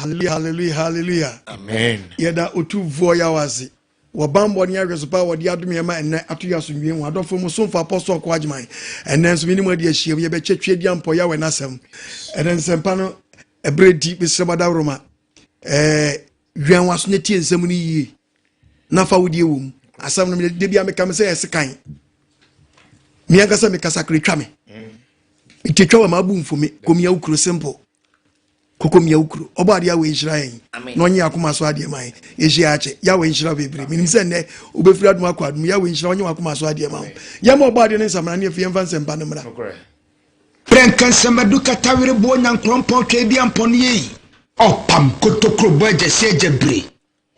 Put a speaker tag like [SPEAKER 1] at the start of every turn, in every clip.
[SPEAKER 1] Hallelujah, hallelujah, hallelujah.
[SPEAKER 2] Amen.
[SPEAKER 1] Yɛda Otumfoɔ Yahweh ase wɔ bammɔ ne ahwɛso pa a wɔde adom yɛn ma ɛnnɛ ato yɛ asomdwoe ho. Adɔfo mo somfo Apostle Ɔko Agyeman. Ɛnnɛ nso me ne mo adi ahyiam yɛbɛkyɛ Tweaduampɔ Yahweh n'asɛm. Ɛnnɛ nsɛmpa no ɛberɛ di mesrɛ mo adaworoma. Ɛɛ wɛn w'aso na tie nsɛm no yie na fa wo deɛ wɔ mu. Asɛm no de bia meka me sɛ ɛse kan. Me ankasa mekasa kere twa me. Nti twa wɔ m'abu mfo me kɔmia wo kuro simple. Koko mia wo kuro. Ɔbɔ adeɛ awɔ nhyira yɛn na ɔnye akoma so adeɛ ma yɛn. Yɛhyia akyɛ. Yahweh nhyira bebree. Menim sɛ nnɛ wobɛfiri adom akɔ adom. Yahweh nhyira ɔnye wakoma so adeɛ ma wo. Yɛma ɔbɔ adeɛ no nsamena ne afei yɛmfa nsɛmpa no mmra.
[SPEAKER 3] Prɛnkɛnsɛm adu katawere boɔ nyankorɔmpɔn twɛdiampɔn yei. Ɔpam kotokuro bɔ agyasi agyabire.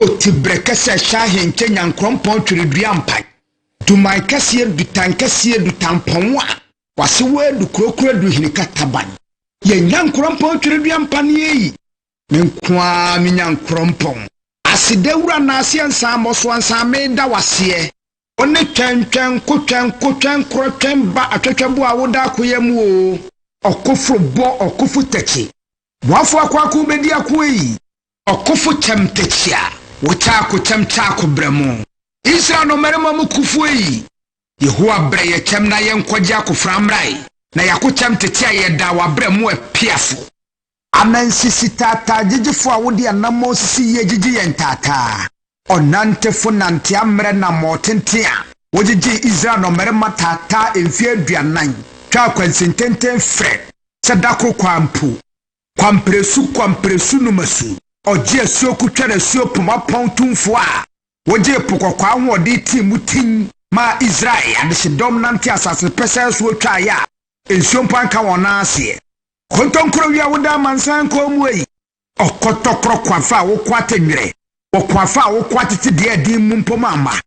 [SPEAKER 3] Oti brɛ kɛsɛ hyɛ ahenkyɛ nyankorɔmpɔn twerɛdua mpan. Duman kɛseɛ dutan kɛseɛ dutampɔn a wase wɔ adu kurokuro adu hene kataban. Yɛ nyankorɔmpɔn twerɛdua mpan yei. Me nko ara me nyankorɔmpɔn. Aseda wura naaseɛ nsan mmɔso ansa meda waseɛ. Wo ne twɛntwɛn ko twɛn ko twɛn korɔ twɛn ba atwɛtwɛbo a woda akoyɛ mu o. Ɔkoforo bɔ ɔkofo tɛkyi. Boafo akoako bɛdi ako yi. Ɔkofo kyɛm tɛkyi a wɔkyɛ ako kyɛm kyɛ ako brɛ mo. Israel no mmarima mu kufuo yi. Yehowa brɛ yɛ kyɛm na yɛnkɔgye akofra mmrae. Na yɛako kyɛm tete a yɛda wabrɛ mu apiafo. Anansisi taataa gyegyefo a wode anammɔn sisi yie gyegye yɛn taataa. Ɔnantefo nante ammerɛ nammɔɔ tenten a wogyegye Israel nnɔmmarima taataa mfeɛ 40 twa akwansintenten frɛ sɛ dakoro kwa mpo. Kwamperesu kwamperesu numasu ɔgye asuo kutwa asuo poma pɔn tumfoɔ a wogye po kɔkɔɔ ahoɔden tii mu tin ma Israel adehyedɔm nante asase pɛsɛɛ so twaeɛ a nsuo mpo anka wɔn nan aseɛ. Kontonkoro wi a woda amansan kɔn mu yi. Ɔkɔtɔkorɔ kwafa a wokɔ atɛnwerɛ. Wɔkwafa a wokɔ atete deɛ ɛden mu mpo ma ama.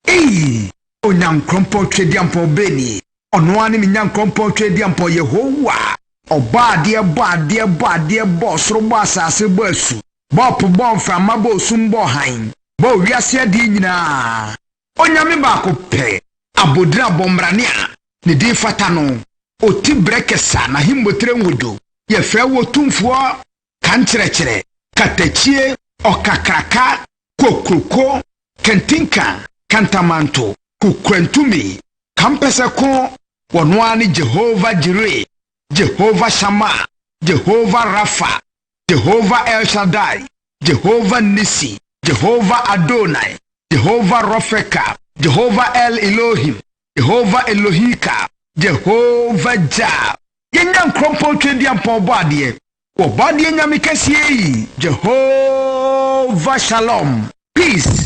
[SPEAKER 3] Ei! Onyankorɔmpɔn twɛdiampɔn bɛni. Ɔno ara ne me nyankorɔmpɔn twɛdiampɔn Yehowa. Ɔbɔ adeɛ bɔ adeɛ bɔ adeɛ bɔ ɔsoro bɔ asase bɔ asu. Bɔ po bɔ mframa bɔ osum bɔ hann. Bɔ wiase adeɛ nyinaa. Onyame baako pɛ. Abodin abɔmbrane a ne din fata no. Oti brɛ kɛsa n'ahemmotire nwodo. Yɛfrɛ wo tumfoɔ kankyerɛkyerɛ, katakyie, ɔkakraka, kokroko, kantinka, kantamanto, kukurantumi, kampɛsɛko, wɔno ara ne Jehovah Jireh, Jehovah Shammah, Jehovah Rapha, Jehovah El Shaddai, Jehovah Nisi, Jehovah Adonai, Jehovah Rofeka, Jehovah El Elohim, Jehovah Elohika, Jehovah Jah. Yɛnya nkurɔmpɔn twɛdiampɔn bɔ adeɛ. Wɔbɔ adeɛ nyame kɛseɛ yi, Jehovah Shalom, peace,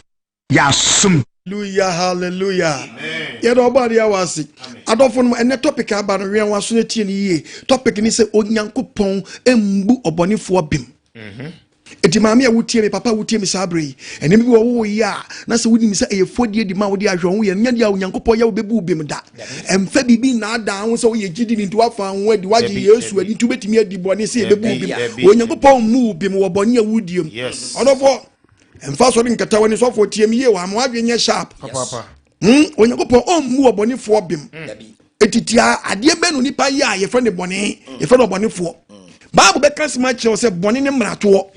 [SPEAKER 3] yɛasom.
[SPEAKER 1] Hallelujah, hallelujah. Yɛda ɔbɔ adeɛ wɔ ase. Adɔfo no ɛnɛ topic aba no wɛn waso no tie no yie. Topic ni sɛ Onyankopɔn mbu ɔbɔnefoɔ bem. Eti maame a wotie me, papa a wotie me saa bere yi, ɛnneɛma bi wɔ wo yɛ a na sɛ wonim sɛ ɛyɛ fɔdie di ma wode ahwɛ ho yɛ nyɛ deɛ a Onyankopɔn yɛ wobɛbu wo bem da. Ɛmfa biribi nnaadaa ho sɛ woyɛ gyidi ni nti woafa ho adi, woagye Yesu adi nti wobɛtumi adi bɔne sɛ yɛbɛbu wo bem. Onyankopɔn mmu wo bem wɔ bɔne a wodie mu. Ɔdɔfoɔ, ɛmfa sɔre nkata w'ani sɔfoɔ tie me yie wɔ ama w'adwene nyɛ sharp. Onyankopɔn ɔmmu ɔbɔnefoɔ bem. Etitia adeɛ bɛn no nipa yɛ a yɛfrɛ no bɔne, yɛfrɛ no ɔbɔnefoɔ. Bible bɛka sɛm akyerɛ wo sɛ bɔne ne mmaratoɔ.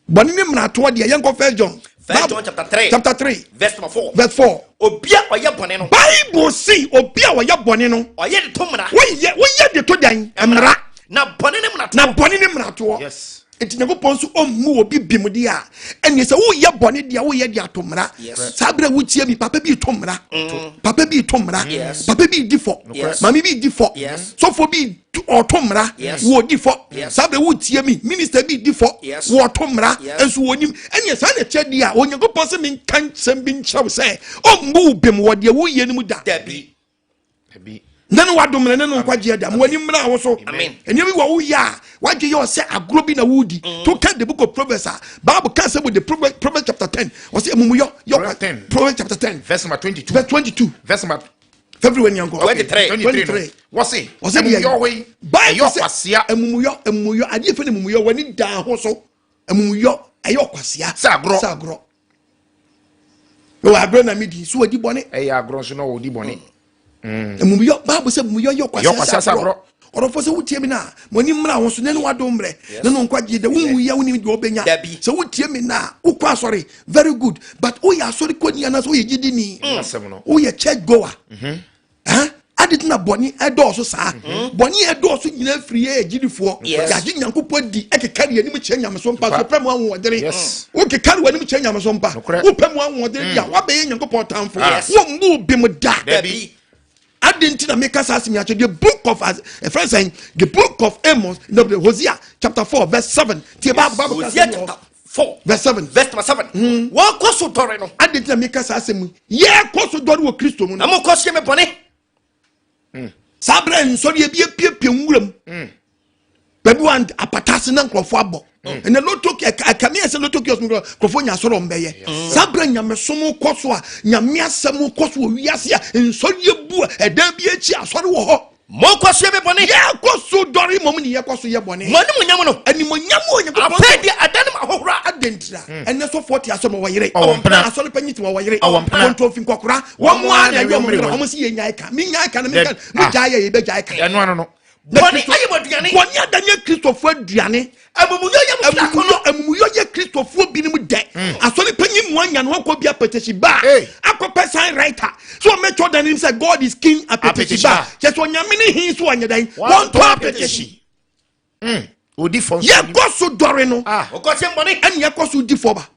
[SPEAKER 1] Bɔne ne mmaratoɔ deɛ yɛnkɔ First John.
[SPEAKER 4] First John chapter 3.
[SPEAKER 1] Chapter 3.
[SPEAKER 4] Verse number 4.
[SPEAKER 1] Verse 4.
[SPEAKER 4] Obi a ɔyɛ bɔne no.
[SPEAKER 1] Bible si obi a ɔyɛ bɔne no.
[SPEAKER 4] Ɔyɛ de to mmara.
[SPEAKER 1] Woyɛ de to dan mmara.
[SPEAKER 4] Na bɔne ne mmaratoɔ.
[SPEAKER 1] Na bɔne ne mmaratoɔ. Nti Nyankopɔn nso ɔmmu obi bem deɛ a ɛneɛ sɛ woyɛ bɔne deɛ woyɛ de ato mmara. Saa berɛ wotie mi papa bi to mmara. Papa bi to mmara. Papa bi di fɔ. Maame bi di fɔ. Sɔfo bi ɔto mmara. Wɔdi fɔ. Saa berɛ wotie mi minister bi di fɔ. Wɔto mmara. Nso wɔnim. Ɛneɛ saa na ɛkyɛ deɛ a Onyankopɔn sɛ menka nsɛm bi nkyerɛ wo sɛ ɔmmu wo bem wɔ deɛ woyɛ no mu da. Na ne wadom ne ne nkwagyeɛ da mo ani mmra wo so. Ɛnneɛma bi wɔ wo yɛ a wadwe yɛ ɔsɛ agorɔ bi na wodi. To ka the book of Proverbs a Bible ka sɛ the Proverbs chapter 10 ɔsɛ amumuyɔ yɛ Proverbs chapter 10
[SPEAKER 2] verse number 22
[SPEAKER 1] verse 22
[SPEAKER 2] verse number
[SPEAKER 1] February wani yankɔ
[SPEAKER 4] 23
[SPEAKER 1] 23
[SPEAKER 2] wɔse
[SPEAKER 1] ɔsɛ deɛ
[SPEAKER 2] amumuyɔ hɔ yi
[SPEAKER 1] Bible
[SPEAKER 2] ɛyɛ
[SPEAKER 1] sɛ
[SPEAKER 2] ɔkwasea.
[SPEAKER 1] Amumuyɔ amumuyɔ adeɛ fɛ ne amumuyɔ wani daa ho so amumuyɔ ɛyɛ ɔkwasea
[SPEAKER 2] Sɛ agorɔ.
[SPEAKER 1] Sɛ agorɔ. Wɔ agorɔ na mi di so wadi bɔne.
[SPEAKER 2] Ɛyɛ agorɔ nso na wɔdi bɔne.
[SPEAKER 1] Amumuyɔ Bible sɛ amumuyɔ yɛ
[SPEAKER 2] Ɛyɛ
[SPEAKER 1] ɔkwasea
[SPEAKER 2] ɔkwasea
[SPEAKER 1] sɛ
[SPEAKER 2] sɛ
[SPEAKER 1] agorɔ.
[SPEAKER 2] agorɔ.
[SPEAKER 1] Ɔdɔfoɔ, sɛ wotie me no a, mo ani mmra wo so ne ne wadom mmerɛ ne no nkwagye da wonwuyɛ, wonim deɛ wobɛnya.
[SPEAKER 4] Dabi.
[SPEAKER 1] Sɛ wotie me no a, wokɔ asɔre, very good, but woyɛ asɔre kɔni anaasɛ woyɛ gyidini?
[SPEAKER 2] Asɛm no.
[SPEAKER 1] Woyɛ church goer? Huh? Ade tena bɔne ɛdɔɔso saa, bɔne ɛdɔɔso nyinaa firi yɛ agyidifoɔ. Yɛagye Nyankopɔn di, ɛkeka de anim kyerɛ nyameso mpa so, wopɛ mu ahoɔdene. Wokeka de w'anim kyerɛ nyameso mpa.
[SPEAKER 2] Nokorɛ.
[SPEAKER 1] Wopɛ mu ahoɔdene di a, woabɛyɛ Nyankopɔn tamfo. Wommu bi mu da.
[SPEAKER 4] Dabi.
[SPEAKER 1] Ade nti na meka saa asɛm yi akyerɛ. The book of ɛfrɛ sɛn, the book of Amos, no, the Hosea chapter 4 verse 7. Tie Bible
[SPEAKER 4] Hosea
[SPEAKER 1] kasa
[SPEAKER 4] chapter 4
[SPEAKER 1] verse 7.
[SPEAKER 4] Verse number 7. Wɔkɔ so dɔre no.
[SPEAKER 1] Ade nti na meka saa asɛm yi, yɛkɔ so dɔre wɔ Kristo mu
[SPEAKER 4] na
[SPEAKER 1] no.
[SPEAKER 4] Mokɔ so yɛ me bɔne.
[SPEAKER 1] Saa berɛ nsɔre ebi apiepie nwura mu baabi wa apata ase na nkurɔfoɔ abɔ ɛnɛ lotto ɛkame yɛ sɛ lotto kiosk mu nkurɔfoɔ nya asɔre ɔmo bɛyɛ. Saa berɛ nyamesom kɔ so a, Nyame asɛm kɔ so wɔ wiase a, nsɔre bu a ɛdan bi akyi asɔre wɔ hɔ.
[SPEAKER 4] Mokɔ so yɛ me bɔne.
[SPEAKER 1] Yɛkɔ so dɔre mmom ne yɛkɔ so yɛ bɔne.
[SPEAKER 4] Mo animonyam no
[SPEAKER 1] animonyam wɔ Onyankopɔn.
[SPEAKER 4] Afei deɛ ɛda no ma ahohora.
[SPEAKER 1] Adentira ɛnɛ sɔfoɔ te asɔm ɔwɔ yere.
[SPEAKER 2] Ɔwɔ mpena.
[SPEAKER 1] Asɔre panyin te wɔwɔ yere.
[SPEAKER 2] Ɔwɔ mpena.
[SPEAKER 1] Kɔntɔnfi nkɔkora wɔn mu a na ɛyɛ ɔmo yere ɔmo si yɛ nyae ka mi nyae ka na mi ka
[SPEAKER 2] Dɛ-
[SPEAKER 1] mi gyae yɛ yɛ bɛ gyae ka.
[SPEAKER 2] Ɛno ano no.
[SPEAKER 4] Bɔne ayɛ mo aduane.
[SPEAKER 1] Bɔne adanyɛ Kristofoɔ aduane.
[SPEAKER 4] Amumuyɔ yɛ mo kra
[SPEAKER 1] Amumuyɔ, amumuyɔ yɛ Kristofoɔ binom dɛ. Asɔre panyin mu anya no akɔ bi apɛtɛsi ba.
[SPEAKER 2] Hey.
[SPEAKER 1] Akɔpɛ sign writer so ɔmɛtwɛ dan nim sɛ "God is king" apɛtɛsi ba.
[SPEAKER 2] Apɛtɛsi.
[SPEAKER 1] Kyɛ sɛ Onyame ne hin so ɔnyɛ dan wɔntɔ apɛtɛsi.
[SPEAKER 2] Odi fɔ nso.
[SPEAKER 1] Yɛkɔ so dɔre no.
[SPEAKER 2] Ah.
[SPEAKER 4] Mokɔ so yɛ bɔne.
[SPEAKER 1] Ɛne yɛkɔ so di fɔ ba.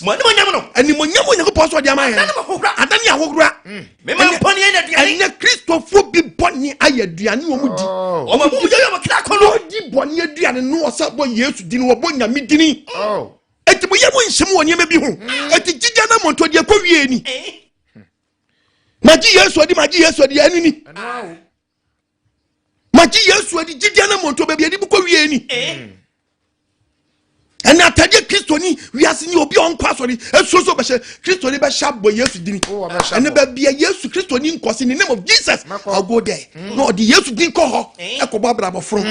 [SPEAKER 4] Mo animonyam no
[SPEAKER 1] animonyam Onyankopɔn so ɔde ama yɛn
[SPEAKER 4] adane mo ahohora.
[SPEAKER 1] Adane ahohora.
[SPEAKER 4] Mema bɔne yɛ aduane.
[SPEAKER 1] Ɛnɛ Kristofoɔ bi bɔne ayɛ aduane wɔ mu di.
[SPEAKER 2] Oh.
[SPEAKER 4] Ɔmo amumuyɔ yɛ mo kra akɔnnɔ.
[SPEAKER 1] Ɔdi bɔne aduane no, ɔsa bɔ Yesu dini, wɔbɔ Nyame dini.
[SPEAKER 2] Oh.
[SPEAKER 1] Eti mo yɛ mo nhyɛm wɔ nneɛma bi ho, eti gyigya na mɔntɔ deɛ kɔ wie ni. Magye Yesu adi, magye Yesu adi, ɛno ni.
[SPEAKER 2] Ɛno awo.
[SPEAKER 1] Magye Yesu adi, gyigya na mɔntɔ baabi adi bukɔ wie ni. Ɛnna atadeɛ Kristoni wiase ni, obi a ɔnkɔ asɔre esuo so bɛhyɛ Kristoni bɛhyɛ abɔ Yesu dini.
[SPEAKER 2] Oh, ɔbɛhyɛ
[SPEAKER 1] ɛnna
[SPEAKER 2] abɔ.
[SPEAKER 1] baabi a Yesu Kristoni nkɔ si, in the name of Jesus,
[SPEAKER 2] Mɛkɔ.
[SPEAKER 1] I'll go there na ɔde Yesu din kɔ hɔ ɛkɔbɔ abrabɔ foro.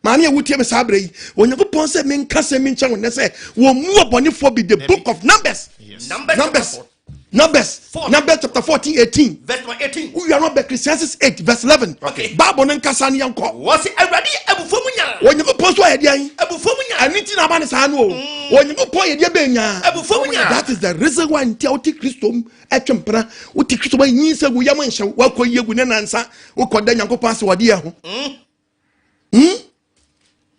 [SPEAKER 1] Maame a wotie me saa abere yi, Onyankopɔn sɛ menka sɛ menkyɛn wo nnɛ sɛ wɔn mu ɔbɔnefoɔ bi. The book of Numbers.
[SPEAKER 4] Numbers.
[SPEAKER 1] Numbers, Numbers.
[SPEAKER 4] Four.
[SPEAKER 1] Numbers chapter 14 18.
[SPEAKER 4] Verse number 18.
[SPEAKER 1] Wowia no bɛ Ecclesiastes 8 verse 11. Bible no nkasa no, yɛnkɔ.
[SPEAKER 4] Wɔsi Awurade yɛ abufuo mu nyaa.
[SPEAKER 1] Onyankopɔn so ayɛ deɛn?
[SPEAKER 4] Abufuo mu nyaa.
[SPEAKER 1] Ɛno nti na aba ne saa no o. Onyankopɔn yɛ deɛ bɛn nyaa?
[SPEAKER 4] Abufuo mu nyaa.
[SPEAKER 1] That is the reason why nti a wote Kristo mu ɛtwe mpena, wote Kristo mu anyi sɛ gu yam nhyɛw, woakɔ yie gu ne nansa wokɔda Nyankopɔn ase wɔde yɛ ho.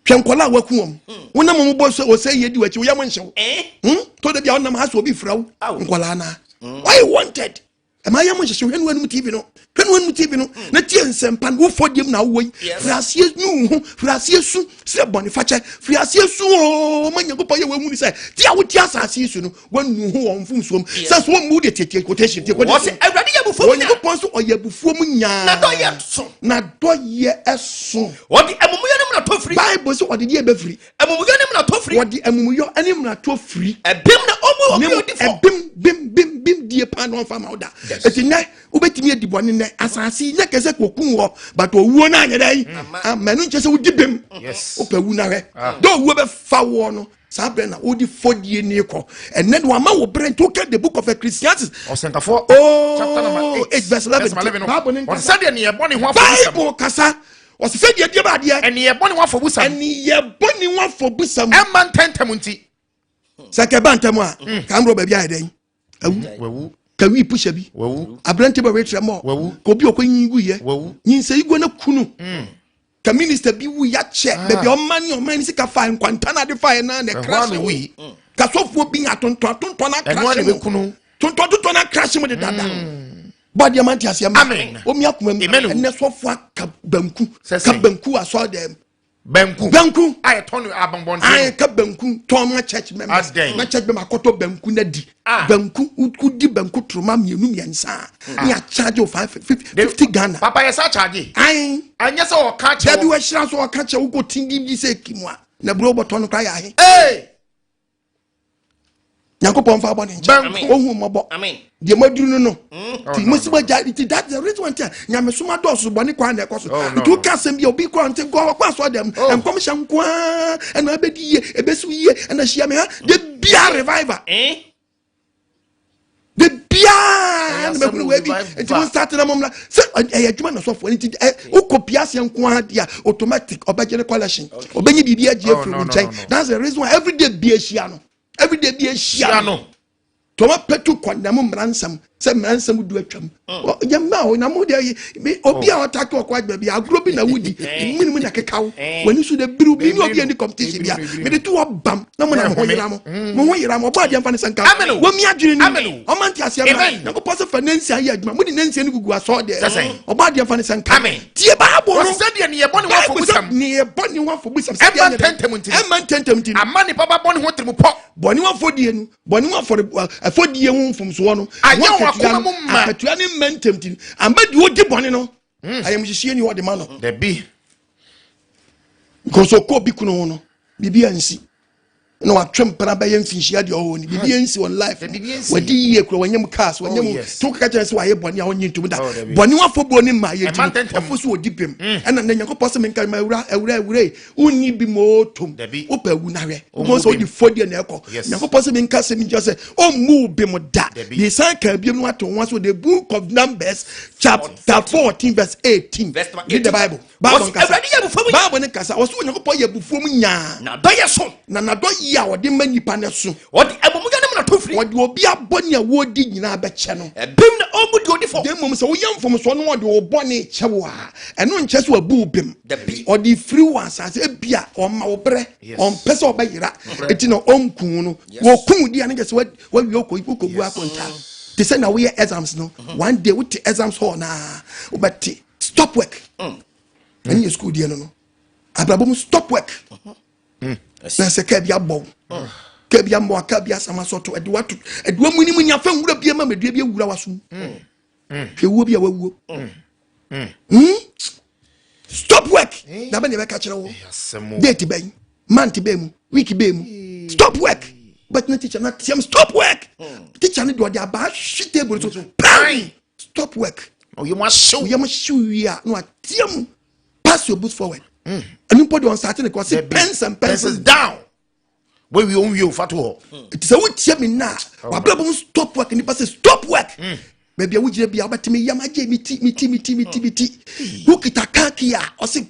[SPEAKER 1] Hwɛ nkɔla a waku wɔn, wonam wɔn bɔ sɛ ɔsɛ yie di w'akyi, woyam nhyɛw. To da bi a wonam ha sɛ obi frɛ wo.
[SPEAKER 4] Aw.
[SPEAKER 1] Nkɔla naa why wanted ɛma yam nhyɛhyɛ. Hwɛ no anim TV no, hwɛ no anim TV no na tie nsɛmpa no. Wofɔ deɛ mu na wowɔ yi. Firi aseɛ nu wo ho, firi aseɛ su srɛ bɔne fakyɛ, firi aseɛ su o ma Nyankopɔn yɛ wahu ni sɛ ti a wote asase yi so no woanu ho wɔ mfomsoom sɛ so wɔmmu deɛ. Tietie quotation, tie quotation.
[SPEAKER 4] Wɔsi Awurade yɛ abufuo mu nyaa.
[SPEAKER 1] Onyankopɔn so ɔyɛ abufuo mu nyaa.
[SPEAKER 4] Na dɔyɛ so.
[SPEAKER 1] Na dɔyɛ ɛso.
[SPEAKER 4] Wɔde amumuyɔ ne mmarato firi.
[SPEAKER 1] Bible sɛ ɔde deɛ bɛfiri.
[SPEAKER 4] Amumuyɔ ne mmarato firi.
[SPEAKER 1] Wɔde amumuyɔ ne mmarato firi.
[SPEAKER 4] Ɛbem na ɔmu obi
[SPEAKER 1] ne
[SPEAKER 4] odi fɔ.
[SPEAKER 1] Ɛbem bem bem bem die paa na ɔmfa ma wo da. Eti nnɛ wobɛtumi adi bɔne nnɛ asase yi nyɛ kɛsɛ kɔkum hɔ, but owuo no anyɛ dɛn ama ɛno nkyɛ sɛ wodi bem. Wopɛ wu na hwɛ dɛ owuo bɛfa woɔ no, saa berɛ na wode fɔdie ne kɔ. Ɛnɛ de wama wo berɛ nti woka the book of Ecclesiastes.
[SPEAKER 2] Ɔsɛnkafoɔ.
[SPEAKER 1] Oh,
[SPEAKER 2] Chapter number 8
[SPEAKER 1] 8 verse 11.
[SPEAKER 2] Verse number 11 no.
[SPEAKER 1] Bible ne
[SPEAKER 2] Ɔsɛ
[SPEAKER 1] nkasa.
[SPEAKER 2] sɛdeɛ neɛ bɔne ho afɔbusɛm.
[SPEAKER 1] Bible kasa, ɔsɛ sɛ deɛ deɛ ba adeɛ.
[SPEAKER 2] Ɛneɛ bɔne ho afɔbusɛm.
[SPEAKER 1] Ɛneyɛ bɔne ho afɔbusɛm.
[SPEAKER 2] Ɛmma ntɛntɛm nti.
[SPEAKER 1] Sɛ kɛba ntɛm a kamborɔ baabi ayɛ dɛn awu.
[SPEAKER 2] Wawu.
[SPEAKER 1] Kawi pusha bi.
[SPEAKER 2] Wawu.
[SPEAKER 1] Aberante bɛ wetrɛ mɔ.
[SPEAKER 2] Wawu.
[SPEAKER 1] Ka obi a ɔkɔ nyin gu yɛ.
[SPEAKER 2] Wawu.
[SPEAKER 1] Nyinsɛ iguo no kunu ka minister bi wu yakyɛ baabi a ɔma ne ɔman ne sika fa nkwanta no ade fa yɛ na na
[SPEAKER 2] Ɛhɔ
[SPEAKER 1] ɛkra
[SPEAKER 2] a na
[SPEAKER 1] hyɛ
[SPEAKER 2] ɛwui.
[SPEAKER 1] ka sɔfoɔ bi nya tontɔn tontɔn no
[SPEAKER 2] Ɛno a
[SPEAKER 1] akra
[SPEAKER 2] na
[SPEAKER 1] hyɛ mu
[SPEAKER 2] ɛbɛkunu.
[SPEAKER 1] tontɔn tontɔn no akra hyɛ mu de dada bɔdeɛ ma nte aseɛ ma.
[SPEAKER 2] Amen.
[SPEAKER 1] Omi akoma mu.
[SPEAKER 2] Amen.
[SPEAKER 1] Ɛnɛ sɔfoɔ aka banku.
[SPEAKER 2] Sɛ
[SPEAKER 1] ka
[SPEAKER 2] sɛn?
[SPEAKER 1] Banku asɔre dɛm.
[SPEAKER 2] Banku.
[SPEAKER 1] Banku.
[SPEAKER 2] A yɛtɔn no abɔnbɔnten.
[SPEAKER 1] Ayi ka banku tɔn ma church members.
[SPEAKER 2] Adɛn?
[SPEAKER 1] Na church member akɔtɔ banku na di. Banku, wodi banku turuma mmienu mmiɛnsa a, ne akyagye o five 50 Ghana.
[SPEAKER 2] Papa yɛ sa charge.
[SPEAKER 1] Ayi.
[SPEAKER 2] Ɛnyɛ sɛ ɔka kyerɛ
[SPEAKER 1] dabi
[SPEAKER 2] wo.
[SPEAKER 1] Wɔahyira so ɔka kyerɛ wokɔ ti di sɛ kimu a na buro bɔtɔ no kora yɛ ahe.
[SPEAKER 2] Ee.
[SPEAKER 1] Nyankopɔn fa bɔ ne nkyɛn.
[SPEAKER 2] Banku.
[SPEAKER 1] Ohu mmɔbɔ.
[SPEAKER 4] Amen.
[SPEAKER 1] Deɛ maduru no
[SPEAKER 2] Oh,
[SPEAKER 1] nti
[SPEAKER 2] no,
[SPEAKER 1] mosi mogya nti that the reason why nti a nyamesom adɔɔso, bɔne kwan na ɛkɔ so.
[SPEAKER 2] Oh, no,
[SPEAKER 1] Nti woka asɛm bi a obi kɔ nti nkɔ ɔkɔ asɔ dɛm.
[SPEAKER 2] Oh.
[SPEAKER 1] Nkɔmhyɛ nko ara ɛna ɛbɛdi yie, ɛbɛsi yie, ɛna hyia me ha de bia revival. De Baabiaa na mahunu wei bi, nti mo start na mommra sɛ ɛyɛ adwuma na sɔfoɔ nti wokɔ pia aseɛ nko ara deɛ a, automatic ɔbɛgye ne collection, ɔbɛnye biribi agye
[SPEAKER 2] Oh,
[SPEAKER 1] afiri
[SPEAKER 2] no,
[SPEAKER 1] wo
[SPEAKER 2] no,
[SPEAKER 1] nkyɛn.
[SPEAKER 2] no, no.
[SPEAKER 1] That's the reason why everyday bi ahyia no, everyday bi ahyia
[SPEAKER 2] hyia
[SPEAKER 1] no
[SPEAKER 2] no.
[SPEAKER 1] Tɔmɔ pɛtu kɔndɛm mmara nsɛm sɛ mmara nsɛm du atwam yɛmma o na mo deɛ obi a ɔtake ɔkɔ adwuma bi agorɔ bi na wodi mene mu na keka wo w'ani so de biriw bi ne obi ani competition bi a mede to hɔ bam na mo na mo ho yera mo, mo ho yera mo. Ɔbɔ adeɛ mfa ne sɛ nka
[SPEAKER 2] Amen o.
[SPEAKER 1] wɔmi adwene
[SPEAKER 2] Amen
[SPEAKER 1] no
[SPEAKER 2] o.
[SPEAKER 1] ɔma nte aseɛ mmra.
[SPEAKER 2] Amen.
[SPEAKER 1] Nyankopɔn sɛ fa ne nsia yɛ adwuma, mode ne nsia no gugu asɔɔ deɛ.
[SPEAKER 2] Sɛ sɛn?
[SPEAKER 1] Ɔbɔ adeɛ mfa ne sɛ nka.
[SPEAKER 2] Amen.
[SPEAKER 1] Tie baabo no.
[SPEAKER 2] Wɔsi sɛdeɛ ne yɛbɔ ne ho
[SPEAKER 1] Bible sɛ
[SPEAKER 2] afɔbusɛm
[SPEAKER 1] ne yɛbɔ ne ho afɔbusɛm
[SPEAKER 2] Ɛmma ntɛntɛm nti no.
[SPEAKER 1] Ɛmma ntɛntɛm nti no.
[SPEAKER 2] Ama nipa ba bɔ ne ho tirim pɔ.
[SPEAKER 1] Bɔne ho afɔdie no, bɔne ho afɔre afɔdie ho mfomsoɔ no
[SPEAKER 2] Ayɛ
[SPEAKER 1] ho
[SPEAKER 2] wɔn
[SPEAKER 1] akatua
[SPEAKER 2] akoma
[SPEAKER 1] no
[SPEAKER 2] mu ma.
[SPEAKER 1] Akatua ne mma ntɛm ti no ama deɛ ɔdi bɔne no, ayamhyehyeɛ ni ɔde ma no.
[SPEAKER 2] Dabi.
[SPEAKER 1] Because ɔkɔ obi kunu ho no, biribi ansi na watwe mpena bɛyɛ mfinhyia deɛ ɔwɔ ni, biribi ansi wɔn life mu.
[SPEAKER 2] Biribi ansi.
[SPEAKER 1] Wadi yie kura, wanyɛ mu cars, wanyɛ
[SPEAKER 2] Oh,
[SPEAKER 1] mu to kaka kyerɛ sɛ wayɛ bɔne a ɔnye ntom da.
[SPEAKER 2] Oh, dabi.
[SPEAKER 1] Bɔne ho afɔbuo ne mma yɛ
[SPEAKER 2] Ɛma
[SPEAKER 1] nti no
[SPEAKER 2] ntɛntɛm.
[SPEAKER 1] ɔfo so ɔdi bem. Ɛna na Nyankopɔn sɛ menka ma awura, awura, awura yi wonni bi ma ɔtom.
[SPEAKER 2] Dabi.
[SPEAKER 1] Wopɛ awu na hwɛ
[SPEAKER 2] Ɔmmu
[SPEAKER 1] wobɛhu sɛ
[SPEAKER 2] bem.
[SPEAKER 1] wode fɔdeɛ na ɛkɔ. Nyankopɔn sɛ menka sɛ menkyerɛ sɛ ɔmmu wo bem da.
[SPEAKER 2] Dabi.
[SPEAKER 1] Mesan ka biom no wato ho so, the Book of Numbers chapter 14 verse 18.
[SPEAKER 4] Verse number
[SPEAKER 1] Read the
[SPEAKER 4] 18.
[SPEAKER 1] Bible. Bible
[SPEAKER 4] Wɔsi,
[SPEAKER 1] nkasa.
[SPEAKER 4] Awurade yɛ abufuo mu
[SPEAKER 1] Bible ne kasa. Wɔsɛ Onyankopɔn yɛ abufuo mu nyaa.
[SPEAKER 4] Na dɔ yɛ so.
[SPEAKER 1] Na n'adɔ yi a ɔde ma nipa no so.
[SPEAKER 4] Ɔde amumuyɛ no mu na to firi.
[SPEAKER 1] Ɔde obi abɔ ne a wɔdi nyinaa bɛkyɛ no.
[SPEAKER 4] Ɛbem na ɔmu di odi fɔ.
[SPEAKER 1] De mmom sɛ woyɛ mfomsoɔ no, ɔde wo bɔne kyɛ wo a, ɛno nkyɛ sɛ wabu wo bem.
[SPEAKER 4] Dabi.
[SPEAKER 1] Ɔde firi wɔ asase ebia ɔma wo berɛ. Ɔmpɛ sɛ ɔbɛyera, eti na ɔnku no. Wɔku di a, ne kyɛ sɛ wawie wokɔgu akonta te sɛ na woyɛ exams no. One day wote exams hall naa, wobɛte "stop work". Ɛne yɛ school deɛ no abrabɔ mu stop work na sɛ kaa bi abɔ wo, kaa bi amɔ, kaa bi asam asɔto, ɛde wato, ɛde wa muni muni afa nwura bi ama mɛdua bi awura waso mu. Hwɛ wuo bi a wawuo. Stop work na bɛ ne bɛka kyerɛ wo.
[SPEAKER 2] Asɛm o.
[SPEAKER 1] Date bɛn, month bɛn mu, week bɛn mu stop work? But na teacher na team stop work, teacher ne deɛ ɔde abaa hwe table so pam, stop work.
[SPEAKER 2] Ɔyɛ mu ahyew.
[SPEAKER 1] Oyam hyew wie a, na wateam "pass your books forward". Ɛno mpo deɛ ɔnsate ne kɔ ɔse
[SPEAKER 2] Dabi.
[SPEAKER 1] pens and
[SPEAKER 2] pencils
[SPEAKER 1] pencils
[SPEAKER 2] down. Wɔwie onwie o, fa to hɔ.
[SPEAKER 1] Nti sɛ wotie me nna a, wabrabɔ mu stop work, nipa sɛ stop work. Baabi a wogyina bia, wobɛtumi yam agye me ti, me ti, me ti, me ti, me ti. Wokita car key a, ɔse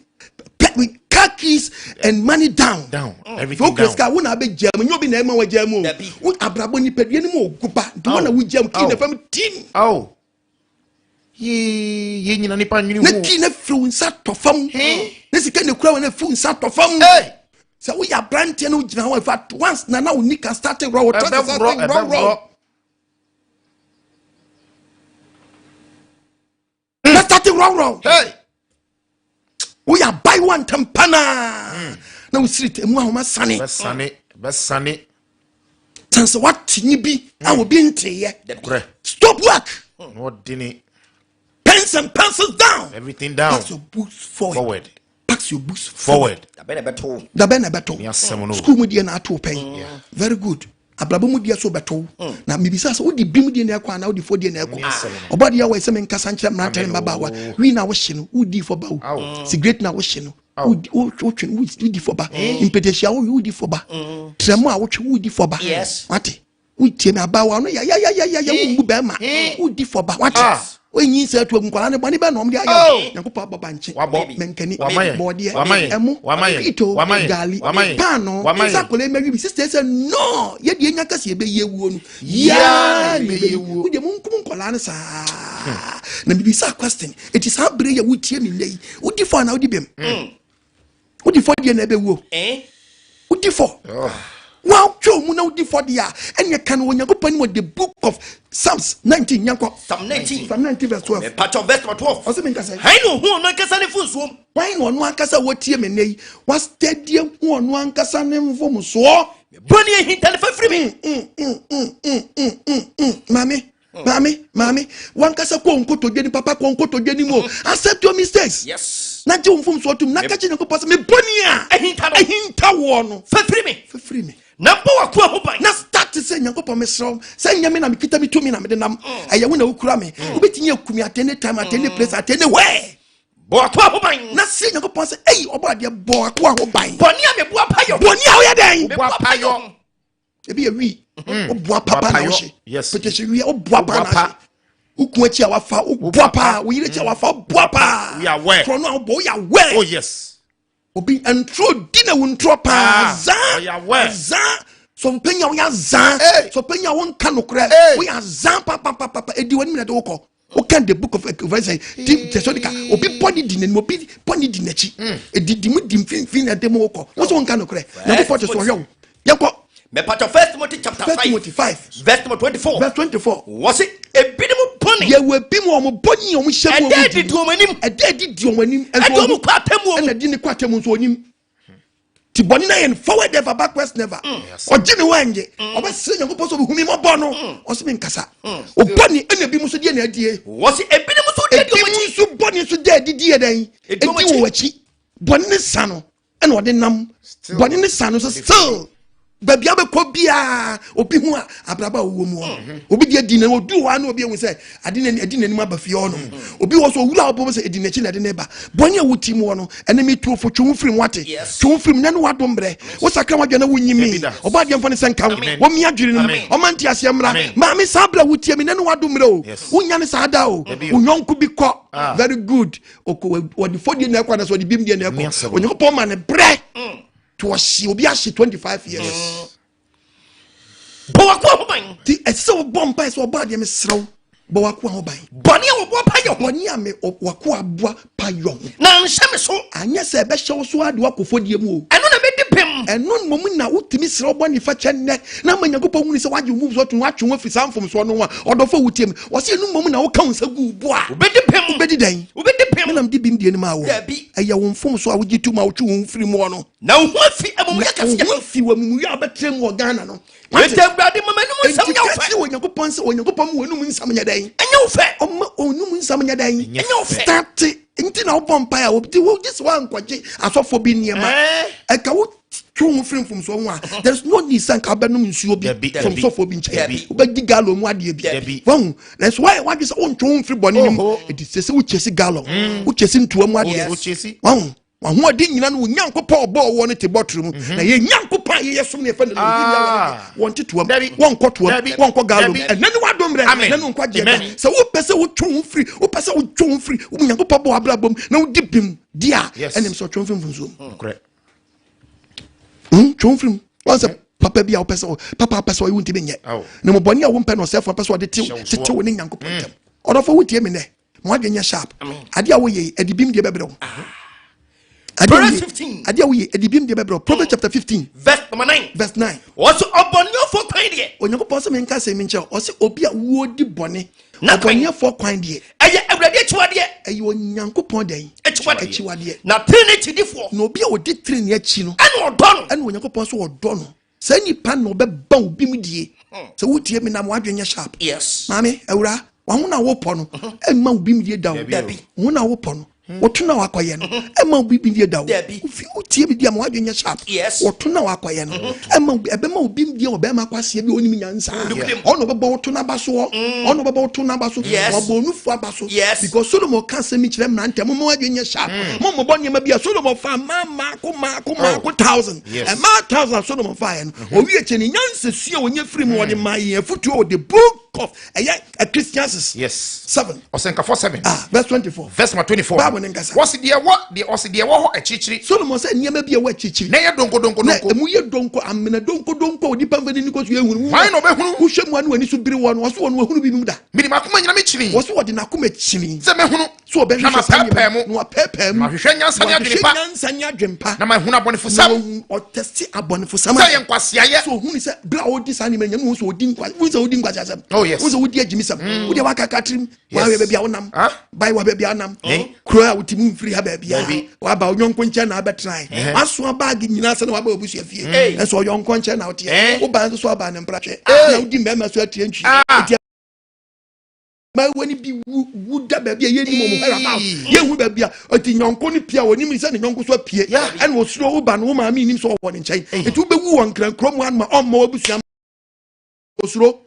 [SPEAKER 1] car keys and money down.
[SPEAKER 2] Down.
[SPEAKER 1] Sɛ
[SPEAKER 2] Everything
[SPEAKER 1] wokura
[SPEAKER 2] down.
[SPEAKER 1] sika, wo na abɛgya mu, nyɛ obi na ɛma wagya mu o.
[SPEAKER 4] Dabi.
[SPEAKER 1] Wo abrabɔ nipadua no mu ɔgo ba nti wo na wogya mu key na fam tim.
[SPEAKER 2] Aw. Yee, yee nyina nipa nwene
[SPEAKER 1] Na
[SPEAKER 2] ho.
[SPEAKER 1] key na firi wo nsa tɔ fam na sika na ekura wo na firi wo nsa tɔ fam.
[SPEAKER 2] Hey!
[SPEAKER 1] Sɛ woyɛ aberanteɛ na wogyina hɔ, in once na wo nika start rɔ wo trust
[SPEAKER 2] Ɛbɛworɔ,
[SPEAKER 1] start rɔ rɔ.
[SPEAKER 2] Ɛbɛworɔ.
[SPEAKER 1] Na start rɔ rɔ.
[SPEAKER 2] Hey!
[SPEAKER 1] Woyɛ abayewa ntɛm panaa na wosiri emu ahoma sane.
[SPEAKER 2] Bɛsane, bɛsane.
[SPEAKER 1] San sɛ woate nyi bi a obi nteyɛ.
[SPEAKER 2] Korɛ.
[SPEAKER 1] Stop work.
[SPEAKER 2] Na ɔde ne
[SPEAKER 1] Pens and pencils down.
[SPEAKER 2] Everything down.
[SPEAKER 1] Pass your books forward.
[SPEAKER 2] Forward.
[SPEAKER 1] Pass your books forward.
[SPEAKER 2] Forward.
[SPEAKER 4] Dabɛ na ɛbɛto.
[SPEAKER 1] Dabɛ na ɛbɛto.
[SPEAKER 2] Ne asɛm no.
[SPEAKER 1] School mu deɛ na ato pɛn, very good. Abrabɔ mu deɛ so bɛto na mebisa sɛ wode bim deɛ na ɛkɔ anaa wode fɔ deɛ na ɛkɔ?
[SPEAKER 2] Ne asɛm no.
[SPEAKER 1] Ɔbɔ deɛ wɔ sɛ menkasa nkyerɛ mmeranteɛ ne
[SPEAKER 2] Amen.
[SPEAKER 1] mmabaawa. Wii na wohye no, wodi fɔ ba wo.
[SPEAKER 2] Aw.
[SPEAKER 1] Cigarette na wohye no,
[SPEAKER 2] Aw.
[SPEAKER 1] wotwe no, wodi fɔ ba. Mpɛtɛhyia wowe, wodi fɔ ba. Trɛmo a wotwe, wodi fɔ ba. Wate, wotie me, abaawa no yayayayaya, wommu bɛrima, wodi fɔ ba, wate?
[SPEAKER 2] Ah.
[SPEAKER 1] Wonyi nsɛ atu agu nkwadaa ne bɔne bɛɛ na ɔmde ayɛ
[SPEAKER 2] Oh.
[SPEAKER 1] wo. Nyankopɔn abɔ bankye,
[SPEAKER 2] Wabɔ.
[SPEAKER 1] mankani,
[SPEAKER 2] Wama yɛn.
[SPEAKER 1] bɔɔdeɛ,
[SPEAKER 2] Wama yɛn.
[SPEAKER 1] ɛmo,
[SPEAKER 2] Wama yɛn.
[SPEAKER 1] pito,
[SPEAKER 2] Wama yɛn.
[SPEAKER 1] gaali,
[SPEAKER 2] Wama yɛn.
[SPEAKER 1] paano.
[SPEAKER 2] Wama yɛn.
[SPEAKER 1] Sɛ akwadaa yi mɛwi bi, sister sɛ no, yɛdeɛ nya kɛse yɛbɛyi awuo no
[SPEAKER 2] Yaa
[SPEAKER 1] yaa
[SPEAKER 2] na
[SPEAKER 1] na
[SPEAKER 2] yɛbɛyi
[SPEAKER 1] yɛbɛyi
[SPEAKER 2] awuo.
[SPEAKER 1] Wodeɛ monkum nkwadaa no saa na mebisa question. Ɛti saa berɛ yɛ wotie me nnɛ yi, wodi fɔ anaa wodi bem? Wodi fɔ deɛ na ɛbɛwuo. Wodi fɔ, woatwa mu na wodi fɔ deɛ a, ɛneɛ ka no wɔ Onyankopɔn anim wɔ the Book of Psalms 19. Nyankɔ.
[SPEAKER 4] Psalm 19.
[SPEAKER 1] Psalm 19 verse 12.
[SPEAKER 4] Mepatɔ verse number 12.
[SPEAKER 1] Ɔsɛ menka sɛ
[SPEAKER 4] Hɛn na ohun ɔno ankasa ne mfomsoɔ.
[SPEAKER 1] Wan na ɔno ankasa wɔtie me nnɛ yi wastadie hu ɔno ankasa ne mfomsoɔ?
[SPEAKER 4] Bɔne ahinta ne fa firi me.
[SPEAKER 1] Maame, maame, maame, wankasa kɔ nkotodwe ni, papa, kɔ nkotodwe ni mu o, accept your mistakes. Na gye wo mfomsoɔ tom na ka kyerɛ Nyankopɔn sɛ mebɔne a
[SPEAKER 4] Ahinta no.
[SPEAKER 1] ahinta woɔ no,
[SPEAKER 4] fa firi me.
[SPEAKER 1] Fafiri me.
[SPEAKER 4] Na mbɔ w'akoa ho ban.
[SPEAKER 1] Na start sɛ, Nyankopɔn, mesrɛ wo sɛ nyɛ me na mekita me tumi na mede nam, ɛyɛ wo na wokura me. Wobɛtumi aku me at any time, at any place, at anywhere.
[SPEAKER 4] Bɔ w'akoa ho ban.
[SPEAKER 1] Na sɛ Nyankopɔn sɛ, ei, ɔbɔ adeɛ, bɔ akoa ho ban.
[SPEAKER 4] Bɔne a meboa payɔ.
[SPEAKER 1] Bɔne a woyɛ dɛn?
[SPEAKER 4] Meboa payɔ.
[SPEAKER 1] Ebi yɛ wii. Woboa papa na
[SPEAKER 2] Boapayɔ.
[SPEAKER 1] wohye.
[SPEAKER 2] Yes.
[SPEAKER 1] Petition wia woboa paa na
[SPEAKER 2] Woboa pa.
[SPEAKER 1] ahye. Woku akyi a wafa woboa paa. Wo yere akyi a wafa woboa paa.
[SPEAKER 2] We are aware.
[SPEAKER 1] Korɔ no a wobɔ woyɛ aware.
[SPEAKER 2] Oh yes.
[SPEAKER 1] Obi ntoro di na wo ntoro paa.
[SPEAKER 2] Ah,
[SPEAKER 1] Zaa.
[SPEAKER 2] ɔyɛ aware.
[SPEAKER 1] Zaa. Sɔmpanyin a woyɛ azaa.
[SPEAKER 2] Hey.
[SPEAKER 1] Sɔmpanyin a wonka nokorɛ.
[SPEAKER 2] Hey.
[SPEAKER 1] Woyɛ azaa papapapa. Edi w'anim na ɛde wokɔ. Woka the book of Ecclesiastes ti Thessalonica. Obi bɔ ne di n'anim, obi bɔ ne di n'akyi. Edidi mu di mfimfini na ɛde mu wokɔ. Wo sɛ wonka nokorɛ. Nyankopɔn te so ɔhwɛ wo. Yɛnkɔ
[SPEAKER 4] Mepatɔ First Timothy chapter
[SPEAKER 1] First
[SPEAKER 4] 5
[SPEAKER 1] Timothy 5
[SPEAKER 4] verse number 24.
[SPEAKER 1] verse 24.
[SPEAKER 4] Wɔse ebinom bɔne
[SPEAKER 1] Yɛwɔ ebi mu a wɔn bɔ ni a wɔn hyɛ mu a
[SPEAKER 4] ɛda
[SPEAKER 1] wɔn
[SPEAKER 4] adi
[SPEAKER 1] di
[SPEAKER 4] di wɔn anim.
[SPEAKER 1] Ɛda adi di wɔn anim.
[SPEAKER 4] Ɛde
[SPEAKER 1] Ɛnso
[SPEAKER 4] wɔn kɔ atemmuo mu.
[SPEAKER 1] Ɛna di ne kɔ atɛmu nso onim. Ti bɔne na yɛ no forward ever, backwards never. Ɔgye ne ho angye. Ɔbɛsrɛ Nyankopɔn sɛ ɔbɛhu mi mmɔbɔ no. Ɔsɛ mi nkasa. Ɔbɔne ɛna ebi mu nso deɛ na adie.
[SPEAKER 4] Wɔse ebinom nso deɛ di
[SPEAKER 1] Ebi
[SPEAKER 4] wɔn
[SPEAKER 1] mu
[SPEAKER 4] akyi.
[SPEAKER 1] nso bɔne nso deɛ adi die dɛn?
[SPEAKER 4] Edi
[SPEAKER 1] Edi
[SPEAKER 4] wɔn akyi.
[SPEAKER 1] wɔ akyi. Bɔne ne sa no ɛna ɔde nam.
[SPEAKER 2] Still.
[SPEAKER 1] Bɔne ne sa no nso still. Baabi a bɛkɔ biara obi ho a abraba a ɔwɔ mu hɔ obi deɛ di n'anim odu hɔ a na obi ehu sɛ ade n'anim adi n'anim aba fie hɔ nom. Obi wɔ so owura a ɔbɔ sɛ edi n'akyi na ɛde ne ba. Bɔnne a woti mu hɔ no ɛne mi tuo fo, twe ho firi mu ate.
[SPEAKER 4] Yes.
[SPEAKER 1] Twe ho firi mu na ne wadom brɛ wosakra wadwa na wonyi mi
[SPEAKER 2] Dabi da.
[SPEAKER 1] ɔbɔ adeɛ mfa ne sɛ nka wo
[SPEAKER 2] Amen.
[SPEAKER 1] wɔmi adwene no mu
[SPEAKER 2] Amen.
[SPEAKER 1] ɔma nte aseɛ mmra.
[SPEAKER 2] Amen.
[SPEAKER 1] Maame, saa berɛ a wotie mi na ne wadom mmerɛ o.
[SPEAKER 2] Yes.
[SPEAKER 1] Wonya ne saa da o.
[SPEAKER 2] Dabi
[SPEAKER 1] wo
[SPEAKER 2] o.
[SPEAKER 1] yɔnko bi kɔ.
[SPEAKER 2] Ah.
[SPEAKER 1] Very good. Ɔkɔ wɔde fɔdie na ɛkɔ anasɛ ɔde bim deɛ na
[SPEAKER 2] Ne
[SPEAKER 1] ɛkɔ.
[SPEAKER 2] asɛm.
[SPEAKER 1] Onyankopɔn ma ne brɛ to ɔhye obi ahye 25 years.
[SPEAKER 4] Bɔ w'akoa ho ban.
[SPEAKER 1] Nti ɛsɛ sɛ wobɔ mpae sɛ ɔbɔ adeɛ, mesrɛ wo, bɔ w'akoa ho ban.
[SPEAKER 4] Bɔne a wɔboa pa yɛ ho.
[SPEAKER 1] Bɔne a me w'akoa aboa pa yɔ ho.
[SPEAKER 4] Na nhyɛ me so.
[SPEAKER 1] Anyɛ sɛ ɛbɛhyɛ wo so ade woakɔ fɔdie mu o.
[SPEAKER 4] Ɛno na mɛdi pem.
[SPEAKER 1] Ɛno mmom na wotumi srɛ wo bɔne fakyɛ nnɛ na ama Nyankopɔn hunu sɛ woagye wo mfomsoɔ to woatwe wo afiri saa mfomsoɔ no ho a ɔdɔfo a wotie mu wɔsɛ ɛno mmom na woka wo nsa gu wo bo a
[SPEAKER 4] Wobɛdi pem.
[SPEAKER 1] Wobɛdi dɛn?
[SPEAKER 4] Wobɛdi pem.
[SPEAKER 1] Menam de bim deɛ no maa wɔ.
[SPEAKER 4] Dabi.
[SPEAKER 1] Ɛyɛ wo mfomsoɔ a wogye to mu a wotwe wo ho firi mu hɔ no.
[SPEAKER 4] Na wo ho afi amumuyɛ kɛseɛ.
[SPEAKER 1] Wo ho afi wɔ amumuyɛ a wobɛtrɛ mu wɔ Ghana no.
[SPEAKER 4] Enti Awurade, ma m'anom nsɛm
[SPEAKER 1] Enti
[SPEAKER 4] nyɛ wo
[SPEAKER 1] ka
[SPEAKER 4] fɛ.
[SPEAKER 1] kyerɛ Onyankopɔn sɛ Onyankopɔn ma w'anum nsɛm nyɛ dɛn?
[SPEAKER 4] Ɛnyɛ wo fɛ.
[SPEAKER 1] Ɔma onum nsɛm nyɛ dɛn?
[SPEAKER 4] Ɛnyɛ wo fɛ.
[SPEAKER 1] Starte nti na wobɔ mpae a wogye wogye sɛ woankɔgye asɔfoɔ bi nneɛma. Ɛka wo twe wo ho firi mfomsoɔ ho a, there is no need sɛ nka wobɛnom nsuo bi
[SPEAKER 2] Dabi,
[SPEAKER 1] from
[SPEAKER 2] dabi.
[SPEAKER 1] sɔfoɔ bi nkyɛn.
[SPEAKER 2] Dabi.
[SPEAKER 1] Wobɛdi gallon mu adeɛ bi.
[SPEAKER 2] Dabi.
[SPEAKER 1] Wahu nanso woayɛ woadwe sɛ wontwe wo ho mfiri bɔne no mu.
[SPEAKER 2] Oho.
[SPEAKER 1] Ɛti sɛ wokyɛsi gallon, wokyɛsi ntoa mu adeɛ.
[SPEAKER 2] Wokyɛsi.
[SPEAKER 1] Wahu wahoɔden nyina no wo Nyankopɔn ɔbɔɔ wɔ no te bɔtoro mu na yɛ Nyankopɔn a yɛyɛ som no yɛfɛ no.
[SPEAKER 2] Ah.
[SPEAKER 1] Wɔnte toam.
[SPEAKER 2] Dabi.
[SPEAKER 1] Wɔnkɔ toam.
[SPEAKER 2] Dabi.
[SPEAKER 1] Wɔnkɔ gallon.
[SPEAKER 2] Dabi.
[SPEAKER 1] Ɛnɛ ne wadom mmerɛ
[SPEAKER 2] Amen.
[SPEAKER 1] na ne nkwagyeɛ da
[SPEAKER 2] Amen.
[SPEAKER 1] sɛ wopɛ sɛ wotwe wo firi, wopɛ sɛ wotwe wo firi wo Nyankopɔn bɔ w'abrabɔ mu na wodi bim di a
[SPEAKER 2] Yes.
[SPEAKER 1] ɛnem sɛ ɔtwe wo mfiri mfomsoɔ mu.
[SPEAKER 2] Nokorɛ.
[SPEAKER 1] Twe wo firi mu wɔn sɛ papa bi a wopɛ sɛ papa pɛ sɛ ɔyɛ wo ntimi nyɛ
[SPEAKER 2] Aw.
[SPEAKER 1] na mmɔbɔne a wompɛ no ɔsɛfoɔ pɛ sɛ ɔde tew
[SPEAKER 2] Hyɛ wo soɔ.
[SPEAKER 1] tetew wo ne Nyankopɔn ntam. Ɔdɔfo, wotie me nnɛ, ma wadwe nyɛ sharp. Adeɛ a woyɛ yi, ɛde bim deɛ bɛbrɛ wo. Adeɛ a
[SPEAKER 4] Proverbs
[SPEAKER 1] woyɛ-
[SPEAKER 4] 15.
[SPEAKER 1] Adeɛ a woyɛ ɛde bim deɛ bɛbrɛ wo. Proverbs chapter 15
[SPEAKER 4] verse number 9.
[SPEAKER 1] Verse 9.
[SPEAKER 4] Wɔse ɔbɔneɛfoɔ kwan deɛ
[SPEAKER 1] Onyankopɔn sɛ menka sɛ menkyɛ ɔsɛ obi a wodi bɔne
[SPEAKER 4] Na kwan.
[SPEAKER 1] ɔbɔneɛfoɔ kwan deɛ
[SPEAKER 4] ɛyɛ Awurade akyiwadeɛ.
[SPEAKER 1] Ɛyɛ Onyankopɔn dɛn?
[SPEAKER 4] Akyiwadeɛ.
[SPEAKER 1] Akyiwadeɛ.
[SPEAKER 4] Na tene kyidifoɔ
[SPEAKER 1] Na obi a ɔdi tene akyi no
[SPEAKER 4] ɛne ɔdɔ no.
[SPEAKER 1] Ɛne Onyankopɔn so ɔdɔ no. Saa nipa na ɔbɛba wo bi mu die sɛ wotie me nam wadwe nyɛ sharp. Maame awura, waho na wopɔ no ɛmma wo bi mu die da o.
[SPEAKER 4] Dabi.
[SPEAKER 1] Wo na wopɔ no wɔto na wakɔyɛ no ɛmma wo bi mu die da o.
[SPEAKER 4] Dabi.
[SPEAKER 1] Wofi wotie me di ama wadwe nyɛ sharp. Wɔto na wakɔyɛ no ɛmma wo bi ɛbɛma wo bi mu die wɔ bɛrima akwaseɛ bi a ɔnim nyansa.
[SPEAKER 4] Nokorɛ.
[SPEAKER 1] Ɔno ɔbɛbɔ wo to n'aba soɔ, ɔno ɔbɛbɔ wo to n'aba so. Wabɔ onufu aba so. Because Solomon ka asɛm yi kyerɛ mmeranteɛ, mo wadwe nyɛ sharp, mo mmɔbɔ nneɛma bi a Solomon fa mmaa maako maako maako thousand. Ɛmaa thousand a Solomon fa yɛ no owie kyɛ ne nyansa sua a wɔnyɛ firi mu wɔde maa yɛn afutuo wɔ the book of ɛyɛ Ecclesiastes 7.
[SPEAKER 2] Ɔsɛnkafo 7.
[SPEAKER 1] Ah, verse 24.
[SPEAKER 2] Verse number 24.
[SPEAKER 1] Bible ne nkasa.
[SPEAKER 2] Wɔsi deɛ wɔ deɛ ɔsi deɛ wɔ hɔ akyirikyiri.
[SPEAKER 1] Solomon sɛ nneɛma bi a ɛwɔ akyirikyiri
[SPEAKER 2] na ɛyɛ donko donko
[SPEAKER 1] na
[SPEAKER 2] donko.
[SPEAKER 1] Emu yɛ donko amena donko donko a onipa nfa n'ani kɔ so ehunu.
[SPEAKER 2] Hwan na ɔbɛhunu?
[SPEAKER 1] Wohwɛ mu a ne w'ani so biri wɔ no ɔso wɔ no wahunu bi mu da.
[SPEAKER 2] Mede m'akoma nyina mekyini.
[SPEAKER 1] Wɔso wɔde n'akoma kyini.
[SPEAKER 2] Sɛ mɛhunu.
[SPEAKER 1] So ɔbɛhwehwɛ
[SPEAKER 2] Na
[SPEAKER 1] saa
[SPEAKER 2] mapɛɛpɛɛ
[SPEAKER 1] nneɛma
[SPEAKER 2] mu.
[SPEAKER 1] na wapɛɛpɛɛ mu.
[SPEAKER 2] Na mahwehwɛ nyansa ne adwene pa.
[SPEAKER 1] Wahwehwɛ nyansa ne adwene pa.
[SPEAKER 2] Na mahunu
[SPEAKER 1] Na
[SPEAKER 2] abɔnefosɛm.
[SPEAKER 1] wahu ɔtɛsi abɔnefosɛm.
[SPEAKER 2] Sɛ yɛ nkwaseayɛ.
[SPEAKER 1] So ohunu sɛ bere a ɔdi saa nneɛma nyɛ no sɛ ɔdi nkwa wohu sɛ ɔdi nkwasiasɛm.
[SPEAKER 2] Oh, yes.
[SPEAKER 1] Wohu sɛ wodi agyimisɛm wodeɛ wakaka tirim wahwɛ baabi a wonam
[SPEAKER 2] Huh?
[SPEAKER 1] bae wa baabi a wonam
[SPEAKER 2] Eh?
[SPEAKER 1] kuro a wotumi mfiri ha baabi a
[SPEAKER 2] Baabi.
[SPEAKER 1] waba onyɔnko nkyɛn na abɛtenae wasoa baage nyinaa sɛ na waba abusua fie ɛnso ɔyɔnko nkyɛn na woteɛ
[SPEAKER 2] Eh?
[SPEAKER 1] woba nso so aba ne mpratwɛ na wodi mmarima so atie ntwi. Enti maawa ni bi wu wu da baabi a yɛnim ɔmo whereabout yɛhu baabi a ɔti nyɔnko no pie a wɔnim sɛ ne nyɔnko so apue. Ɛna osuro woba no wo maame nim sɛ ɔwɔ ne nkyɛn nti wobɛwu wɔ nkrankuro mu anoma ɔmma wabusua osuro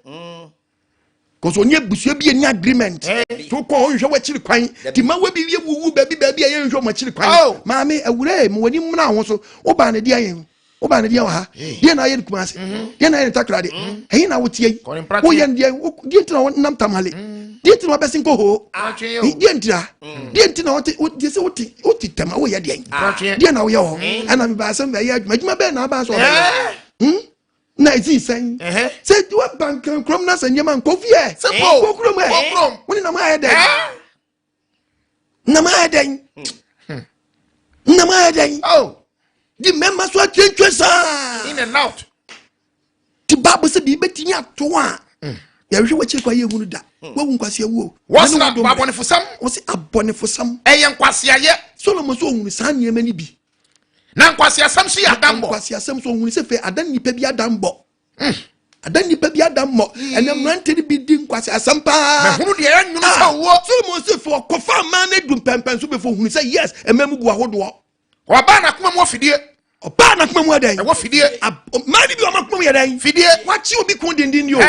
[SPEAKER 1] kɔsɔ onye abusua bi ani agreement to kɔ ɔnhwɛ w'akyiri kwan ti ma wa bi wie wuwu baabi baabi a yɛnhwɛ ɔmo akyiri kwan.
[SPEAKER 2] Oh.
[SPEAKER 1] Maame awura ma w'ani mmra ho so woba ne deɛ yɛn Wobaa ne deɛ wɔ ha. Deɛ na ayɛ no Kumase. Deɛ na ayɛ no Takoradi. Ɛhe na woteɛ yi?
[SPEAKER 2] Kɔre mprateɛ.
[SPEAKER 1] Woyɛ no deɛ deɛ nti na wonam Tamale. Deɛ nti na wabɛsen kɔ hoo.
[SPEAKER 2] Mprateɛ o.
[SPEAKER 1] Deɛ nti na deɛ nti na wote deɛ sɛ wote wote tɛm a woyɛ deɛn?
[SPEAKER 2] Mprateɛ.
[SPEAKER 1] Deɛ na woyɛ wɔ hɔ. Ɛna mebaa sɛ mɛyɛ adwuma. Adwuma bɛn na abaa sɛ ɔbɛyɛ? Na ɛsii sɛn? Sɛ woaba nkran kurom na sɛ nneɛma nkɔ fie.
[SPEAKER 2] Simple.
[SPEAKER 1] Kɔ kurom ɛ.
[SPEAKER 2] Kɔ kurom.
[SPEAKER 1] Wo ne nam ayɛ dɛn? Nam ayɛ dɛn? Nam ayɛ dɛn?
[SPEAKER 2] Oh.
[SPEAKER 1] Di mmarima so atwentwe saa.
[SPEAKER 2] In and out.
[SPEAKER 1] Ti baabu sɛ biribi bɛtumi ato a yɛhwɛ w'akyiri kɔ yɛ hunu da. Wawu nkwasi awuo.
[SPEAKER 2] Wɔsena abɔnefosɛm.
[SPEAKER 1] Wɔsi abɔnefosɛm.
[SPEAKER 2] Ɛyɛ nkwasiayɛ.
[SPEAKER 1] Solomon so ohunu saa nneɛma ni bi.
[SPEAKER 2] Na nkwasiasɛm so yɛ adammɔ.
[SPEAKER 1] Nkwasiasɛm so ohunu sɛ fɛ adan nipa bi adammɔ. Adan nipa bi adammɔ. Ɛnna mmerante no bi di nkwasiasɛm paa.
[SPEAKER 2] Mɛhunu deɛ ɛyɛ nwono sɛ owuo.
[SPEAKER 1] Solomon sɛ fɛ ɔkɔfa aman no adu mpɛmpɛn so bɛfɛ ohunu sɛ yes mmaa mu gu ahodoɔ.
[SPEAKER 2] Ɔbaa n'akoma mu wɔ fidie.
[SPEAKER 1] Ɔbaa n'akoma mu ɛdɛn?
[SPEAKER 2] Ɛwɔ fidie.
[SPEAKER 1] Mmaa no bi wɔn akoma mu yɛ dɛn?
[SPEAKER 2] Fidie.
[SPEAKER 1] Wakye obi kun denden di o.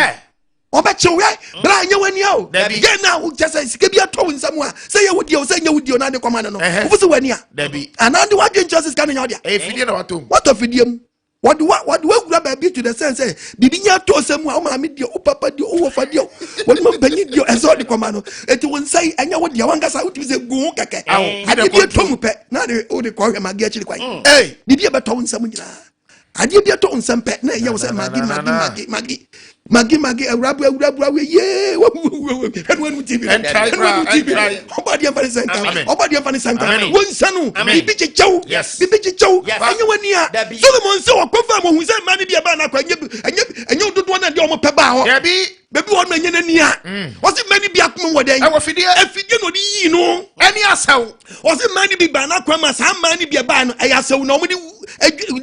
[SPEAKER 1] Ɔbɛkye wo yɛ bra ɛnyɛ w'ani o.
[SPEAKER 2] Dabi.
[SPEAKER 1] Yɛn na wo kyɛ sɛ sika bi atɔ wo nsam a sɛ yɛ wo deɛ o sɛ nyɛ wo deɛ o na de kɔma no no.
[SPEAKER 2] Ɛhɛ.
[SPEAKER 1] Wofo sɛ w'ani a.
[SPEAKER 2] Dabi.
[SPEAKER 1] Anaa de w'adwene kyerɛ sɛ sika no nyɛ wo dea.
[SPEAKER 2] Ɛyɛ fidie na watɔ mu.
[SPEAKER 1] Watɔ fidie mu. Wɔde wa wɔde wawura baabi to the sense sɛ biribi nya atɔ sɛ mu a wo maame deɛ wo papa deɛ wo wɔfa deɛ wɔn mu mpanyin deɛ ɛsɛ ɔde kɔma no eti wo nsa yi ɛnyɛ wo deɛ wankasa wotumi sɛ gu ho kɛkɛ.
[SPEAKER 2] Awo.
[SPEAKER 1] Adeɛ bi atɔ mu pɛ na de wode kɔhwɛ magi akyiri kwan.
[SPEAKER 2] Hey.
[SPEAKER 1] Biribi a ɛbɛtɔ wo nsam nyinaa adeɛ bi atɔ wo nsam pɛ na ɛyɛ wo sɛ magi magi magi magi magi magi awurabu awurabu awo yee wawu ɛnu ɛnu tv no
[SPEAKER 2] Ɛntrae
[SPEAKER 1] ɛnu
[SPEAKER 2] koraa,
[SPEAKER 1] ɛnu tv no
[SPEAKER 2] ɛntrae.
[SPEAKER 1] ɔbɔ adeɛ nfa ne sɛ nka
[SPEAKER 2] Amen.
[SPEAKER 1] ɔbɔ adeɛ nfa ne sɛ nka
[SPEAKER 2] Amen.
[SPEAKER 1] wo nsa no
[SPEAKER 4] Amen.
[SPEAKER 1] biribi kyekyɛw
[SPEAKER 2] Yes.
[SPEAKER 1] biribi kyekyɛw
[SPEAKER 4] Yes.
[SPEAKER 1] ɛnyɛ wani a
[SPEAKER 4] Dabi.
[SPEAKER 1] Solomon sɛ ɔkɔ fam ohun sɛ mmaa no bi ɛbaa n'akɔ ɛnyɛ ɛnyɛ ɛnyɛ dodoɔ naa deɛ ɔmo pɛ baa hɔ
[SPEAKER 2] Dabi.
[SPEAKER 1] baabi wɔ no ɛnyɛ n'ani a ɔsi mmaa no bi akoma wɔ dɛn
[SPEAKER 2] Ɛwɔ fidie.
[SPEAKER 1] afidie na ɔde yii no
[SPEAKER 2] Ɛne asɛw.
[SPEAKER 1] ɔsi mmaa no bi baa n'akwan ma saa mmaa no bi ɛbaa no ɛyɛ asɛw na ɔmo de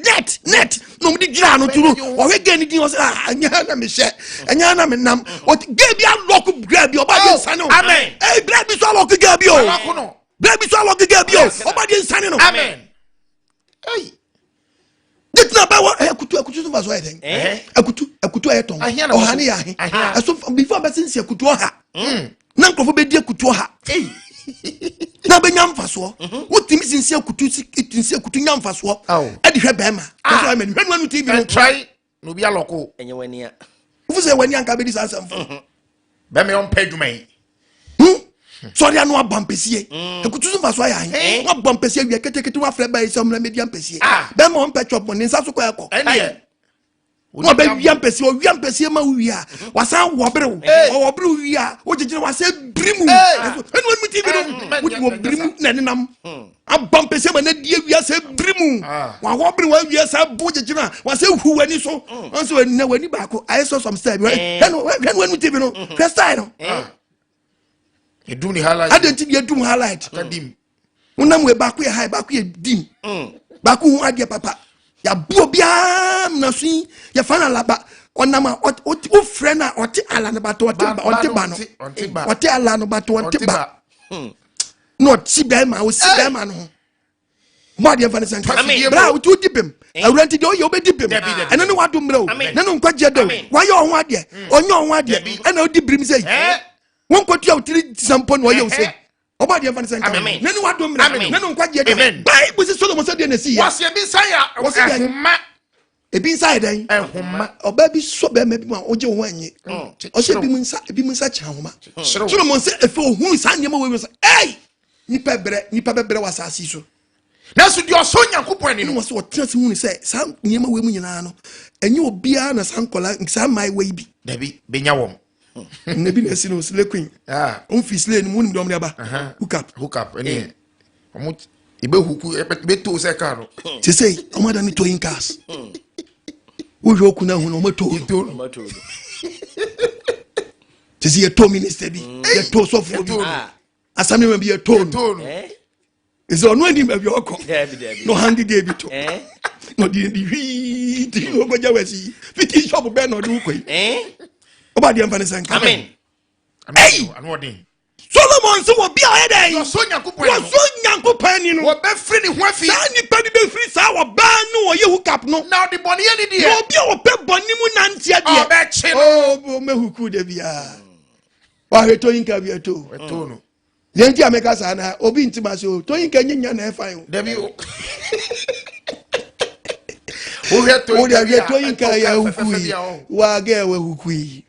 [SPEAKER 1] net net na ɔmo de dwira no turu ɔhwɛ gɛɛ ni din ɔsi ah ɛnyɛ ha na mi hyɛ ɛnyɛ ha na mi nam ɔti gɛɛ bi alɔko bra bi ɔba de nsane o
[SPEAKER 2] Amen.
[SPEAKER 1] ɛy bra bi so alɔko gɛɛ bi o
[SPEAKER 2] Alɔko no.
[SPEAKER 1] bra bi so alɔko gɛɛ bi o ɔba de nsane no
[SPEAKER 2] Amen. Hey.
[SPEAKER 1] de tena ba wɔ ɛ akutu akutu so fa so yɛ dɛn
[SPEAKER 4] Eh?
[SPEAKER 1] akutu akutu ɛyɛ tɔn
[SPEAKER 2] Ahia na
[SPEAKER 1] ɔha
[SPEAKER 2] wɔso.
[SPEAKER 1] ne yɛ ahe
[SPEAKER 2] Ahia.
[SPEAKER 1] ɛso before bɛsi nsi akutu ɔha na nkurɔfo bɛ di akutu ɔha na bɛ nya nfasoɔ wotumi si nsi akutu si nsi akutu nya nfasoɔ
[SPEAKER 2] Awo.
[SPEAKER 1] ɛde hwɛ bɛrima ɛsɛ ɔyɛ mɛni hwɛ nuanu tv no
[SPEAKER 2] Ɛntrae. Na obi alɔko.
[SPEAKER 4] Ɛnyɛ w'ani a.
[SPEAKER 1] wofu sɛ w'ani anka bɛdi saa nsɛm fo
[SPEAKER 2] Bɛmɛ ɔmpɛ adwuma yi.
[SPEAKER 1] Sɔre ano abɔ mpɛsie akutu so nfasoɔ yɛ ahe wabɔ mpɛsie wia ketekete wafrɛ bɛyi sɛ ɔmuna mɛdi mpɛsie
[SPEAKER 2] Ah.
[SPEAKER 1] bɛrima ɔmpɛ chɔpɔ ne nsa so kɔ ɛkɔ
[SPEAKER 2] Ɛneɛ.
[SPEAKER 1] na ɔbɛwia mpɛsie ɔwia mpɛsie ma wo wie a wasan wɔberew ɔwɔberew wie a wogyegyere wasan biri mu ɛnu ɛnu tv no wodi wɔ biri mu na ɛnenam abɔ mpɛsie ma n'adi awia sɛ biri mu wawɔberew awia sɛ bo gyegyere a wasan hu w'ani so ɔnso w'ani w'ani baako ayɛ sɛ sɔm style bi hwɛ ɛnu ɛnu tv no hwɛ style no
[SPEAKER 2] Edum ni highlight.
[SPEAKER 1] adi nti deɛ dum highlight
[SPEAKER 2] Kadim.
[SPEAKER 1] wonam wei baako yɛ high baako yɛ dim baako hu adeɛ papa yabu obiara mena so yi yɛfa no alaba ɔnam a wofrɛ no a ɔte ala no bato ɔte ba ɔnte ba no
[SPEAKER 2] Ɔnte ba.
[SPEAKER 1] ɔte ala no bato ɔnte
[SPEAKER 2] Ɔnte
[SPEAKER 1] ba
[SPEAKER 2] ba.
[SPEAKER 1] na ɔte bɛrima ɔsi bɛrima no ho mo adeɛ mfa ne sɛ nka
[SPEAKER 4] Amen.
[SPEAKER 1] bra a wotu di bem awura nti deɛ ɔyɛ wobɛdi bem
[SPEAKER 2] Dabi, dabi.
[SPEAKER 1] ɛno ne wado mmerɛ o
[SPEAKER 4] Amen.
[SPEAKER 1] na ne nkwagyeɛ da o
[SPEAKER 4] Amen.
[SPEAKER 1] wayɛ ɔho adeɛ ɔnyɛ ɔho adeɛ
[SPEAKER 2] Dabi.
[SPEAKER 1] ɛna wodi birim sɛ
[SPEAKER 2] Eh?
[SPEAKER 1] wonkɔtua wo tiri sampo na ɔyɛ wo sɛ
[SPEAKER 2] Ɛhɛ.
[SPEAKER 1] ɔbɔ adeɛ mfa ne sɛ nka
[SPEAKER 4] Amen.
[SPEAKER 1] na ne wado mmerɛ
[SPEAKER 2] Amen.
[SPEAKER 1] na ne nkwagyeɛ da
[SPEAKER 2] Amen.
[SPEAKER 1] bible sɛ Solomon sɛ deɛ na ɛsi yɛ
[SPEAKER 2] Wɔsi ebi nsa yɛ
[SPEAKER 1] Wɔsi dɛn?
[SPEAKER 2] ɛhoma.
[SPEAKER 1] Ebi nsa yɛ dɛn?
[SPEAKER 2] Ɛhoma.
[SPEAKER 1] Ɔbaa bi sɔ bɛrima bi mu a ɔgye wo ho anyi ɔhyɛ ebi mu nsa ebi mu nsa kyɛn ahoma.
[SPEAKER 2] Kyerɛw.
[SPEAKER 1] Solomon sɛ efe ohun saa nneɛma wɔ sɛ ɛy nipa brɛ nipa bɛbrɛ wɔ asase yi so.
[SPEAKER 2] Nanso deɛ ɔsɔ Nyankopɔn ani
[SPEAKER 1] ɛna
[SPEAKER 2] no.
[SPEAKER 1] wɔ sɛ ɔtena se hunu sɛ saa nneɛma wɔ mu nyinaa no ɛnyɛ obiara na saa nkɔla saa mmaa yi bi.
[SPEAKER 2] Dabi benya wɔn.
[SPEAKER 1] Na ebi na esi no slay queen.
[SPEAKER 2] Ah.
[SPEAKER 1] Ɔnfi slay no mu wonim deɛ ɔmo de aba hook up.
[SPEAKER 2] Hook up ɛneɛ. Ɔmo ebe huku ebe to sɛ kaa no.
[SPEAKER 1] Sesei ɔmo ada ne towing cars wohwɛ okun ahu no ɔmo tow no.
[SPEAKER 2] To no.
[SPEAKER 4] Ɔmo ato no.
[SPEAKER 1] Sesei yɛ tow minister bi yɛ tow sɔfoɔ bi
[SPEAKER 2] Yɛtoo no.
[SPEAKER 4] Ah.
[SPEAKER 1] assemblyman bi yɛ tow no.
[SPEAKER 2] To no.
[SPEAKER 4] Eh?
[SPEAKER 1] Ɛsɛ ɔno anim baabi a ɔkɔ.
[SPEAKER 4] Dabi dabi.
[SPEAKER 1] Na ɔhange gate bi to.
[SPEAKER 4] Eh?
[SPEAKER 1] Na ɔde de hwii ti na ɔkɔgya wɔ asi fiti shop bɛɛ na ɔde wokɔ yi.
[SPEAKER 4] Eh?
[SPEAKER 1] Ɔba adeɛ mfa ne sɛ nka.
[SPEAKER 4] Amen.
[SPEAKER 1] Hey!
[SPEAKER 2] Ano ɔden.
[SPEAKER 1] Solomon sɛ wɔ bi a ɔyɛ dɛn?
[SPEAKER 2] Deɛ ɔsɔ Nyankopɔn ani no.
[SPEAKER 1] Wɔsɔ Nyankopɔn ani no.
[SPEAKER 2] Wɔbɛfiri ne ho afi.
[SPEAKER 1] Saa nipa bi bɛfiri saa ɔbaa no ɔyɛ hookup no.
[SPEAKER 2] Na ɔde bɔne yɛ ne
[SPEAKER 1] Na
[SPEAKER 2] deɛ.
[SPEAKER 1] obi a ɔpɛ bɔne mu nanteɛ deɛ.
[SPEAKER 2] Ɔbɛkye no.
[SPEAKER 1] Oh, mɛhuku da biara. Wahwɛ towing car bi ɛto.
[SPEAKER 2] Ɛto no.
[SPEAKER 1] Deɛ nti a meka saa na obi nti ma se o towing car nyɛ nya na ɛfa o.
[SPEAKER 2] Dabi o. Wohwɛ toyi
[SPEAKER 1] Wode
[SPEAKER 2] ka bi
[SPEAKER 1] ahwɛ
[SPEAKER 2] a,
[SPEAKER 1] toyi nka
[SPEAKER 2] ɛtɔ
[SPEAKER 1] yɛ
[SPEAKER 2] ka
[SPEAKER 1] ahuku
[SPEAKER 2] fɛfɛɛfɛ
[SPEAKER 1] yi
[SPEAKER 2] bi a ɔho.
[SPEAKER 1] waagɛ wahuku yi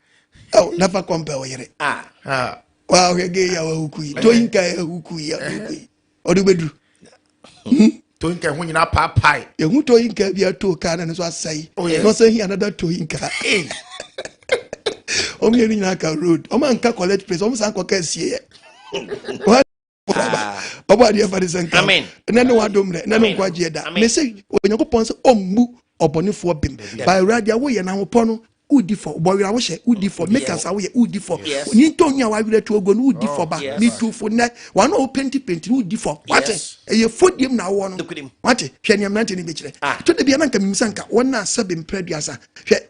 [SPEAKER 1] ɛw nafa kɔmpɛ wo yere.
[SPEAKER 4] Ah.
[SPEAKER 2] Ah.
[SPEAKER 1] Wahwɛ gɛ yɛ wahuku yi, toyi nka yɛ ahuku yi, ahuku yi ɔde wobɛduru.
[SPEAKER 2] Toyi nka ɛho nyinaa paapae.
[SPEAKER 1] Yɛhu toyi nka bi ato kaa na ne so asɛe.
[SPEAKER 2] Oh, yes.
[SPEAKER 1] Na ɔsɛ hi another toyi nka.
[SPEAKER 2] Hey.
[SPEAKER 1] Ɔmo yɛ no nyinaa ka road, ɔmo anka college place, ɔmo san kɔka asieɛ. Ɔbɔ adeɛ fa de sɛ nka.
[SPEAKER 4] Amen.
[SPEAKER 1] Ɛnɛ ne wadom nɛ, ɛnɛ ne
[SPEAKER 4] Amen.
[SPEAKER 1] nkwagyeɛ da.
[SPEAKER 4] Amen.
[SPEAKER 1] Me sɛ Onyankopɔn sɛ ɔmmu ɔbɔnefoɔ bem ba. Awurade a woyɛ n'ahopɔ no, wodi fɔ bɔwerɛ a wohyɛ, wodi fɔ makers a woyɛ, wodi fɔ.
[SPEAKER 4] Yes.
[SPEAKER 1] Ni ntɔnyi a wawerɛ to ogo no, wodi fɔ ba.
[SPEAKER 4] Yes.
[SPEAKER 1] Ne tufo nnɛ wɔn a wopenti penti no, wodi fɔ wate.
[SPEAKER 4] Yes.
[SPEAKER 1] Ɛyɛ fodiem na awɔ no.
[SPEAKER 4] Nokorɛm.
[SPEAKER 1] Wate, hwɛ nea mmerante no bɛkyerɛ.
[SPEAKER 4] Ah.
[SPEAKER 1] To de bia na nka mimisa nka wɔn a sɛbe mpɛ 30, hwɛ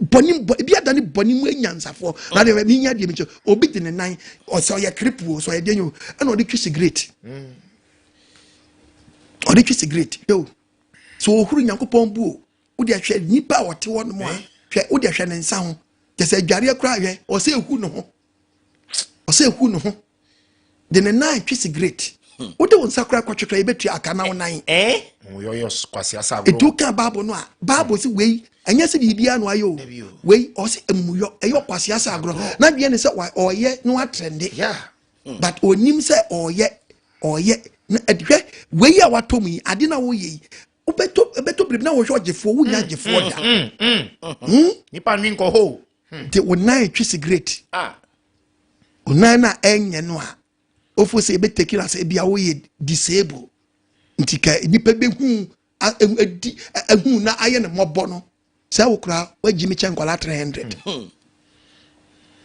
[SPEAKER 1] bɔne bɔ ebi ada ne bɔne mu anyansafoɔ na deɛ menya deɛ mekyɛ obi de ne nan ɔsɛ ɔyɛ kripo o, sɛ ɔyɛ deɛ o, ɛna ɔde twi cigarette, ɔde twi cigarette yo. Sɛ ɔhuru Nyankopɔn bu o, wode ahwɛ nipa a ɔte hɔ nom a, hwɛ, wode ahwɛ ne nsa ho kyɛ sɛ adwareɛ koraa, hwɛ, ɔsɛ ehu ne ho, ɔsɛ ehu ne ho de ne nan twi cigarette. Wode wo nsa koraa kɔtwe koraa, yɛbɛtua aka na wo nan.
[SPEAKER 4] Eh?
[SPEAKER 2] Ɔyɛ kwasi asa agorɔ.
[SPEAKER 1] Etu ka Bible no a, Bible sɛ wei ɛnyɛ sɛ biribiara no ayɛ o.
[SPEAKER 2] Dabi o.
[SPEAKER 1] Wei ɔsɛ emumuyɔ, ɛyɛ ɔkwasi asa agorɔ na deɛ ne sɛ ɔyɛ na watrɛnde. But onim sɛ ɔyɛ na hwɛ wei a watɔ mu yi, ade na woyɛ yi, wobɛtɔ ɛbɛtɔ biribi na wɔhwɛ ɔgyefoɔ, wonya gyefoɔ da.
[SPEAKER 2] Nipa nwi nkɔ hɔ.
[SPEAKER 1] De wo nan twi cigarette.
[SPEAKER 4] Ah.
[SPEAKER 1] Wo nan na ɛnyɛ no a ofo sɛ ebɛteki na sɛ ebi a woyɛ disable nti ka nipa bɛhu adi ehu na ayɛ ne mmɔbɔ no sɛ wo koraa wagyi mi kyɛ nkɔla 300.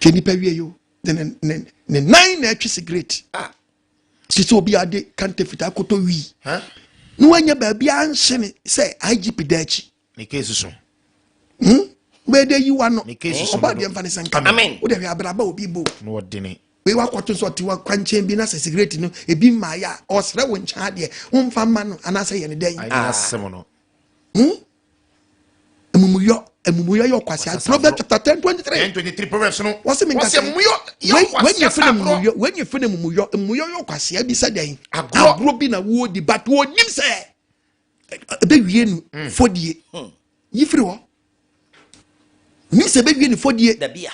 [SPEAKER 1] Hwɛ nipa wie yi o, de ne nan na ɛtwe cigarette.
[SPEAKER 4] Ah.
[SPEAKER 1] Ti sɛ obi ade counterfeit akɔtɔ wii
[SPEAKER 2] Huh?
[SPEAKER 1] na wanya baabi anhye ne sɛ IGP da akyi.
[SPEAKER 2] Ne case so.
[SPEAKER 1] Bɛyɛ dɛ yiwa no.
[SPEAKER 2] Ne case so.
[SPEAKER 1] Ɔba adeɛ mfa ne sɛ nka.
[SPEAKER 4] Amen.
[SPEAKER 1] Wode hwɛ abraba obi bo.
[SPEAKER 2] Na ɔdene.
[SPEAKER 1] Wei wakɔto nso ɔte wakwankyɛn bi na sɛ cigarette no ebi mmaayɛ a, ɔsrɛ wo nkyɛn adeɛ, womfa mma no anaasɛ yɛ ne dɛn?
[SPEAKER 2] Ayi asɛm no.
[SPEAKER 1] Amumuyɔ, amumuyɔ yɛ ɔkwasea.
[SPEAKER 2] Kwasea.
[SPEAKER 1] Proverbs chapter 10:23.
[SPEAKER 2] 10:23 Proverbs no.
[SPEAKER 1] Wɔsi mi
[SPEAKER 2] Wɔsi
[SPEAKER 1] nkasa
[SPEAKER 2] amumuyɔ yɛ
[SPEAKER 1] wei
[SPEAKER 2] ɔkwasi
[SPEAKER 1] nyɛ
[SPEAKER 2] asa
[SPEAKER 1] fɛ na
[SPEAKER 2] agorɔ.
[SPEAKER 1] amumuyɔ, wei nyɛ fɛ na amumuyɔ, amumuyɔ yɛ ɔkwasea bi sɛ dɛn?
[SPEAKER 2] Agorɔ.
[SPEAKER 1] Agorɔ bi na wɔdi, but wɔnim sɛ ɛbɛwie no fɔdie yi firi hɔ. Onim sɛ ɛbɛwie ne fɔdie.
[SPEAKER 4] Dabi a.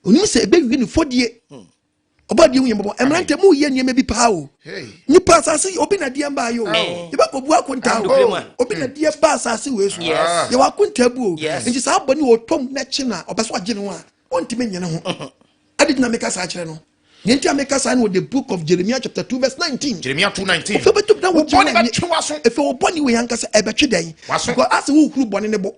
[SPEAKER 1] Onim sɛ ɛbɛwie ne fɔdie. Ɔba deɛ hu yɛn bɔbɔ, mmerante mu yɛ nneɛma bi paa o.
[SPEAKER 2] Hey.
[SPEAKER 1] Nipa asase, obi na deɛ mbaa yi o, yɛbɛkɔ bu akonta o.
[SPEAKER 4] Nokorɛ mu a.
[SPEAKER 1] Obi na deɛ ba asase wei so. Yɛwɔ akonta bu o. Nti saa bɔ ne wɔtɔm n'akyi na ɔbɛ so agye ne ho a, ɔntumi nye ne ho ade gyina. Meka saa kyerɛ no nea nti a meka saa no wɔ the book of Jeremiah chapter 2 verse 19.
[SPEAKER 2] Jeremiah 2:19.
[SPEAKER 1] Ofe bɛtɔ na
[SPEAKER 2] Wo
[SPEAKER 1] wogye
[SPEAKER 2] bɔne
[SPEAKER 1] wo
[SPEAKER 2] bɛtwe w'aso.
[SPEAKER 1] Efe wo bɔne wei ankasa ɛbɛtwe dɛn?
[SPEAKER 2] W'aso.
[SPEAKER 1] Because asɛ wohuru bɔne ne bo,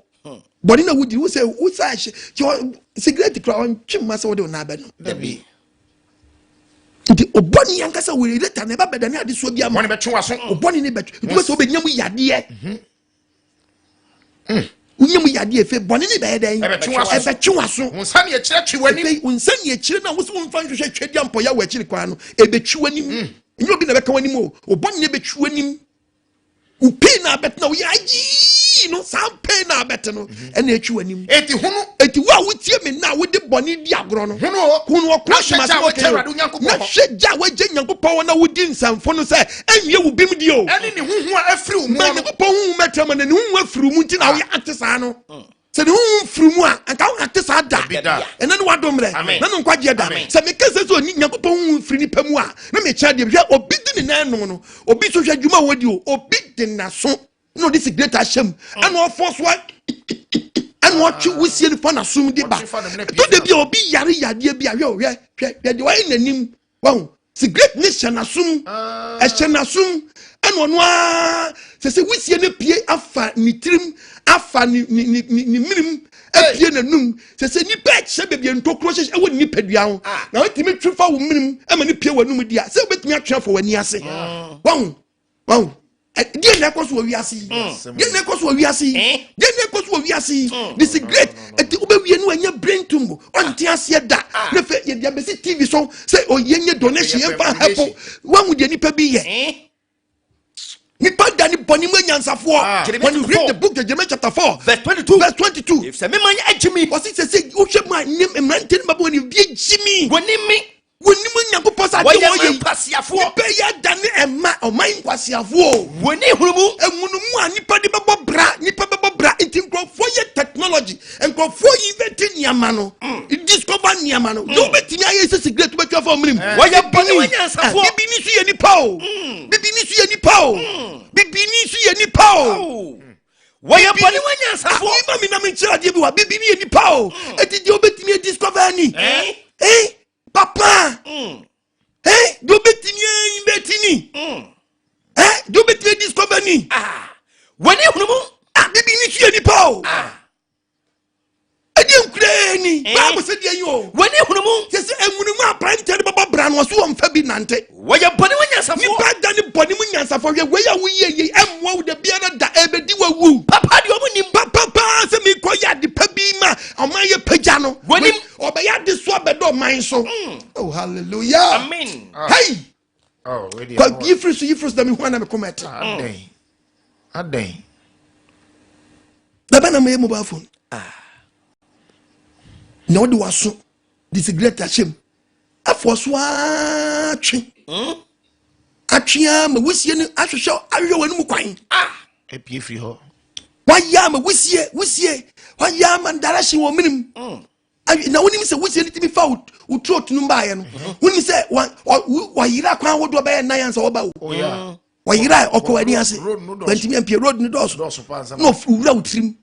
[SPEAKER 1] bɔne na wodi wo sɛ wo sa hyɛ kyɛ cigarette kura, ɔntwe mma sɛ wode wo nan bɛnom.
[SPEAKER 4] Dabi.
[SPEAKER 1] Nti ɔbɔne ankasa wei later na ɛba bɛdane adesoa bi ama.
[SPEAKER 2] Bɔne bɛtwe w'aso.
[SPEAKER 1] Ɔbɔne ne bɛtwe, nti wosɛ wobɛnya mu yadeɛ, wonya mu yadeɛ efe bɔne ne bɛyɛ dɛn?
[SPEAKER 2] Ɛbɛtwe w'aso.
[SPEAKER 1] Ɛbɛtwe w'aso.
[SPEAKER 2] Wo nsa ne akyirɛ twe w'anim.
[SPEAKER 1] Efe wo nsa ne akyire na wosi wo nfa nhwehwɛ twɛdi ampɔyɛ wɔ akyiri kwan no, ɛbɛtwi w'anim. Ɛnyɛ obi na ɛbɛka w'anim o, ɔbɔne ne bɛtwi w'anim. Wo pii na abɛte na woyɛ ayii no, saa pii na abɛte no ɛna atwi w'anim.
[SPEAKER 2] Eti hunu.
[SPEAKER 1] Eti wo a wotie me na wode bɔne di agorɔ no,
[SPEAKER 2] Hunu o.
[SPEAKER 1] hunu ɔkora
[SPEAKER 2] Na hwɛ gya a
[SPEAKER 1] somasɛm.
[SPEAKER 2] wɔkyɛ Awurade Onyankopɔn
[SPEAKER 1] Na
[SPEAKER 2] hɔ.
[SPEAKER 1] hwɛ gya a wɔagye Nyankopɔn hɔ na wodi nsɛmfo no sɛ ɛnwie wo bim die o.
[SPEAKER 2] Ɛne ne huhu a afiri wo mu
[SPEAKER 1] Ma
[SPEAKER 2] no.
[SPEAKER 1] Nyankopɔn huhu mɛtɛ ma na ne huhu afiri mu nti na woyɛ ate saa no. Sɛ ne huhu mfiri mu a, anka wo ate saa da.
[SPEAKER 2] Dabi da.
[SPEAKER 1] Ɛnɛ ne wadom mmerɛ
[SPEAKER 2] Amen.
[SPEAKER 1] na ne nkwagyeɛ da.
[SPEAKER 2] Amen.
[SPEAKER 1] Sɛ meka sɛ ɔni Nyankopɔn huhu mfiri nipa mu a, na mekyerɛ deɛ, hwɛ, obi de ne nan nom no, obi nso hwɛ adwuma a wɔdi o, obi de n'aso na ɔde cigarette ahyɛ mu ɛna ɔfɔ so ɛna ɔtwe wusie nifa n'asom de ba.
[SPEAKER 2] Ɔtwe fa ne mene
[SPEAKER 1] Ɛtɔ da bi a obi yare yadeɛ bi a, hwɛ o, hwɛ, hwɛ, hwɛ deɛ ɔyɛ n'anim. Wahu cigarette ne hyɛ n'asom, ɛhyɛ n'asom ɛna ɔno ara sɛ wusie ne pie afa ne tirim, afa ne mirim apue n'anum sɛ nipa ɛkyɛ beebi a ntokuro hyehyɛ ɛwɔ ne nipadua ho. Na wotumi twe fa wo mirim ɛma ne pie w'anum di a, sɛ wobɛtumi atwe afa w'ani ase. Wahu deɛ na ɛkɔ so wɔ wiase yi, deɛ na ɛkɔ so wɔ wiase yi, deɛ na ɛkɔ so wɔ wiase yi, the cigarette. Ɛti wobɛwie no ɛnyɛ brain tumor, ɔnte aseɛ da. Na fɛ yɛde abɛsi TV so sɛ ɔyɛ nye donation, yɛmfa help. Wahu deɛ nipa bi yɛ? Nipa da ne bɔne mu anyansafoɔ.
[SPEAKER 4] Jeremiah
[SPEAKER 1] When you
[SPEAKER 4] chapter
[SPEAKER 1] read the
[SPEAKER 4] 4.
[SPEAKER 1] book of Jeremiah chapter 4
[SPEAKER 4] verse 22.
[SPEAKER 1] Verse 22.
[SPEAKER 4] Efisɛ me man agye mi.
[SPEAKER 1] Ɔsi sɛ wohwɛ mu a ne mmerante no bɛbɔ ne bi agyi mi.
[SPEAKER 4] Wɔnim mi.
[SPEAKER 1] Wɔnim Nyankopɔn sɛ ade
[SPEAKER 4] Wɔyɛ
[SPEAKER 1] wɔyɛ
[SPEAKER 4] man
[SPEAKER 1] yi.
[SPEAKER 4] nkwasiafoɔ.
[SPEAKER 1] Nipa yi ada ne ɛma ɔman nkwasiafoɔ o.
[SPEAKER 4] Wɔni hunumu.
[SPEAKER 1] Ehunumu a nipa de bɛbɔ bra, nipa bɛbɔ bra nti. Technology nkurɔfoɔ yi bɛte nneɛma no, discover nneɛma no, deɛ wobɛtumi ayɛ sɛ cigarette wobɛtwa fa ɔmenem.
[SPEAKER 4] Wɔyɛ bɔne wɔ nyansafoɔ.
[SPEAKER 1] Bibini so yɛ nipa o, bibini so yɛ nipa o, bibini so yɛ nipa o.
[SPEAKER 4] Wɔyɛ bɔne wɔ nyansafoɔ.
[SPEAKER 1] Ima mi na mi nkyerɛ adeɛ bi wa, bibini yɛ nipa o, eti deɛ wobɛtumi discover ni papa, deɛ wobɛtumi ayi bɛti ni, deɛ wobɛtumi discover ni.
[SPEAKER 4] Wɔne hunu mu.
[SPEAKER 1] Ah, bibini so yɛ nipa o. Ɛdeɛ nkuraa ni baabu sɛ deɛ yi o.
[SPEAKER 4] Wɔne hunu mu.
[SPEAKER 1] Kyɛ sɛ emunumu aberanteɛ no bɛbɔ bra no, ɔso wɔn fa bi nante.
[SPEAKER 4] Wɔyɛ bɔne wɔ nyansafoɔ.
[SPEAKER 1] Nipa da ne bɔne mu nyansafo. Hwɛ wei a woyɛ yei, ɛmmoa wo da biara da, ɛbɛdi wawu.
[SPEAKER 4] Papa deɛ ɔmo nim.
[SPEAKER 1] Papapaa sɛ mekɔ yɛ ade pa bi ma ɔman yɛ pagya no.
[SPEAKER 4] W'anim.
[SPEAKER 1] Ɔbɛyɛ ade so abɛdɔ ɔman so. Oh, hallelujah.
[SPEAKER 4] Amen.
[SPEAKER 1] Hey.
[SPEAKER 2] Oh, wei deɛ.
[SPEAKER 1] Kwa yifiri so, yifiri so na mehu ana me kɔmɛte.
[SPEAKER 2] Adɛn, adɛn?
[SPEAKER 1] Bɛbɛ na meyɛ mobile phone na wode waso de cigarette ahyɛ mu afoɔ so atwe atwe a ma wusie no ahwehwɛ ahwehwɛ w'anum kwan.
[SPEAKER 2] Epie firi hɔ.
[SPEAKER 1] Wayɛ ama wusie, wusie wayɛ ama direction wɔ menim. Na wonim sɛ wusie no tumi fa wo throat no baeɛ no, wonim sɛ wayera kwan ahodoɔ bɛyɛ nan ansa wɔba wo.
[SPEAKER 2] Oh yeah.
[SPEAKER 1] Wayera ɔkɔ w'ani ase.
[SPEAKER 2] Road no dɔɔso.
[SPEAKER 1] Wantumi ampie, road no dɔɔso.
[SPEAKER 2] Dɔɔso paa nsɛm.
[SPEAKER 1] Na ɔwura wo tirim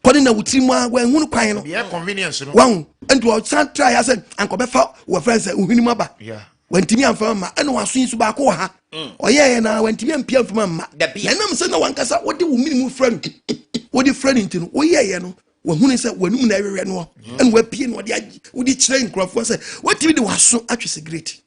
[SPEAKER 1] kɔne na wo tirim a wanhunu kwan no.
[SPEAKER 2] Deɛ convenience no.
[SPEAKER 1] Wahu nti ɔsan tra ya sɛ ankɔbɛfa wɔfrɛ sɛ ohwene mu aba. Wantumi amfa ma ɛna waso yi so baako wɔ ha ɔyɛɛ na wantumi ampia amfa ma.
[SPEAKER 4] Dabi.
[SPEAKER 1] Na ɛnam sɛ na wankasa wode wo mene mu frɛ no, wode frɛ no nti no, woyɛeɛ no wahunu sɛ w'anum na ɛwewɛ noɔ, ɛna wapie na wode kyerɛ nkurɔfoɔ sɛ watumi de waso atwe cigarette.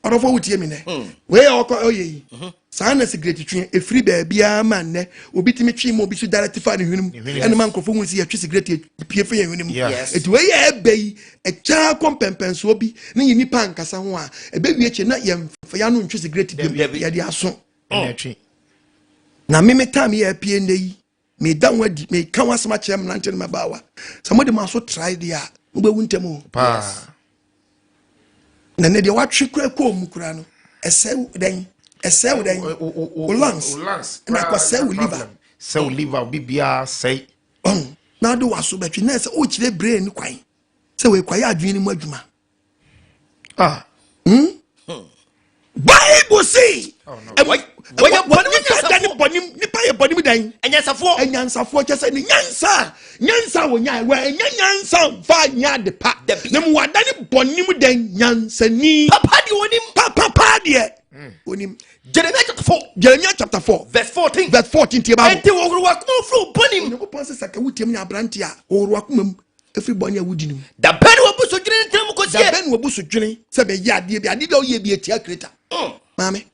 [SPEAKER 1] Ɔdɔfoɔ, wotie mi nɛ? Wei a ɔkɔ ɔyɛ yi saa na cigarette twe ɛfiri baabiara ma nnɛ obi tumi twe ma obi so direct fa ne hwene mu, ɛne ma nkurɔfoɔ hu sɛ yɛtwe cigarette pie fi yɛn hwene mu. Ɛti wei yɛ ɛbɛ yi ɛkyaa kɔ mpɛmpɛnsoɔ bi ne yɛ nipa ankasa ho a ɛbɛwie akyi na yɛmfa yɛano ntwe cigarette biom.
[SPEAKER 4] Dabi.
[SPEAKER 1] Yɛde aso.
[SPEAKER 2] Ɛna ɛtwe.
[SPEAKER 1] Na meme time yɛ apie nnɛ yi, meda ho adi, meka ho asɛm akyerɛ mmerante no mabaawa sɛ mode mo aso trae deɛ a, mobɛwu ntɛm o.
[SPEAKER 2] Paa.
[SPEAKER 1] Na ne deɛ watwe kura kɔɔ mu kura no, ɛsɛ wo dɛn, ɛsɛ wo dɛn? Wo lungs.
[SPEAKER 2] Wo lungs.
[SPEAKER 1] Ɛna akɔsɛe wo liver.
[SPEAKER 2] Sɛ wo liver, obi biara sɛe.
[SPEAKER 1] Ɔn na wode waso bɛtwe na ɛsɛ wokyerɛ brain kwan sɛ wɔekɔyɛ adwene no mu adwuma.
[SPEAKER 2] Ah.
[SPEAKER 1] Bible se
[SPEAKER 2] Oh, no.
[SPEAKER 4] Wɔyɛ bɔne mu
[SPEAKER 1] nipa da ne
[SPEAKER 4] nyansafoɔ.
[SPEAKER 1] bɔne mu, nipa yɛ bɔne mu dan.
[SPEAKER 4] Anyansafoɔ.
[SPEAKER 1] Anyansafoɔ kyɛ sɛ ne nyansa a nyansa a wɔnya wɔanya nyansa mfa nya ade pa.
[SPEAKER 4] Dabi.
[SPEAKER 1] Na mu wada ne bɔne mu dan nyansani.
[SPEAKER 4] Papa deɛ ɔnim.
[SPEAKER 1] Papapa deɛ onim.
[SPEAKER 4] Jeremia chapter 4.
[SPEAKER 1] Jeremia chapter 4
[SPEAKER 4] verse 14.
[SPEAKER 1] Verse 14, tie Bible.
[SPEAKER 4] Ɛnti wɔhoro wakoma firi wo bɔne mu.
[SPEAKER 1] Onyankopɔn sɛ saka wotiam ne aberante a wɔworo wakoma mu ɛfiri bɔne a wodi no mu.
[SPEAKER 4] Da bɛn na wɔbu so dwene ne tena mu kɔsie?
[SPEAKER 1] Dabɛ na wabu so dwene sɛ bɛyɛ adeɛ bi, adeɛ bi a woyɛ bi atia kreta. Maame,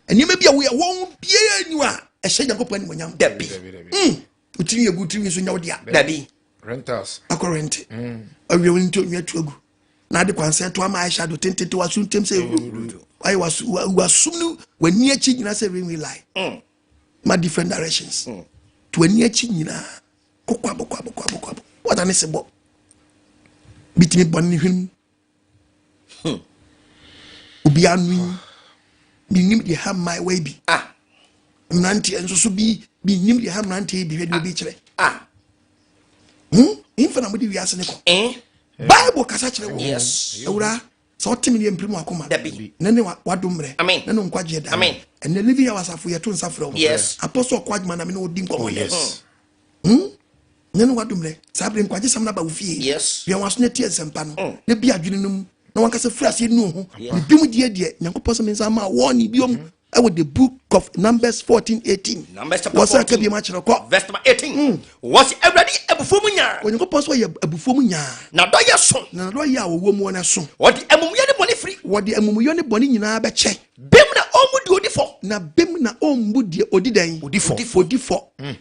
[SPEAKER 1] nneɛma bi a woyɛ wɔn biara ni a ɛhyɛ Nyankopɔn animonyam.
[SPEAKER 4] Dabi.
[SPEAKER 2] Dabi, dabi.
[SPEAKER 1] Wotiri yɛ gu tiri nso nya wo dea.
[SPEAKER 4] Dabi.
[SPEAKER 2] Rentals.
[SPEAKER 1] Akɔ rent awie wo nti onua tu agu na ade kwansɛn to ama ayɛ shadow tentente waso ntem sɛ ewuro wayɛ waso wasum no w'ani akyi nyinaa sɛ railway line ma different directions to w'ani akyi nyinaa kɔkɔ abɔkɔ abɔkɔ abɔkɔ abɔ wata ne se bɔ bitumi bɔ ne hwene mu obi ano yi menim deɛ ha mmaayewa yi bi mmeranteɛ nso so bi menim deɛ ha mmeranteɛ yi bi hwɛ deɛ obi kyerɛ. Mfa na mode wiase ne kɔ. Bible kasa kyerɛ wo. Awura sɛ ɔte me deɛ mpirim wakoma.
[SPEAKER 4] Dabi.
[SPEAKER 1] Na ne wadom mmerɛ.
[SPEAKER 4] Amen.
[SPEAKER 1] Na ne nkwagyeɛ da.
[SPEAKER 4] Amen.
[SPEAKER 1] Ɛnɛ Living Hour asafo yɛto nsa frɛ wo. Apostle ɔkɔ adwuma na me ne wodi nkɔmmɔ.
[SPEAKER 2] Oh yes.
[SPEAKER 1] Na ne wadom mmerɛ saa bere nkwagye sɛm no aba wo fie. Bia waso no tie nsɛmpa no na bi adwene no mu na wankasa firi aseɛ nu ho ne bi mu deɛ deɛ Nyankopɔn sɛ me nsa ma wɔne biom ɛwɔ the Book of Numbers 14 18.
[SPEAKER 4] Numbers chapter
[SPEAKER 1] wɔsɛ aka
[SPEAKER 4] 14.
[SPEAKER 1] biom akyerɛ kɔ.
[SPEAKER 4] Verse number 18. Wɔsi Awurade abufuo mu nyaa.
[SPEAKER 1] Onyankopɔn sɛ ɔyɛ abufuo mu nyaa.
[SPEAKER 4] Na dɔ yɛ so.
[SPEAKER 1] Na nadɔ yɛ a wɔwɔ mu no so.
[SPEAKER 4] Wɔde amumuyɛ ne bɔne firi.
[SPEAKER 1] Wɔde amumuyɔ ne bɔne nyinaa bɛkyɛ.
[SPEAKER 4] Bem na ɔmmu deɛ odi fɔ.
[SPEAKER 1] Na bem na ɔmbu deɛ odi dɛn?
[SPEAKER 2] Odi fɔ.
[SPEAKER 1] Odi fɔ.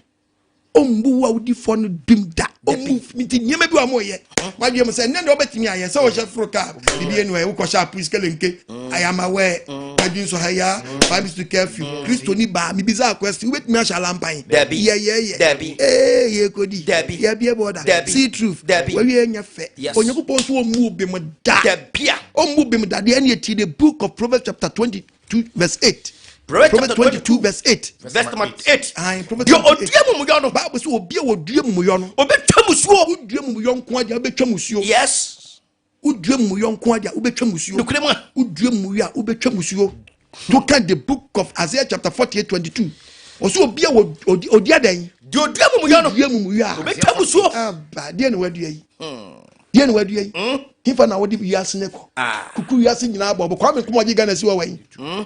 [SPEAKER 1] Ɔmbu wo a wodi fɔ no bim da, ɔmbu. Nti nneɛma bi wɔ a moyɛ wadwe mu sɛ nnɛ deɛ wobɛtumi ayɛ sɛ wohyɛ foro kaa biribi anu ɛ wokɔhyɛ apolis kelenke ayamawɛ adwi nso ha ya 5 to curfew. Kristoni baa mebisa question, wobɛtumi ahyɛ alampan?
[SPEAKER 4] Dabi.
[SPEAKER 1] Yɛyɛyɛ.
[SPEAKER 4] Dabi.
[SPEAKER 1] Ee, yɛkɔdi.
[SPEAKER 4] Dabi.
[SPEAKER 1] Yɛbie bɔda.
[SPEAKER 4] Dabi.
[SPEAKER 1] See truth.
[SPEAKER 4] Dabi.
[SPEAKER 1] Wawie nyɛ fɛ. Onyankopɔn nso ɔmmu bem da.
[SPEAKER 4] Dabia.
[SPEAKER 1] Ɔmmu bem da deɛ ɛne ɛti the Book of Proverbs chapter 22 verse 8.
[SPEAKER 4] Proverbs
[SPEAKER 1] Proverbs
[SPEAKER 4] chapter
[SPEAKER 1] 22 verse 8.
[SPEAKER 4] Verse number 8.
[SPEAKER 1] Aye, Proverbs
[SPEAKER 4] Deɛ
[SPEAKER 1] 28.
[SPEAKER 4] ɔdua mumuyɔ no,
[SPEAKER 1] Bible sɛ obi a wɔdua mumuyɔ no,
[SPEAKER 4] ɔbɛtwa musuo.
[SPEAKER 1] wodua mumuyɔ nko agya wobɛtwa musuo.
[SPEAKER 4] Yes.
[SPEAKER 1] Wodua mumuyɔ nko agya wobɛtwa musuo.
[SPEAKER 4] Nokorɛ mu a.
[SPEAKER 1] Wodua mumuyɔ a wobɛtwa musuo. To kan the book of Isaiah chapter 48 22. Ɔsɛ obi a ɔdi adɛn?
[SPEAKER 4] Deɛ ɔdua mumuyɔ no,
[SPEAKER 1] Wodua mumuyɔ a.
[SPEAKER 4] ɔbɛtwa musuo.
[SPEAKER 1] Aba, deɛ na wadua yi? Deɛ na wadua yi? Hefa na wode wiase ne kɔ?
[SPEAKER 4] Ah.
[SPEAKER 1] Kuku wiase nyinaa bɔ. Kwame Nkrumah ɔgye Ghana si wɔ wɛn?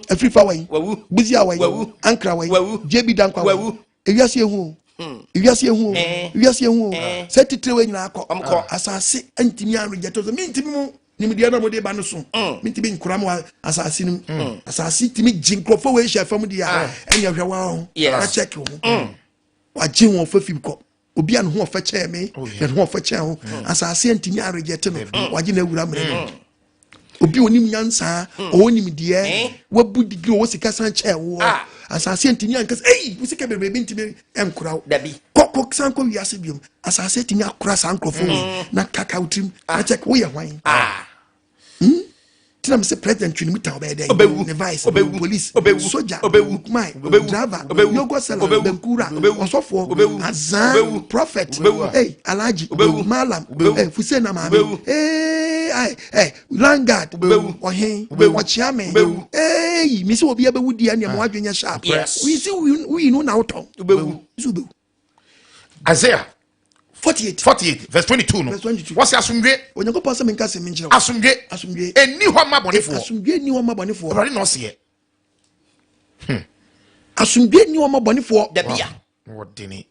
[SPEAKER 1] Afrifa wɛn?
[SPEAKER 4] Wawu.
[SPEAKER 1] Busia wɛn?
[SPEAKER 4] Wawu.
[SPEAKER 1] Ankara wɛn?
[SPEAKER 4] Wawu.
[SPEAKER 1] JB Dankwa wɛn?
[SPEAKER 4] Wawu.
[SPEAKER 1] Ewiase ehu o. Ewiase ehu o. Ewiase ehu o. Sɛ titire wei nyinaa kɔ.
[SPEAKER 4] Ɔmo kɔ.
[SPEAKER 1] Asase ntumi arejɛtɔ sɛ mintimi mu nimdeɛ na mode ba no so. Mintimi nkura mu asase no mu. Asase tumi gye nkurɔfoɔ wei hyɛ fam deɛ a ɛnyɛ hwɛ wa ho.
[SPEAKER 4] Yes.
[SPEAKER 1] Na check wo ho. Wagye wɔn fɛ fi kɔ. Obi a ne ho ɔfɛ kyɛn me, na ne ho ɔfɛ kyɛn ho. Asase ntumi arejɛte no. Wagye no awura mmerɛ no. Obi a onim nyansa, ɔwɔ nimdeɛ, wabu degree, ɔwɔ sika san kyɛn woɔ.
[SPEAKER 4] Ah.
[SPEAKER 1] Asase ntumi ankasa, ei, wo sika bebree bi ntumi nkora wo.
[SPEAKER 4] Dabi.
[SPEAKER 1] Kɔkɔ san kɔ wiase biom. Asase ntumi akora saa nkurɔfoɔ wei. Na kaka wo tirim, na check woyɛ hwan.
[SPEAKER 4] Ah.
[SPEAKER 1] Tina mi sɛ president twene mu ta ɔbɛyɛ dɛ.
[SPEAKER 4] Ɔbɛwu.
[SPEAKER 1] Ne vice,
[SPEAKER 4] Ɔbɛwu.
[SPEAKER 1] police,
[SPEAKER 4] Ɔbɛwu.
[SPEAKER 1] soja,
[SPEAKER 4] Ɔbɛwu.
[SPEAKER 1] bookman,
[SPEAKER 4] Ɔbɛwu.
[SPEAKER 1] driver,
[SPEAKER 4] Ɔbɛwu.
[SPEAKER 1] yogurt seller,
[SPEAKER 4] Ɔbɛwu.
[SPEAKER 1] bankura,
[SPEAKER 4] Ɔbɛwu.
[SPEAKER 1] ɔsɔfoɔ,
[SPEAKER 4] Ɔbɛwu.
[SPEAKER 1] azan,
[SPEAKER 4] Ɔbɛwu.
[SPEAKER 1] prophet,
[SPEAKER 4] Ɔbɛwu.
[SPEAKER 1] hey, alhaji,
[SPEAKER 4] Ɔbɛwu.
[SPEAKER 1] malam,
[SPEAKER 4] Ɔbɛwu.
[SPEAKER 1] hey, fusena maame,
[SPEAKER 4] Ɔbɛwu.
[SPEAKER 1] hey, ay, hey, landguard,
[SPEAKER 4] Ɔbɛwu.
[SPEAKER 1] ɔhen,
[SPEAKER 4] Ɔbɛwu.
[SPEAKER 1] ɔkyeame,
[SPEAKER 4] Ɔbɛwu.
[SPEAKER 1] hey, misi obi abɛwu di ɛnea mo adwene nyɛ sharp.
[SPEAKER 4] Yes.
[SPEAKER 1] Wisi wuyi no na wotɔn.
[SPEAKER 4] Ɔbɛwu.
[SPEAKER 1] Wisi wobɛwu.
[SPEAKER 2] Isaiah
[SPEAKER 1] 48.
[SPEAKER 2] 48 verse 22 no.
[SPEAKER 1] Verse 22.
[SPEAKER 2] Wɔsi asomdwe.
[SPEAKER 1] Onyankopɔn sɛ menka sɛ menkyerɛ wo.
[SPEAKER 2] Asomdwe.
[SPEAKER 1] Asomdwe.
[SPEAKER 2] Ɛnni hɔ ma bɔnefoɔ.
[SPEAKER 1] Asomdwe nni hɔ ma bɔnefoɔ.
[SPEAKER 2] Awurade na ɔseɛ.
[SPEAKER 1] Asomdwe nni hɔ ma bɔnefoɔ.
[SPEAKER 4] Dabi a.
[SPEAKER 2] Wɔdene.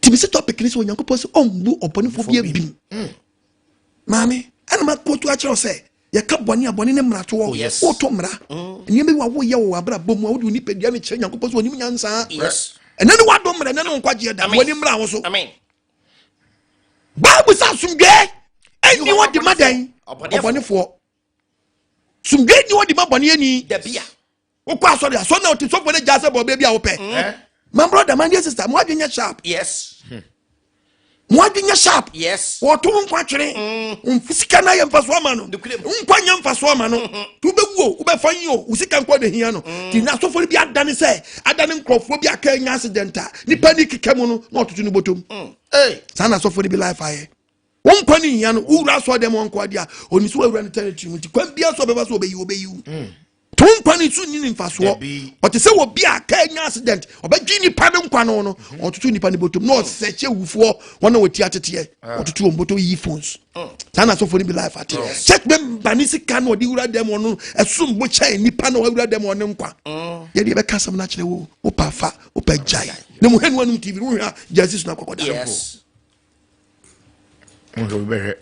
[SPEAKER 1] Tìmí sɛ topic ni sɛ Onyankopɔn sɛ ɔmbu ɔbɔnefoɔ bi abim. Maame, ɛna ma kóòtù akyerɛw sɛ yɛka bɔne a bɔne ne mmaratoɔ.
[SPEAKER 2] Oh, yes.
[SPEAKER 1] Woto mmara. Nneɛma bi wa woyɛ wɔ w'abrabɔ mu a wode wo nipadua no kyerɛ Nyankopɔn sɛ ɔnim nyansaa.
[SPEAKER 4] Yes.
[SPEAKER 1] Ɛnɛ ne woadɔ mmara, ɛnɛ ne wo nkwagyeɛ da.
[SPEAKER 4] Amen.
[SPEAKER 1] Wɔne mmara wo so.
[SPEAKER 4] Amen.
[SPEAKER 1] Bible sɛ asomdwoe ɛnni hɔ de ma dɛn?
[SPEAKER 4] Ɔbɔnefoɔ.
[SPEAKER 1] Ɔbɔnefoɔ. Asomdwoe nni hɔ de ma bɔneani.
[SPEAKER 4] Dabi a.
[SPEAKER 1] Wokɔ asɔre, asɔre na ɔte sɔfoɔ no gyaa sɛ bɔ ɔbɛ bi a wopɛ.
[SPEAKER 2] Eh?
[SPEAKER 1] My brother, my dear sister, mo adwene nyɛ sharp.
[SPEAKER 4] Yes.
[SPEAKER 1] Mo adwene nyɛ sharp.
[SPEAKER 4] Yes.
[SPEAKER 1] Wɔto wo nkwa twere. Sika no ayɛ mfasoɔ ama no.
[SPEAKER 4] Nokorɛ mu.
[SPEAKER 1] Nkwa nyɛ mfasoɔ ama no. Nti wobɛwu o, wobɛfa yi o, wo sika nkwa na hia no. Nti na asɔfoɔ no bi adane sɛ, adane nkurɔfoɔ bi aka anya accident a, nipa ni keka mu no, na ɔtoto ne bɔtɔm.
[SPEAKER 2] Hey.
[SPEAKER 1] Saa na asɔfoɔ no bi life ayɛ. Wo nkwa no hia no, wowura asɔre dɛm wɔ nkwa deɛ a, ɔnim sɛ woawura no territory mu. Nti kwan biara so ɔbɛba so ɔbɛyi wo, ɔbɛyi wo. To nkwa no nso nni ne mfasoɔ.
[SPEAKER 2] Dabi.
[SPEAKER 1] Ɔte sɛ obi a kaa anya accident, ɔbɛgye nipa no nkwa no no, ɔtoto nipa no bɔtɔm na ɔsɛkyɛ awufoɔ wɔn a wɔti ateteɛ, ɔtoto wɔn bɔtɔm yi phones. Saa na asɔfoɔ no bi life ate. Church member ne sika na ɔde wura dɛm ɔno ɛsom bo kyɛn nipa na ɔwura dɛm ɔne nkwa. Yɛde yɛbɛka asɛm no akyerɛ wo, wopɛ afa, wopɛ gyae. Na mu hɛn wanum TV no wohwɛ a gyae si so na akɔkɔda.
[SPEAKER 4] Yes.
[SPEAKER 2] Nhwɛ obi bɛhwɛ.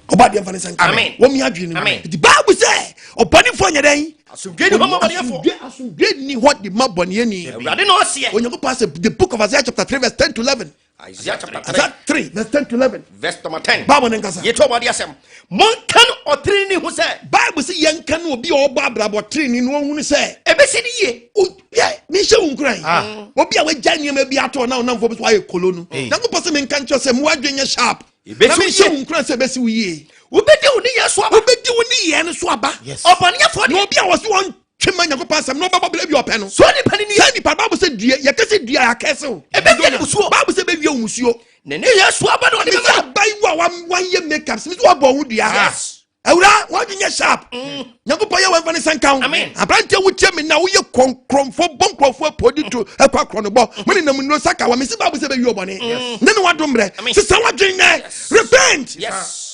[SPEAKER 1] Ɔba deɛ mfa ne nsa nka.
[SPEAKER 4] Amen.
[SPEAKER 1] Wɔn mi adwene no.
[SPEAKER 4] Amen.
[SPEAKER 1] Nti Bible sɛ ɔbɔnefoɔ nyɛ dɛn?
[SPEAKER 4] Asomdwe ni hɔ ma bɔnefoɔ.
[SPEAKER 1] Asomdwe ni hɔ de ma bɔneɛni.
[SPEAKER 4] Awurade na ɔseɛ.
[SPEAKER 1] Onyankopɔn asɛ the book of Isaiah chapter 3 verse 10 to 11.
[SPEAKER 4] Isaiah chapter 3
[SPEAKER 1] Isaiah 3 verse 10 to 11.
[SPEAKER 4] Verse number 10.
[SPEAKER 1] Bible ne nkasa.
[SPEAKER 4] Yɛtɔ ɔbɔde asɛm. Monka no ɔtenene ho sɛ.
[SPEAKER 1] Bible sɛ yɛnka no obi a ɔbɔ abrabɔ tenene no ɔhunu sɛ.
[SPEAKER 4] Ɛbɛsi ne yie.
[SPEAKER 1] Yɛ mehyɛ wo nkuran. Obi a wagya nneɛma bi ato na ɔnamfoɔ bi so ayɛ kolo no. Nyankopɔn sɛ menka nkyerɛ sɛ mo adwene nyɛ sharp.
[SPEAKER 4] Ɛbɛsi
[SPEAKER 1] Na
[SPEAKER 4] wo
[SPEAKER 1] mehyɛ
[SPEAKER 4] yie.
[SPEAKER 1] wo nkuran sɛ ɛbɛsi wo yie.
[SPEAKER 4] Wobɛdi wo ne yɛ so aba.
[SPEAKER 1] Wobɛdi wo ne yɛ no so aba.
[SPEAKER 2] Yes.
[SPEAKER 4] Ɔbɔneɛfoɔ
[SPEAKER 1] Na
[SPEAKER 4] deɛ.
[SPEAKER 1] obi a wɔse wɔntwe ma Nyankopɔn asɛm na ɔbɛbɔ bra bi ɔpɛ no.
[SPEAKER 4] So nipa no nie.
[SPEAKER 1] Sɛ nipa Bible sɛ dua yɛka sɛ dua yɛakɛse wo.
[SPEAKER 4] Ɛbɛwie ne musuo.
[SPEAKER 1] Bible sɛ ɛbɛwie wo musuo.
[SPEAKER 4] Ne ne yɛ so aba na ɔde
[SPEAKER 1] Mesi
[SPEAKER 4] bɛma no.
[SPEAKER 1] abayewa a wayɛ makeup sɛ mesi wabɔ wo dua.
[SPEAKER 4] Yes.
[SPEAKER 1] Awura wadwi nyɛ sharp. Nyankopɔn yɛ wɔmfa ne nsa nka wo.
[SPEAKER 4] Amen.
[SPEAKER 1] Aberanteɛ wotie me na woyɛ kɔnkrɔmfo bɔ nkurɔfoɔ apɔdi to ɛkɔ akorɔ no bɔ. Mo ne nam nnuro saka wa mesi Bible sɛ bɛwie ɔbɔne. Ne ne wadom mmerɛ.
[SPEAKER 4] Amen.
[SPEAKER 1] Sesa wadwen nɛ. Repent.
[SPEAKER 4] Yes.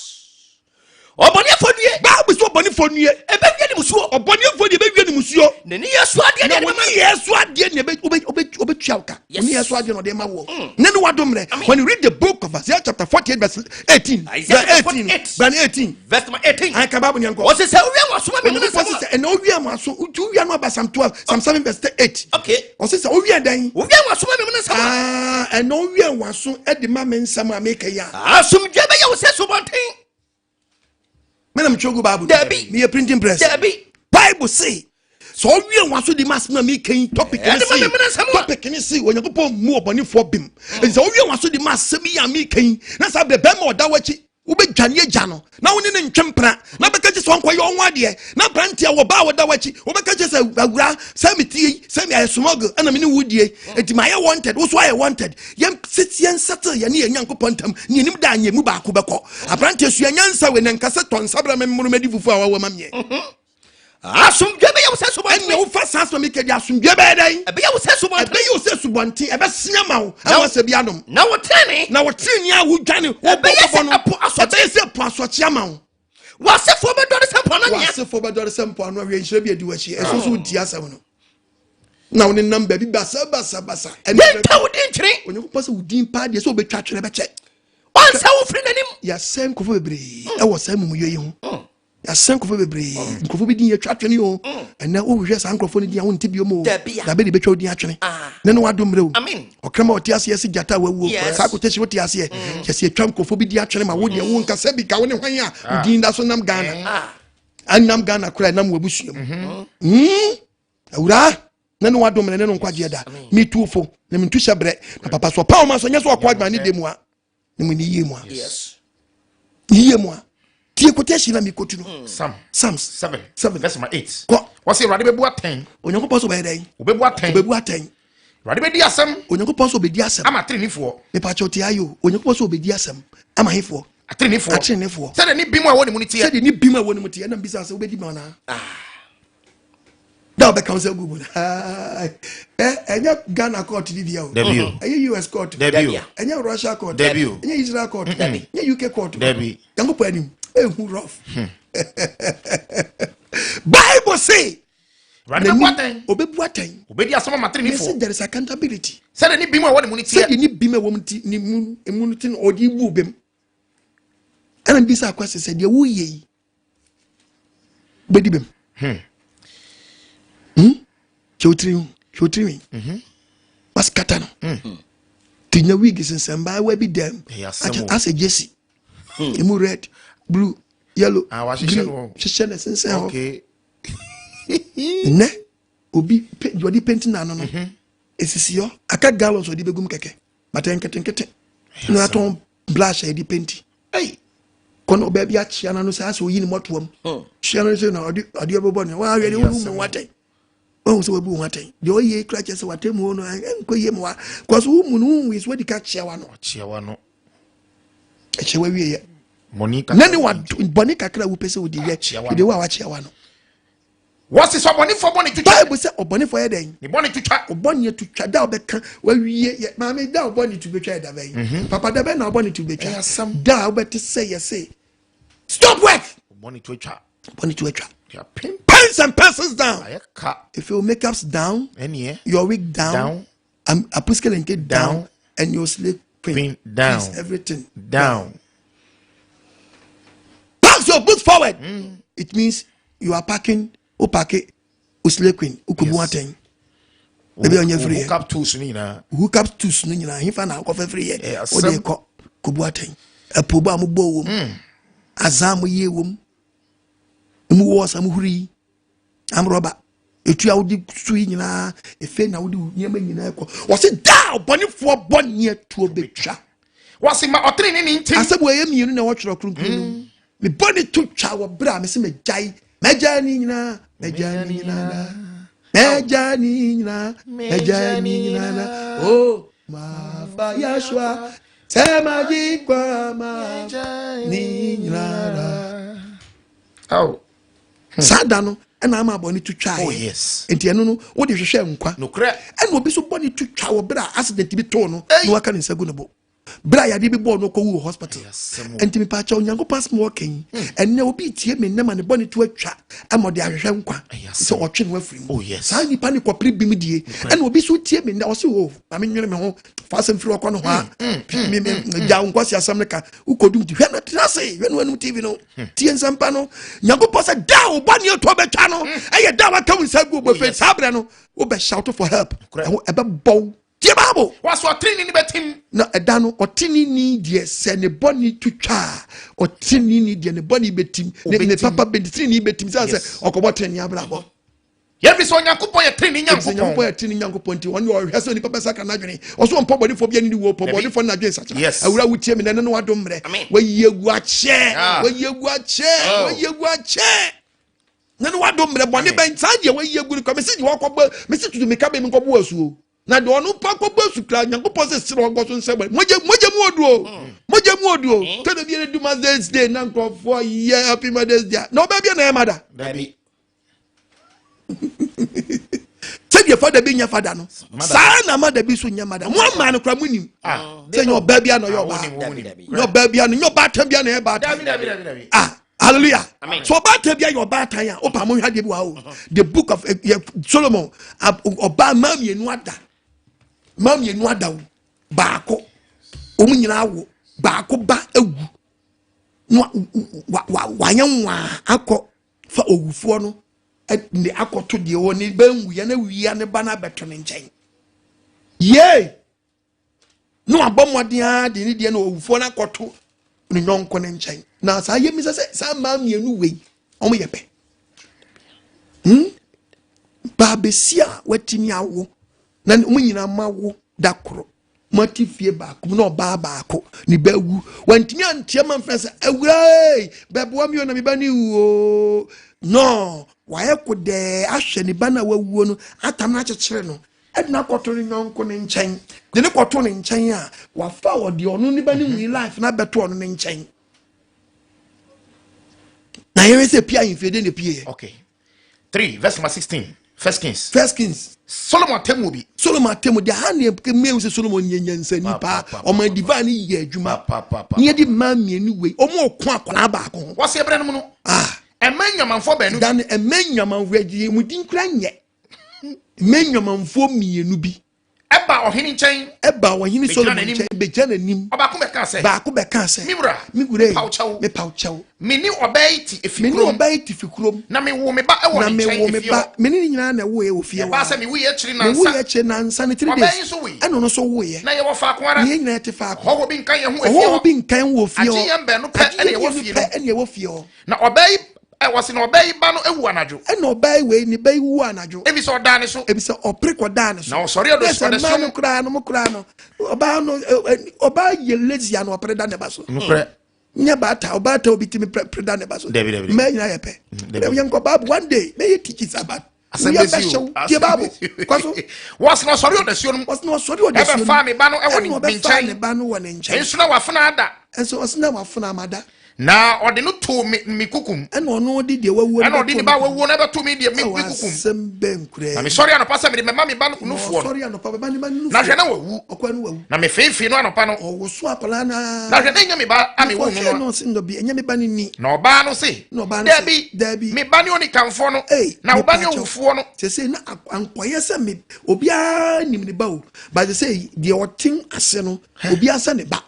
[SPEAKER 4] Ɔbɔneɛfoɔ due.
[SPEAKER 1] Bible sɛ ɔbɔnefoɔ nue.
[SPEAKER 4] Ɛbɛwie ne musuo.
[SPEAKER 1] Ɔbɔnefoɔ deɛ ɛbɛwie ne musuo.
[SPEAKER 4] Ne ne yɛ so adeɛ
[SPEAKER 1] Na
[SPEAKER 4] deɛ
[SPEAKER 1] wɔne
[SPEAKER 4] de bɛma no.
[SPEAKER 1] yɛ so adeɛ ne ɔbɛtua wo ka.
[SPEAKER 4] Yes.
[SPEAKER 1] Wɔne yɛ so adeɛ na ɔde ma woɔ. Ne ne wadom mmerɛ.
[SPEAKER 4] Amen.
[SPEAKER 1] When you read the book of Isaiah chapter 48 verse 18.
[SPEAKER 4] Isaiah
[SPEAKER 1] Verse
[SPEAKER 4] chapter
[SPEAKER 1] 18.
[SPEAKER 4] 48.
[SPEAKER 1] Verse 18.
[SPEAKER 4] Verse number 18.
[SPEAKER 1] Ayi ka Bible ni nkɔ.
[SPEAKER 4] Ɔse sɛ wowie wɔsoma me mu ne
[SPEAKER 1] Onyankopɔn
[SPEAKER 4] nsɛm
[SPEAKER 1] sɛ
[SPEAKER 4] a.
[SPEAKER 1] sɛ ɛna owia mo aso nti owia no aba Psalm 12 Psalm 7 verse 8.
[SPEAKER 4] Okay.
[SPEAKER 1] Ɔse sɛ owia dɛn?
[SPEAKER 4] Wowie wɔsoma me mu ne nsɛm a.
[SPEAKER 1] Ah, ɛna owia waso ɛde ma me nsɛm a meka yi a.
[SPEAKER 4] Asomdwe bɛyɛ wo sɛ subɔnten.
[SPEAKER 1] Me na metwerɛ gu Bible.
[SPEAKER 4] Dabi.
[SPEAKER 1] Meyɛ printing press.
[SPEAKER 4] Dabi.
[SPEAKER 1] Bible say sɛ ɔwie waso de ma asɛm a meka yi topic ne
[SPEAKER 4] Ɛde ma
[SPEAKER 1] se
[SPEAKER 4] me mene nsɛm a.
[SPEAKER 1] topic ne se Onyankopɔn mmu ɔbɔnefoɔ bem. Nti sɛ ɔwie waso de ma asɛm yi a meka yi na saa berɛ bɛrima ɔda w'akyi Wobɛdwane agya no na wo ne no ntwe mpena na bɛka kye sɛ ɔnkɔyɛ ɔho adeɛ na aberanteɛ wɔ ba a wɔda w'akyi wobɛka kye sɛ awura sɛ metie yi sɛ me ayɛ smuggle ɛna me ne wo die enti mayɛ wanted wo so ayɛ wanted yɛn sisi yɛn settle yɛne yɛn Nyankopɔn ntam ne yɛnim da anyɛ mu baako bɛkɔ aberanteɛ sua nyansa wei na nka sɛ tɔ nsa bra me mmoro madi fufuo a wawa ma meɛ.
[SPEAKER 4] Asomdwe bɛyɛ wo sɛ subɔnten.
[SPEAKER 1] Ɛnna wofa saa asɛm yi kɛdi asomdwe bɛyɛ dɛn?
[SPEAKER 4] Ɛbɛyɛ wo sɛ subɔnten.
[SPEAKER 1] Ɛbɛyɛ wo sɛ subɔnten. Ɛbɛsia ma wo ɛwɔ sɛ bi anom.
[SPEAKER 4] Na wo tenenee.
[SPEAKER 1] Na wo tenenee a wodwane
[SPEAKER 4] Ɛbɛyɛ sɛ ɛpo asɔkye.
[SPEAKER 1] Ɛbɛyɛ sɛ ɛpo asɔkye ama wo.
[SPEAKER 4] W'asefoɔ bɛdɔre sɛ mpoano anwea.
[SPEAKER 1] W'asefoɔ bɛdɔre sɛ mpoano anwea. Nhyira bi adi w'akyi. Ɛso so wodi asɛm no. Na wo nenam baabi basa basa basa.
[SPEAKER 4] Yɛntwa wo din nkyene.
[SPEAKER 1] Onyankopɔn sɛ wo din paa deɛ sɛ wobɛtwa atwene bɛkyɛ.
[SPEAKER 4] Ɔnsɛ wo firi n'anim.
[SPEAKER 1] Yɛasɛe nkurɔfoɔ bebree ɛwɔ saa amumuyɔ yi ho. Yɛasɛn nkurɔfoɔ bebree. Nkurɔfoɔ bi din yɛtwa atwene o. Ɛnɛ wohwehwɛ saa nkurɔfoɔ no din a wonte bio mu o. Dabe de bɛtwa wo din atwene. Ne no wadom mmerɛ o. Ɔkrama ɔte aseɛ se gyata a wawuo. Saa quotation wote aseɛ. Kyɛ sɛ yɛtwa nkurɔfoɔ bi din atwene ma wo deɛ wo nka sɛ bi ka wo ne hwan a wo din da so nam Ghana. Anam Ghana koraa ɛnam w'abusua mu. Awuraa ne no wadom ne no nkwagyeɛ da. Metu fo na mentu hyɛ berɛ. Na papa so ɔpa wo ma so nyɛ so ɔkɔ adwuma ne de mu a. Ne mu ne yie mu a yie mu a tie quotation na mi kotu no.
[SPEAKER 2] Psalm
[SPEAKER 1] Psalms
[SPEAKER 2] 7
[SPEAKER 1] 7
[SPEAKER 2] verse number 8.
[SPEAKER 1] Kɔ.
[SPEAKER 2] Wɔsi Awurade bɛbu atɛn.
[SPEAKER 1] Onyankopɔn sɛ ɔbɛyɛ dɛn?
[SPEAKER 2] Ɔbɛbu atɛn.
[SPEAKER 1] Ɔbɛbu atɛn.
[SPEAKER 2] Awurade bɛdi asɛm.
[SPEAKER 1] Onyankopɔn sɛ ɔbɛdi asɛm.
[SPEAKER 2] Ama ateneneefoɔ.
[SPEAKER 1] Mepakyɛw tie ayɛ o. Onyankopɔn sɛ ɔbɛdi asɛm ama hefoɔ?
[SPEAKER 2] Ateneneefoɔ.
[SPEAKER 1] Ateneneefoɔ.
[SPEAKER 2] Sɛdeɛ ne bem a ɛwɔ ne mu no teɛ.
[SPEAKER 1] Sɛdeɛ ne bem a ɛwɔ ne mu teɛ. Ɛna mbisa sɛ wobɛdi bem anaa? Da ɔbɛka wo sɛ gu mu no. Ɛnyɛ Ghana court ni bia o.
[SPEAKER 2] Dabi o.
[SPEAKER 1] Ɛnyɛ US court.
[SPEAKER 2] Dabi o.
[SPEAKER 1] Ɛnyɛ Russia court.
[SPEAKER 2] Dabi o.
[SPEAKER 1] Ɛnyɛ Israel court.
[SPEAKER 2] Dabi.
[SPEAKER 1] Ɛnyɛ UK court.
[SPEAKER 2] Dabi.
[SPEAKER 1] Nyankopɔn anim. Ehu rough. Bible say.
[SPEAKER 2] Awurade bɛbu atɛn.
[SPEAKER 1] Ɔbɛbu atɛn.
[SPEAKER 2] Ɔbɛdi asɛm ama
[SPEAKER 1] They say
[SPEAKER 2] ateneneefoɔ.
[SPEAKER 1] there is accountability.
[SPEAKER 2] Sɛdeɛ ne bem a ɛwɔ ne mu no teɛ.
[SPEAKER 1] Sɛdeɛ ne bem a ɛwɔ mu ti ne mu emu no ti no ɔde bu bem. Ɛna mbisa akwasi sɛ deɛ woyɛ yi bɛdi bem. Hwɛ wo tiri hwɛ wo tiri wi. Wasikata no. Ti nya wig sensɛn baawa bi dɛm.
[SPEAKER 2] Ɛyɛ asɛm o.
[SPEAKER 1] Asɛ jesi. Emu red, blue, yellow,
[SPEAKER 2] Ah, wahyehyɛ
[SPEAKER 1] green.
[SPEAKER 2] no.
[SPEAKER 1] Hyehyɛ na sensɛn hɔ.
[SPEAKER 2] Okay.
[SPEAKER 1] Nnɛ obi deɛ ɔde penti n'ano no esisi hɔ aka gallons ɔde bɛgum kɛkɛ but nketenkete na atɔn blush a yɛde penti.
[SPEAKER 2] Hey.
[SPEAKER 1] Kɔnɔ ɔbaa bi akyea n'ano sɛ asɛ oyi ne mɔtoam kyea no sɛ na ɔde adeɛ bɛbɔ ne wɔn ahwɛ ne wɔn mu atɛn wɔn sɛ wɔabu wɔn atɛn deɛ ɔyɛ kura kyɛ sɛ watɛn mu no ɛnkɔ yie mu wa kɔso wo mu no wo mu yi so wɔdi ka kyea wa no.
[SPEAKER 2] Kyea wa no.
[SPEAKER 1] Ɛkyɛ wa wie yɛ.
[SPEAKER 2] Bɔnne kakra.
[SPEAKER 1] Na ne wa bɔnne kakra wo pɛ sɛ wodi yɛ de wo a wakyea wa no.
[SPEAKER 2] Wɔsi sɛ ɔbɔnefoɔ bɔne twitwa.
[SPEAKER 1] Bible sɛ ɔbɔnefoɔ yɛ dɛn?
[SPEAKER 2] Ne bɔne twitwa.
[SPEAKER 1] Ɔbɔne twitwa da ɔbɛka wawie yɛ maame da ɔbɔne tu betwa yɛ da bɛn? Papa da bɛn na ɔbɔne tu betwa? Da a wobɛte sɛ yɛ se stop work.
[SPEAKER 2] Ɔbɔne tu atwa.
[SPEAKER 1] Ɔbɔne tu atwa. Pens and pencils down.
[SPEAKER 2] Ayɛ ka.
[SPEAKER 1] If your makeup's down.
[SPEAKER 2] Ɛneɛ.
[SPEAKER 1] Your wig down. Down. Apuske down. And your slave queen.
[SPEAKER 2] Queen down.
[SPEAKER 1] Please, everything
[SPEAKER 2] down.
[SPEAKER 1] Pass your boots forward. It means you are packing. O pack osile queen. Ukobu atɛn. Ebi ɔnyɛ firi yɛ.
[SPEAKER 2] Hook up tools ni nyinaa.
[SPEAKER 1] Hook up tools ni nyinaa. Hinfa na akɔfɛ firi yɛ. O de kɔ kobu atɛn. Ɛpobo a mo bɔ wɔm. Azan mo yie wɔm. Emu wɔɔsa mo huri yi. Amrɔba. Etu a wodi su yi nyinaa. Efe na wodi nneɛma nyinaa kɔ. Wɔsi daa ɔbɔnifoɔ bɔ neɛ tuo betwa.
[SPEAKER 2] Wɔsi ma ɔtiri ne ne ntim.
[SPEAKER 1] Asɛm wɔ ɛyɛ mmienu na wɔtwerɛ kronkron no. Me bɔne to twa wɔ berɛ a mese megyae. Mɛgyae ne nyinaa. Mɛgyae ne nyinaa. Mɛgyae ne nyinaa. Mɛgyae ne nyinaa. Oh, mafa Yeshua. Sɛ magye nkwa ma ne nyinaa.
[SPEAKER 2] Oh.
[SPEAKER 1] Saa da no ɛna ama bɔne to twa.
[SPEAKER 2] Oh yes.
[SPEAKER 1] Nti ɛno no wode hwehwɛ nkwa.
[SPEAKER 2] Nokorɛ.
[SPEAKER 1] Ɛna obi so bɔne to twa wɔ berɛ a accident bi too no na waka ne nsa gu ne bo. Berɛ a yadeɛ bi bɔɔ no kɔwu wɔ hospital. Nti mepaakyɛ Onyankopɔn asɛm wɔ kɛn. Ɛnnɛ obi tie me nnɛ ma ne bɔne to atwa ama ɔde ahwehwɛ nkwa sɛ ɔtwe no afiri mu. Saa nipa ne kɔpere bim die. Ɛna obi so tie me nnɛ ɔse o ma me nwene me ho fa asɛm firi ɔkɔ no hɔ a me me gya nkwasi asɛm no ka wokɔdum ti hwɛ no tena ase hwɛ no anum TV no tie nsɛmpa no. Nyankopɔn sɛ da a wo bɔne to bɛtwa no ɛyɛ da a waka wo nsa gu wobɛfɛ saa berɛ no wobɛ shout for help. Ɛho ɛbɛbɔ wo. Tie Bible.
[SPEAKER 2] Wɔsɔ ɔtenini ni bɛtim.
[SPEAKER 1] Na ɛda no ɔtenini deɛ sɛ ne bɔne to twa a ɔtenini deɛ ne bɔne bɛtim ne papa bɛ tenini bɛtim sɛ sɛ ɔkɔbɔ tenini abrabɔ.
[SPEAKER 2] Yɛfiri sɛ Onyankopɔn yɛ tenenee
[SPEAKER 1] Efisɛ
[SPEAKER 2] Nyankopɔn.
[SPEAKER 1] Nyankopɔn yɛ tenenee Nyankopɔn nti, ɔno deɛ ɔhwɛ sɛ onipa bɛsakra n'adwene. Ɔso ɔmpɔ bɔnefoɔ bi ani ne wuo, ɔpɔ
[SPEAKER 2] Dabi.
[SPEAKER 1] bɔnefoɔ ne n'adwene sakyera.
[SPEAKER 2] Yes.
[SPEAKER 1] Awura wotie me nɛ ne no adom mmerɛ.
[SPEAKER 4] Amen.
[SPEAKER 1] Wayi agu akyɛ.
[SPEAKER 2] Ah.
[SPEAKER 1] Wayi agu akyɛ.
[SPEAKER 2] Oh.
[SPEAKER 1] Wayi agu akyɛ. Ne no adom mmerɛ bɔne
[SPEAKER 2] Amen.
[SPEAKER 1] bɛn saa deɛ wayi agu no kɔ mesi deɛ wakɔbɔ mesi tutu meka bɛ mi nkɔbɔ asuo. Na deɛ ɔno mpo akɔbɔ asu kura Nyankopɔn sɛ sere ɔnkɔ so nsɛ bɔne. Mogya mogya mu oduo. Mogya mu oduo. Tɛnɛ bi yɛ du Mother's Day na nkurɔfoɔ yɛ happy Mother's Day. Na ɔbaa bi na ɛyɛ mada.
[SPEAKER 2] Dabi.
[SPEAKER 1] Sɛdeɛ fada bi nyɛ fada no saa na mada bi so nyɛ mada. Mo ama no kora mo nim
[SPEAKER 2] Ah.
[SPEAKER 1] sɛ nyɛ ɔbaa bi a na ɔyɛ
[SPEAKER 2] Ah,
[SPEAKER 1] ɔbaa,
[SPEAKER 2] wonim, wonim.
[SPEAKER 4] Dabi, dabi.
[SPEAKER 1] nyɛ ɔbaa bi a no nyɛ ɔbaatan bi a na ɔyɛ
[SPEAKER 2] Dabi,
[SPEAKER 1] baatan.
[SPEAKER 2] dabi, dabi, dabi.
[SPEAKER 1] Ah, hallelujah.
[SPEAKER 4] Amen.
[SPEAKER 1] So ɔbaatan bi a yɛ ɔbaatan a ɔpa mo hwɛ adeɛ bi wɔ ha o. The book of Solomon, ɔbaa maa mmienu ada, maa mmienu ada o, baako wɔn nyinaa wo baako ba ewu na wa wa wayɛ nwaa akɔ fa owufoɔ no ne akɔto deɛ wɔ ne ba nwuya na wia ne ba no abɛto ne nkyɛn yee na wabɔ mmɔden ara de ne deɛ na owufoɔ no akɔto ne nyɔnko ne nkyɛn. Na saa yɛ mi sɛ saa mmaa mmienu wei wɔn yɛ pɛ. Baabesi a watumi awo na wɔn nyinaa ma wo da koro mo ate fie baako mu na ɔbaa baako ne ba wu wantumi anteɛ ma mfrɛ sɛ awuraa bɛboa mi o na me ba ne wu o. No wayɛ kodɛɛ ahwɛ ne ba no a wawuo no atam no akyekyere no ɛde akɔto ne nyɔnko ne nkyɛn de ne kɔto ne nkyɛn a wafa ɔde ɔno ne ba ne wui life na abɛto ɔno ne nkyɛn na yɛhwɛ sɛ pia ahemfie de ne pie yɛ.
[SPEAKER 2] Okay. 3 verse number 16. First Kings.
[SPEAKER 1] First Kings.
[SPEAKER 2] Solomon atemu bi.
[SPEAKER 1] Solomon atemu de ha ne mmea sɛ Solomon yɛ nyansani paa, ɔma divine yɛ adwuma. Ne yɛde mmaa mmienu wei ɔmo ɔko akwadaa baako ho.
[SPEAKER 2] Wɔsi ɛbrɛ no mu no.
[SPEAKER 1] Ah.
[SPEAKER 2] Ɛmɛ nyamanfoɔ baanu.
[SPEAKER 1] Dan ɛmɛ nyamanfoɔ agye mu din kura nyɛ. Ɛmɛ nyamanfoɔ mmienu bi.
[SPEAKER 2] Ɛba ɔhene nkyɛn.
[SPEAKER 1] Ɛba ɔhene Solomon nkyɛn bɛgyina n'anim.
[SPEAKER 2] Ɔbaako bɛka sɛ.
[SPEAKER 1] Baako bɛka sɛ.
[SPEAKER 2] Mi wura.
[SPEAKER 1] Mi wura yi.
[SPEAKER 2] Mepaw kyɛw.
[SPEAKER 1] Mepaw kyɛw.
[SPEAKER 2] Me ne ɔbaa yi te efi
[SPEAKER 1] Me ne
[SPEAKER 2] kurom.
[SPEAKER 1] ɔbaa yi te fi kurom.
[SPEAKER 2] Na me wo me ba ɛwɔ
[SPEAKER 1] Na
[SPEAKER 2] ne
[SPEAKER 1] me
[SPEAKER 2] nkyɛn
[SPEAKER 1] wo me
[SPEAKER 2] efie
[SPEAKER 1] ba.
[SPEAKER 2] hɔ.
[SPEAKER 1] Me ne ne nyinaa na ɛwɔ yɛ wɔ fie hɔ.
[SPEAKER 2] Ɛbaa sɛ me wuiɛ akyiri
[SPEAKER 1] Me wuiɛ
[SPEAKER 2] nansa.
[SPEAKER 1] akyiri nansa ne 3
[SPEAKER 2] Ɔbaa
[SPEAKER 1] days.
[SPEAKER 2] yi nso wui.
[SPEAKER 1] Ɛna ɔno nso wuiɛ.
[SPEAKER 2] Na yɛwɔ faako ara.
[SPEAKER 1] Ne yɛn nyinaa te faako.
[SPEAKER 2] Ɔhɔhoɔ bi nka yɛn ho efie
[SPEAKER 1] Ɔhɔhoɔ
[SPEAKER 2] hɔ.
[SPEAKER 1] bi nka yɛn wɔ fie hɔ.
[SPEAKER 2] Agye yɛn baanu pɛ
[SPEAKER 1] Agye
[SPEAKER 2] ɛna
[SPEAKER 1] yɛn
[SPEAKER 2] ɛwɔ
[SPEAKER 1] mmienu
[SPEAKER 2] fie
[SPEAKER 1] pɛ
[SPEAKER 2] no.
[SPEAKER 1] ɛna ɛwɔ fie hɔ.
[SPEAKER 2] Na ɔbaa yi wɔsi na ɔbaa yi ba no ewu anadwo.
[SPEAKER 1] Ɛna ɔbaa yi wei ne ba yi wu anadwo.
[SPEAKER 2] Ebi sɛ ɔdaa ne so.
[SPEAKER 1] Ebi sɛ ɔpere kɔ daa ne so.
[SPEAKER 2] Na ɔsɔre ɔdɔ
[SPEAKER 1] Ɛsɛ
[SPEAKER 2] ɔdɔ
[SPEAKER 1] mmaa
[SPEAKER 2] so.
[SPEAKER 1] no koraa no mo koraa no ɔbaa no ɔbaa yɛ lazy ano ɔpere da ne ba so.
[SPEAKER 2] Nokorɛ.
[SPEAKER 1] Nyɛ baata ɔbaata obi timi pere da ne ba so.
[SPEAKER 2] Dabi, dabi.
[SPEAKER 1] Mmaa nyinaa yɛ pɛ.
[SPEAKER 2] Dabi.
[SPEAKER 1] Yɛn kɔ baabu one day mɛyɛ teachings about.
[SPEAKER 2] Asɛm
[SPEAKER 1] Wia
[SPEAKER 2] bɛsi o.
[SPEAKER 1] bɛhyɛw tie baabu kɔ so.
[SPEAKER 2] Wɔsi na ɔsɔre ɔdasuo no mu.
[SPEAKER 1] Wɔsi na ɔsɔre ɔdasuo no mu.
[SPEAKER 2] Ɛbɛfa ne ba no ɛwɔ ne
[SPEAKER 1] Ɛna ɔbɛfa
[SPEAKER 2] nkyɛn.
[SPEAKER 1] ne ba no wɔ ne nkyɛn.
[SPEAKER 2] Nso na wafena ada.
[SPEAKER 1] Nso ɔsi na wafena amada.
[SPEAKER 2] Na ɔde no too me kukum.
[SPEAKER 1] Ɛna ɔno de deɛ wawuo no
[SPEAKER 2] Ɛna ɔde ne ba wawuo no bɛto me deɛ me
[SPEAKER 1] Ɛwɔ
[SPEAKER 2] kukum.
[SPEAKER 1] asɛm bɛn koraa.
[SPEAKER 2] Na mesɔre anɔpa sɛ mede mɛma me ba no nufoɔ no.
[SPEAKER 1] Ɔsɔre anɔpa bɛba ne ba no nufoɔ.
[SPEAKER 2] Na hwɛ na wawu.
[SPEAKER 1] Ɔkɔ no wawu.
[SPEAKER 2] Na mefeefee no anɔpa no.
[SPEAKER 1] Ɔwoso akwadaa naa.
[SPEAKER 2] Na hwɛ na ɛnyɛ me ba a mewo no
[SPEAKER 1] Ɔhwɛ
[SPEAKER 2] no.
[SPEAKER 1] no ɔse ndɔbi ɛnyɛ me ba no ni.
[SPEAKER 2] Na ɔbaa no se.
[SPEAKER 1] Na ɔbaa no se,
[SPEAKER 2] Dabi.
[SPEAKER 1] Dabi.
[SPEAKER 2] Me ba ne onikanfoɔ no.
[SPEAKER 1] Ei,
[SPEAKER 2] Na wo ba ne
[SPEAKER 1] mepa kyɛw.
[SPEAKER 2] owufoɔ no.
[SPEAKER 1] Sese na ankɔyɛ sɛ me obiara nim ne ba o. But sɛ deɛ ɔte ase no obiara sɛ ne ba.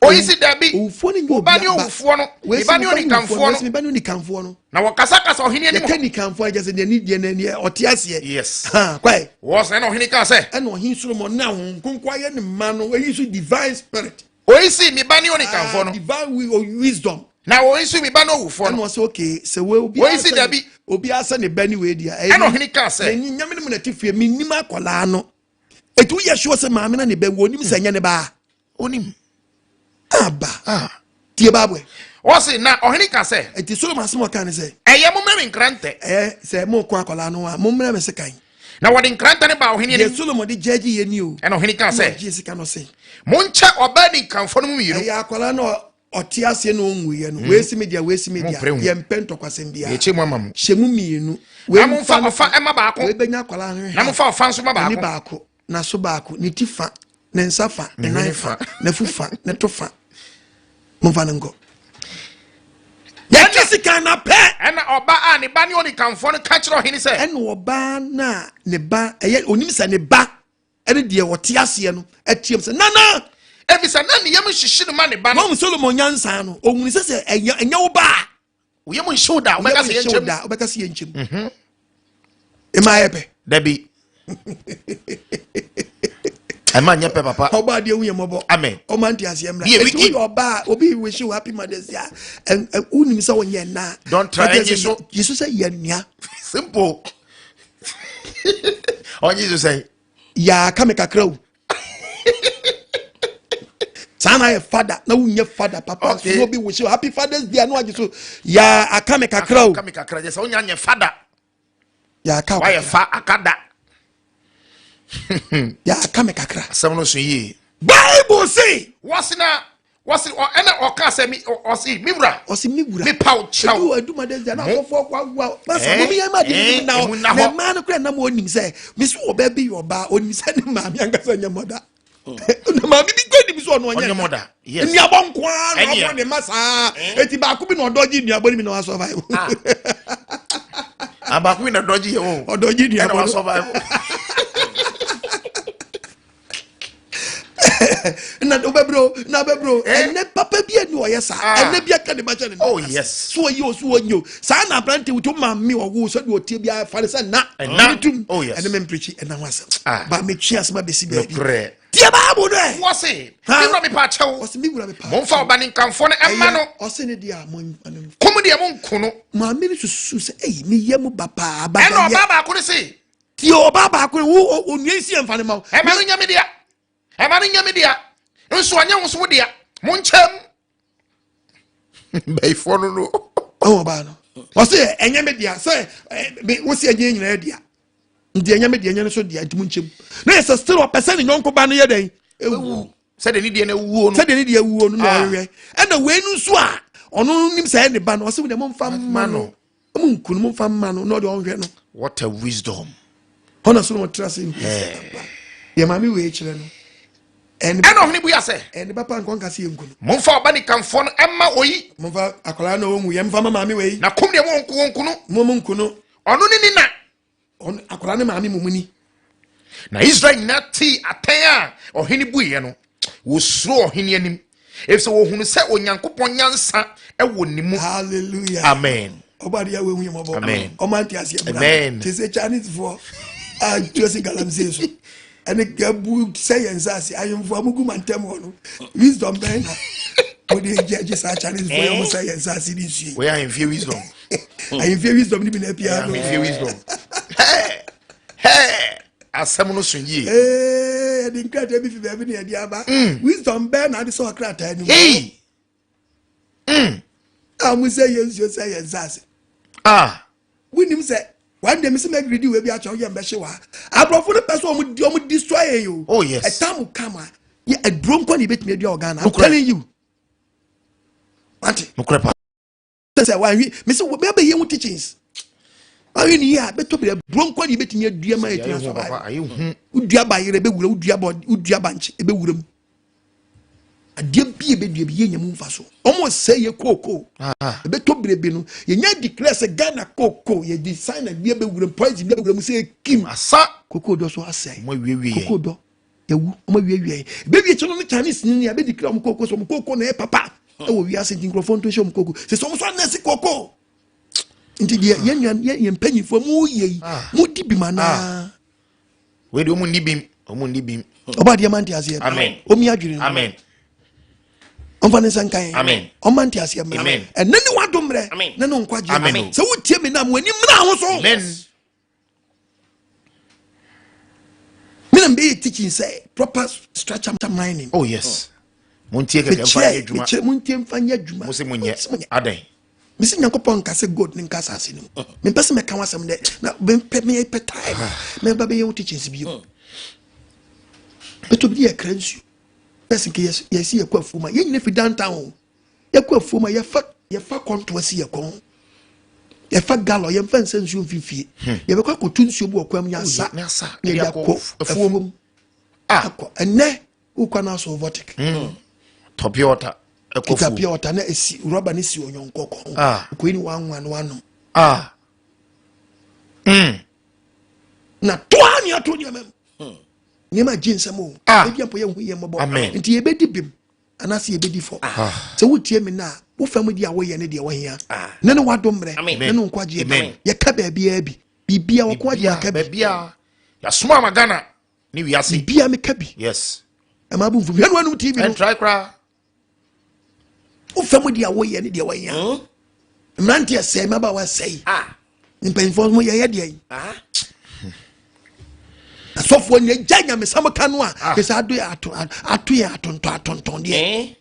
[SPEAKER 2] Oyi si dabi.
[SPEAKER 1] Owufoɔ no nyɛ
[SPEAKER 2] Wo ba ne
[SPEAKER 1] obiara ba.
[SPEAKER 2] owufoɔ no.
[SPEAKER 1] Wei
[SPEAKER 2] Me ba
[SPEAKER 1] si
[SPEAKER 2] ne
[SPEAKER 1] me ba ne
[SPEAKER 2] onikanfoɔ
[SPEAKER 1] owufoɔ no.
[SPEAKER 2] no.
[SPEAKER 1] Wei si me ba ne onikanfoɔ no.
[SPEAKER 2] Na wɔkasakasa ɔhene anim.
[SPEAKER 1] Yɛka nikanfoɔ agya sɛ deɛ ne deɛ ne deɛ ɔte aseɛ.
[SPEAKER 2] Yes.
[SPEAKER 1] Ha, kwae.
[SPEAKER 2] Wɔsɛn na ɔhene kaa sɛ.
[SPEAKER 1] Ɛna ɔhene Solomon na Honhom Kronkron ayɛ ne mma no, eyi nso divine spirit.
[SPEAKER 2] Oyi si me ba ne onikanfoɔ no.
[SPEAKER 1] Divine wisdom.
[SPEAKER 2] Na oyi si me ba ne owufoɔ no.
[SPEAKER 1] Ɛna ɔsɛ okay, sɛ wei obi
[SPEAKER 2] Oyi si dabi.
[SPEAKER 1] Obi asɛ ne ba ne wei deɛ.
[SPEAKER 2] Ɛna ɔhene kaa sɛ.
[SPEAKER 1] N'ani nyame ne mu na ti fie, mi nim akwadaa no. Etu yɛ sure sɛ maame na ne ba wɔ onim sɛ ɛnyɛ ne ba.
[SPEAKER 2] Onim.
[SPEAKER 1] Aba.
[SPEAKER 2] Ah.
[SPEAKER 1] Tie baabwe.
[SPEAKER 2] Wɔsi na ɔhene ka sɛ.
[SPEAKER 1] Eti Solomon asɛm ɔka ne sɛ.
[SPEAKER 2] Ɛyɛ mo mmerɛ mi nkrantɛ.
[SPEAKER 1] Ɛyɛ sɛ mo kɔ akwadaa no a mo mmerɛ mi sekan.
[SPEAKER 2] Na wɔde nkrantɛ ne ba ɔhene anim.
[SPEAKER 1] Deɛ Solomon de gyɛgye yɛ ni o.
[SPEAKER 2] Ɛna ɔhene ka sɛ.
[SPEAKER 1] Ɛna ɔgye sika no se.
[SPEAKER 2] Mo nkyɛ ɔbaa ni nkanfo no mu mmienu.
[SPEAKER 1] Ɛyɛ akwadaa no ɔte aseɛ na ɔnwuiɛ no. Wei si mi deɛ wei si mi
[SPEAKER 2] Mo
[SPEAKER 1] deɛ.
[SPEAKER 2] mpere ho.
[SPEAKER 1] Yɛn mpɛ ntɔkwasɛm biara.
[SPEAKER 2] Yɛkyɛ mu ama mo.
[SPEAKER 1] Hyɛ mu mmienu.
[SPEAKER 2] Na mo nfa ɔfa ɛma baako.
[SPEAKER 1] Wei bɛnya akwadaa no.
[SPEAKER 2] Na mo nfa ɔfa nso ma
[SPEAKER 1] N'ani
[SPEAKER 2] baako.
[SPEAKER 1] baako. N'aso baako. Ne ti fa. Ne nsa fa. Ne nan
[SPEAKER 2] hwene
[SPEAKER 1] fa.
[SPEAKER 2] fa.
[SPEAKER 1] N'afu fa. Ne to fa. Momfa no nkɔ. Yɛtwe sika na pɛ.
[SPEAKER 2] Ɛna ɔba a ne ba ne onikanfoɔ no ka kyerɛ ɔhene sɛ.
[SPEAKER 1] Ɛna ɔbaa na ne ba ɛyɛ onim sɛ ne ba ɛne deɛ ɔte aseɛ no ɛteam sɛ nana.
[SPEAKER 2] Efisɛ na ne yam nhyehye no ma ne ba no.
[SPEAKER 1] Wɔn Solomon nyansa no ohun sɛ sɛ ɛnyɛ wo ba a.
[SPEAKER 2] Wo yam nhye wo da wobɛka sɛ yɛnkyɛm.
[SPEAKER 1] Da wobɛka sɛ yɛnkyɛm. Ɛma ayɛ pɛ.
[SPEAKER 2] Dabi. Ɛma nyɛ pɛ papa.
[SPEAKER 1] Ɔba adeɛ hu yɛ mɔbɔ.
[SPEAKER 2] Amen.
[SPEAKER 1] Ɔma nte aseɛ mmra.
[SPEAKER 2] Be a
[SPEAKER 1] Eti
[SPEAKER 2] wicked.
[SPEAKER 1] woyɛ ɔbaa obi wish you happy Mother's Day a wonim sɛ wonyɛ nna.
[SPEAKER 2] Don't try
[SPEAKER 1] Ɛkyerɛ
[SPEAKER 2] ɛnyi
[SPEAKER 1] sɛ
[SPEAKER 2] so.
[SPEAKER 1] Yesu sɛ yɛ nua.
[SPEAKER 2] Simple. Ɔnye so sɛn?
[SPEAKER 1] Yaa ka me kakra o. Saa na ayɛ fada na wonyɛ fada papa.
[SPEAKER 2] Okay.
[SPEAKER 1] So obi wish you happy Father's Day ano agye so yaa aka me kakra o.
[SPEAKER 2] Aka me kakra kyɛ sɛ wonya nyɛ fada.
[SPEAKER 1] Yaa ka
[SPEAKER 2] Wayɛ fa aka da.
[SPEAKER 1] Yaa aka me kakra.
[SPEAKER 2] Asɛm no so yie.
[SPEAKER 1] Bible se.
[SPEAKER 2] Wɔsi na wɔsi ɛna ɔka sɛ mi ɔsi mi wura.
[SPEAKER 1] Ɔsi mi wura.
[SPEAKER 2] Mi pa kyɛw.
[SPEAKER 1] Edu edu Mother's Day na akɔfo ɔkɔ awa. Masa mo mi yɛn ma di ni na
[SPEAKER 2] emu na
[SPEAKER 1] na
[SPEAKER 2] hɔ.
[SPEAKER 1] mmaa no kura nam onim sɛ misi ɔbaa bi yɛ ɔbaa onim sɛ ne maame ankasa nyɛ mɔda. Na maame bi kura nim sɛ ɔno
[SPEAKER 2] Ɔnyɛ
[SPEAKER 1] ɔnyɛ
[SPEAKER 2] mɔda. Yes.
[SPEAKER 1] Nnuabɔ nko ara na
[SPEAKER 2] Ɛneɛ.
[SPEAKER 1] ɔbɔ ne ma saa. Eti baako bi na ɔdɔ gye nnuabɔ no bi na wa survive.
[SPEAKER 2] Abaako bi na dɔgye yɛ o.
[SPEAKER 1] Ɔdɔ gye
[SPEAKER 2] Ɛna
[SPEAKER 1] nnuabɔ
[SPEAKER 2] wa
[SPEAKER 1] no.
[SPEAKER 2] survive.
[SPEAKER 1] Na wobɛbrɛ na wobɛbrɛ.
[SPEAKER 2] Eh?
[SPEAKER 1] Ɛnɛ papa bi ani ɔyɛ saa.
[SPEAKER 2] Ah.
[SPEAKER 1] Ɛnɛ bi aka ne ba kyɛ ne
[SPEAKER 2] Oh,
[SPEAKER 1] nan ase.
[SPEAKER 2] yes.
[SPEAKER 1] So ɔyɛ o so ɔnyɛ o. Saa na aberante wotu maame ɔwo sɛdeɛ ɔtie biara fa ne sɛ na.
[SPEAKER 2] Ɛna.
[SPEAKER 1] Ne tum.
[SPEAKER 2] Oh, yes.
[SPEAKER 1] Ɛne memprikyi ɛna ho asɛm.
[SPEAKER 2] Ah.
[SPEAKER 1] Ba metwe asɛm abɛsi baabi.
[SPEAKER 2] Nokorɛ.
[SPEAKER 1] Tie Bible no ɛ.
[SPEAKER 2] Wɔsi
[SPEAKER 1] Ha?
[SPEAKER 2] mi wura mi pa kyɛw.
[SPEAKER 1] Ɔse me wura me pa.
[SPEAKER 2] Momfa ɔba ne nkamfoɔ no ɛma no.
[SPEAKER 1] Ɔse ne deɛ a mo mfa no.
[SPEAKER 2] Kum deɛ monku no.
[SPEAKER 1] Maame no susu sɛ ɛyi meyɛ mu ba paa ba
[SPEAKER 2] Ɛna
[SPEAKER 1] yɛ.
[SPEAKER 2] ɔbaa baako no se.
[SPEAKER 1] Tie ɔbaa baako no wo onua nsi ɛmfa ne ma wo.
[SPEAKER 2] Ɛma no nyɛ me dea. Ɛma no nyɛ me dea. Nso ɔnyɛ wo so wo dea. Monkyɛm. Bɛyifoɔ no no.
[SPEAKER 1] Ɔwɔ ɔbaa no. Ɔse ɛnyɛ me dea sɛ wo se ɛnyɛ nyinaa dea. Nti ɛnyɛ me dea ɛnyɛ no so dea nti monkyɛm. Na yɛ sɛ still ɔpɛ sɛ ne nyɔnko ba no yɛ dɛn? Ewu.
[SPEAKER 2] Sɛdeɛ ne deɛ no awuo no.
[SPEAKER 1] Sɛdeɛ ne deɛ awuo no na
[SPEAKER 2] Ah.
[SPEAKER 1] ɔhwehwɛ. Ɛna wei no nso a ɔno nim sɛ ɛyɛ ne ba no ɔse wo deɛ momfa mma no. Monku no momfa mma no na ɔde ɔnhwɛ no.
[SPEAKER 2] What a wisdom.
[SPEAKER 1] Ɔna so na ɔtra ase nhu sɛ papa. Deɛ maame wei kyerɛ no.
[SPEAKER 2] Ɛna ɔhene bua sɛ.
[SPEAKER 1] Ɛne papa nkɔ nka sɛ yɛnku no.
[SPEAKER 2] Momfa ɔba nikamfoɔ no ɛma oyi.
[SPEAKER 1] Momfa akwadaa na ɔnwu yɛ mfa ma maame wei.
[SPEAKER 2] Na kum deɛ monku wɔnku no.
[SPEAKER 1] Mo monku no.
[SPEAKER 2] Ɔno ne ne na.
[SPEAKER 1] Ɔno akwadaa ne maame mu ni.
[SPEAKER 2] Na Israel nyinaa tee atɛn a ɔhene buiɛ no, wɔsuro ɔhene anim. Efisɛ wɔhunu sɛ Onyankopɔn nyansa ɛwɔ ne mu.
[SPEAKER 1] Hallelujah.
[SPEAKER 2] Amen.
[SPEAKER 1] Ɔba de yɛ wehu yɛ mɔbɔ.
[SPEAKER 2] Amen.
[SPEAKER 1] Ɔma nte aseɛ bra.
[SPEAKER 2] Amen.
[SPEAKER 1] Te sɛ Chinese foɔ a tuo si galamsey so. Ɛne gabu sɛ yɛn nsa ase ahemfo a mugu mantam hɔ no. Wisdom bɛn na wɔde gye agye saa Chinese foɔ yɛ ɔmo sɛ yɛn nsa ase ne nsuo yi.
[SPEAKER 2] Wɔyɛ ahemfie wisdom.
[SPEAKER 1] Ahemfie wisdom ni bi na apia no.
[SPEAKER 2] Ahemfie wisdom. Hey! Hey! Asɛm no so yie.
[SPEAKER 1] Ee, yɛde nkrataa bi fi baabi na yɛde aba. Wisdom bɛn na ade sɛ ɔkrataa no mu.
[SPEAKER 2] Hey!
[SPEAKER 1] A mo sɛ yɛn nsuo sɛ yɛn nsa ase.
[SPEAKER 2] Ah!
[SPEAKER 1] Wonim sɛ one day mesi mɛgridi wei bi akyɛw yɛ mbɛhye wa. Aborɔfo no pɛ sɛ ɔmo di ɔmo destroy yɛn o.
[SPEAKER 2] Oh, yes.
[SPEAKER 1] Ɛtam kama yɛ aduro nkɔ na ebetumi adua wɔ Ghana. I'm
[SPEAKER 2] Nokorɛ.
[SPEAKER 1] telling you. Wate.
[SPEAKER 2] Nokorɛ pa.
[SPEAKER 1] Sɛ wanwi mesi wɔ bɛyɛ bɛyɛ ho teachings. Wanwi ni yie a bɛtɔ bi aduro nkɔ na ebetumi adua ma yɛtumi
[SPEAKER 2] Ayɛ hu
[SPEAKER 1] asurvive.
[SPEAKER 2] papa, ayɛ hu.
[SPEAKER 1] Wodua bayerɛ ebɛwura wodua bɔ wodua bankye ebɛwura mu. Adeɛ bi ebɛdua bi yɛ nyamu nfa so. Ɔmo sɛ yɛ kookoo.
[SPEAKER 2] Ah.
[SPEAKER 1] Ebɛtɔ berebi no yɛnya declare sɛ Ghana kookoo yɛde sign na bi ebɛwura mu poison bi ebɛwura mu sɛ ekim.
[SPEAKER 2] Asa.
[SPEAKER 1] Kookoo dɔ so asɛe.
[SPEAKER 2] Ɔmo awiewie yɛn.
[SPEAKER 1] Kookoo dɔ yɛwu ɔmo awiewie yɛn. Ebewie kyɛ no ne Chinese ni abɛ declare ɔmo kookoo sɛ ɔmo kookoo na ɛyɛ papa. Ɛwɔ wiase nti nkurɔfoɔ nto hyɛ ɔmo kookoo. Sɛ sɛ ɔmo so anɛsi kookoo. Nti deɛ yɛn nua yɛn yɛn mpanyinfoɔ mo yɛ yi
[SPEAKER 2] Ah.
[SPEAKER 1] mo di bi ma naa.
[SPEAKER 2] Wei deɛ ɔmo nni bim. Ɔmo nni bim.
[SPEAKER 1] Ɔba adeɛ ma nte aseɛ.
[SPEAKER 2] Amen.
[SPEAKER 1] Omi adwene no.
[SPEAKER 2] Amen.
[SPEAKER 1] Ɔmfa ne nsa nka yɛn.
[SPEAKER 2] Amen.
[SPEAKER 1] Ɔma nte aseɛ mmerɛ.
[SPEAKER 2] Amen.
[SPEAKER 1] Ɛnɛ ne wado mmerɛ.
[SPEAKER 4] Amen.
[SPEAKER 1] Ne ne nkwagye.
[SPEAKER 2] Amen.
[SPEAKER 1] Sɛ wotie me nam w'ani mmra ho so.
[SPEAKER 2] Amen.
[SPEAKER 1] Me na mbɛyɛ teaching sɛ proper structure mining.
[SPEAKER 2] Oh yes. Montie kɛkɛ mfa nyɛ
[SPEAKER 1] Mekyerɛ
[SPEAKER 2] adwuma.
[SPEAKER 1] mekyerɛ montie mfa nyɛ adwuma.
[SPEAKER 2] Mo se mo
[SPEAKER 1] Mo se mo
[SPEAKER 2] nyɛ.
[SPEAKER 1] nyɛ.
[SPEAKER 2] Adɛn.
[SPEAKER 1] Mesi Nyankopɔn nka sɛ gold ne nka asase no mu. Mempɛ sɛ mɛka ho asɛm dɛ na mempɛ mepɛ time. Mɛba bɛyɛ wo teachings bio. Bɛtɔ bi yɛ kra nsuo. Bɛsi nke yɛsi yɛkɔ afuom a yɛn nyina fi downtown o. Yɛkɔ afuom a yɛfa yɛfa kɔntoa si yɛ kɔn. Yɛfa galɔ yɛmfa nsa nsuo mfimfie. Yɛbɛkɔ akɔtu nsuo bi wɔ kwan mu yɛasa
[SPEAKER 2] Oh, yɛasa.
[SPEAKER 1] na yɛde
[SPEAKER 2] Yɛde akɔ
[SPEAKER 1] akɔ
[SPEAKER 2] afuom.
[SPEAKER 1] afuom.
[SPEAKER 2] Ah.
[SPEAKER 1] Akɔ ɛnɛ wokɔ no asɔ vortic.
[SPEAKER 2] Tɔ pure water. Ɛkɔ
[SPEAKER 1] Kita
[SPEAKER 2] fuom.
[SPEAKER 1] pure water na esi rɔba ne si onyɔnkɔ kɔn.
[SPEAKER 2] Ah.
[SPEAKER 1] Okoyi ni wanwa no wanom.
[SPEAKER 2] Ah.
[SPEAKER 1] Na toa ne ato nneɛma mu. Nneɛma gye nsɛm o.
[SPEAKER 2] Ah.
[SPEAKER 1] Ebi ampo yɛ hu yɛ mmɔbɔ.
[SPEAKER 2] Amen.
[SPEAKER 1] Nti yɛbɛdi bim anaasɛ yɛbɛdi fɔ. Sɛ wotie me na wo fam di a woyɛ ne deɛ wɔhia. Ne ne wado mmerɛ.
[SPEAKER 4] Amen.
[SPEAKER 1] Ne ne nkwagyeɛ.
[SPEAKER 2] Amen.
[SPEAKER 1] Yɛka baabiara bi. Biribiara wɔko agye
[SPEAKER 2] Bibia
[SPEAKER 1] aka bi.
[SPEAKER 2] baabi Yasoma ama Ghana ne wiase.
[SPEAKER 1] Biribiara meka bi.
[SPEAKER 2] Yes.
[SPEAKER 1] Ɛma bo mfum. Hwɛ no anum TV no.
[SPEAKER 2] Ɛntrae koraa.
[SPEAKER 1] Wo fam di a woyɛ ne deɛ wɔhia. Mmeranteɛ sɛe mmabaawa sɛe.
[SPEAKER 4] Ah.
[SPEAKER 1] Mpanyinfoɔ mo yɛyɛ deɛ yi.
[SPEAKER 4] Ah.
[SPEAKER 1] Asɔfoɔ nyɛ gya nyamesɛm ka no a kyɛ sɛ ado yɛ ato ato yɛ atontɔn atontɔn deɛ.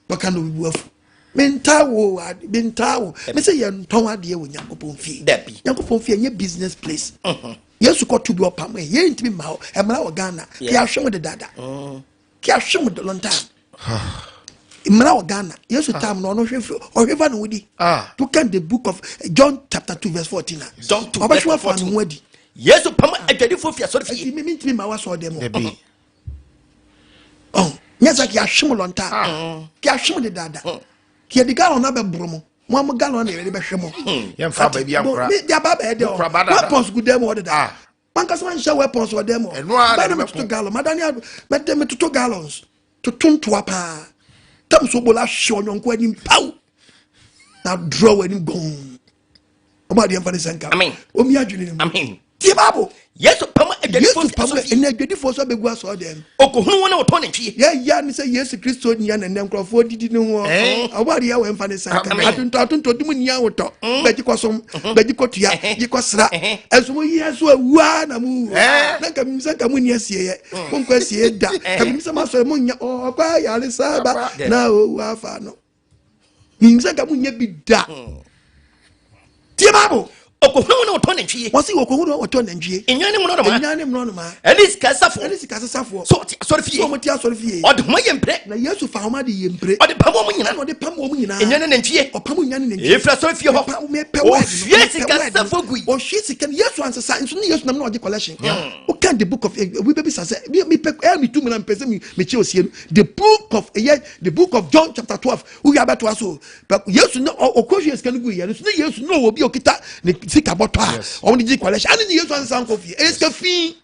[SPEAKER 1] Bɛka no obi bu afu. Mentaa wo mentaa wo. Me sɛ yɛntɔn adeɛ wɔ Nyankopɔn fie.
[SPEAKER 4] Dabi.
[SPEAKER 1] Nyankopɔn fie ɛnyɛ business place. Yesu kɔto bi ɔpam ɛ yɛntumi mma hɔ. Mmara wɔ Ghana. Kí ahwɛ mo dedaada. Kí ahwɛ mo long time. Mmara wɔ Ghana. Yesu time no ɔno hwɛ ɔhwɛ fa ne ho di. To kan the book of John chapter 2 verse 14 a.
[SPEAKER 4] John 2
[SPEAKER 1] Ɔbɛhwɛ
[SPEAKER 4] verse
[SPEAKER 1] afa ne
[SPEAKER 4] 14.
[SPEAKER 1] ho adi.
[SPEAKER 4] Yesu pam adwadifoɔ fi asɔre fie.
[SPEAKER 1] Ɛti mi ntumi ma wa sɔ dɛm o.
[SPEAKER 2] Dabi.
[SPEAKER 1] Ɔn nyɛ sɛ kí ahwɛ mo long time. Kí ahwɛ mo dedaada. Kí yɛde gallon na bɛ boro mo. Mo a mo gallon na yɛde bɛhwɛ mo.
[SPEAKER 2] Yɛmfa aba bi ankora.
[SPEAKER 1] Mi di aba bɛyɛ dɛ
[SPEAKER 2] Mo kura
[SPEAKER 1] o.
[SPEAKER 2] ba dada.
[SPEAKER 1] Weapons gu dɛm hɔ deda. Mankasa ma nhyɛ weapons wɔ dɛm hɔ.
[SPEAKER 2] Ɛno ara
[SPEAKER 1] Bɛyɛ
[SPEAKER 2] na
[SPEAKER 1] na metoto
[SPEAKER 2] mɛko.
[SPEAKER 1] gallon. Madani mɛde metoto gallons. Toto ntoa paa. Tam so bola hwɛ ɔnyɔnko anim paw. Na draw anim gɔn. Ɔmo adeɛ nfa ne sɛ nka.
[SPEAKER 4] Amen.
[SPEAKER 1] Omi adwene ne mu.
[SPEAKER 4] Amen.
[SPEAKER 1] Tie Bible.
[SPEAKER 4] Yesu pam adwadifoɔ
[SPEAKER 1] Yesu
[SPEAKER 4] fi
[SPEAKER 1] pam
[SPEAKER 4] asɔre fie.
[SPEAKER 1] ɛnna adwadifoɔ so abɛgu asɔre dɛm.
[SPEAKER 4] Ɔkɔhunu wɔn a wɔtɔn nantwie.
[SPEAKER 1] Yɛya ne sɛ Yesu Kristo nia na nnɛ nkurɔfoɔ didi ne ho. Ɔbɔ adeɛ wɔ mfa ne sa nka.
[SPEAKER 4] Amen.
[SPEAKER 1] Atontɔ atontɔ dum nia wotɔ. Bɛgye kɔsom, bɛgye kɔtua, gye kɔsra. Ɛnso mo yi ɛso awua na mo wu. Na nka mimisa nka mo ni asieɛ. Mo nkɔ asieɛ da. Nka mimisa mo asɔre mo nya ɔkɔ ayare saba na owu afa no. Mimisa nka mo nya bi da. Tie Bible.
[SPEAKER 4] Ɔkɔhunu wɔn a wɔtɔn nantwie.
[SPEAKER 1] Wɔsi wɔkɔhunu wɔn a wɔtɔn nantwie.
[SPEAKER 4] Nnwan ne mmorɔnoma.
[SPEAKER 1] Nnwan ne mmorɔnoma.
[SPEAKER 4] Ɛne sikasafoɔ.
[SPEAKER 1] Ɛne sikasafoɔ.
[SPEAKER 4] So ɔte asɔre fie.
[SPEAKER 1] So ɔmo te asɔre fie.
[SPEAKER 4] Ɔde homa yɛ mpire.
[SPEAKER 1] Na Yesu fa homa de yɛ mpire.
[SPEAKER 4] Ɔde pam wɔn nyinaa.
[SPEAKER 1] Ɛna ɔde pam wɔn nyinaa.
[SPEAKER 4] Nnwan ne nantwie.
[SPEAKER 1] Ɔpam nnwan ne nantwie.
[SPEAKER 4] Efiri asɔre fie hɔ.
[SPEAKER 1] Mepɛ word no.
[SPEAKER 4] Ohwie sikasafoɔ gui.
[SPEAKER 1] Ohwie sika no. Yesu ansesa nso ne Yesu nam na ɔgye collection. Woka the book of obi bɛbi sa sɛ mepɛ ɛyɛ mi tu mu na mepɛ sɛ mi kye osie no. The book of ɛyɛ the book of John chapter 12. Wowie abɛtoa so. But Yesu ne ɔkɔ hwie sika no gu yɛ no so ne Yesu ne ɔwɔ bi a ɔkita ne sika bɔtɔ a ɔmo de gye collection. Ɛne ne Yesu ansesa nkɔ fie. Ɛyɛ sika fi.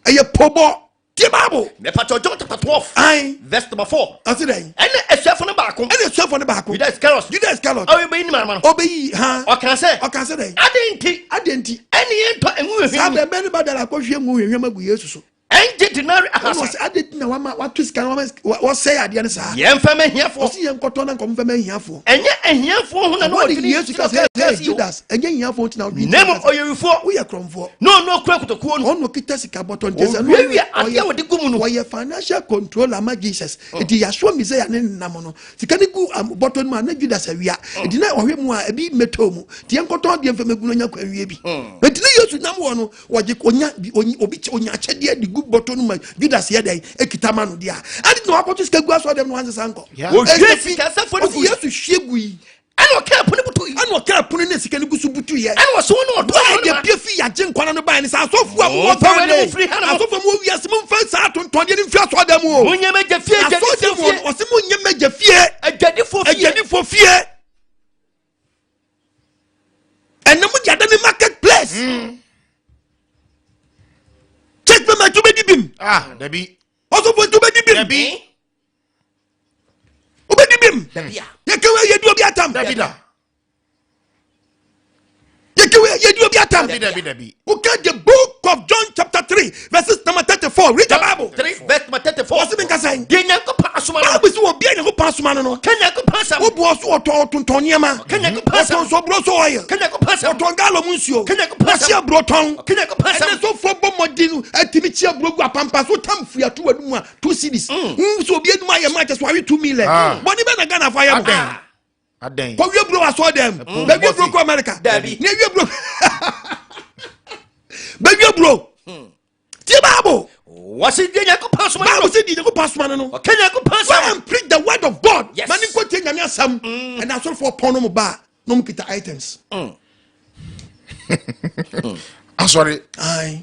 [SPEAKER 1] Ɛyɛ pɔbɔ. Tie Bible.
[SPEAKER 4] Mepatɔ John chapter 12.
[SPEAKER 1] Ayi.
[SPEAKER 4] Verse number 4.
[SPEAKER 1] Ɔsi dɛ.
[SPEAKER 4] Ɛne asuafo no baako.
[SPEAKER 1] Ɛne asuafo no baako.
[SPEAKER 4] Judas Iscariot.
[SPEAKER 1] Judas Iscariot.
[SPEAKER 4] Ɔbɛyi ne marama no.
[SPEAKER 1] Ɔbɛyi ha.
[SPEAKER 4] Ɔka sɛ.
[SPEAKER 1] Ɔka sɛ dɛ.
[SPEAKER 4] Ade nti.
[SPEAKER 1] Ade nti.
[SPEAKER 4] Ɛne yɛn tɔ engu hwehwɛ.
[SPEAKER 1] Saa bɛn bɛn ne ba dara akɔ hwie ngu hwehwɛ agu Yesu so.
[SPEAKER 4] Ɛngye denari 300.
[SPEAKER 1] Ɔno ɔsɛ ade nti na wama wato sika na wama wɔsɛe adeɛ no saa.
[SPEAKER 4] Yɛn fɛn mɛ hiafoɔ.
[SPEAKER 1] Ɔsi yɛn nkɔtɔ na nkɔm fɛn mɛ hiafoɔ.
[SPEAKER 4] Ɛnyɛ ahiafoɔ ho na na
[SPEAKER 1] Wɔde
[SPEAKER 4] ɔdwene
[SPEAKER 1] Yesu ka sɛ hey Judas ɛnyɛ hiafoɔ nti na ɔdwene.
[SPEAKER 4] Na mmom ɔyɛ wifoɔ.
[SPEAKER 1] Woyɛ korɔmfoɔ.
[SPEAKER 4] Na ɔno okura kotokuo no.
[SPEAKER 1] Ɔno okita sika bɔtɔ nti sɛ
[SPEAKER 4] Owiawia adeɛ a wɔde gu mu no.
[SPEAKER 1] Ɔyɛ financial controller ma Jesus. Nti Yahshua Messiah ne nam no. Sika ne gu bɔtɔ no mu a na Judas awia. Nti na ɔhwɛ mu a ebi mmɛtɔ mu. Nti yɛn nkɔtɔ adeɛ mfɛm egu no nya kwan wie bi. Nti ne Yesu nam wɔ no wɔgye onya bi onyi obi kyɛ onya akyɛdeɛ de gu bɔtɔ no ma Judas yɛ dɛn ekita ma no deɛ a adi na wakɔto sika gu asɔ dɛm no wansesa nkɔ.
[SPEAKER 4] Ohwie sika sɛfo no gu.
[SPEAKER 1] Yesu hwie gu yi.
[SPEAKER 4] Ɛna ɔka ɛpono butu yi.
[SPEAKER 1] Ɛna ɔka ɛpono ne sika no gu so butu yɛ.
[SPEAKER 4] Ɛna ɔsɛ wɔn na ɔtɔ
[SPEAKER 1] wɔn de pie fi yagye nkwana no ban ne sɛ asɔfo a mo wɔ Ghana yi asɔfo a mo wɔ wiase mo nfa saa tontɔndeɛ no mfiri asɔ dɛm o.
[SPEAKER 4] Mo nyɛ mɛgya fie
[SPEAKER 1] asɔ dɛm o ɔsɛ mo nyɛ mɛgya fie.
[SPEAKER 4] Adwadifoɔ fie.
[SPEAKER 1] Adwadifoɔ fie. Ɛnna mo de ada ne market place. Church member tu bɛ di bim.
[SPEAKER 2] Ah, dabi.
[SPEAKER 1] Ɔsɔfo tu bɛ di bim.
[SPEAKER 2] Dabi.
[SPEAKER 1] Wobɛ di bim.
[SPEAKER 4] Dabi a.
[SPEAKER 1] Yɛkɛwɛ yɛ di obi atam.
[SPEAKER 2] Dabi da.
[SPEAKER 1] Yɛkɛwɛ yɛ di obi atam.
[SPEAKER 2] Dabi dabi dabi.
[SPEAKER 1] Okay, the book of John chapter 3 verses number 34. Read the Bible.
[SPEAKER 4] 3 verse number 34.
[SPEAKER 1] Wɔsi mi nkasa yi.
[SPEAKER 4] Deɛ Nyankopɔn asoma no.
[SPEAKER 1] Bible si wɔ bia Nyankopɔn asoma no no.
[SPEAKER 4] Ka Nyankopɔn asɛm.
[SPEAKER 1] Wo bu ɔso ɔtɔn ɔtontɔn nneɛma.
[SPEAKER 4] Ka Nyankopɔn asɛm.
[SPEAKER 1] Ɔtɔn sɔburo so oil.
[SPEAKER 4] Ka Nyankopɔn asɛm.
[SPEAKER 1] Ɔtɔn gallon nsuo.
[SPEAKER 4] Ka Nyankopɔn asɛm.
[SPEAKER 1] Ɔsi aburo tɔn.
[SPEAKER 4] Ka Nyankopɔn asɛm.
[SPEAKER 1] Ɛnɛ sɔfo bɔ mmɔden ɛtumi kyi aburo gu apampa so tam fuatu wɔ mu a 2 cedis. Nso obi enum ayɛ maa kyɛ so awe 2 million. Bɔnni bɛ na Ghana fa yɛ mo.
[SPEAKER 2] Adan.
[SPEAKER 1] Kɔ wie buro wɔ asɔ dɛm. Bɛ wie buro kɔ America.
[SPEAKER 4] Dabi.
[SPEAKER 1] Ne wie buro. Bɛ wie buro. Tie Bible.
[SPEAKER 4] Wɔsi deɛ Nyankopɔn asoma no.
[SPEAKER 1] Bible sɛ deɛ Nyankopɔn asoma no no.
[SPEAKER 4] Ɔka Nyankopɔn asɛm.
[SPEAKER 1] Go and preach the word of God.
[SPEAKER 4] Yes.
[SPEAKER 1] Ma ne nkɔ tie Nyame asɛm. Ɛna asɔrefoɔ pɔn no mo ba na ɔmo kita items.
[SPEAKER 2] Asɔre.
[SPEAKER 1] Ayi.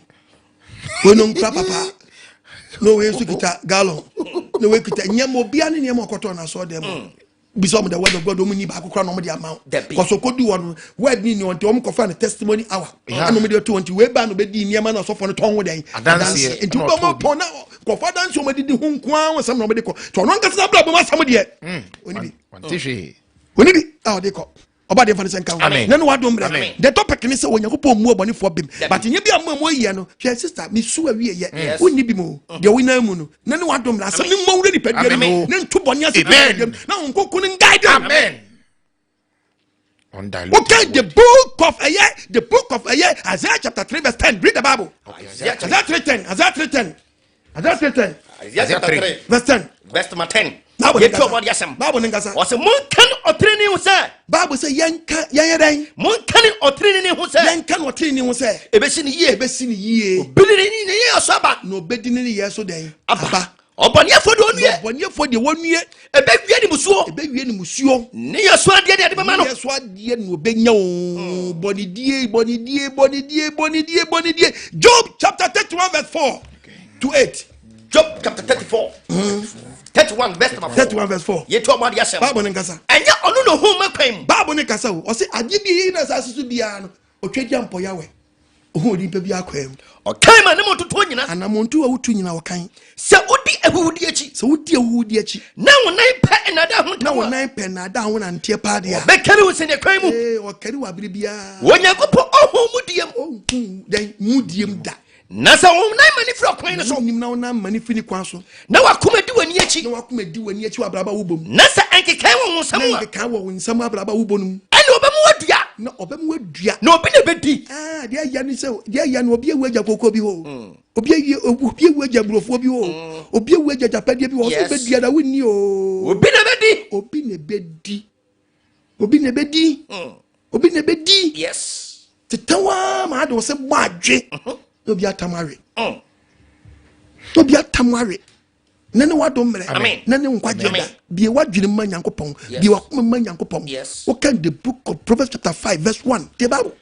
[SPEAKER 1] Wei no nkura papa. Na wei nso kita gallon. Na wei kita nneɛma obiara ne nneɛma ɔkɔtɔ na asɔre dɛm. Bisa ɔmo the word of God ɔmo ni baako kora na ɔmo de ama wo. Kɔsɔ kɔdu hɔ no word ni ni ɔnti ɔmo kɔfa no testimony hour. Ɛna ɔmo de to ɔnti wei ba no bɛ di nneɛma na ɔsɔfo no tɔn ho dɛn.
[SPEAKER 2] Adanseɛ.
[SPEAKER 1] Nti wobɛ ɔmo pɔn na kɔfa adanseɛ ɔmo didi ho nkoa ho asɛm na ɔmo de kɔ. Tɔ ɔno ankasa abira bɔ mu asɛm deɛ. Oni bi.
[SPEAKER 2] Wante hwee.
[SPEAKER 1] Oni bi a ɔde kɔ. Ɔba deɛ nfa ne sɛ nka ho.
[SPEAKER 2] Amen.
[SPEAKER 1] Na ne wadom brɛ.
[SPEAKER 2] Amen.
[SPEAKER 1] The topic ne sɛ Onyankopɔn mmu ɔbɔnefoɔ bem. But nyɛ bi a mo a mo ayɛ no. Hwɛ sister, me su awie yɛ. Wonni bi mu. Deɛ wonam mu no. Na ne wadom brɛ. Asɛm ne mmɔ wura nipadua no mu.
[SPEAKER 2] Amen.
[SPEAKER 1] Ne nto bɔne ase
[SPEAKER 2] Amen.
[SPEAKER 1] nipadua mu. Na wo nkonko no guide them.
[SPEAKER 2] Amen. Undiluted
[SPEAKER 1] Okay, the
[SPEAKER 2] word.
[SPEAKER 1] book of ɛyɛ the book of ɛyɛ Isaiah chapter 3 verse 10. Read the Bible.
[SPEAKER 4] Isaiah
[SPEAKER 1] Isaiah 3:10. Isaiah 3:10. Isaiah 3:10
[SPEAKER 4] Isaiah chapter
[SPEAKER 2] 3.
[SPEAKER 4] 3
[SPEAKER 1] verse 10.
[SPEAKER 4] Verse number 10.
[SPEAKER 1] Bible ne
[SPEAKER 4] Yɛtu
[SPEAKER 1] kasa.
[SPEAKER 4] ɔbɔde asɛm.
[SPEAKER 1] Bible ne nkasa.
[SPEAKER 4] Ɔsɛ monka ne ɔtenene ho sɛ
[SPEAKER 1] Bible sɛ yɛnka yɛnyɛ dɛn?
[SPEAKER 4] Monka ne ɔtenene ho sɛ
[SPEAKER 1] Yɛnka no ɔtenene ho sɛ
[SPEAKER 4] ɛbɛsi ne yie.
[SPEAKER 1] Ɛbɛsi ne yie.
[SPEAKER 4] Bili ne ne yɛ ɔsɔ aba.
[SPEAKER 1] Na ɔbɛdi ne yɛ so dɛn?
[SPEAKER 4] Aba. Ɔbɔneɛfoɔ de ɔnue.
[SPEAKER 1] Ɔbɔneɛfoɔ deɛ wɔnue.
[SPEAKER 4] Ɛbɛwie ne musuo.
[SPEAKER 1] Ɛbɛwie ne musuo.
[SPEAKER 4] Ne yɛ so adeɛ de ade bɛma no.
[SPEAKER 1] Yɛ so adeɛ na ɔbɛnya o. Bɔnedie, bɔnedie, bɔnedie, bɔnedie, bɔnedie. Job chapter 31 verse 4 to 8.
[SPEAKER 4] Job chapter 34. 31 verse number 4.
[SPEAKER 1] 31 verse 4.
[SPEAKER 4] Yɛtu ɔbɔde asɛm.
[SPEAKER 1] Bible ne nkasa.
[SPEAKER 4] Ɛnyɛ ɔno na ohun ma kwan mu.
[SPEAKER 1] Bible ne kasa o. Ɔsɛ adeɛ bi yi na asase so biara no, ɔtwa gya mpɔ Yahweh. Ohun onipa bi akwan mu.
[SPEAKER 4] Ɔkan ma ne mu totoɔ nyina.
[SPEAKER 1] Anamontu a wotu nyina wɔkan.
[SPEAKER 4] Sɛ wodi ahuhudi akyi.
[SPEAKER 1] Sɛ wodi ahuhudi akyi.
[SPEAKER 4] Na wo nan pɛ nnada ho
[SPEAKER 1] Na wo
[SPEAKER 4] ntam a.
[SPEAKER 1] nan pɛ nnada ho nanteɛ paa deɛ a.
[SPEAKER 4] Ɔbɛkari wo sɛdeɛ kwan mu.
[SPEAKER 1] Ee, ɔkari wɔ abere biara.
[SPEAKER 4] Onyankopɔn ɔhu mu die mu.
[SPEAKER 1] Ɔnhu dɛn mu die mu da.
[SPEAKER 4] Na sɛ wo nan ma ne firi ɔkwan no so.
[SPEAKER 1] Wonim na wo nan ma ne firi ne kwan so.
[SPEAKER 4] Na wakoma di w'ani akyi.
[SPEAKER 1] Na wakoma di w'ani akyi wɔ abrabɔ a wobɔ mu.
[SPEAKER 4] Na sɛ ɛnkekae wɔ wo nsam
[SPEAKER 1] Na
[SPEAKER 4] a.
[SPEAKER 1] ɛnkekae wɔ wo nsam abrabɔ a wobɔ no mu.
[SPEAKER 4] Ɛne ɔbɛmu wadua.
[SPEAKER 1] Na ɔbɛmu wadua.
[SPEAKER 4] Na obi na ɛbɛdi.
[SPEAKER 1] Ah, deɛ ɛyɛ ne sɛ deɛ ɛyɛ no obi ewu agya koko bi hɔ. Obi ewu obi ewu agya burofoɔ bi hɔ. Obi ewu agya japadeɛ bi hɔ. Ɔsɛ obɛdua na wonni o.
[SPEAKER 4] Obi na ɛbɛdi.
[SPEAKER 1] Obi na ɛbɛdi. Obi na ɛbɛdi. Obi na ɛbɛdi.
[SPEAKER 4] Yes.
[SPEAKER 1] Tetawa maa de ɔsɛ bɔ adwe. Na obi atam awe. Na obi atam awe. Na ne wadom mmerɛ.
[SPEAKER 4] Amen.
[SPEAKER 1] Na ne nkwagye da.
[SPEAKER 4] Amen.
[SPEAKER 1] Bie wadwene ma Nyankopɔn. Bie wakoma ma Nyankopɔn.
[SPEAKER 4] Yes.
[SPEAKER 1] Wokan the book of Proverbs chapter 5 verse 1. The Bible.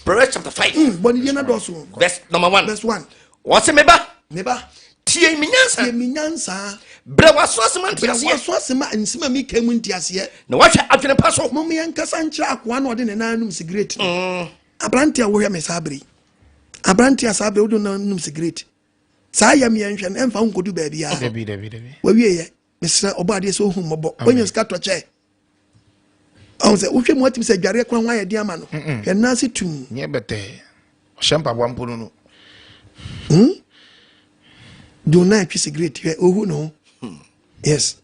[SPEAKER 4] Proverbs chapter 5.
[SPEAKER 1] Bɔne na dɔɔso.
[SPEAKER 4] Verse number 1.
[SPEAKER 1] Verse 1.
[SPEAKER 4] Wɔse me ba.
[SPEAKER 1] Me ba.
[SPEAKER 4] Tie me nyansa.
[SPEAKER 1] Tie me nyansa.
[SPEAKER 4] Brɛ w'aso ase ma nteaseɛ.
[SPEAKER 1] Brɛ w'aso ase ma nsɛm a meka mu nteaseɛ.
[SPEAKER 4] Na wahwɛ adwene pa so.
[SPEAKER 1] Mom yɛnkasa nkyerɛ akoa na ɔde ne nan nom sigaret no. Aberante a wohwɛ me saa bere yi. Aberante a saa bere wode nan nom sigaret. Saa yɛ me yɛnhwɛ no ɛmfa wo nkɔdu baabiara.
[SPEAKER 2] Dabi, dabi, dabi.
[SPEAKER 1] Wawie yɛ. Mesrɛ ɔbɔ adeɛ sɛ ohu mmɔbɔ. Wonya sika tɔ kyɛ. Ɔhu sɛ wohwɛ mu atumi sɛ adwareɛ koraa ho ayɛ den ama no. Hwɛ nan ase tum.
[SPEAKER 2] Nyɛ bɛtɛɛ. Ɔhyɛ mpaboa mpo no no.
[SPEAKER 1] De wo nan atwi sigaret hwɛ ohu ne ho. Yes.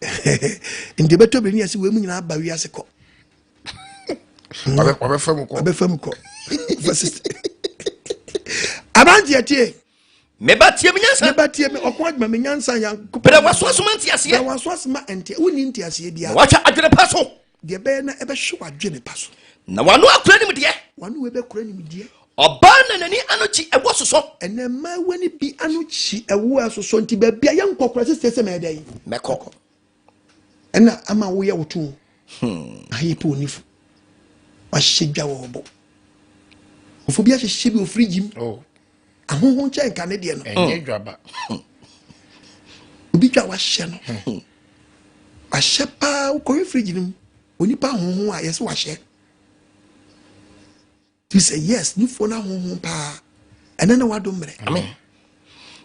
[SPEAKER 1] Nti ɛbɛtɔ bere ni ase wei mu nyinaa aba wiase kɔ.
[SPEAKER 2] Wabɛfa mu kɔ.
[SPEAKER 1] Wabɛfa mu kɔ. Aberanteɛ tie.
[SPEAKER 4] Meba tie me nyansa.
[SPEAKER 1] Meba tie me ɔko adwuma me nyansa Nyankopɔn.
[SPEAKER 4] Brɛ w'aso ase ma nteaseɛ.
[SPEAKER 1] Brɛ w'aso ase ma nte wonni nteaseɛ biara.
[SPEAKER 4] Na wahwɛ adwene pa so.
[SPEAKER 1] Deɛ ɛbɛyɛ na ɛbɛhwɛ w'adwene pa so.
[SPEAKER 4] Na w'ano akura nimdeɛ.
[SPEAKER 1] W'ano wei bɛkura nimdeɛ.
[SPEAKER 4] Ɔbaa na n'ani ano kyi ɛwoɔ sosɔ.
[SPEAKER 1] Ɛnɛ mmaayewa no bi ano kyi ɛwoɔ asosɔ nti baabi a yɛnkɔ kora sɛ sɛ mɛyɛ dɛn.
[SPEAKER 4] Mɛkɔ.
[SPEAKER 1] Ɛna ama woyɛ wo to. Ayi pɛ onifo. Wahyehyɛ dwa wɔ ɔbɔ. Ofo bi ahyehyɛ bi wɔ firigyi mu.
[SPEAKER 2] Oh.
[SPEAKER 1] Ahoho nkyɛn nka ne deɛ no.
[SPEAKER 2] Ɛnyɛ dwaba.
[SPEAKER 1] Obi dwa wahyɛ no. Wahyɛ paa wokɔhwɛ firigyi no mu. Onipa ahoho a yɛsɛ wahyɛ. Ti sɛ yes nufoɔ no ahoho paa. Ɛnɛ na wadom mmerɛ.
[SPEAKER 4] Amen.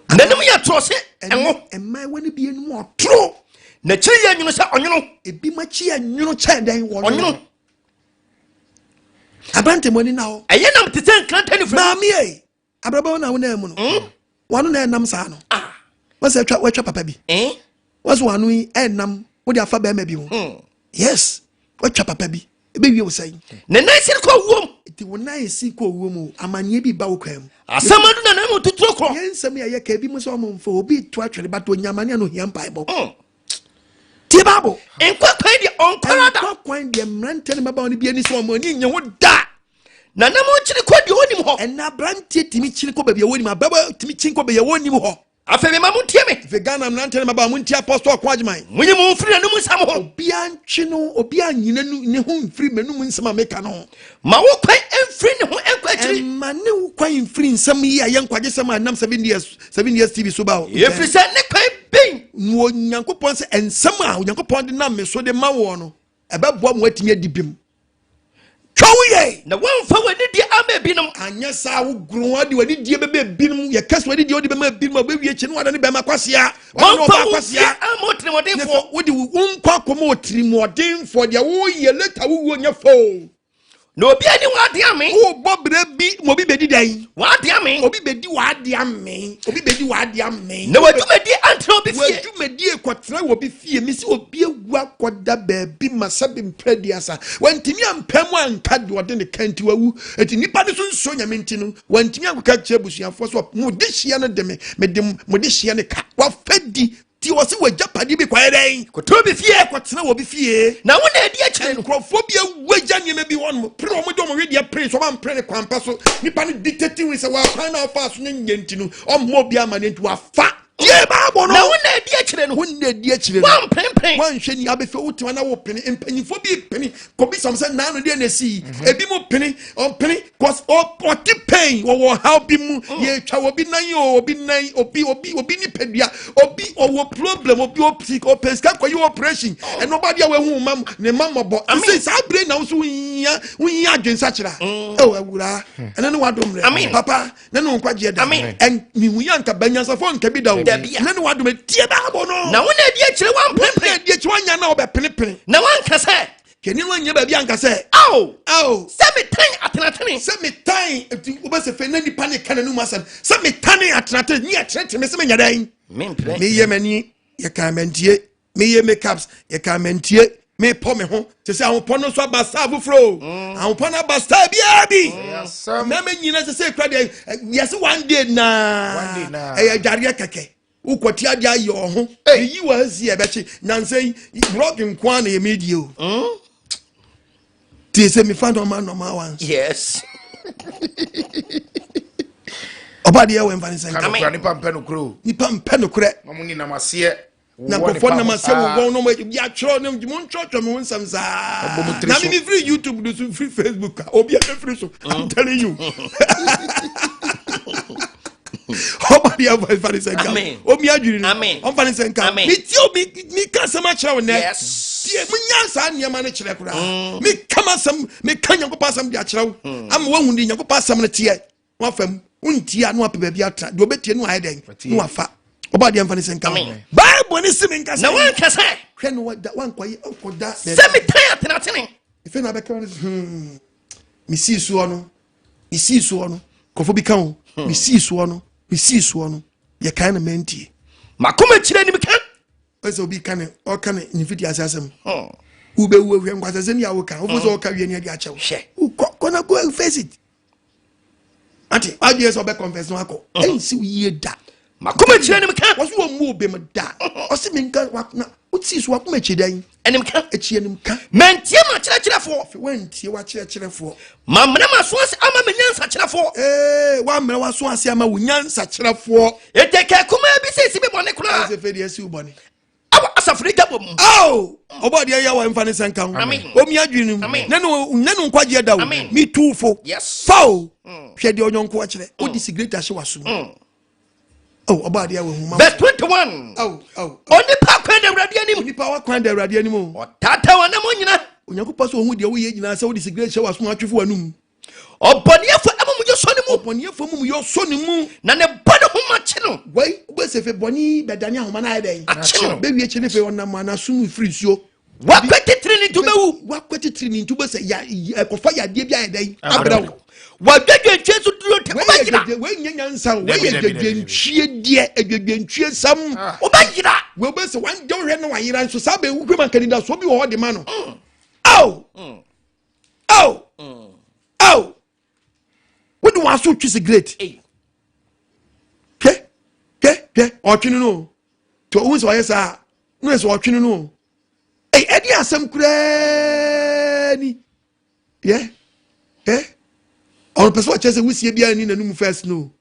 [SPEAKER 4] N'anim yɛ torɔ sɛ ɛngo.
[SPEAKER 1] Mmaayewa no bi anim ɔtoro.
[SPEAKER 4] N'akyiri yɛ nwunu sɛ ɔnwono.
[SPEAKER 1] Ebi mo akyi yɛ nwunu kyɛn dɛn wɔnwono.
[SPEAKER 4] Ɔnwono.
[SPEAKER 1] Aberante mo ani na hɔ.
[SPEAKER 4] Ɛyɛ nam te sɛ nkrantɛ ne firi.
[SPEAKER 1] Maame ei, abrabɔ na wo nan mu no. Wano na ɛnam saa no. Wɔsɛ atwa watwa papa bi. Wɔsɛ wano yi ɛnam wode afa bɛrima bi ho. Yes, watwa papa bi. Ebe wie wo sɛn.
[SPEAKER 4] Ne nan si kɔ owuo mu.
[SPEAKER 1] Nti wo nan si kɔ owuo mu amanneɛ bi ba wo kwan mu.
[SPEAKER 4] Asɛm adu na nan mu tuturo korɔ.
[SPEAKER 1] Yɛn nsɛm yɛ yɛ ka ebi mu sɛ ɔmo mfa obi to atwere but onya amanneɛ no ohia mpaebɔ. Tie Bible.
[SPEAKER 4] Nkwa kwan deɛ ɔnkɔra da.
[SPEAKER 1] Nkwa kwan deɛ mmeranteɛ ne mmabaawa no bi ani sɛ ɔmo ani nye ho da.
[SPEAKER 4] Na nam kyini kɔ deɛ ɔnim hɔ.
[SPEAKER 1] Ɛnna aberanteɛ tumi kyini kɔ baabi a wɔnim, ababaawa tumi kyini kɔ baabi a wɔnim hɔ.
[SPEAKER 4] Afei mema mo ntie me.
[SPEAKER 1] Afei Ghana mmeranteɛ ne mmabaawa mo ntie Apostle Ɔko Agyeman.
[SPEAKER 4] Monyi mo ho mfiri n'anom nsɛm ho.
[SPEAKER 1] Obiara ntwe no, obiara nyi ne ho mfiri m'anom nsɛm a meka no ho.
[SPEAKER 4] Ma wo kwan mfiri ne ho nkɔ akyiri.
[SPEAKER 1] Ɛmma ne wo kwan mfiri nsɛm yi a ɛyɛ nkwagyesɛm a ɛnam 7 Years TV so ba o.
[SPEAKER 4] Ɛfiri sɛ ne kwan bɛn.
[SPEAKER 1] Na Onyankopɔn sɛ nsɛm a Onyankopɔn de nam me so de ma woɔ no, ɛbɛboa ma woatumi adi bem. Twa wo yɛ.
[SPEAKER 4] Na wɔmfa w'anidie ama ebinom.
[SPEAKER 1] Anyɛ saa wo goro ho de w'anidie bɛma ebinom. Yɛka sɛ w'anidie wode bɛma ebinom a, wobɛwie akyi no wadane bɛrima kwasea. Wadane
[SPEAKER 4] Wɔmfa
[SPEAKER 1] ɔbaa
[SPEAKER 4] wo
[SPEAKER 1] kwasea.
[SPEAKER 4] fie ama otirimuɔdenfoɔ.
[SPEAKER 1] Wode wo nkɔ akɔma otirimuɔdenfoɔ. Deɛ woyɛ later wowuo nyɛ fɛ o.
[SPEAKER 4] Na obi ani w'ade ame.
[SPEAKER 1] Wobɔ berɛ bi ma obi bɛdi dɛn?
[SPEAKER 4] W'ade ame.
[SPEAKER 1] Obi bɛdi w'ade ame. Obi bɛdi w'ade ame.
[SPEAKER 4] Na w'adwumadie antena obi fie.
[SPEAKER 1] W'adwumadie kɔtena wɔ obi fie. Mesi obi awu akɔda baabi ma sɛbe mprɛ aduasa. Wantumi ampɛ mu anka deɛ ɔde ne ka nti wawu. Eti nipa no so nsuo Nyame nti no, wantumi ankɔka kyerɛ abusuafoɔ sɛ mo de hyeɛ no de me, mede mo de hyeɛ no ka. Wafa di. Ti wɔ se w'agyapadeɛ bi kɔyɛ dɛn?
[SPEAKER 4] Kɔtena obi fie.
[SPEAKER 1] Kɔtena wɔ obi fie.
[SPEAKER 4] Na wo na adi akyire no.
[SPEAKER 1] Nkurɔfoɔ bi awu agya nneɛma bi hɔ nom. Pere wɔn de wɔn wedeɛ pere so, wɔn ampere ne kwan pa so. Nipa no dictate hu sɛ wɔakwan na ɔfa so no nyɛ nti no, ɔmmɔ obi amaneɛ nti wafa. Tie Bible no.
[SPEAKER 4] Na wo na adi akyire no.
[SPEAKER 1] Wo na adi akyire no.
[SPEAKER 4] Woampenpen.
[SPEAKER 1] Woanhwɛ ni abɛfɛ wotena na wopene. Mpanyinfoɔ bi pene. Kɔbisa wɔn sɛ naano deɛ na esi yi. Ebi mo pene, ɔmpene. Cause ɔte pain wɔwɔ ɔhaw bi mu. Yɛtwa obi nan o, obi nan, obi obi obi nipadua, obi ɔwɔ problem, obi ɔpsi ɔpɛ sika kɔyɛ operation. Ɛno ɔba deɛ wahu ma ne ma mmɔbɔ. Sɛ saa bere na nso wohia wohia adwensakyera. Ɛwɔ awuraa ɛno ne wadom rɛ. Papa ne ne nkwagyeɛ da. Ɛn mihu yɛ anka banyansafo nka bi da o. Ne ne wadom tie baabo no.
[SPEAKER 4] Na wo na adi akyire
[SPEAKER 1] wampene. Wo na adi akyire wanya na ɔbɛpenepene.
[SPEAKER 4] Na wanka sɛ.
[SPEAKER 1] Kɛni no nyɛ baabi anka sɛ.
[SPEAKER 4] Ao!
[SPEAKER 1] Ao!
[SPEAKER 4] Sɛ metan atenatene.
[SPEAKER 1] Sɛ metan nti wobɛsɛ fɛ na nipa ne ka n'anum asɛm. Sɛ metane atenatene ne atenatene me sɛ menya dɛn?
[SPEAKER 4] Mempere.
[SPEAKER 1] Meyɛ m'ani yɛka mantie. Meyɛ makeups yɛka mantie. Mepɔ me ho te sɛ ahopɔ no nso aba star foforɔ o. Ahopɔ no aba star biara bi. Mmarima nyina sɛ sɛ ekura deɛ yɛsɛ one day naa ɛyɛ adwareɛ kɛkɛ. Wokɔte adeɛ ayɛ ɔho eyi wɔ ha si ɛbɛkye nansa yi blɔk nko ara na yɛ media o tie sɛ mefa nɔɔma nɔɔma ones.
[SPEAKER 4] Yes.
[SPEAKER 1] Ɔba deɛ wɔ mfa ne sɛ
[SPEAKER 2] nka nipa mpɛ nokorɛ o.
[SPEAKER 1] Nipa mpɛ nokorɛ.
[SPEAKER 2] Na mo nenam aseɛ.
[SPEAKER 1] Na nkurɔfoɔ nam aseɛ wowɔ no bi atwerɛ ne mo ntwerɛtwerɛ me ho nsɛm saa na me mefiri YouTube no so mfiri Facebook a obi a mefiri so I'm telling you. Ɔba deɛ ɔmfa ne sɛ nka omi adwiri no ɔmfa ne sɛ nka metie obi meka asɛm akyerɛ wo nnɛ tie menya saa nneɛma no kyerɛ koraa meka m'asɛm meka Nyankopɔn asɛm de akyerɛ wo ama woahu de Nyankopɔn asɛm no teɛ wafa mu wontie a na wapɛ baabi atena deɛ ɔbɛtie no ayɛ dɛn na wafa ɔba deɛ mfa ne sɛ nka Bible ne se menka sɛ
[SPEAKER 4] na wanka sɛ
[SPEAKER 1] hwɛ no wankɔyɛ ɔkɔda
[SPEAKER 4] sɛ metan atenatene
[SPEAKER 1] ɛfɛ na abɛka no mesii soɔ no mesii soɔ no nkurɔfoɔ bi ka ho mesii soɔ no mesii soɔ no yɛkae no mantie.
[SPEAKER 4] Makoma kyerɛ nim ka.
[SPEAKER 1] Ɛsɛ obi ka ne ɔka ne ne mfiti ase asɛm. Wobɛwu ahwɛ nkwasasɛm yi a woka wofo sɛ ɔka wie ne ade akyɛw. Wokɔ kɔ na go face it. Ate wadwene sɛ ɔbɛ confess no akɔ. Ɛnsi wo yie da.
[SPEAKER 4] Makoma kyerɛ nim ka.
[SPEAKER 1] Wɔso wɔn mu obem da. Ɔsi mi nka wa na wotii so wakoma akyi dɛn?
[SPEAKER 4] Anim ka.
[SPEAKER 1] Akyi anim ka.
[SPEAKER 4] Mantie m'akyerɛkyerɛfoɔ.
[SPEAKER 1] Afei wantie w'akyerɛkyerɛfoɔ.
[SPEAKER 4] Mammrɛ m'aso ase ama me nyansakyerɛfoɔ.
[SPEAKER 1] Ee, wammrɛ w'aso ase ama wo nyansakyerɛfoɔ.
[SPEAKER 4] Ete kɛ kumaa bi sɛ esi me bɔne koraa.
[SPEAKER 1] Ɛsɛ fɛ deɛ esi wo bɔne.
[SPEAKER 4] Ɛwɔ asafo no dwabɔ mu.
[SPEAKER 1] Ao! Ɔbɔ adeɛ yɛ wɔ mfa ne nsa nka ho. Omi adwene mu. Ne no ne no nkwagyeɛ da o. Mi tu fo. Fa o. Hwɛ deɛ ɔnyɔnko akyerɛ. Wodi sigaret ahyɛ w'aso mu. Oh, ɔbɔ adeɛ wɔ nhoma.
[SPEAKER 4] Verse 21.
[SPEAKER 1] Oh, oh.
[SPEAKER 4] Onipa kwan da Awurade anim.
[SPEAKER 1] Onipa wa kwan da Awurade anim o.
[SPEAKER 4] Ɔtaataa wɔn anam nyina.
[SPEAKER 1] Onyankopɔn sɛ ohun deɛ woyɛ nyinaa sɛ wode sigaret hyɛ w'aso atwe fo w'anum.
[SPEAKER 4] Ɔbɔneɛfo amumuyɛ sɔ ne mu.
[SPEAKER 1] Ɔbɔneɛfo amumuyɛ sɔ ne mu.
[SPEAKER 4] Na ne bɔne ho ma kye no.
[SPEAKER 1] Wei wobɛsɛ fɛ bɔne bɛdane ahoma no ayɛ dɛn?
[SPEAKER 4] Akye no.
[SPEAKER 1] Bɛwie kye ne fɛ ɔnam anaso mu firi nsuo.
[SPEAKER 4] Wakɔ titiri ne nti wobɛwu.
[SPEAKER 1] Wakɔ titiri ne nti wobɛsɛ ya ɛkɔfa yadeɛ bi ayɛ dɛn? Abrɛ wo.
[SPEAKER 4] Wadwadwantwie nso duro nti wobɛyera.
[SPEAKER 1] Wei nyɛ nyansa o. Wei yɛ dwadwantwie deɛ adwadwantwie sam.
[SPEAKER 4] Wobɛyera.
[SPEAKER 1] Wei wobɛsɛ wangya wohwɛ na wayera nso saa bɛ wohwɛ ma nkanidasoɔ bi wɔ hɔ de ma no. Ao! Ao! Ao! Wode wɔn aso twe sigaret. Hwɛ hwɛ hwɛ ɔtwe no o. Tí ohun sɛ ɔyɛ saa no yɛ sɛ ɔtwe no o. Ɛy ɛde asɛm koraa ni. Yɛ ɛ ɔno pɛ sɛ ɔkyerɛ sɛ wusie biara ni n'anum first no.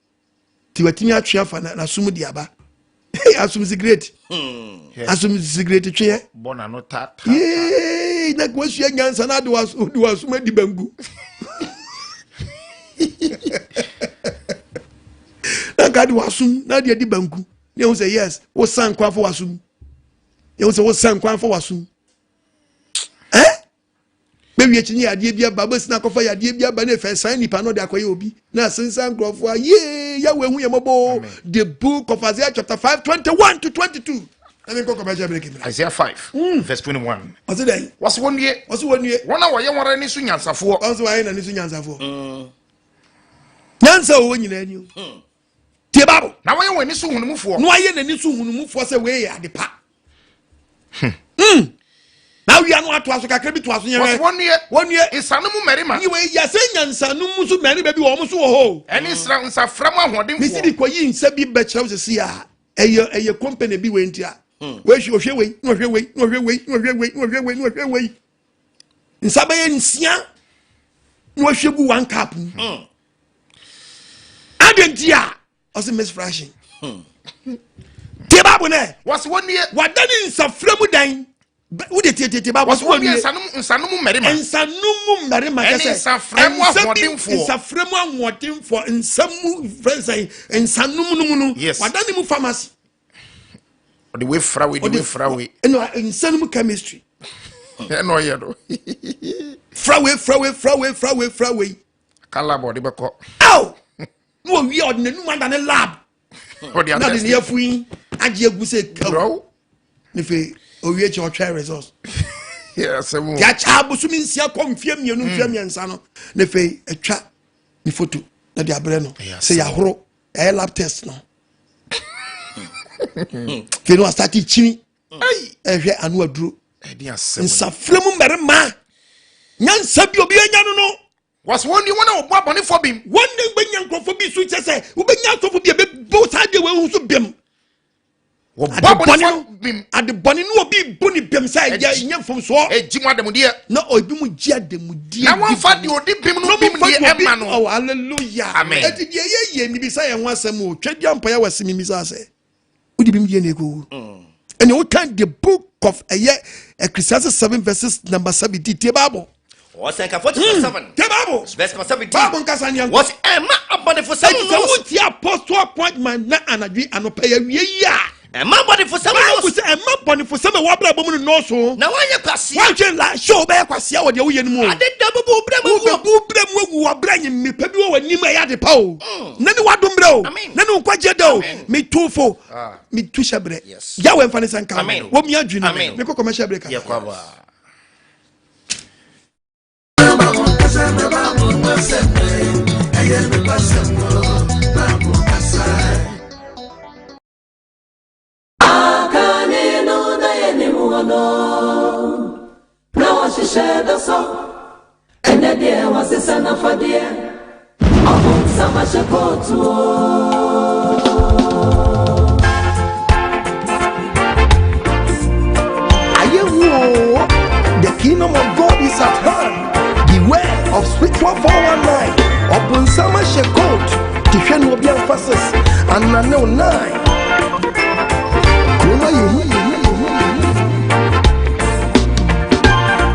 [SPEAKER 1] Ti watumi atwe afa n'asom de aba. Hey, asom sigaret. Asom sigaret tweɛ.
[SPEAKER 2] Bɔ n'ano ta ta.
[SPEAKER 1] Yee na wasua nyansa na de wasom adi banku. Na nka de wasom na de adi banku. Na ehu sɛ yes, wosan kwan fa wasom. Ehu sɛ wosan kwan fa wasom. Eh? Bɛwie akyi ne yadeɛ bi aba, bɛsi na akɔfa yadeɛ bi aba na ɛfɛ san nipa na ɔde akɔyɛ obi na asensan nkurɔfoɔ a yee Yahweh hu yɛ mmɔbɔ. The book of Isaiah chapter 5 21 to 22. Na menkɔ commercial break mmra.
[SPEAKER 2] Isaiah 5 verse 21.
[SPEAKER 1] Ɔse dɛn?
[SPEAKER 2] Wɔse wɔnnue.
[SPEAKER 1] Ɔse wɔnnue.
[SPEAKER 2] Wɔn a wɔyɛ wɔn ara ani so nyansafoɔ.
[SPEAKER 1] Wɔn nso wɔayɛ n'ani so nyansafoɔ. Nyansa a ɔwɔ nyinaa ni o. Tie Bible.
[SPEAKER 2] Na wɔyɛ wɔn ani so hunumufoɔ.
[SPEAKER 1] Na wɔayɛ n'ani so hunumufoɔ sɛ wei yɛ ade pa. Na awia no atoa so kakra bi toa so nyɛ.
[SPEAKER 2] Wɔse wɔnnue.
[SPEAKER 1] Wɔnnue.
[SPEAKER 2] Nsano mu mmarima.
[SPEAKER 1] Yi wei yɛ sɛ nyansano mu nso mmarima bi wɔ wɔn nso wɔ hɔ o.
[SPEAKER 2] Ɛne nsra nsafra mu ahoɔdenfoɔ.
[SPEAKER 1] Mesi de kɔyi nsa bi bɛkyerɛw sisi a ɛyɛ ɛyɛ company bi wei nti a. Wei hwɛ ɔhwɛ wei na ɔhwɛ wei na ɔhwɛ wei na ɔhwɛ wei na ɔhwɛ wei na ɔhwɛ wei. Nsa bɛyɛ nsia na ɔhwɛ gu one cup mu. Adi nti a ɔsi miss fraction. Tie baabu nɛ.
[SPEAKER 2] Wɔsi wɔn nie.
[SPEAKER 1] Wada ne nsafra mu dan. Wode tietietie baabu.
[SPEAKER 2] Wɔsi wɔn nie nsanum mmarima.
[SPEAKER 1] Nsanum mu mmarima
[SPEAKER 2] kyɛ sɛ. Ɛne nsafra mu ahoɔdenfoɔ.
[SPEAKER 1] Nsafra mu ahoɔdenfoɔ nsa mu fɛnsɛn nsanum no mu no.
[SPEAKER 2] Yes.
[SPEAKER 1] Wada ne mu pharmacy.
[SPEAKER 2] Ɔde wei fra wei de wei fra wei.
[SPEAKER 1] Ɛna nsanum chemistry.
[SPEAKER 2] Ɛna ɔyɛ no.
[SPEAKER 1] Fra wei fra wei fra wei fra wei fra wei.
[SPEAKER 2] Aka lab ɔde bɛkɔ.
[SPEAKER 1] Aw! Na owie ɔde n'anum ada ne lab.
[SPEAKER 2] Ɔde
[SPEAKER 1] Na ɔde ne afu yi agye agu sɛ kaw.
[SPEAKER 2] Brɔw.
[SPEAKER 1] Ne fe owie kyɛ ɔtwɛn results.
[SPEAKER 2] Asɛm o.
[SPEAKER 1] Yɛakyɛ abosom nsia kɔ mfeɛ mmienu mfeɛ mmiɛnsa no. Ne fe atwa ne foto na de abrɛ no. Sɛ yɛahoro ɛyɛ lab test no. Fe no asate kyini. Ɛhwɛ ano aduro. Nsafra mu mmarima. Nyansa bi obi anya no no.
[SPEAKER 2] Wɔsi wɔn ni wɔn a wɔbu abɔnefoɔ bem.
[SPEAKER 1] Wɔn na bɛnya nkurɔfoɔ bi so kyɛ sɛ wobɛnya asɔfo bi a bɛbu saa deɛ wɔn ho so bem.
[SPEAKER 2] Wɔbu abɔnefoɔ bem.
[SPEAKER 1] Adebɔne no obi bu ne bem sɛ ɛyɛ nyɛ mfomsoɔ.
[SPEAKER 2] Egyi mu ademudeɛ.
[SPEAKER 1] Na obi mu gye ademudeɛ.
[SPEAKER 2] Na wɔnfa deɛ odi bem no bem deɛ ɛma no.
[SPEAKER 1] Oh hallelujah.
[SPEAKER 2] Amen.
[SPEAKER 1] Eti deɛ yɛ yie mibisa yɛn ho asɛm o. Twɛ di ampa yɛ wɔ se mibisa sɛ. Wodi bem deɛ na ekowu. Ɛnna wokan the book of ɛyɛ Ecclesiastes 7 verses number 17 tie Bible.
[SPEAKER 4] Ɔsɛnkafo chapter 7.
[SPEAKER 1] Tie Bible.
[SPEAKER 4] Verse number 17.
[SPEAKER 1] Bible nkasa ni ɛnkɔ.
[SPEAKER 4] Wɔsi ɛma abɔnefosɛm
[SPEAKER 1] Ɛti sɛ wotie apostle appointment na anadwo anɔpa yɛ awie yi a.
[SPEAKER 4] Ɛma abɔnefosɛm
[SPEAKER 1] Bible sɛ ɛma bɔnefosɛm a wɔabrabɔ mu no nnɔɔso.
[SPEAKER 4] Na wɔanyɛ kwasea.
[SPEAKER 1] Wɔanhwɛ la hyɛ wobɛyɛ kwasea wɔ deɛ woyɛ no mu o.
[SPEAKER 4] Ade da bubu brɛ mu agu.
[SPEAKER 1] Wobɛbu brɛ mu agu wɔ brɛ nye mmepa bi wɔ w'anim a ɛyɛ ade pa o. Na ne wadom brɛ o. Na ne nkwagye da o. Metu fo. Metu hyɛ brɛ. Yahweh mfa ne nsa nka wo. Wɔmia adwene. Mekɔ commercial break. The kingdom of God is at hand. Beware of spiritual 419. Ɔbonsam ahyɛ coat. Te hwɛ no obi amfa sis. Anane wo nine. Kuroma yɛ hu.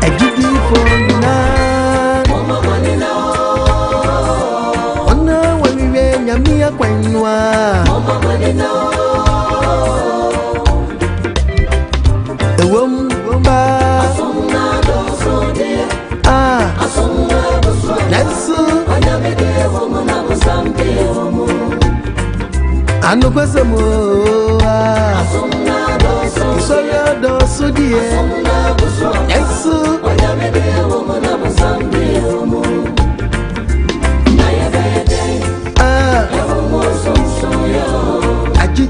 [SPEAKER 1] Agyidifo nyinaa. Wɔn a wɔrehwɛ Nyame akwan no a. Ɛwom paa. Ah. Nanso. Anokwasɛm o. Ah. Nsɔre adɔɔso deɛ. Nanso. Ah. Agye.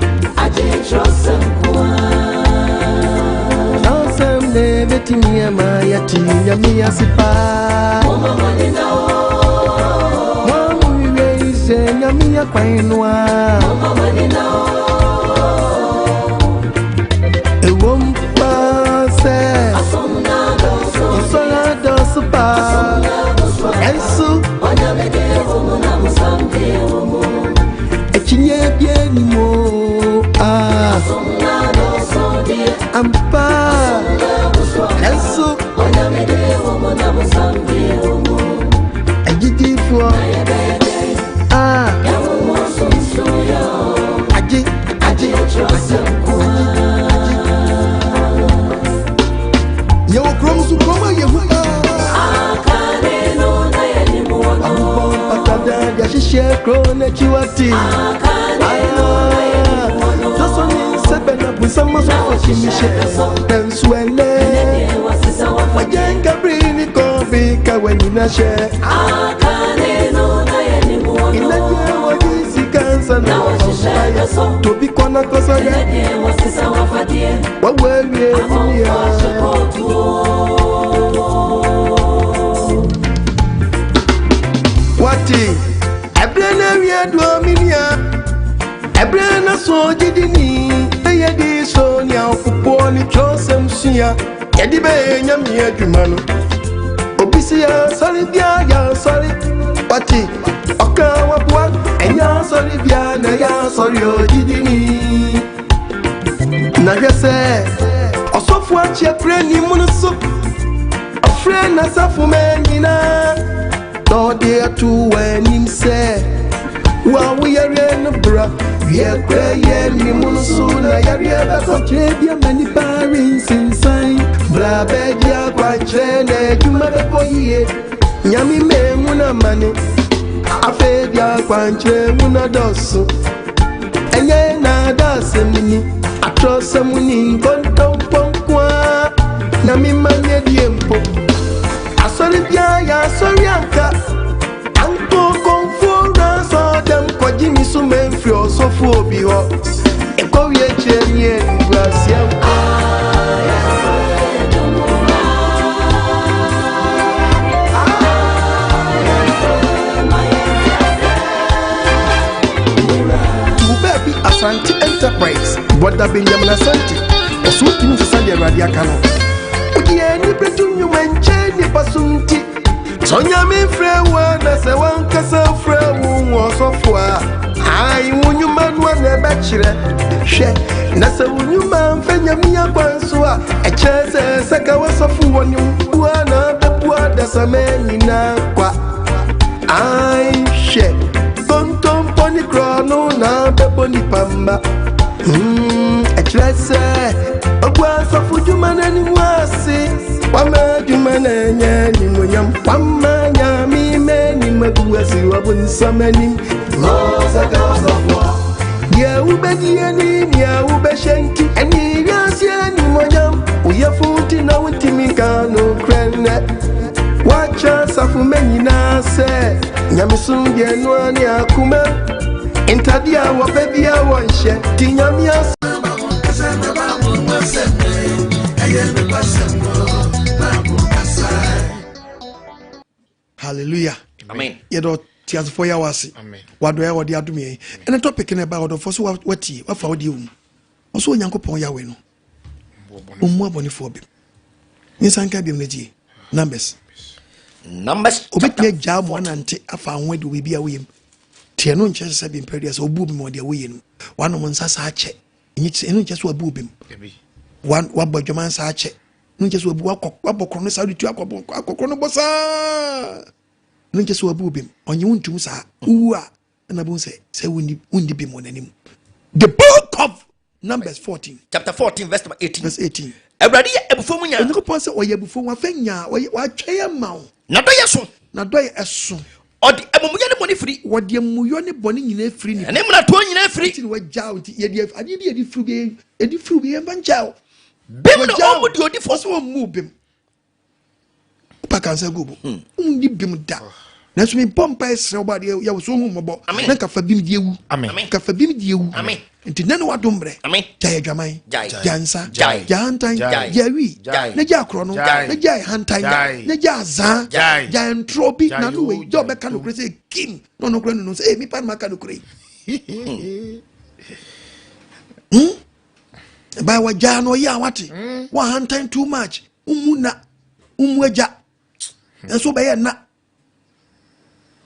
[SPEAKER 1] Awesome na ebetumi ama yɛte Nyame ase paa. Mo a mohwehwɛ yi sɛ Nyame akwan no a. Ɛwom paa sɛ nsɔre adɔɔso paa. Nanso akyinnye biara nni mu o. Ah. Ampa. Nanso agyidifoɔ. Ah. Agye, agye, agye, agye, agye. Yɛwɔ kurom so kurom a yɛhu paa. Abobɔ mpatada de ahyehyɛ kuro n'akyiwate. Ah, sɔsɔ ne nsɛbɛ na bonsam asɔfo. wotumi hyɛ nanso ɛnɛ wagyanka bere ne kɔfe ka wanyina hyɛ ɛnɛ deɛ wɔde sika nsa na wɔfampaeɛ tobi kɔ na kɔsɔhwɛ wawo awie nea wate ɛberɛ no awie doɔ me nua ɛberɛ no so gyidi ni na yɛde so nea ɔfopoɔ ne twerɛsɛm sua yɛde bɛyɛ nyame adwuma no obi si yɛ asɔre bia yɛ asɔre wate ɔka waboa ɛnyɛ asɔre bia na ɛyɛ asɔre ogyidi ni na hwɛ sɛ ɔsɔfo akyeɛ frɛ ni mu no so ɔfrɛ n'asafo ma nyinaa na ɔde ato w'anim sɛ wo a woyɛreɛ no bra wiɛ kora yɛ ni mu no so na yareɛ bɛkɔ kyerɛ bi ama nnipa rensensan bra bɛgye akwankyerɛ na adwuma bɛkɔ yie nyame maahu no amane afei de akwankyerɛ mu no dɔso ɛnyɛ naada asɛm ni atorɔsɛm ni nkontompɔnko a na mema nyɛdie mpo asɔre biara yɛ asɔre anka ankokɔmfoɔ wura sɔ dɛm kɔgye mi so mamfiri ɔsɔfoɔ bi hɔ ɛkɔwie kyerɛ ne animguaseɛ mpo. Tu baabi Asante Enterprise bɔda Benjamin Asante ɔso ntumi nsesa deɛ Awurade aka no wode ani bɛto nnwuma nkyɛn nnipa so nti sɛ onyame frɛ wo a na sɛ wankasa frɛ wo wo ɔsɔfo a ai wo nnwuma no a na ɛbɛkyerɛ hwɛ na sɛ wo nnwuma mfɛ nyame akwan so a ɛkyerɛ sɛ sɛka wɔsɔfo wɔ ne wo bua na bɛbua dasama nyinaa kwa ai hwɛ kontompɔ ne korɔ no na bɛbɔ nipa mma ɛkyerɛ sɛ ɔgu asɔfo dwuma n'anim ase wama adwuma no anya animonyam wama nyame m'anim agu ase wabo nsam anim ɔsaka ɔsɔfoɔ deɛ wobɛdie ne nea wobɛhyɛ nti ɛne wiase animonyam woyɛfo nti na wontimi nka nokorɛ nnɛ woakyerɛ asafo ma nyinaa sɛ nyamesom deɛ noa ne akoma ntadeɛ a wɔpɛ bia wɔnhyɛ nti nyame as Hallelujah.
[SPEAKER 4] Amen.
[SPEAKER 1] Yɛdɔ tiasefoɔ yɛ wase
[SPEAKER 2] Amen.
[SPEAKER 1] wadɔɛ a wɔde adom yɛn ɛne topic no ɛba ɔdɔfoɔ so watie wafa wodeɛ wɔ mu ɔsɛ Onyankopɔn Yahweh no ɔmmu abɔnefoɔ bem nsanka biom no tie Numbers.
[SPEAKER 4] Numbers
[SPEAKER 1] obɛtumi
[SPEAKER 4] chapter
[SPEAKER 1] agyaa mo anante afa ho adi wɔ biribi a woyɛ mu tiɛ no nkyɛ sɛ bi mpɛ sɛ wobu bi ma ɔdeɛ woyɛ no wanom nsa saa kyɛ ɛno nkyɛ sɛ wabu bi mu wabɔ adwaman saa kyɛ no nkyɛ sɛ wabu wabɔ korɔ no saa de tu akɔkorɔ no bɔ saa no nkyɛ sɛ wabu bi mu ɔnye wo ntum saa wowu a ɛna bohu sɛ wonni bi mu wɔ n'anim. The Book of Numbers 14.
[SPEAKER 4] Chapter 14 verse number 18.
[SPEAKER 1] Verse 18.
[SPEAKER 4] Awurade yɛ abufuo mu nyaa.
[SPEAKER 1] Onyankopɔn sɛ ɔyɛ abufuo mu afɛ nyaa watwɛn ama wo.
[SPEAKER 4] N'adɔyɛ so.
[SPEAKER 1] N'adɔyɛ ɛso.
[SPEAKER 4] Ɔde amumuyɛ ne bɔne firi.
[SPEAKER 1] Wɔde amumuyɔ ne bɔne nyinaa firi ne.
[SPEAKER 4] Ɛne mmaratoɔ nyinaa firi.
[SPEAKER 1] Nti na wagya wo nti yɛde adeɛ bi yɛde firi bi yɛde firi bi yɛmfa nkyɛn wo.
[SPEAKER 4] Bem na ɔmu di odi fɔ.
[SPEAKER 1] Ɔsɛ wɔn mu bem. Wopa kansa gu bo. Wɔn di bem da. Nanso mi bɔ mpa esrɛ wo ba adeɛ yɛ wɔ so ohun mɔbɔ. Na nkafa bim di ewu. Nkafa bim di ewu. Nti nne ne wadom mmerɛ. Gyae adwaman. Gyae nsa. Gyae hantan. Gyae wi. Na gyae akorɔ no. Na gyae hantan. Na gyae azaa. Gyae ntorɔ bi na no wei. Gyae ɔbɛka nokorɛ sɛ kim. Na ɔno korɛ no no sɛ ee mipa no ma ka nokorɛ yi. Ɛbaa wagyaa no ɔyɛ a wate. Wahantan too much. Umu na umu agya. Nso bɛyɛ na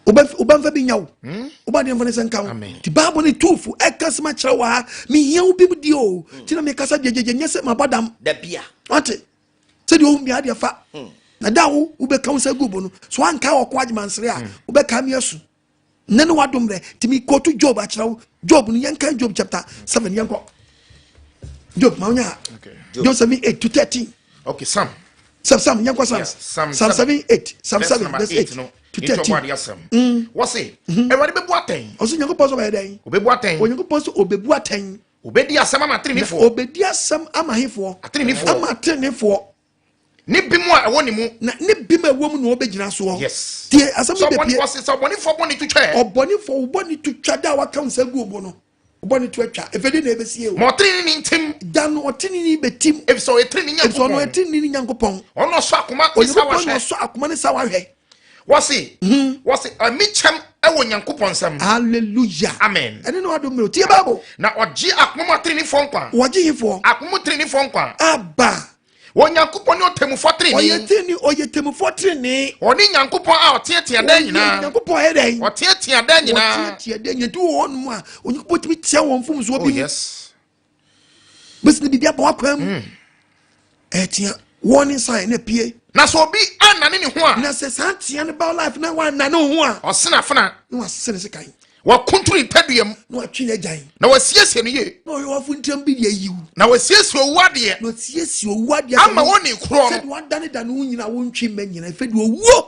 [SPEAKER 1] wobɛmfa bi nya wo wobadeɛ mfa ne sɛ nka wo nti Bible ne tuufo ɛka sɛm akyerɛ wɔ ha mehia wo bi mu die o nti na mekasa gyegyegye nyɛ sɛ mabɔ dam wate sɛdeɛ ɔhu bia adeɛ fa na da wo wobɛka wo sɛ gu bo no so anka ɔko agyemansere a wobɛka me asu ne ne wadom rɛ nti mekɔto Job akyerɛ wo Job no yɛnka Job chapter 7 yɛnkɔ Job ma wonya ha Job 7 8 to 13.
[SPEAKER 2] Okay, Psalm.
[SPEAKER 1] Psalm, yɛnkɔ Psalms.
[SPEAKER 2] Psalm
[SPEAKER 1] Psalm 7 8, Psalm 7 verse 8 to 13.
[SPEAKER 2] Wɔse Awurade bɛbu atɛn.
[SPEAKER 1] Ɔsɛ Onyankopɔn sɛ ɔbɛyɛ dɛn?
[SPEAKER 2] Ɔbɛbu atɛn.
[SPEAKER 1] Onyankopɔn sɛ ɔbɛbu atɛn.
[SPEAKER 2] Obɛdi asɛm ama
[SPEAKER 1] Na
[SPEAKER 2] atenenefoɔ.
[SPEAKER 1] ɔbɛdi asɛm ama hefoɔ?
[SPEAKER 2] Atenenefoɔ.
[SPEAKER 1] Ama atenenefoɔ.
[SPEAKER 2] Ne bi mu a ɛwɔ ne mu.
[SPEAKER 1] Na ne bi ma ɛwɔ mu na ɔbɛgyina soɔ.
[SPEAKER 2] Yes.
[SPEAKER 1] Tie asɛm
[SPEAKER 2] Sɛ
[SPEAKER 1] yi
[SPEAKER 2] ɔbɔne
[SPEAKER 1] bɛpie.
[SPEAKER 2] wɔse sɛ ɔbɔnefoɔ bɔne to twɛ.
[SPEAKER 1] Ɔbɔnefoɔ wo bɔne to twa da a waka wo nsa gu obo no. Ɔbɔne to atwa. Ɛfɛ de na ɛbɛsie o.
[SPEAKER 2] Ma ɔtenene ntim.
[SPEAKER 1] Da no ɔtenene bɛtim.
[SPEAKER 2] Efisɛ ɔyɛ tenene
[SPEAKER 1] Efisɛ ɔno
[SPEAKER 2] Nyankopɔn.
[SPEAKER 1] ɔyɛ tenene Nyankopɔn.
[SPEAKER 2] Ɔno ɔsɔ akoma ne sawa
[SPEAKER 1] Onyankopɔn na
[SPEAKER 2] hwɛ.
[SPEAKER 1] ɔsɔ akoma ne sawa hwɛ.
[SPEAKER 2] Wɔse wɔse ɛmi kyɛm ɛwɔ Nyankopɔn nsam.
[SPEAKER 1] Hallelujah.
[SPEAKER 2] Amen.
[SPEAKER 1] Ɛne na wadom mmerɛ. Tie Bible.
[SPEAKER 2] Na ɔgye akoma mu atenenefoɔ nkwa.
[SPEAKER 1] Wɔgye hefoɔ.
[SPEAKER 2] Akoma mu tenenefoɔ nkwa.
[SPEAKER 1] Aba.
[SPEAKER 2] Onyankopɔn ne ɔtemmufoɔ
[SPEAKER 1] Ɔyɛ
[SPEAKER 2] tenene.
[SPEAKER 1] tenene ɔyɛ temmufoɔ tenene.
[SPEAKER 2] Ɔne Nyankopɔn a ɔteatea daa nyinaa.
[SPEAKER 1] Onyankopɔn yɛ dɛn?
[SPEAKER 2] Ɔteatea daa nyinaa.
[SPEAKER 1] Wɔteatea daa nyinaa. Nti wɔ hɔnom a Onyankopɔn tumi tia wɔn mfomsoɔ
[SPEAKER 2] Oh
[SPEAKER 1] bi mu.
[SPEAKER 2] yes.
[SPEAKER 1] Bɛsi ne biribi abɔ w'akwan mu. Ɛtia warning sign na pie.
[SPEAKER 2] Na sɛ obi annane ne ho a.
[SPEAKER 1] Na sɛ saa tea no ba life na wannane wo ho a.
[SPEAKER 2] Ɔsene afena.
[SPEAKER 1] Na wasene sekan.
[SPEAKER 2] Wakuntunu ne tadua mu.
[SPEAKER 1] Na watwe n'agyan.
[SPEAKER 2] Na wasiesie no yie.
[SPEAKER 1] Na ɔyɛ wafo ntiram bi de ayiw.
[SPEAKER 2] Na wasiesie owu adeɛ.
[SPEAKER 1] Na wasiesie owu adeɛ.
[SPEAKER 2] Ama wɔn ne korɔ no.
[SPEAKER 1] Sɛdeɛ wadanedane wo nyinaa wontwe mma nyinaa. Ɛfɛ deɛ owuo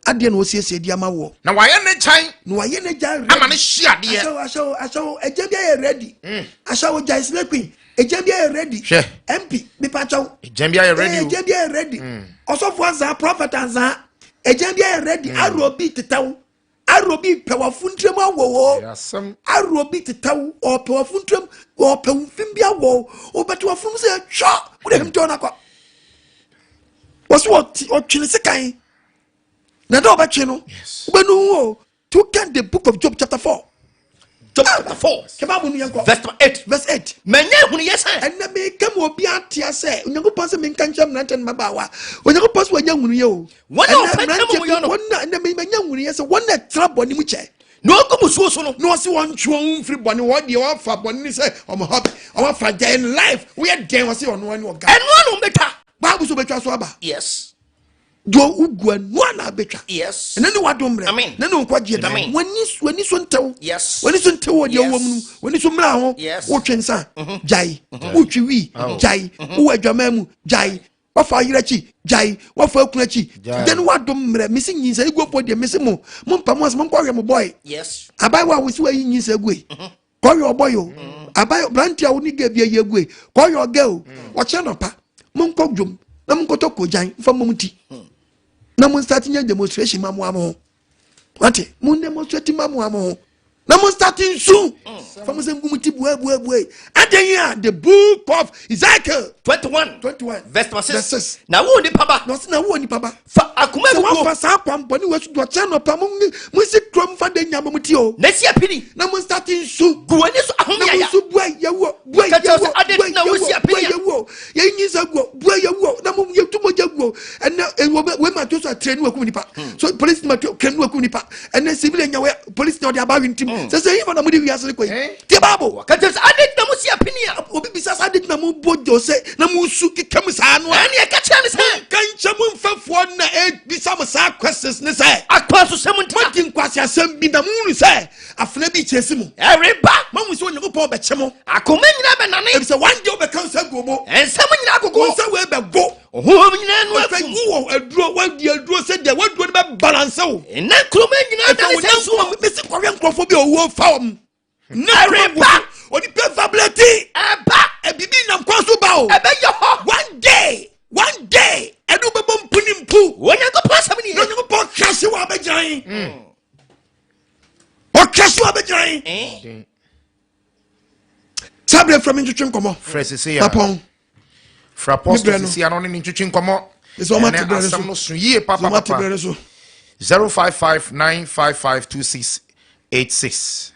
[SPEAKER 1] adeɛ na wɔsiesie de ama woɔ.
[SPEAKER 2] Na wayɛ ne gyan.
[SPEAKER 1] Na wayɛ ne gyan ready.
[SPEAKER 2] Ama ne hye adeɛ.
[SPEAKER 1] Ahyɛwo ahyɛwo ahyɛwo agya bi ayɛ ready. Ahyɛwo gyan slay queen. Agya bi ayɛ ready.
[SPEAKER 2] Hwɛ.
[SPEAKER 1] MP mipakyɛw.
[SPEAKER 2] Agya bi ayɛ ready o.
[SPEAKER 1] Agya bi ayɛ ready. Ɔsɔfo ansa prophet ansa. Agya bi ayɛ ready. Arrow bi tetɛw. Arrow bi pɛ wafo ntiram awɔ wo. Arrow bi tetɛw. Ɔpɛ wafo ntiram. Ɔpɛ wo mfim bi awɔ wo. Ɔbɛte wafo mu sɛ twɔ. Wode hemtɔ no akɔ. Wɔso ɔtwene sekan. Na dɛ ɔbɛtwe no. Wobɛnu ho o. To kan the book of Job chapter 4.
[SPEAKER 4] Job chapter 4.
[SPEAKER 1] Kɛbaabu no yɛnkɔ.
[SPEAKER 4] Verse 8.
[SPEAKER 1] Verse 8.
[SPEAKER 4] Manya ehunu yɛ sɛ.
[SPEAKER 1] Ɛnna meka ma obi ate sɛ Onyankopɔn sɛ menka nkyerɛ mmeranteɛ no mmabaawa. Onyankopɔn sɛ wanya nhunuyɛ o.
[SPEAKER 4] Wɔn a wɔpɛ ntɛm mu yɛ no.
[SPEAKER 1] Wɔn a ɛnna manya nhunuyɛ sɛ wɔn a ɛtena bɔne mu kyɛ.
[SPEAKER 4] Na ɔgu musuo so no.
[SPEAKER 1] Na ɔse wɔn ntwe wɔn mfiri bɔne wɔn deɛ wɔafa bɔne ne sɛ wɔn hobby wɔn afa gya life woyɛ dɛn wɔse ɔno ne ɔga.
[SPEAKER 4] Ɛno ano mbɛtwa.
[SPEAKER 1] Bible so bɛtwa so aba.
[SPEAKER 4] Yes.
[SPEAKER 1] Deɛ wogu ɛno a na abɛtwa.
[SPEAKER 4] Yes.
[SPEAKER 1] Ɛno ne wadom mmerɛ.
[SPEAKER 4] Amen.
[SPEAKER 1] Na ne nkwagyeɛ da.
[SPEAKER 4] Amen.
[SPEAKER 1] W'ani so ntew.
[SPEAKER 4] Yes.
[SPEAKER 1] W'ani so ntew wɔ deɛ
[SPEAKER 4] Yes.
[SPEAKER 1] wowɔ mu no. W'ani so mmra ho.
[SPEAKER 4] Yes.
[SPEAKER 1] Wotwe nsa. Gyae. Wotwe wi. Gyae. Wowɔ adwaman mu. Gyae. Wafa ayerɛ akyi. Gyae. Wafa akunu akyi.
[SPEAKER 2] Gyae.
[SPEAKER 1] Dɛn wadom mmerɛ. Mesi nyinsa eguofoɔ deɛ mesi mo. Mo mpa mo ase mo nkɔhwɛ mo bɔe.
[SPEAKER 4] Yes.
[SPEAKER 1] Abayewa a wosi wayi nyinsa egu yi. Kɔhwɛ ɔbɔe o. Abayewa aberante a wo ne gɛ bi ayi egu yi. Kɔhwɛ ɔgɛ o. Ɔkyerɛ nɔpa. Monkɔ dwom na monkɔtɔ kogyan mfa mmom ti. Na mo start nyɛ demonstration ma mo amo ho. Wate? Mo demonstrate ma mo amo ho. Na mo start nsu. Fa mo sɛ ngu mo ti bue bue bue. Adan yi a the book of Ezekiel
[SPEAKER 4] 21.
[SPEAKER 1] 21
[SPEAKER 4] Verse number 6.
[SPEAKER 1] Verse 6.
[SPEAKER 4] Na wo nipa ba.
[SPEAKER 1] Na ɔse na wo nipa ba.
[SPEAKER 4] Fa akoma
[SPEAKER 1] Sɛ
[SPEAKER 4] abubuo.
[SPEAKER 1] wafa saa akwampɔne wɔ so ɔkyerɛ nɔpa mo mo si kurom fa de nya mo ti o.
[SPEAKER 4] Na si apini.
[SPEAKER 1] Na mo start nsu.
[SPEAKER 4] Gu w'ani so
[SPEAKER 1] Na
[SPEAKER 4] ahome
[SPEAKER 1] mo
[SPEAKER 4] yaya.
[SPEAKER 1] nso bua yɛwɔ bua
[SPEAKER 4] Ka kyerɛ
[SPEAKER 1] yɛwɔ
[SPEAKER 4] sɛ, "Ade
[SPEAKER 1] bua
[SPEAKER 4] na wosi
[SPEAKER 1] yɛwɔ bua
[SPEAKER 4] apini a."
[SPEAKER 1] yɛwɔ yɛn nyi nsa guo bua yɛwɔ na mo yɛtu mogya guo ɛnɛ ɛwɔ wei ma to so akyerɛ ne wakum nipa so polisi ma to kɛn ne wakum nipa ɛnɛ civil nya wɛ polisi na ɔde aba awi ntim sɛ sɛ yifa na mo de wiase ne kɔ yi tie baabu
[SPEAKER 4] Ka kyerɛ sɛ ade na mo si apini a.
[SPEAKER 1] obi bisa sɛ ade na mo bɔ jɔ sɛ na mo su keka mu saa no a
[SPEAKER 4] Ɛne ɛka kyerɛ ne sɛ.
[SPEAKER 1] nka nkyɛn mo mfɛfoɔ na ebisa mo saa questions ne sɛ
[SPEAKER 4] Akwansosɛm ntina.
[SPEAKER 1] mo di nkwasi asɛm bi na mo wunu sɛ afena bi kyerɛ si mo
[SPEAKER 4] Ɛreba.
[SPEAKER 1] mo ahu sɛ Onyankopɔn bɛkyɛ mo.
[SPEAKER 4] Akoma nyinaa bɛnane.
[SPEAKER 1] Ebisɛ one day wobɛka nsa gu mo.
[SPEAKER 4] Nsɛm nyinaa
[SPEAKER 1] Wo
[SPEAKER 4] gogo.
[SPEAKER 1] nsa wei bɛgo.
[SPEAKER 4] Honhom nyinaa nu
[SPEAKER 1] Ɔfɛ
[SPEAKER 4] akum.
[SPEAKER 1] gu wɔ aduro wadi aduro sɛ deɛ waduro no bɛ balance wo.
[SPEAKER 4] Na nkuruma nyinaa
[SPEAKER 1] Ɛfɛ
[SPEAKER 4] dane
[SPEAKER 1] wo
[SPEAKER 4] sɛ nsuo.
[SPEAKER 1] nanko mesi kɔhwɛ nkurɔfoɔ bi a owuo fa wɔn. Na
[SPEAKER 4] Ɛreba.
[SPEAKER 1] Onipa vablɛti.
[SPEAKER 4] Ɛba.
[SPEAKER 1] Ebibi nam kwan so ba o.
[SPEAKER 4] Ɛbɛyɛ hɔ.
[SPEAKER 1] One day one day ɛde wobɛbɔ mpu ne mpu.
[SPEAKER 4] Onyankopɔn asɛm nie.
[SPEAKER 1] Na Onyankopɔn kɛse wɔ abɛgyina yi. Ɔkɛse wɔ abɛgyina yi. Saa berɛ frɛ me ntwetwe nkɔmmɔ.
[SPEAKER 2] Frɛ sese ya.
[SPEAKER 1] Mapɔn.
[SPEAKER 2] Frɛ apostle
[SPEAKER 1] Me brɛ no.
[SPEAKER 2] sese ya na ɔne ne ntwetwe nkɔmmɔ.
[SPEAKER 1] Ɛsɛ ɔma te
[SPEAKER 2] Ɛnɛ
[SPEAKER 1] brɛ no so.
[SPEAKER 2] asɛm no so yie
[SPEAKER 1] Sɛ ɔma te brɛ
[SPEAKER 2] papapapa.
[SPEAKER 1] no so.
[SPEAKER 2] 0559552686.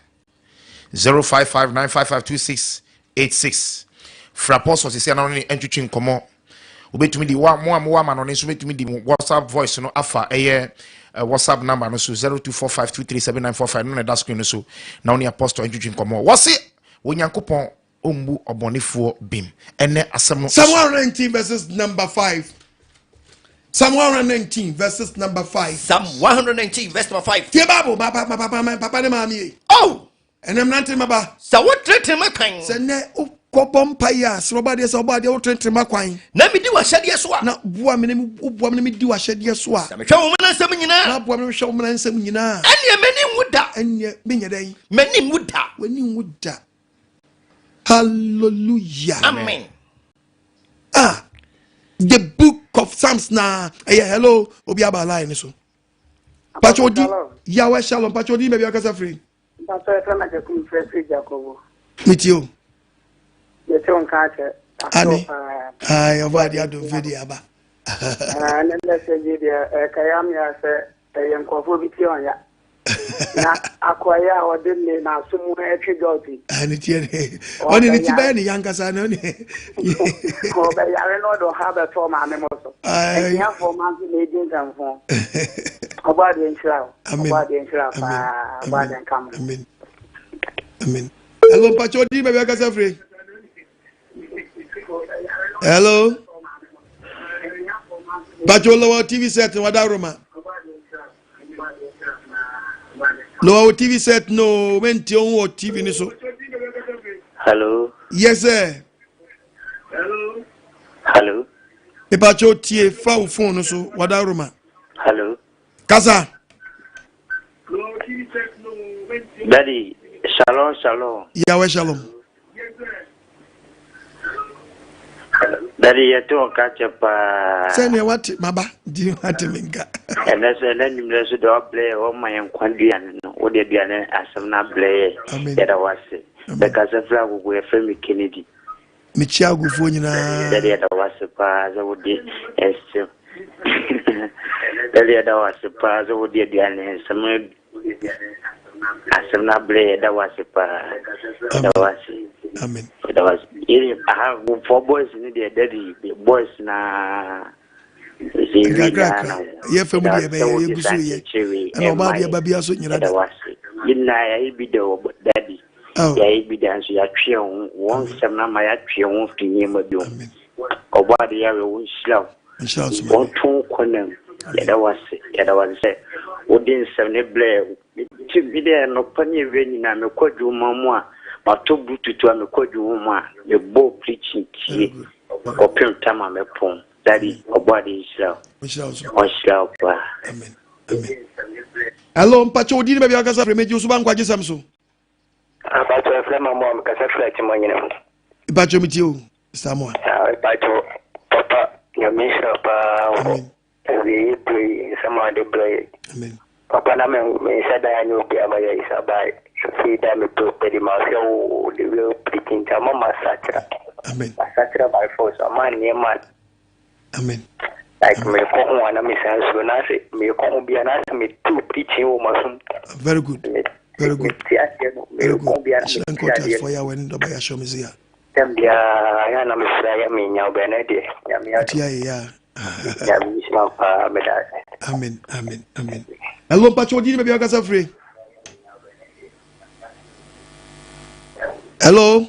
[SPEAKER 2] 0559552686. Frɛ apostle sese ya na ɔne ne ntwetwe nkɔmmɔ. Wobɛtumi di wa mo a mowɔ ama no ne nso bɛtumi di mo WhatsApp voice no afa ɛyɛ WhatsApp number no so 0245237945 no na ɛda screen no so na wo ne apostle ntwetwe nkɔmmɔ. Wɔse Onyankopɔn ɔmbu ɔbɔnefoɔ bem. Ɛnɛ asɛm no
[SPEAKER 1] Psalm 119 verses number 5. Psalm 119 verses number 5.
[SPEAKER 4] Psalm 119 verse number 5.
[SPEAKER 1] Tie Bible, papa, papa, papa, papa ne maame yi.
[SPEAKER 4] Oh!
[SPEAKER 1] Ɛnɛ mmerante maba.
[SPEAKER 4] Sɛ wotenetene ma kwan.
[SPEAKER 1] Sɛ nnɛ wokɔbɔ mpaeɛ a, srɛ ɔbɔ adeɛ sɛ ɔbɔ adeɛ wotenetene ma kwan.
[SPEAKER 4] Na medi w'ahyɛdeɛ so a.
[SPEAKER 1] Na boa me na woboa me na medi w'ahyɛdeɛ so a.
[SPEAKER 4] Na mehwɛ wo mmara nsɛm nyinaa.
[SPEAKER 1] Na boa me na mehwɛ wo mmara nsɛm nyinaa.
[SPEAKER 4] Ɛnneɛ m'ani nwu da.
[SPEAKER 1] Ɛnneɛ menyɛ dɛn?
[SPEAKER 4] M'ani nwu da.
[SPEAKER 1] W'ani nwu da. Hallelujah.
[SPEAKER 4] Amen.
[SPEAKER 1] Ah, the book of Psalms na ɛyɛ hello obi aba line ne so. Pacho di Yahweh Shalom. Pacho di baabi akasa firi.
[SPEAKER 5] Pacho ɛfɛ ma Jakum fɛ firi Jacobo.
[SPEAKER 1] Mi ti o.
[SPEAKER 5] Yɛte wo nka akyɛ.
[SPEAKER 1] Ani. Ayi ɔbɔ adi adum fi di aba.
[SPEAKER 5] Ne message yi deɛ ɛkɛyɛ amea sɛ ɛyɛ nkurɔfoɔ bi ti ɔnya. Na akoa yi a ɔde ne n'aso mu ɛtwe dɔɔte.
[SPEAKER 1] Ne tie ne ɔne ne ti bɛyɛ ne yankasa ne ɔne.
[SPEAKER 5] Ɔbɛyare na ɔde ɔha bɛtɔ maame mo so. Ahiafoɔ ma nso na edi nsɛmfo. Ɔbɔ adeɛ nhyira wo. Ɔbɔ adeɛ nhyira wo paa. Ɔbɔ adeɛ nka mo.
[SPEAKER 1] Amen. Amen. Hello, Mpacho di baabi akasa firi. Hello. Mpacho lower TV set no wada roma. Lower TV set no menti on wɔ TV ni so.
[SPEAKER 6] Hello.
[SPEAKER 1] Yes sir.
[SPEAKER 6] Hello.
[SPEAKER 1] Mpacho tie fa wo phone no so wada roma.
[SPEAKER 6] Hello.
[SPEAKER 1] Kasa.
[SPEAKER 6] Daddy, shalom, shalom.
[SPEAKER 1] Yahweh shalom.
[SPEAKER 6] Daddy, yɛte wo nka kyɛ paa.
[SPEAKER 1] Sɛnea wate maba nti wate me nka.
[SPEAKER 6] Ɛnɛ so ɛnɛ nwummerɛ so deɛ wabrɛ yɛ wɔma yɛn nkwa duane no wode aduane asɛm no abrɛ yɛ yɛda wo ase. Bɛkasa firi agogo yɛfrɛ me Kennedy.
[SPEAKER 1] Mekyia agofoɔ nyinaa.
[SPEAKER 6] Daddy yɛda wo ase paa sɛ wode ɛsɛm Daddy yɛda wo ase paa sɛ wode aduane nsɛm asɛm no abrɛ yɛda wo ase paa yɛda wo ase.
[SPEAKER 1] Amen.
[SPEAKER 6] Yɛda wo ase. Yɛde aha agofoɔ boys no deɛ daddy boys naa
[SPEAKER 1] Nkakrakra yɛ fam deɛ ɛbɛyɛ yɛgu so yɛ ɛna ɔbaa deɛ ba bia so nyina da.
[SPEAKER 6] Yɛda wo ase. Yɛn nyinaa yɛayɛ bi da wɔ daddy. Yɛayɛ bi da nso yɛatwe yɛn ho wɔn nsɛm no ama yɛatwe yɛn ho firi nneɛma bi ho. Ɔbɔ ade yɛawɛ wo nhyira wo. Wɔnto wo kɔnam. Yɛda wo ase. Yɛda wo ase sɛ wode nsɛm ne brɛ ti bi dɛ nɔpa ne awia nyinaa mekɔ adwuma mu a matɔ bluetooth a mekɔ adwuma mu a mebɔ preaching tie kɔpem tam a mɛpɔn. Daddy, ɔbɔ ade nhyira wo. Ɔnhyira wo paa.
[SPEAKER 1] Amen. Amen. Hello, mpakyɛ wo din baabi akasa firi megye wo so ba nkwagye sɛm so.
[SPEAKER 7] Mpakyɛ frɛ ma mo a mekasa firi akyima nyina mu.
[SPEAKER 1] Mpakyɛ metie o, Samoa.
[SPEAKER 7] Mpakyɛ papa nyame nhyira paa wɔ awieyi berɛ yi nsɛm a ɔde brɛ yɛ.
[SPEAKER 1] Amen.
[SPEAKER 7] Papa na menhyɛ dan anyɛ obi ama yɛ isa bae. Fii da mepɛ pɛdi mahwɛ wo the real preaching nti ama masakyera.
[SPEAKER 1] Amen.
[SPEAKER 7] Masakyera by force ama nneɛma.
[SPEAKER 1] Amen.
[SPEAKER 7] Like mekɔ ho a na mesan suro na sɛ mekɔ ho bia na sɛ metu preaching wɔ masom.
[SPEAKER 1] Very good. Very good.
[SPEAKER 7] Mete aseɛ no
[SPEAKER 1] Very
[SPEAKER 7] mekɔ
[SPEAKER 1] good.
[SPEAKER 7] ho bia na
[SPEAKER 1] Hyira
[SPEAKER 7] mete
[SPEAKER 1] nkɔtas
[SPEAKER 7] adeɛ
[SPEAKER 1] fɔ
[SPEAKER 7] no.
[SPEAKER 1] yɛ awɛ ne dɔba yɛ ahyɛ ɔmo zi a.
[SPEAKER 7] Tɛm biara yɛ na mesra yɛ menya wo bɛn no deɛ nyame
[SPEAKER 1] Ɔte
[SPEAKER 7] adom.
[SPEAKER 1] ayɛ yɛ a.
[SPEAKER 7] Nyame nhyira wo paa meda ase.
[SPEAKER 1] Amen. Amen. Amen. Hello, mpakyɛ wo din baabi akasa firi. Hello.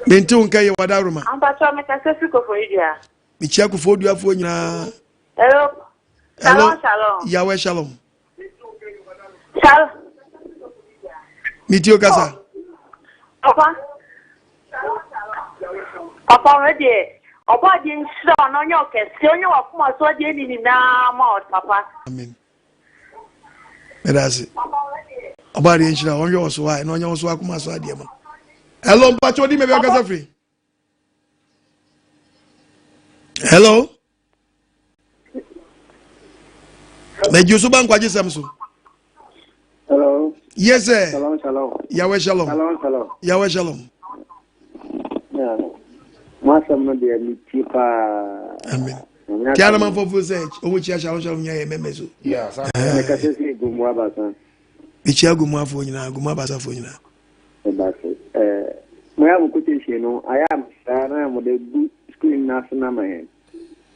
[SPEAKER 1] Mente wo nka yɛ wada roma.
[SPEAKER 8] Ampakyɛ mekasa firi Koforidua.
[SPEAKER 1] Mekyia Koforidua nyinaa.
[SPEAKER 8] Hello.
[SPEAKER 1] Hello.
[SPEAKER 8] Shalom, shalom.
[SPEAKER 1] Yahweh shalom.
[SPEAKER 8] Shalom.
[SPEAKER 1] Metie wo kasa.
[SPEAKER 8] Papa. Papa wo deɛ ɔbɔ adeɛ nhyira wo na ɔnyɛ ɔkɛseɛ ɔnyɛ wakoma so adeɛ ne nyinaa ma wo papa.
[SPEAKER 1] Amen. Meda ase. Ɔbɔ adeɛ nhyira ɔnhwɛ wɔ so a ɛna ɔnyɛ wɔ so akoma so adeɛ ma. Hello, mpakyɛ odi mɛbi akasa firi. Hello. Mɛgye so ba nkwagye sɛm so.
[SPEAKER 5] Hello.
[SPEAKER 1] Yes sir.
[SPEAKER 5] Shalom, shalom.
[SPEAKER 1] Yahweh shalom.
[SPEAKER 5] Shalom, shalom.
[SPEAKER 1] Yahweh shalom.
[SPEAKER 5] Yeah. Mo asɛm no deɛ metie paa.
[SPEAKER 1] Amen.
[SPEAKER 5] Nyame
[SPEAKER 1] Tí a
[SPEAKER 5] asɛm
[SPEAKER 1] na ma
[SPEAKER 5] no.
[SPEAKER 1] fɔ fún sɛ ɔmo kyia shalom shalom nyɛ yɛ mɛmɛ so.
[SPEAKER 2] Yeah, saa.
[SPEAKER 5] Mekasa sɛ gu mu abasa.
[SPEAKER 1] Mekyia gumu afoɔ nyinaa, gumu abasafoɔ nyinaa.
[SPEAKER 5] Ɛba so. Mo yɛ mo quotation no, ayɛ a saa na mo de gu screen no ase na ma yɛn.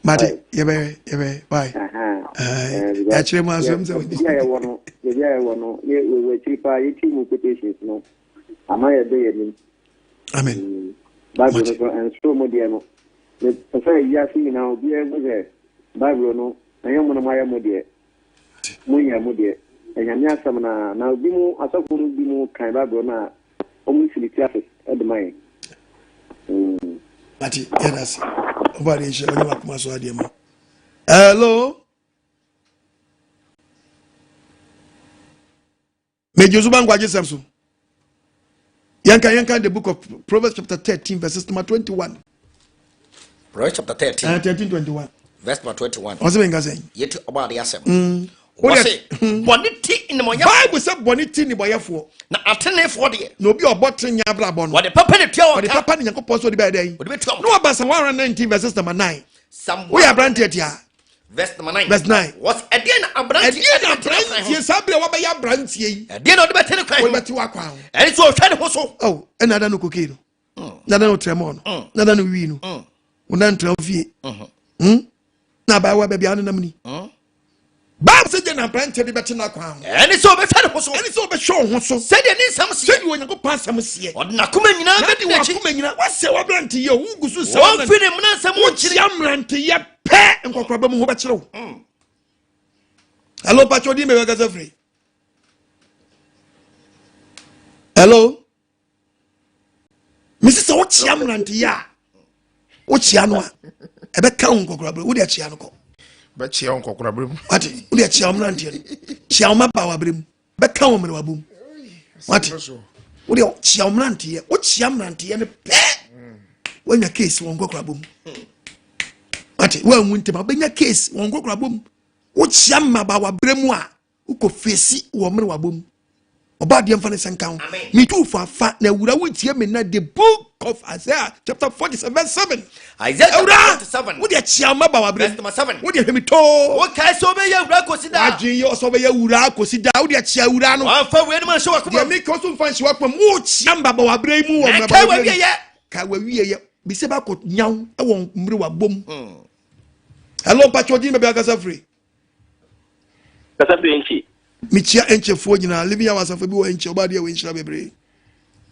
[SPEAKER 1] Mate, yɛbɛyɛ, yɛbɛyɛ, why?
[SPEAKER 5] Aha. Because
[SPEAKER 1] Yɛakyerɛ mu asɛm sɛ
[SPEAKER 5] baabi a yɛwɔ no, baabi a yɛwɔ no, yɛ wɔ akyiri paa yɛti mu quotations no, ama yɛdɔ yɛn anim.
[SPEAKER 1] Amen.
[SPEAKER 5] Bible no so ɛnsoro mu deɛ no, mepɛ sɛ wiase nyinaa obiara hu sɛ Bible no ɛnyɛ mo na moayɛ mo deɛ, monyɛ mo deɛ, ɛnyame asɛm na na obi mu asɔfo no bi mu kan Bible no a ɔmo si ne ti ase ɛde ma yɛn.
[SPEAKER 1] Mate, yɛda ase. Ɔbɔ adeɛ nhyira ɔnyɛ wakoma so adeɛ ma. Hello. Megye so ba nkwagye sɛm so. Yɛnka yɛnka the book of Proverbs chapter 13 verses number 21.
[SPEAKER 4] Proverbs chapter 13.
[SPEAKER 1] 13 21.
[SPEAKER 4] Verse number 21.
[SPEAKER 1] Ɔsɛ menka sɛn?
[SPEAKER 4] Yɛti ɔbɔ ade asɛm. Wɔse bɔne ti nnebɔnyɛfoɔ.
[SPEAKER 1] Bible sɛ bɔne ti nnebɔnyɛfoɔ.
[SPEAKER 4] Na atenefoɔ deɛ.
[SPEAKER 1] Na obi a ɔbɔ tene nya abrabɔ no.
[SPEAKER 4] Wɔde papa na tua wɔn
[SPEAKER 1] Wɔde
[SPEAKER 4] ka.
[SPEAKER 1] papa ne Nyankopɔn sɛ ɔde bɛyɛ dɛn?
[SPEAKER 4] Wɔde bɛtua wɔn
[SPEAKER 1] Na wɔba Psalm 119 verses number 9.
[SPEAKER 4] Psalm
[SPEAKER 1] Woyɛ aberanteɛ tia.
[SPEAKER 4] Verse number 9.
[SPEAKER 1] Verse 9.
[SPEAKER 4] Wɔse ɛdeɛn na aberanteɛ
[SPEAKER 1] Ɛdeɛn na
[SPEAKER 4] de bɛte ne kwan ho?
[SPEAKER 1] aberanteɛ saa berɛ a wabɛyɛ aberanteɛ yi.
[SPEAKER 4] Ɛdeɛn na ɔde bɛte ne kwan ho?
[SPEAKER 1] Wɔde bɛte w'akwan ho.
[SPEAKER 4] Ɛne sɛ ɔhwɛ ne ho so.
[SPEAKER 1] Oh, ɛna ada no cocaine no. Na ada no tremor no. Na ada no wii no. Wona ntra wo fie. Na abaayewa baabi a wonenam ni. Bible sɛ gye na aberanteɛ de bɛte n'akwan ho.
[SPEAKER 4] Ɛne sɛ ɔbɛhwɛ ne ho so.
[SPEAKER 1] Ɛne sɛ ɔbɛhwɛ wo ho so.
[SPEAKER 4] Sɛdeɛ ne nsɛm seɛ.
[SPEAKER 1] Sɛdeɛ Onyankopɔn asɛm seɛ.
[SPEAKER 4] Ɔde n'akoma nyinaa
[SPEAKER 1] Na
[SPEAKER 4] bɛdi
[SPEAKER 1] de
[SPEAKER 4] n'akyi.
[SPEAKER 1] w'akoma nyinaa wasɛ w'aberanteyɛ o wogu so sɛ
[SPEAKER 4] Wɔmfiri ne mmara nsɛm ho nkyiri.
[SPEAKER 1] Wokyia mmeranteyɛ pɛ nkɔkoraba mu ho bɛkyerɛ wo. Hello, Pacho, din bɛbɛ kasa firi. Hello. Mesi sɛ wokyia mmeranteyɛ a wokyia no a ɛbɛka wo nkɔkorabere wode akyia no kɔ.
[SPEAKER 2] Bɛkyia wo nkɔkorabere mu.
[SPEAKER 1] Wate wode akyia wo mmeranteɛ no kyia wo mmabaawa berɛ mu bɛka wo mmerewabɔ mu. Wate wode kyia wo mmeranteɛ wokyia mmeranteɛ no pɛ woanya case wɔ nkɔkorabɔ mu. Wate woanwu ntɛm a wobɛnya case wɔ nkɔkorabɔ mu. Wokyia mmabaawa berɛ mu a wokɔ fesi wɔ mmerɛ wabɔ mu ɔba adeɛ mfa ne nsa nka ho metu fa fa na awura wotie me na the book of Isaiah chapter 47 verse 7
[SPEAKER 4] Isaiah chapter
[SPEAKER 1] awura
[SPEAKER 4] 47
[SPEAKER 1] wode akyia mma ba wabrɛ
[SPEAKER 4] verse number 7
[SPEAKER 1] wode ahwɛ me too
[SPEAKER 4] wokae sɛ wobɛyɛ awura kɔsi daa
[SPEAKER 1] wadwen yɛ ɔsɛ wobɛyɛ awura kɔsi daa wode akyia awura no
[SPEAKER 4] wamfa weinom anhyɛ wakoma
[SPEAKER 1] deɛ meka so mfa nhyɛ wakoma mu wokyia mma ba wabrɛ mu wɔ mmerɛ
[SPEAKER 4] kae wawieyɛ
[SPEAKER 1] kae wawieyɛ bisɛ baakɔ nyaw wɔ mmerɛ wabɔ mu hello mpatwɔ din baabi akasa firi
[SPEAKER 7] Kasa firi Nkyi.
[SPEAKER 1] Mekyia Nkyefoɔ nyinaa. Living Hour asafo bi wɔ Nkye. Ɔba adeɛ wɔ nhyira bebree.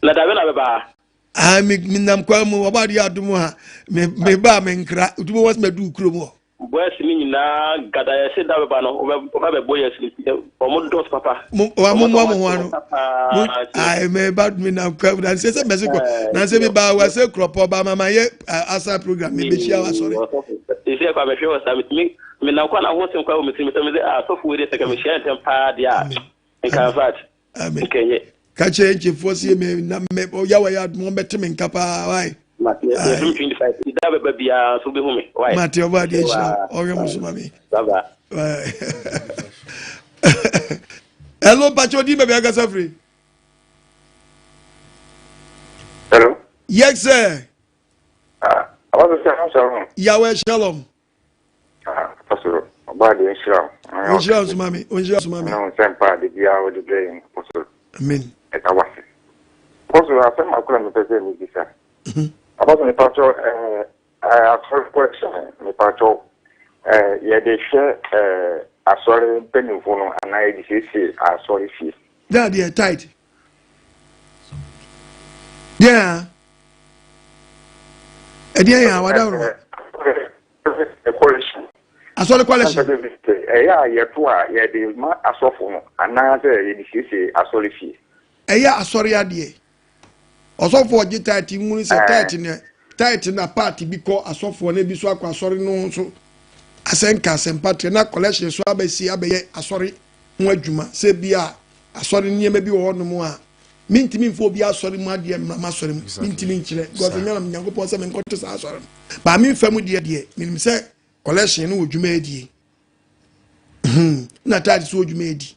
[SPEAKER 7] Na dabe na bɛba ha.
[SPEAKER 1] Ah, me me nam kwan mu ɔba adeɛ adum ha. Me me ba me nkra. Otu bɔ wɔsi ma du kurom hɔ.
[SPEAKER 7] Boys ni nyinaa gada yɛ se da bɛba no ɔba bɛbɔ yɛ sini ɔmo dɔs papa.
[SPEAKER 1] Mo wa mo mo mo ho ano. Mo ayi me ba me nam kwan mu na nse sɛ mɛsi kɔ na nse mi ba wa se kurɔpɔ ba mama yɛ asa program mi bɛ hyia wa sɔre.
[SPEAKER 7] Esi ɛkɔ abɛhwɛ wɔ saa mi menam kwan a ho nsɛm koraa wɔ me tirim sɛ mese ah sɔfo wei deɛ sɛ nka mehyia ntɛm paa deɛ a nka in fact nka ɛnyɛ.
[SPEAKER 1] Ka kyerɛ nkyefoɔ sie me na me yawa yɛ adom wɔn bɛte me nka paa wae.
[SPEAKER 7] Mate yɛfim 25 da bɛba biara nso wobɛhu me wae.
[SPEAKER 1] Mate ɔbɔ adeɛ nhyira ɔhwɛ mo so ma me.
[SPEAKER 7] Bye bye.
[SPEAKER 1] Hello, Pacho, di baabi akasa firi.
[SPEAKER 9] Hello.
[SPEAKER 1] Yes, sir.
[SPEAKER 9] Ah, abaso shalom.
[SPEAKER 1] Yahweh shalom.
[SPEAKER 9] Ah, Apostle, ɔbaa deɛ nhyira wo.
[SPEAKER 1] Nhyira nso ma me, nhyira nso ma me.
[SPEAKER 9] Na wo nsɛm paa de biara wode brɛ yɛn, Apostle.
[SPEAKER 1] Amen.
[SPEAKER 9] Ɛda wase. Apostle, asɛm baako na mepɛ sɛ mebisa. Apostle, mepakyɛw, ɛɛ, asɔre collection, mepakyɛw, ɛɛ, yɛde hwɛ ɛɛ asɔre mpanyimfo no anaa yɛde siesie asɔre fie?
[SPEAKER 1] Dɛ deɛ tight. Deɛ a. Ɛdeɛ yɛ a wada woroma. Asɔre kɔlɛhye.
[SPEAKER 9] Ɛyɛ a yɛto a yɛde ma asɔfo no anaasɛ yɛde siesie asɔre fie.
[SPEAKER 1] Ɛyɛ asɔre adeɛ. Ɔsɔfo ɔgye tight nwunu sɛ tight ne tight na part bi kɔ asɔfoɔ na ebi so akɔ asɔre no nso asɛnka asɛmpa na collection so abɛsi abɛyɛ asɔre ho adwuma sɛ bi a asɔre nneɛma bi wɔ hɔnom a mentumi mfa obi asɔre mu adeɛ mmra m'asɔre mu mentumi nkyerɛ because ɛnyɛ nam nyankopɔn sɛ menkɔte saa asɔre no baa memfa mu deɛ deɛ menim sɛ collection no wɔ dwuma adie na tithe so wɔ dwuma adi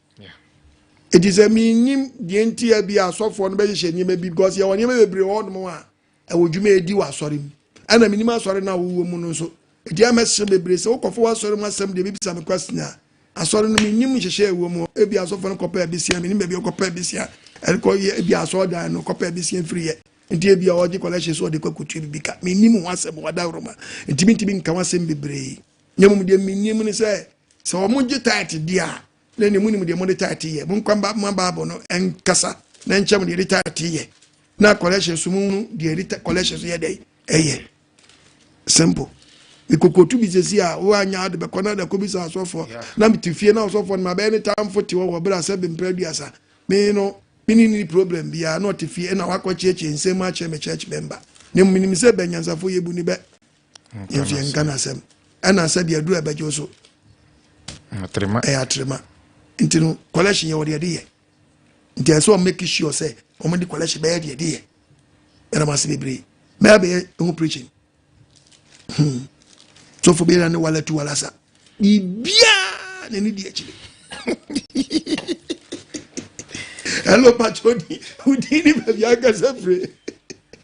[SPEAKER 1] ɛti sɛ menim deɛ nti a bi asɔfoɔ no bɛhyehyɛ nneɛma bi because yɛwɔ nneɛma bebree wɔ hɔnom a ɛwɔ dwuma edi wɔ asɔre mu ɛna menim asɔre no a wowɔ mu no nso ɛti a mɛsrɛ bebree sɛ wokɔfo w'asɔre mu asɛm deɛ bibisa me question a asɔre no menim nhyehyɛ ɛwɔ mu ebi asɔfo no kɔpɛ abisia menim baabi ɔkɔpɛ abisia ɛkɔ yɛ ebi asɔredan no kɔpɛ abisia firi yɛ nti ebi a ɔgye collection so ɔde kɔ akɔtua bibi ka menim ho asɛm wadaworoma nti mentumi nka ho asɛm bebree na mmom deɛ menim ne sɛ sɛ wɔn gye tithe deɛ a na ne mu nim deɛ mode tithe yɛ monkwa ma bible no nkasa na nkyɛn mo deɛ yɛde tithe yɛ na collection so mu deɛ yɛde collection so yɛ dɛ ɛyɛ simple mikokotu bi sisi a woanya ade bɛkɔ na adakɔ bi sa asɔfoɔ na mete fie na asɔfoɔ no mabɛyɛ ne tamfo te hɔ wɔ berɛ a sɛ bemprɛ aduasa me no mene ni problem biara na ɔte fie na wakɔ kyeakyea nsɛm akyerɛ me church member na mmom menim sɛ bɛnyansafo yɛbu ne bɛ yɛn nso yɛnka n'asɛm ɛna sɛ deɛ aduru ɛbɛgye wo so ɛyɛ atrema nti no collection yɛ wɔde ɛde yɛ nti ɛsɛ wɔn make sure sɛ wɔn de collection bɛyɛ deɛ ɛde yɛ. Yɛda mo ase bebree. Mɛyɛ bɛyɛ ho preaching. Sɔfo bi ne wala tu wala sa. Biribiara na ne di akyire. Hello, Pacho, wodi ni baabi ankasa firi.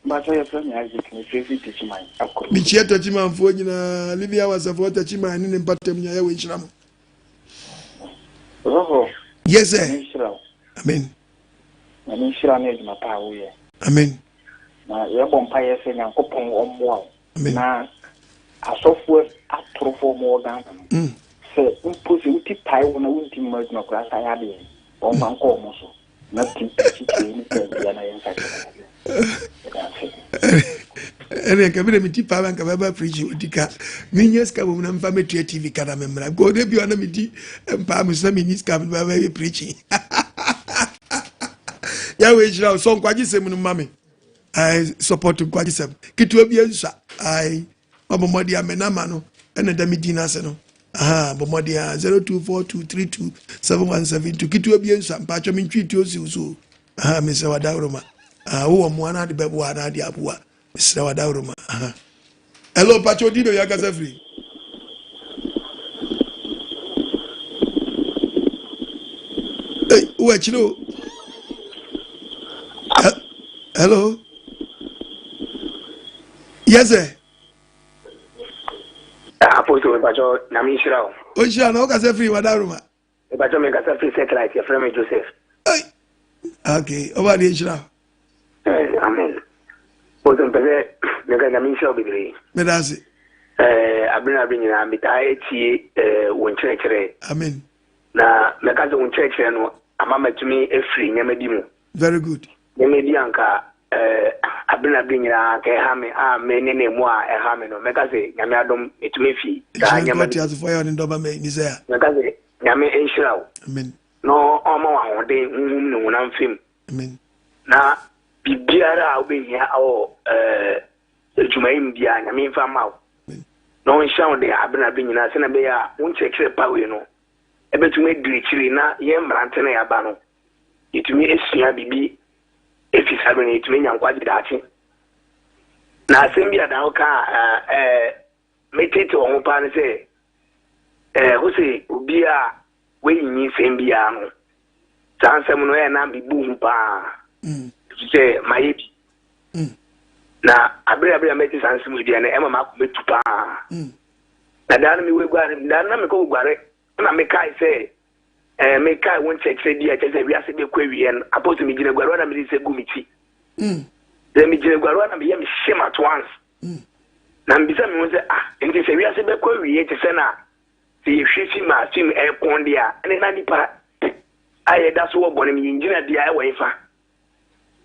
[SPEAKER 10] Mpacho yɛfrɛ me Isaac mefrɛ firi Techiman akɔ.
[SPEAKER 1] Mekyia Techimanfoɔ nyinaa, Living Hours-foɔ Techiman ne ne mpatam nyinaa yɛwɔ nhyira mo.
[SPEAKER 10] Ɔsɔfo.
[SPEAKER 1] Yes sir.
[SPEAKER 10] Nyame nhyira wo.
[SPEAKER 1] Amen.
[SPEAKER 10] Nyame nhyira ne adwuma pa a woyɛ.
[SPEAKER 1] Amen.
[SPEAKER 10] Na yɛbɔ mpaeɛ sɛ Nyankopɔn ɔmmoa wo.
[SPEAKER 1] Amen.
[SPEAKER 10] Na asɔfoɔ atorofoɔ ɔmo wɔ Ghana no. Sɛ mpo sɛ wo ti pae wo na wontumi mma adwuma koraa saa yɛ adeɛ wɔmfa nkɔ ɔmo so. Na ti kyikyiri ne pɛ bia na yɛnsa kyerɛ adeɛ. Yɛda ase.
[SPEAKER 1] Ɛne nka bi na me ti paa nka bɛba preach odi ka menyɛ sika wɔ mu na mfa mɛtua tv ka na memmra nka ɔde bi ɔna medi mpaa me so na menni sika mede bɛyɛ preaching. Yahweh nhyira wo sɔ nkwagye sɛm no ma me. I support nkwagye sɛm ketewa bi nsua. I wabɔ mmɔden a me nama no ɛna da me din ase no. Aha bɔ mmɔden a 0242327172 ketewa bi nsua mpakyɛ me ntwi tuo siw so. Aha mesrɛ wadaworoma. Aha wowɔ mmoa na ade bɛboa na ade aboa. Mesrɛ wadaworoma. Aha. Hello mpakyɛ odi baabi akasa firi. Hey, wowɔ akyire o. Hello. Yes sir.
[SPEAKER 11] Apostle mepakyɛ nyame nhyira wo.
[SPEAKER 1] Ɔnhyira na wokasa firi wadaroma.
[SPEAKER 11] Mepakyɛ mekasa firi satellite yɛfrɛ me Joseph.
[SPEAKER 1] Hey. Okay, ɔba deɛ nhyira.
[SPEAKER 11] Eh, amen. Apostle mpɛ sɛ meka nyame nhyira wo bebree.
[SPEAKER 1] Meda ase.
[SPEAKER 11] Eh, abere na abere nyinaa metaa atie eh, wo nkyerɛkyerɛ.
[SPEAKER 1] Amen.
[SPEAKER 11] Na mɛka sɛ wo nkyerɛkyerɛ no ama matumi afiri nneɛma bi mu.
[SPEAKER 1] Very good.
[SPEAKER 11] Nneɛma bi a anka abere na abere nyinaa anka ɛha me a me ne ne mu a ɛha me no, mɛka sɛ Nyame adom metumi afi saa nneɛma
[SPEAKER 1] no. Nhyira yɛ ɔne dɔba mɛ nisɛ a.
[SPEAKER 11] Mɛka sɛ Nyame nhyira wo.
[SPEAKER 1] Amen.
[SPEAKER 11] Na ɔma wo ahoɔden honhom ne honam fam.
[SPEAKER 1] Amen.
[SPEAKER 11] Na biribiara a wobɛhia wɔ adwumayɛ mu biara Nyame mfa mma wo. Na ɔnhyira wo den abere na abere nyinaa sɛnea ɛbɛyɛ a wo nkyerɛkyerɛ pa wei no ɛbɛtumi aduru akyiri na yɛn mmerante no yɛaba no yɛtumi asua biribi afi saa bere no yɛtumi anya nkwagye daakye. Na asɛm bi a daa woka a ɛɛ metete wɔ ho paa ne sɛ ɛɛ ho sɛ obi a wayi nyinsɛn biara no saa nsɛm no ɛyɛ na mebu ho paa ɛfiri sɛ mayɛ bi na abere abere a mɛte saa nsɛm yi no ɛma m'akoma tu paa na daa no mewɔ aguare daa no na mekɔ guare na mekae sɛ Ɛɛ, mekae wo nkyerɛkyerɛ bi a ɛkyerɛ sɛ wiase bɛkɔ awieɛ no. Apostle, megyina aguarewa na mede nsa gu me ti. Sɛ megyina aguarewa na meyɛ me shame at once. Na mebisa me ho sɛ, ah, nti sɛ wiase bɛkɔ awieɛ te sɛ na sɛ yɛhwɛ fim a fim ɛkɔn deɛ a, ɛne na nipa a yɛda so wɔ bɔne mu yɛn gyina bia ɛwɔ hefa?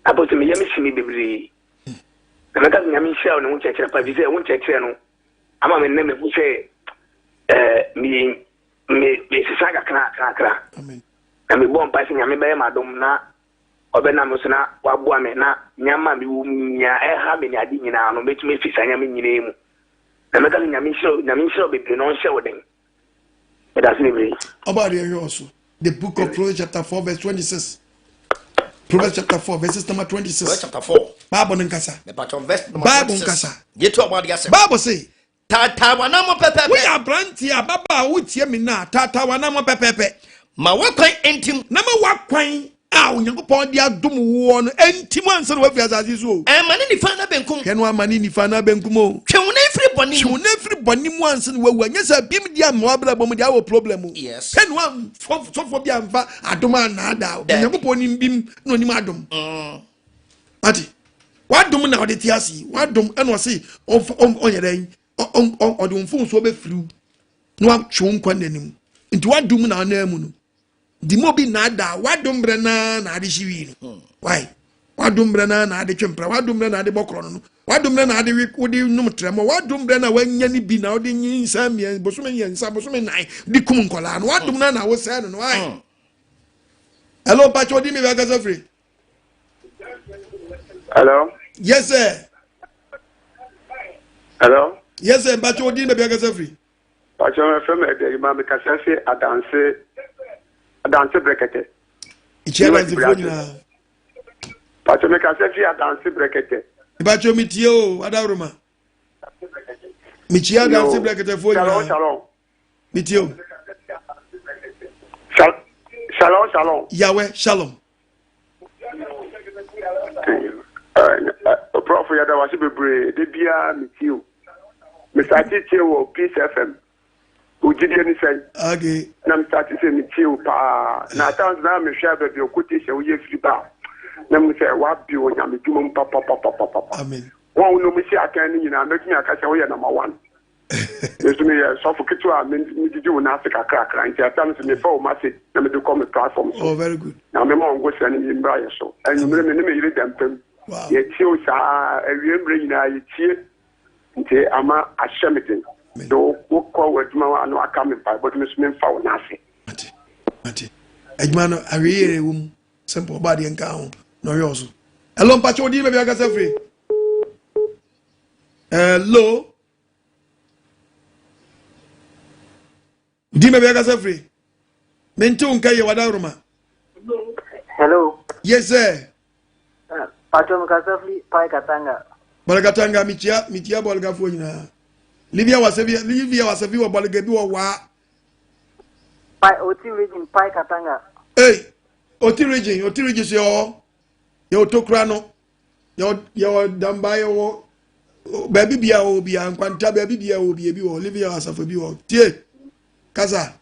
[SPEAKER 11] Apostle, meyɛ me si me bebree. Na mɛka sɛ Nyame nhyira wo ne wo nkyerɛkyerɛ pa, fi sɛ wo nkyerɛkyerɛ no ama me nnɛ mehu sɛ ɛɛ meyɛ me mesesa kakra kakra na mebɔ mpae sɛ Nyame bɛyɛ m'adom na ɔbɛnam me so na waboa me na nneɛma a mewɔ mu nyinaa ɛha me ne ade nyinaa no mɛtumi afi saa nneɛma nyinaa mu na mɛka sɛ Nyame nhyira Nyame nhyira wo bebree na ɔnhyɛ wo den meda ase bebree.
[SPEAKER 1] Ɔba adeɛ hwɛ ɔso. The book of Proverbs chapter 4 verse 26. Proverbs chapter 4 verses number 26.
[SPEAKER 4] Proverbs chapter 4.
[SPEAKER 1] Bible nkasa.
[SPEAKER 4] Bible
[SPEAKER 1] nkasa.
[SPEAKER 4] Bible
[SPEAKER 1] say
[SPEAKER 4] Taataa w'anammɔn pɛpɛɛpɛ.
[SPEAKER 1] Woyɛ aberanteɛ, ababaa a wotie me nnɛ a, taataa w'anammɔn pɛpɛɛpɛ.
[SPEAKER 4] Ma w'akwan ntim.
[SPEAKER 1] Na ma w'akwan a Onyankopɔn de adom woɔ no ntim ansa na woafiri asase so o.
[SPEAKER 4] Ɛmmane nifa anaa benkum.
[SPEAKER 1] Hwɛ no ammane nifa anaa benkum o.
[SPEAKER 4] Twe wo nan firi bɔne mu.
[SPEAKER 1] Twe wo nan firi bɔne mu ansa na woawu. Anyɛ saa bim di amma w'abrabɔ mu deɛ awɔ problem o.
[SPEAKER 4] Yes.
[SPEAKER 1] Hwɛ no sɔfoɔ bi amfa adom annaadaa wo. Onyankopɔn nim bim na onim adom. Ate? W'adom na ɔde te ase yi. W'adom ɛna ɔse ɔnyɛ dɛn ɔde wo mfomsoɔ bɛfiriw na watwe wo nkwa n'anim. Nti w'adom na ɔnan mu no. Di mu obi nnaadaa w'adom berɛ naa na ade hye wii no. Why? W'adom berɛ naa na ade twe mpra. W'adom berɛ na ade bɔ korɔ no no. W'adom berɛ na ade we wode nom trɛmɔ. W'adom berɛ na wanya ne bi na wode nyinsɛn mmiɛnsa bosome mmiɛnsa bosome nan de kum nkɔlaa no. W'adom na na wosɛe no no. Why? Hello, mpakyɛ odi mi bɛ akasa firi.
[SPEAKER 12] Hello.
[SPEAKER 1] Yes sir.
[SPEAKER 12] Hello.
[SPEAKER 1] Yes sir. Mpatsɛ odi baabi akasa firi.
[SPEAKER 12] Mpatsɛ mi fɛ mi ɛdɛ yi ma mi kasa fi adanse adanse brɛkɛtɛ.
[SPEAKER 1] Nkyɛn adanse fo nyinaa.
[SPEAKER 12] Mpatsɛ mi kasa fi adanse brɛkɛtɛ.
[SPEAKER 1] Mepakyɛw metie o, adaworoma. Mekyia adanse brɛkɛtɛfoɔ nyinaa. Metie o.
[SPEAKER 12] Shalom, shalom.
[SPEAKER 1] Yahweh, shalom.
[SPEAKER 12] Prof, yɛda wase bebree. Da biara metie o. Mesate tie wɔ Peace FM. Wo gyidie ne sɛn?
[SPEAKER 1] Okay.
[SPEAKER 12] Na mesate sɛ metie wo paa. Na at times na mehwɛ baabi a quotation woyɛ firi ba. Na mu sɛ wabi wɔ nyame dwuma mu papapapapapa.
[SPEAKER 1] Amen.
[SPEAKER 12] Wɔn a wɔnom si atɛn no nyinaa mɛtumi aka sɛ woyɛ number one. Me nso meyɛ sɔfo ketewa a medidi wo nan ase kakrakra nti at times mefa wo message na mede kɔ me platform so.
[SPEAKER 1] Oh, very good.
[SPEAKER 12] Na mema wɔn ngosra no bi mmra yɛ so. Anwummere me ne me yere da mpam.
[SPEAKER 1] Wow.
[SPEAKER 12] Yɛtie wo saa awie mmerɛ nyinaa yɛtie nti ama ahyɛ me den. So wokɔ w'adwuma hɔ a na waka me mpaebɔ de me nso memfa wo nan ase.
[SPEAKER 1] Mate, mate. Adwuma no awie yɛrɛ wɔ mu. Simple ɔba adeɛ nka ho na ɔyɛ ɔso. Hello, mpakyɛ odin baabi akasa firi. Hello. Di baabi akasa firi. Mente wo nka yɛ wada roma.
[SPEAKER 13] Hello.
[SPEAKER 1] Yes sir.
[SPEAKER 13] Uh, Pacho mkasa firi Pai Katanga.
[SPEAKER 1] Bɔlga Katanga mekyia mekyia bɔlgafoɔ nyinaa. Livia wasabi Livia wasabi wɔ bɔlga bi wɔ waa.
[SPEAKER 13] Pai Oti region Pai Katanga.
[SPEAKER 1] Hey, Oti region Oti region so yɛ hɔ yɛ otokura no. Yɛwɔ damba yɛwɔ baabi bia wɔ bia nkwanta baabi bia wɔ bia bi wɔ living asafo bi wɔ tie kasa.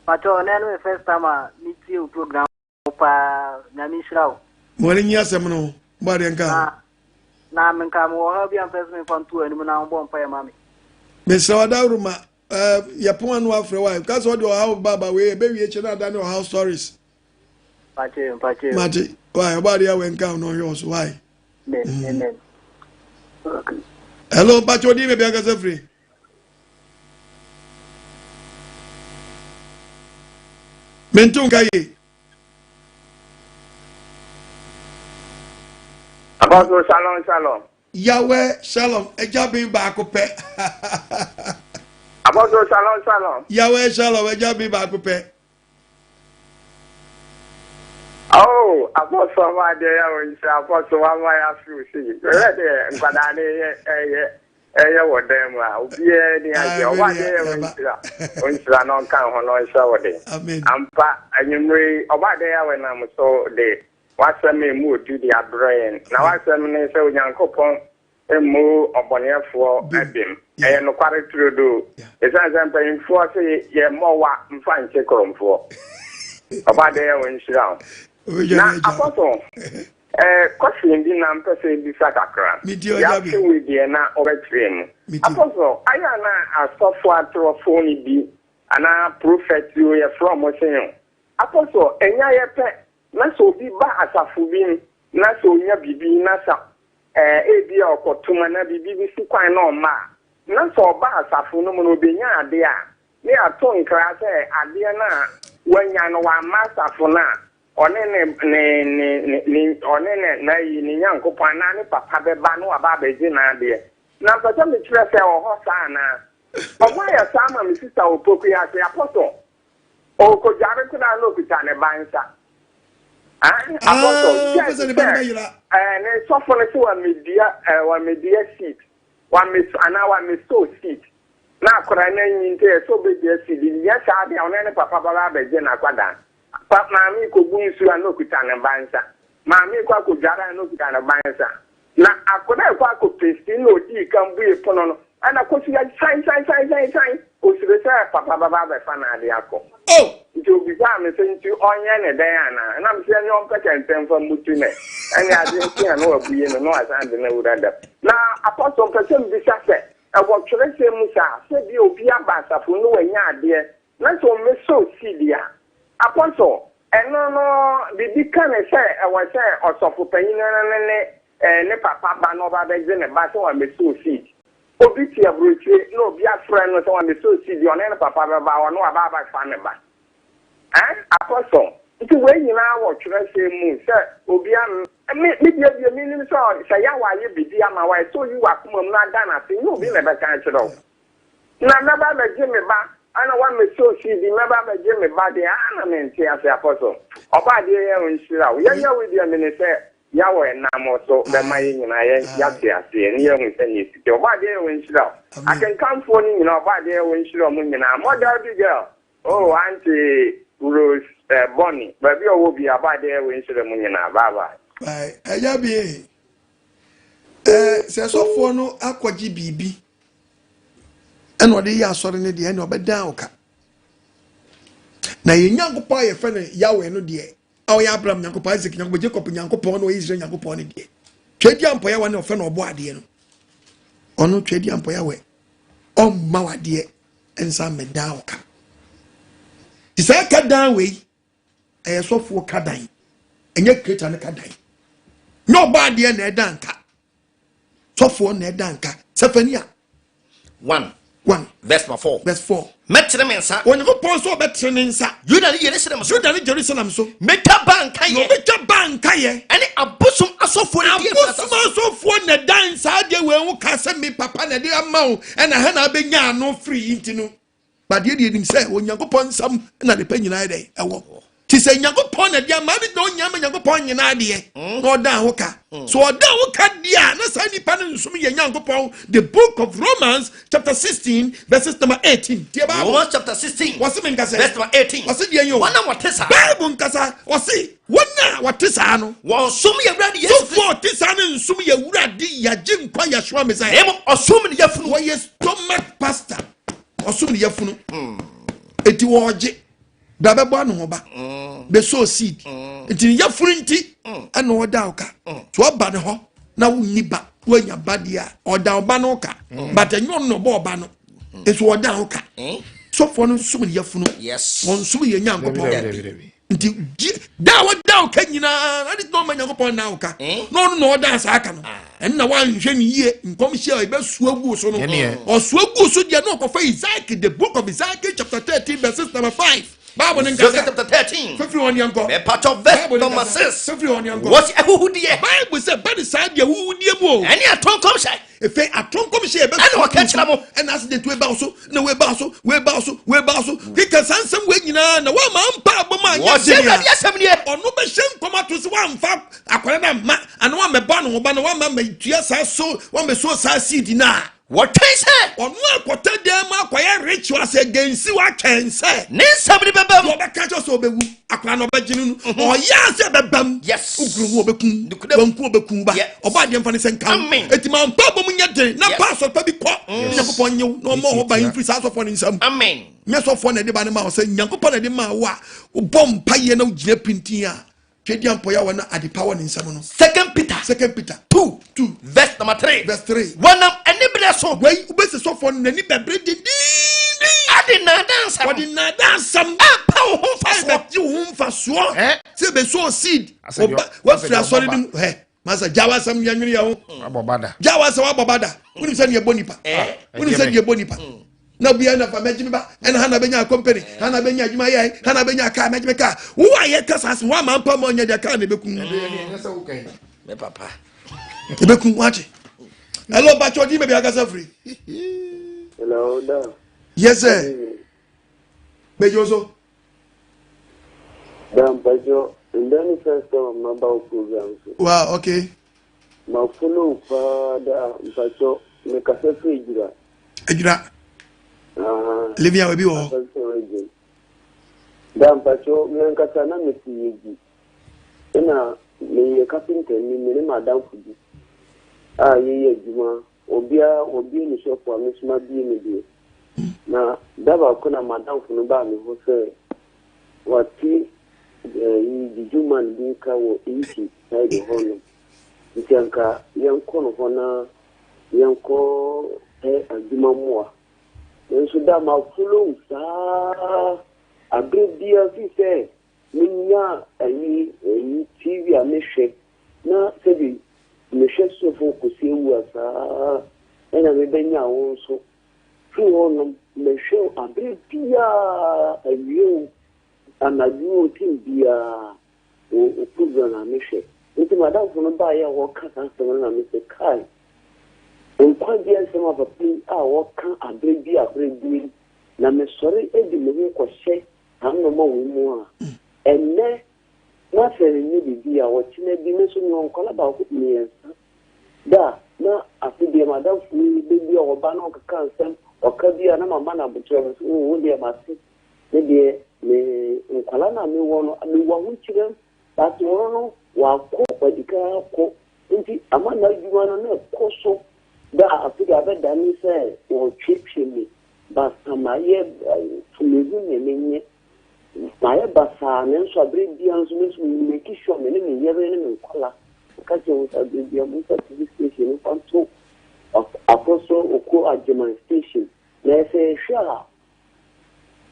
[SPEAKER 13] Pacho ɔnɛ no yɛ first time a mi tie o program paa nyame nhyira wo.
[SPEAKER 1] Mo ani nyi asɛm no bɔ adeɛ nka.
[SPEAKER 13] Na na menka mewɔ ha bi a mpɛ sɛ memfa nto anim na wobɔ mpaeɛ ma me.
[SPEAKER 1] Mesrɛ wo adaworo ma yɛpon ano afrɛ wo a ka sɛ ɔde ɔhaw ba ba wei ɛbɛwie kyɛ no ada ne ɔhaw stories.
[SPEAKER 13] Mpakyɛ mpakyɛ.
[SPEAKER 1] Mate why ɔbɔ adeɛ awɛ nka wo na ɔhwɛ wo so why.
[SPEAKER 13] Amen mm. amen. Okay.
[SPEAKER 1] Hello mpakyɛ odi baabi ankasa firi. Mento nka yie.
[SPEAKER 14] Apostle shalom shalom.
[SPEAKER 1] Yahweh shalom agya ben baako pɛ.
[SPEAKER 14] Apostle shalom shalom.
[SPEAKER 1] Yahweh shalom agya ben baako pɛ.
[SPEAKER 14] Oh, apɔsɔ ma adeɛ yɛ wo nhyira apɔsɔ wama yɛ afe wo sei mehwɛ deɛ nkwadaa no yɛ ɛyɛ ɛyɛ wɔ dan mu a obiara ni agye ɔbɔ adeɛ yɛ wo nhyira wo nhyira na ɔnka ho na ɔnhyɛ wo den ampa anwummere yi ɔbɔ adeɛ yɛ wɔ nam so de w'asɛm a emu odu de abrɛ yɛn na w'asɛm ne sɛ Onyankopɔn Mmu ɔbɔneɛfoɔ bem. Ɛyɛ nokware turodoo. Ɛsiane sɛ mpanyimfoɔ se yɛmmɔ wa mfa nkye korɔmfoɔ. Ɔbɔadeɛ ɔnhyira wo. Na Apostle, eh, question bi na mpɛ sɛ bisa kakra. Yɛate wei deɛ na wobɛkyerɛ mu. Apostle, ayɛ a na asɔfo atorɔfoɔ no bi anaa prophet o yɛfrɛ ɔmo sɛn o. Apostle, ɛnyɛ yɛpɛ na sɛ obi ba asafo bi mu na sɛ onya biribi na sɛ ebia ɔkɔtom anaa biribi bi si kwan na ɔmma a, na sɛ ɔba asafo no mu na obenya ade a, na yɛato nkra sɛ adeɛ no a wanya no wamma asafo no a, ɔne ne ne ne ne ɔne ne n'ayi ne Nyankopɔn anaa ne papa bɛba na waba abɛgye n'adeɛ. Na mpɛ sɛ mekyerɛ sɛ ɛwɔ hɔ saa anaa? Wɔayɛ saa ma me sista wɔ Pokuase, Apostle. Ɔrekɔdware koraa na ɔkuta ne ba nsa. Apostle,
[SPEAKER 1] ah,
[SPEAKER 14] church sɛ eh, ne sɔfo no sɛ wamedua eh, wamedua seed, wameso anaa wameso seed. Na akwadaa no anyi nti ɛsɛ ɔbɛdua seed. Nyɛ saa deɛ ɔne ne papa bɛba abɛgye n'akwadaa. Pa maame kɔbu nsuo a na ɔkuta ne ba nsa. Maame kɔ akɔdware a na ɔkuta ne ba nsa. Na akwadaa rekɔ akɔpesti na ɔdii kan bue pono no, ɛna kosua san san san san san. Ɔsuro sɛ papa bɛba abɛfa n'ade akɔ. Nti ɔbisaa me sɛ nti ɔnyɛ ne dɛn anaa? Ɛna mese ɛneɛ ɔmpɛ kɛntɛn mfa mmutu no ɛ. Ɛneɛ adeɛ kye a na wabue no na wasan de no awura dɛm. Na Apostle mpɛ sɛ mebisa sɛ, ɛwɔ twerɛsɛm mu saa sɛ bia obi aba asafo mu na wanya adeɛ na sɛ ɔmmɛsɔ seed a, Apostle, ɛno no biribi ka no sɛ ɛwɔ sɛ ɔsɔfo panyin no ne ne ne papa ba na ɔba bɛgye ne ba sɛ wammɛsɔ seed. Obi te aburokyire na obi afrɛ no sɛ wammɛsɔ seed, ɔne ne papa bɛba hɔ na waba abɛfa ne ba. Eh, Apostle, nti wei nyinaa wɔ twerɛsɛm mu sɛ obi am me me deɛ deɛ menim sɛ sɛ Yahweh ayɛ biribi ama wo a ɛsɛ oyi w'akoma mu na ada no ase, nyɛ obi na ɛbɛka akyerɛ wo. Na mɛba abɛgye me ba, ɛna woamɛsɔ seed, mɛba abɛgye me ba deɛ, aa na mente ase Apostle. Ɔbɔadeɛ yɛ nhyira wo. Yɛnyɛ wo deɛ mene sɛ. Yahweh nam wo so bɛma yɛn nyinaa yɛ yɛate aseɛ ne yɛahu sɛdeɛ ɛsi teɛ. Ɔbɔadeɛ Yahweh nhyira wo. Akenkanfoɔ no nyinaa Ɔbɔadeɛ Yahweh nhyira wɔn nyinaa. Mother Abigail, oh Auntie Rose eh, Bonnie, baabi a ɔwɔ biara Ɔbɔadeɛ Yahweh nhyira mo nyinaa. Bye bye.
[SPEAKER 1] Bye. Ɛyɛ bi eh, sɛ sɔfoɔ no akɔgye biribi ɛna ɔde yɛ asɔre no deɛ ɛna ɔbɛdan wo ka. Na yɛn Nyankopɔn a yɛfrɛ no Yahweh no deɛ a ɔyɛ Abraham Nyankopɔn, Isaac Nyankopɔn, Jacob Nyankopɔn na ɔyɛ Israel Nyankopɔn no deɛ, Twɛdi ampɔyawa ne ɔfɛ na ɔbɔ adeɛ no, ɔno Twɛdi ampɔyawa ɔmma wadeɛ nsa mmɛdan wo ka. Te sɛ ka dan wei, ɛyɛ sɔfoɔ ka dan, ɛnyɛ kreta no ka dan. Nyɛ ɔbɔ adeɛ na ɛda nka. Sɔfoɔ na ɛda nka. Sɛfania.
[SPEAKER 4] 1.
[SPEAKER 1] 1.
[SPEAKER 4] Verse number 4.
[SPEAKER 1] Verse 4.
[SPEAKER 4] Mɛtene me nsa.
[SPEAKER 1] Onyankopɔn nso ɔbɛtene ne nsa.
[SPEAKER 4] Yuda ne Yerusalem
[SPEAKER 1] so. Yuda ne Jerusalem so.
[SPEAKER 4] Mɛtwa ba nkayɛ.
[SPEAKER 1] Na ɔbɛtwa ba nkayɛ.
[SPEAKER 4] Ɛne abosom asɔfoɔ ne die
[SPEAKER 1] Abosom asɔfoɔ na ɛdan saa deɛ wei ho ka sɛ me papa na ɛde ama wo ɛna ha na abɛnya ano firi yi nti no. But deɛ deɛ nim sɛ Onyankopɔn nsam na adepa nyinaa yɛ dɛ ɛwɔ. Ti sɛ Nyankopɔn na ɛde ama ade na ɔnya ma Nyankopɔn nyinaa adeɛ mm. na ɔdan ho ka. Mm. So ɔdan ho ka deɛ a na saa nipa no nsom yɛ Nyankopɔn. The book of Romans chapter 16 verses number 18. Tie Bible.
[SPEAKER 4] Romans chapter 16.
[SPEAKER 1] Wɔsi mi nkasa.
[SPEAKER 4] Verse number 18.
[SPEAKER 1] Wɔsi deɛ yɛ o.
[SPEAKER 4] Wɔn a wɔte saa.
[SPEAKER 1] Bible nkasa wɔsi wɔn a wɔte saa no.
[SPEAKER 4] Wɔn nsom yɛ wura de Yesu.
[SPEAKER 1] Sɔfo a ɔte saa no nsom yɛ wura de yagye nkwa Yeshua Messiah.
[SPEAKER 4] Na emu ɔsom ne yafunu.
[SPEAKER 1] Wɔyɛ stomach pastor. Ɔsom ne yafunu. Eti wɔgye bra bɛbɔ ano ho ba. Bɛsɔ seed. Eti ne yafunu nti ɛna ɔda ɔka. So ɔba ne hɔ na wonni ba woanya ba deɛ a ɔda ɔba no ka. But ɛnyɛ ɔno na ɔbɔ ɔba no. Nso ɔda ho ka. Sɔfoɔ no nsom ne yafunu. Wɔn nsom yɛ Nyankopɔn. nti gye da a wɔda wo ka nyinaa na de na ɔma nyankopɔn na wo ka eh? na ɔno na ɔda saa ka no ah. ɛno na woanhwɛ no yie nkɔmhyɛ a ɛbɛsoa gu so no ɔsoa gu so deɛ na ɔkɔfa Isaac the book of Isaac chapter 13 verses number 5 Bible ne nkasa
[SPEAKER 4] chapter 13
[SPEAKER 1] fefiri hɔ neɛ nkɔ
[SPEAKER 4] mɛpatɔ verse number 6
[SPEAKER 1] fefiri hɔ neɛ nkɔ
[SPEAKER 4] wɔsi ahuhudeɛ
[SPEAKER 1] Bible sɛ bɛde saa deɛ ahuhudeɛ mu o
[SPEAKER 4] ɛne atɔ nkɔmhyɛ
[SPEAKER 1] efe atɔ nkɔmhyɛ yɛ bɛ
[SPEAKER 4] ɛna wɔka kyerɛ mo
[SPEAKER 1] ɛna accident wei ba so na wei ba so wei ba so wei ba so keka saa nsɛm wei nyinaa na wɔama mpa abɔ mu anyɛ
[SPEAKER 4] den a asɛm nie
[SPEAKER 1] ɔno bɛhyɛ nkɔm ato sɛ wɔamfa akwadaa no amma ana wɔamɛbɔ ano ho ba na wɔama mɛtua saa so wɔamɛso saa seed no a
[SPEAKER 4] Wɔtwɛn sɛ.
[SPEAKER 1] Ɔno akɔtɛ dan mu akɔyɛ rituals against watwɛn sɛ.
[SPEAKER 4] Ne nsɛm no bɛba
[SPEAKER 1] mu. Wɔbɛka kyerɛ sɛ ɔbɛwu akwadaa no ɔbɛgye no no. Mhm. Ɔyɛ sɛ ɛbɛba mu.
[SPEAKER 4] Yes.
[SPEAKER 1] Wokunu ho ɔbɛkum. Wanku ɔbɛkum ba. Ɔbɔ adeɛ mfa ne sɛ nka.
[SPEAKER 4] Amen.
[SPEAKER 1] Eti ma mpa bɔ mu nyɛ den na pa asɔrɔ bi kɔ. Nyankopɔn nyew na ɔmmɔ ho ban mfiri saa asɔfoɔ no nsam.
[SPEAKER 4] Amen.
[SPEAKER 1] Nyɛ sɔfoɔ na ɛde ba ne ma wo sɛ Nyankopɔn na ɛde ma wo a wobɔ mpa yɛ na wogyina pintin a Twedeɛ mpɔyɛ wɔ na adepa wɔ ne nsam no.
[SPEAKER 4] Second Peter.
[SPEAKER 1] Second Peter.
[SPEAKER 4] 2.
[SPEAKER 1] 2.
[SPEAKER 4] Verse number 3.
[SPEAKER 1] Verse 3.
[SPEAKER 4] Wɔnam aniberɛ so.
[SPEAKER 1] Wei wobɛsi sɔfoɔ no n'ani bɛbere dendenden.
[SPEAKER 4] Ade nnaadaa nsɛm.
[SPEAKER 1] Wɔde nnaadaa nsɛm.
[SPEAKER 4] Ɛmpa wo ho mfasoɔ.
[SPEAKER 1] Ɛbɛgye wo ho mfasoɔ. Sɛ ɛbɛsɔ seed. Wafiri asɔre no mu. Hɛ. Masa gya w'asɛm yɛ nwene yɛ ho. Gya w'asɛm wabɔ ba da. Wonim sɛ deɛ ɛbɔ nipa. Wonim sɛ deɛ ɛbɔ nipa. Na obiara na fa mɛgye me ba. Ɛna ha na bɛnya company. Ha na bɛnya adwuma yɛ. Ha na bɛnya kaa mɛgye me kaa. Wo a yɛka saa asɛm woama mpa ma ɔnyɛ deɛ kaa na ɛbɛkum.
[SPEAKER 4] Me papa.
[SPEAKER 1] Ɛbɛkum wate. Hello, Bacho, di me bi akasa firi.
[SPEAKER 5] Hello, da.
[SPEAKER 1] Yes, sir. Bɛgye so.
[SPEAKER 5] Da mpacho, ndɛ ne first time a maba wo program so.
[SPEAKER 1] Wow, okay.
[SPEAKER 5] Ma follow paa da mpacho, me kasa firi Adwira.
[SPEAKER 1] Adwira.
[SPEAKER 5] Ah.
[SPEAKER 1] Living hour bi wɔ hɔ.
[SPEAKER 5] Da mpacho, me ankasa na me te Yeji. Ɛna meyɛ carpenter ni, me ne m'adamfo bi a yɛyɛ adwuma Obiara wɔbue ne shop a me nso mabue me deɛ. Na da baako na m'adamfo no baa me hɔ sɛ wate ɛyi juju man bi nka wɔ EC side hɔ nom. Nti anka yɛnkɔ no hɔ na yɛnkɔ pɛ adwuma mmoa. Nanso da ma follow saa abere biara fi sɛ menya ayi ayi TV a mehwɛ na sɛbi Mehwɛ sofo Kwesi Awuah saa ɛna me bɛ nyaa wo nso firi hɔ nom mehwɛ wo abere biaa awia o anadwo o tim biaa wo wo program na mehwɛ nti madamfo no baayɛ a wɔka saa asɛm no na me sɛ kai nkwagye asɛm a papa yi a wɔka abere bi abere bi na mesɔre de me ho kɔhyɛ saa nneɛma wei mu a ɛnnɛ. Na sɛ menyɛ biribi a, ɔkyena bi me nso mewɔ nkwadaa baako mmiɛnsa. Da na afe deɛ m'adamfo yi da bi a ɔba na ɔkeka nsɛm, ɔka bi a na mama no aboterɛ me so, oh wo deɛ mate. Me deɛ me nkwadaa no a mewɔ no, mewɔ ahokyerɛ mu but ɔno no wakɔ, wadi kan akɔ nti ama n'adwuma no na ɛkɔ so. Da afe deɛ abɛdane sɛ ɔretwetwe me basa mayɛ mehu nea menyɛ. Mayɛ basaa nanso aberɛ biara nso me nso me make sure me ne me yere ne me nkwadaa meka kyerɛ wɔn sɛ aberɛ biara momfa TV station no mfa nto Apostle Oko Agyeman station na sɛ yɛhwɛ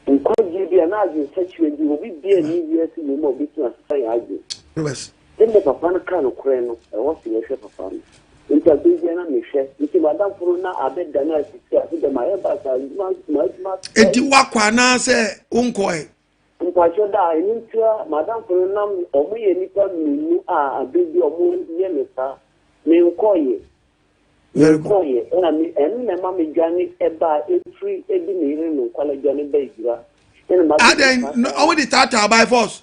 [SPEAKER 5] a nkwagyeɛ bi anaa adwensakyerɛ bi obi biara nni wiase wei mu a obɛtumi asesa yɛn adwene. Sɛdeɛ papa no kaa nokorɛ no, ɛwɔ sɛ yɛhwɛ papa no. Nti aberɛ biara na mehwɛ. Nti m'adamfo no na abɛdane asisi ase dɛ mayɛ basaa, adwuma m'adwuma asɛe.
[SPEAKER 1] Nti woakɔ anaasɛ wonkɔe?
[SPEAKER 5] Mpakyɛ da, ɛno nti a m'adamfo no nam, ɔmo yɛ nnipa mmienu a aberɛ bi ɔmo yɛ me saa. Menkɔeɛ. Menkɔeɛ. Ɛna me, ɛno na ɛma me dwane baa, ɛfiri ɛde me yere ne me nkwadaa dwane baa Adwira. Ɛna m'abɛdi
[SPEAKER 1] Adɛn,
[SPEAKER 5] saa
[SPEAKER 1] na ɔmo de taataa by force?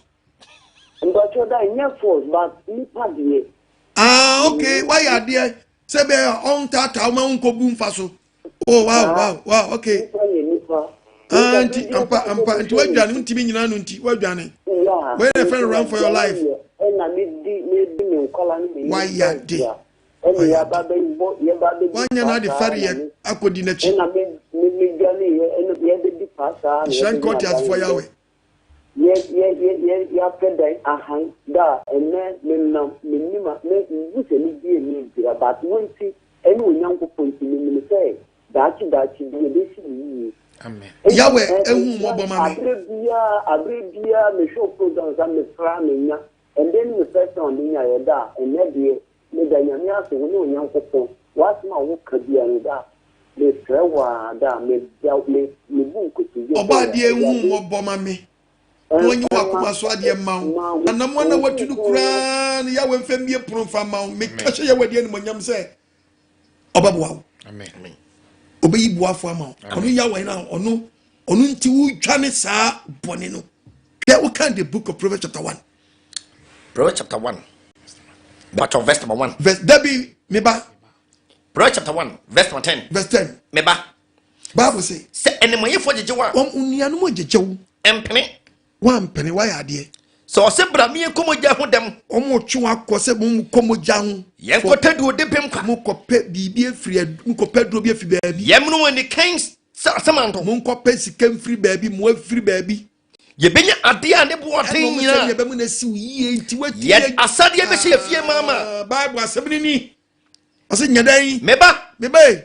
[SPEAKER 5] Mpakyɛw da nyɛ force but nipa deɛ.
[SPEAKER 1] Ah okay wayɛ adeɛ sɛ bɛyɛ ɔntaataa wo ma wonkɔ bu mfa so. Oh wow wow wow okay.
[SPEAKER 5] Nipa yɛ nipa.
[SPEAKER 1] Ah nti ampa ampa nti wadwane wontumi nyina no nti wadwane. Wei na fɛn run for your life.
[SPEAKER 5] Ɛna me di me di me nkwala ne me
[SPEAKER 1] Wayɛ ade.
[SPEAKER 5] Ɛna yaba bɛ bɔ yɛba bɛ di
[SPEAKER 1] Wanyɛ n'ade fɛre yɛ akɔdi n'akyi.
[SPEAKER 5] Ɛna me me me dwane yɛ ɛna yɛbɛdi paa saa na
[SPEAKER 1] Nhyira nka
[SPEAKER 5] yɛbɛnya
[SPEAKER 1] ɔteasefoɔ
[SPEAKER 5] dan
[SPEAKER 1] Yahweh.
[SPEAKER 5] Yɛ yɛ yɛ yɛ yɛapɛ dan ahan da a ɛnɛ menam mennim a me mebu sɛ me bie me dwira but wo nti ɛne Onyankopɔn nti menim sɛ daakye daakye bi ɛbɛsi me yie.
[SPEAKER 2] Amen.
[SPEAKER 5] Nti
[SPEAKER 1] Yahweh
[SPEAKER 5] ɛ
[SPEAKER 1] ehu
[SPEAKER 5] nhyira
[SPEAKER 1] mmɔbɔ ma me.
[SPEAKER 5] aberɛ biara aberɛ biara mehwɛ wo program sa mefra menya ɛndɛ ne me first time a menyaeɛ da a ɛnɛ deɛ Meda Nyame ase wo ne Onyankopɔn w'asɛm a wo ka bia no da mesrɛ wo aa da meda me mebu nkotodwe
[SPEAKER 1] Ɔbɔ
[SPEAKER 5] sɛ
[SPEAKER 1] adeɛ nhu
[SPEAKER 5] Awurade
[SPEAKER 1] mmɔbɔ ma me na ɔnyi w'akoma so adeɛ mma wo anamoa na watu no koraa no Yahweh mfa mmie pono mfa mma wo meka hyɛ Yahweh de animonyam sɛ ɔbɛboa wo ɔbɛyi boafo ama wo ɔno Yahweh no ɔno ɔno nti wotwa ne saa bɔne no hwɛ wokan the book of Proverbs chapter 1
[SPEAKER 4] Proverbs chapter 1. But of verse number 1.
[SPEAKER 1] Verse Debbie, me ba.
[SPEAKER 4] Proverbs chapter 1, verse number 10.
[SPEAKER 1] Verse 10.
[SPEAKER 4] Me ba.
[SPEAKER 1] Bible say.
[SPEAKER 4] Sɛ ɛnɛmɔyɛfoɔ gyegye wo a.
[SPEAKER 1] Wɔn nuanom gyegye wo.
[SPEAKER 4] Mpene.
[SPEAKER 1] Wampene wayɛ adeɛ.
[SPEAKER 4] Sɛ ɔsɛ bra mi yɛn kɔ mogya ho dɛm.
[SPEAKER 1] Wɔn retwe wɔn akɔ sɛ mo kɔ mogya ho.
[SPEAKER 4] Yɛn kɔ tɛ duo de pem kwa.
[SPEAKER 1] Mo kɔ pɛ biribi efiri mo kɔ pɛ duro bi efiri baabi.
[SPEAKER 4] Yɛn mu wɔn ni kɛn sɛ asɛm anto.
[SPEAKER 1] Mo nkɔ pɛ sika nfiri baabi mo afiri baabi.
[SPEAKER 4] Yɛbɛnya adeɛ a ne boɔ den nyinaa.
[SPEAKER 1] Ɛna yɛbɛmu na esiw yie nti watumi.
[SPEAKER 4] Yɛn asadeɛ bɛhyɛ yɛ fie maama.
[SPEAKER 1] Ah, Bible asɛm ni ni. Ɔsɛ nyɛ dɛn.
[SPEAKER 4] Meba.
[SPEAKER 1] Meba yi.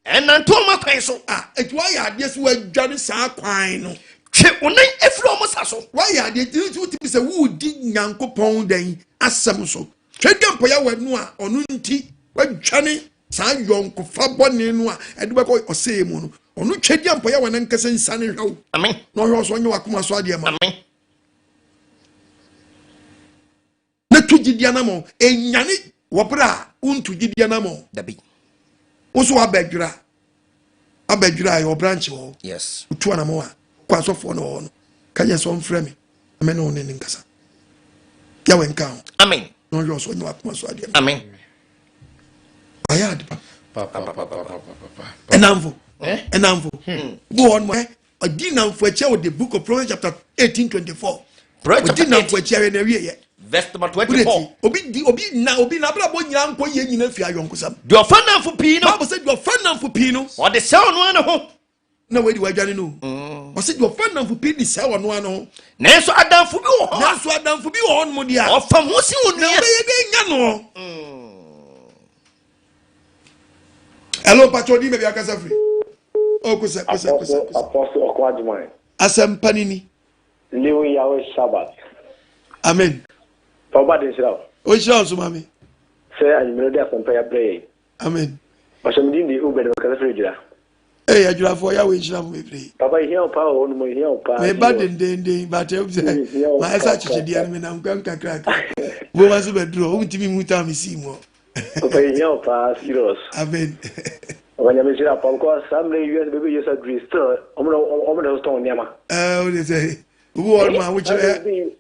[SPEAKER 4] Ɛnante wɔn akwan so.
[SPEAKER 1] Ah, eti wayɛ adeɛ so wadwane saa kwan no.
[SPEAKER 4] Twe wo nan afiri wɔn sa so.
[SPEAKER 1] Wayɛ adeɛ nti nti wotumi sɛ wodi Nyankopɔn dɛn asɛm so. Twɛ dwa mpɔyɛ wɔ no a ɔno nti wadwane saa yɔnkofa bɔne no a ɛde bɛkɔ ɔsɛe mu no ɔno twɛdi ampɔyɛ wɔ nankasa nsa ne hwɛ wo na ɔhwɛ ɔso ɔnyɛ wakoma so adeɛ ma na tu gyidi anamɔ ɛnyane wɔ berɛ a wontu gyidi anamɔ
[SPEAKER 4] dabi
[SPEAKER 1] wo so wabɛdwera abɛdwera a yɛwɔ branch wɔ hɔ
[SPEAKER 4] yes
[SPEAKER 1] wotu anamɔ a kɔ asɔfoɔ no wɔ hɔ no ka yɛ sɛ ɔmfrɛ me na me ne wo ne ne nkasa yɛwɔ nka ho
[SPEAKER 4] amen
[SPEAKER 1] na ɔhwɛ ɔso ɔnyɛ wakoma so adeɛ ma
[SPEAKER 4] amen
[SPEAKER 1] wayɛ ade pa ɛnamfo ɛnamfo bi wɔ hɔ ɔdi namfo akyi wɔ the book of Proverbs chapter 18 24 ɔdi namfo akyi awɛ na awie yɛ
[SPEAKER 4] verse number 24
[SPEAKER 1] obi di obi na obi na abrabɔ nyinaa nkɔ yie nyinaa fi ayɔnkosɛm
[SPEAKER 4] deɛ ɔfa namfo pii no
[SPEAKER 1] bible sɛ deɛ ɔfa namfo pii no
[SPEAKER 4] ɔde sɛ ɔno ano ho
[SPEAKER 1] na wadi wadwane no mm. ɔsɛ deɛ ɔfa nnamfo pii de sɛ ɔno ano ho
[SPEAKER 4] nanso adamfo bi wɔ hɔ
[SPEAKER 1] nanso adamfo bi wɔ hɔ nom deɛ
[SPEAKER 4] ɔfam ho si wo nua
[SPEAKER 1] na wobɛyɛ dɛ nya no ɛlo mpakyɛ ɔdi baabi akasa firi o kosɛ kosɛ kosɛ
[SPEAKER 15] kosɛ Apostle Ɔko Agyeman
[SPEAKER 1] asɛmpa ni ni
[SPEAKER 15] Living Yahweh Sabbath
[SPEAKER 1] amen
[SPEAKER 15] Ɔba de nhyira wo
[SPEAKER 1] ɔnhyira wo so maame
[SPEAKER 15] sɛ anwummerɛ de asɛmpa yi abrɛ yɛn
[SPEAKER 1] Amen.
[SPEAKER 15] Ɔhyɛ me din de Obed mekasa firi Adwira.
[SPEAKER 1] Ee Adwirafoɔ Yahweh nhyira mo bebree.
[SPEAKER 15] Papa ehia wo paa wɔ hɔ nom ehia wo paa.
[SPEAKER 1] Meba dendenden but ɛwɔ sɛ ma ɛsɛ akyekyedeɛ no menam kwam kakrakra. Wobɛma nso bɛduru hɔ wontumi nhu tam mesii mu hɔ.
[SPEAKER 15] Papa ehia wo paa serious.
[SPEAKER 1] Amen.
[SPEAKER 15] Papa nyame nhyira paa because saa mmerɛ yi wiase baabi a Yesu aduru yi still ɔmo na ɔmo na tɔn nneɛma.
[SPEAKER 1] Ɛɛ o de sɛ obi wɔ hɔ nom a wokyerɛ.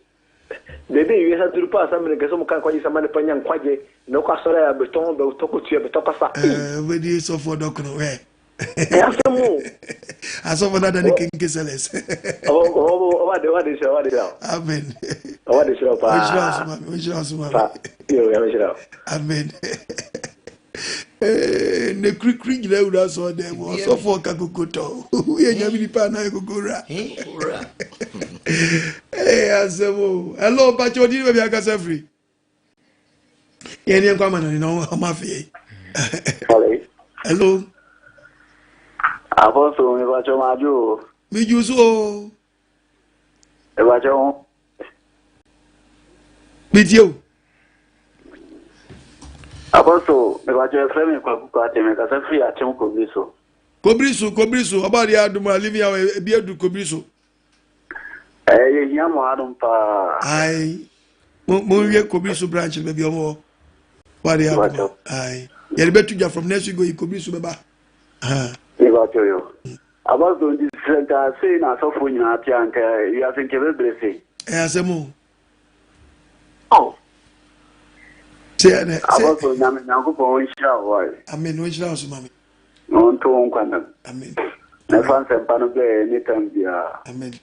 [SPEAKER 15] Baabi a wiase aduru paa saa mmerɛ nka sɛ wɔka nkwagye sɛ ma nipa nya nkwagye na wokɔ asɔre a bɛtɔn bɛtɔ kɔtua bɛtɔ kasa.
[SPEAKER 1] Ɛɛ wobɛdi sɔfoɔ dɔkono wɛ.
[SPEAKER 15] Ɛyɛ asɛm o.
[SPEAKER 1] Asɔfo no adane kenke sɛlɛs.
[SPEAKER 15] Ɔba de ɔba de hyira ɔba de hyira.
[SPEAKER 1] Amen.
[SPEAKER 15] Ɔba de hyira paa.
[SPEAKER 1] Ɔhyira ɔso ma mi ɔhyira ɔso ma mi.
[SPEAKER 15] Pa yo yɛ hyira.
[SPEAKER 1] Amen. Eh, ne kurikuri gyina wura sɔɔ dɛm mu ɔsɔfo ɔka koko tɔ woyɛ nyame nipa anaa koko wura. Ee asɛm o. Hello, mpakyɛ odi ne baabi akasa firi. Yɛn yɛn kɔ ama nani na ɔmo afei. Hello.
[SPEAKER 16] Apostle, mi bàtchọ máa jó o.
[SPEAKER 1] Mi jù so o.
[SPEAKER 16] Mi bàtchọ ho.
[SPEAKER 1] Mi tie o.
[SPEAKER 16] Apostle, mi bàtchọ efrɛ mi Kwaku Kwate, mi kasa firi Akyem Kobiri so.
[SPEAKER 1] Kobiri so, Kobiri so, ɔba de adum a living hour ebi edu Kobiri so.
[SPEAKER 16] Ɛɛ yɛ hia mo hanom paa.
[SPEAKER 1] Ayi, mo mo nwie Kobiri so branch no baabi ɔmo wɔ. Ɔba de adum a, ayi, yɛde bɛ tu dwa from next week oyi Kobiri so bɛba.
[SPEAKER 16] Mebatɔ yo. Abaso nti sɛ nka sei na asɔfoɔ nyinaa te a nka wiase nka ɛbɛbrɛ sei.
[SPEAKER 1] Ɛyɛ asɛm o.
[SPEAKER 16] Oh.
[SPEAKER 1] Sɛ ɛnɛ.
[SPEAKER 16] Abaso nyame nyankopɔn ɔnhyira wo ayi.
[SPEAKER 1] Amen ɔnhyira wo so mame.
[SPEAKER 16] Na ɔnto wo nkwa nam.
[SPEAKER 1] Amen.
[SPEAKER 16] Na ɛfa nsɛmpa no brɛ yɛn ne tam biara.
[SPEAKER 1] Amen.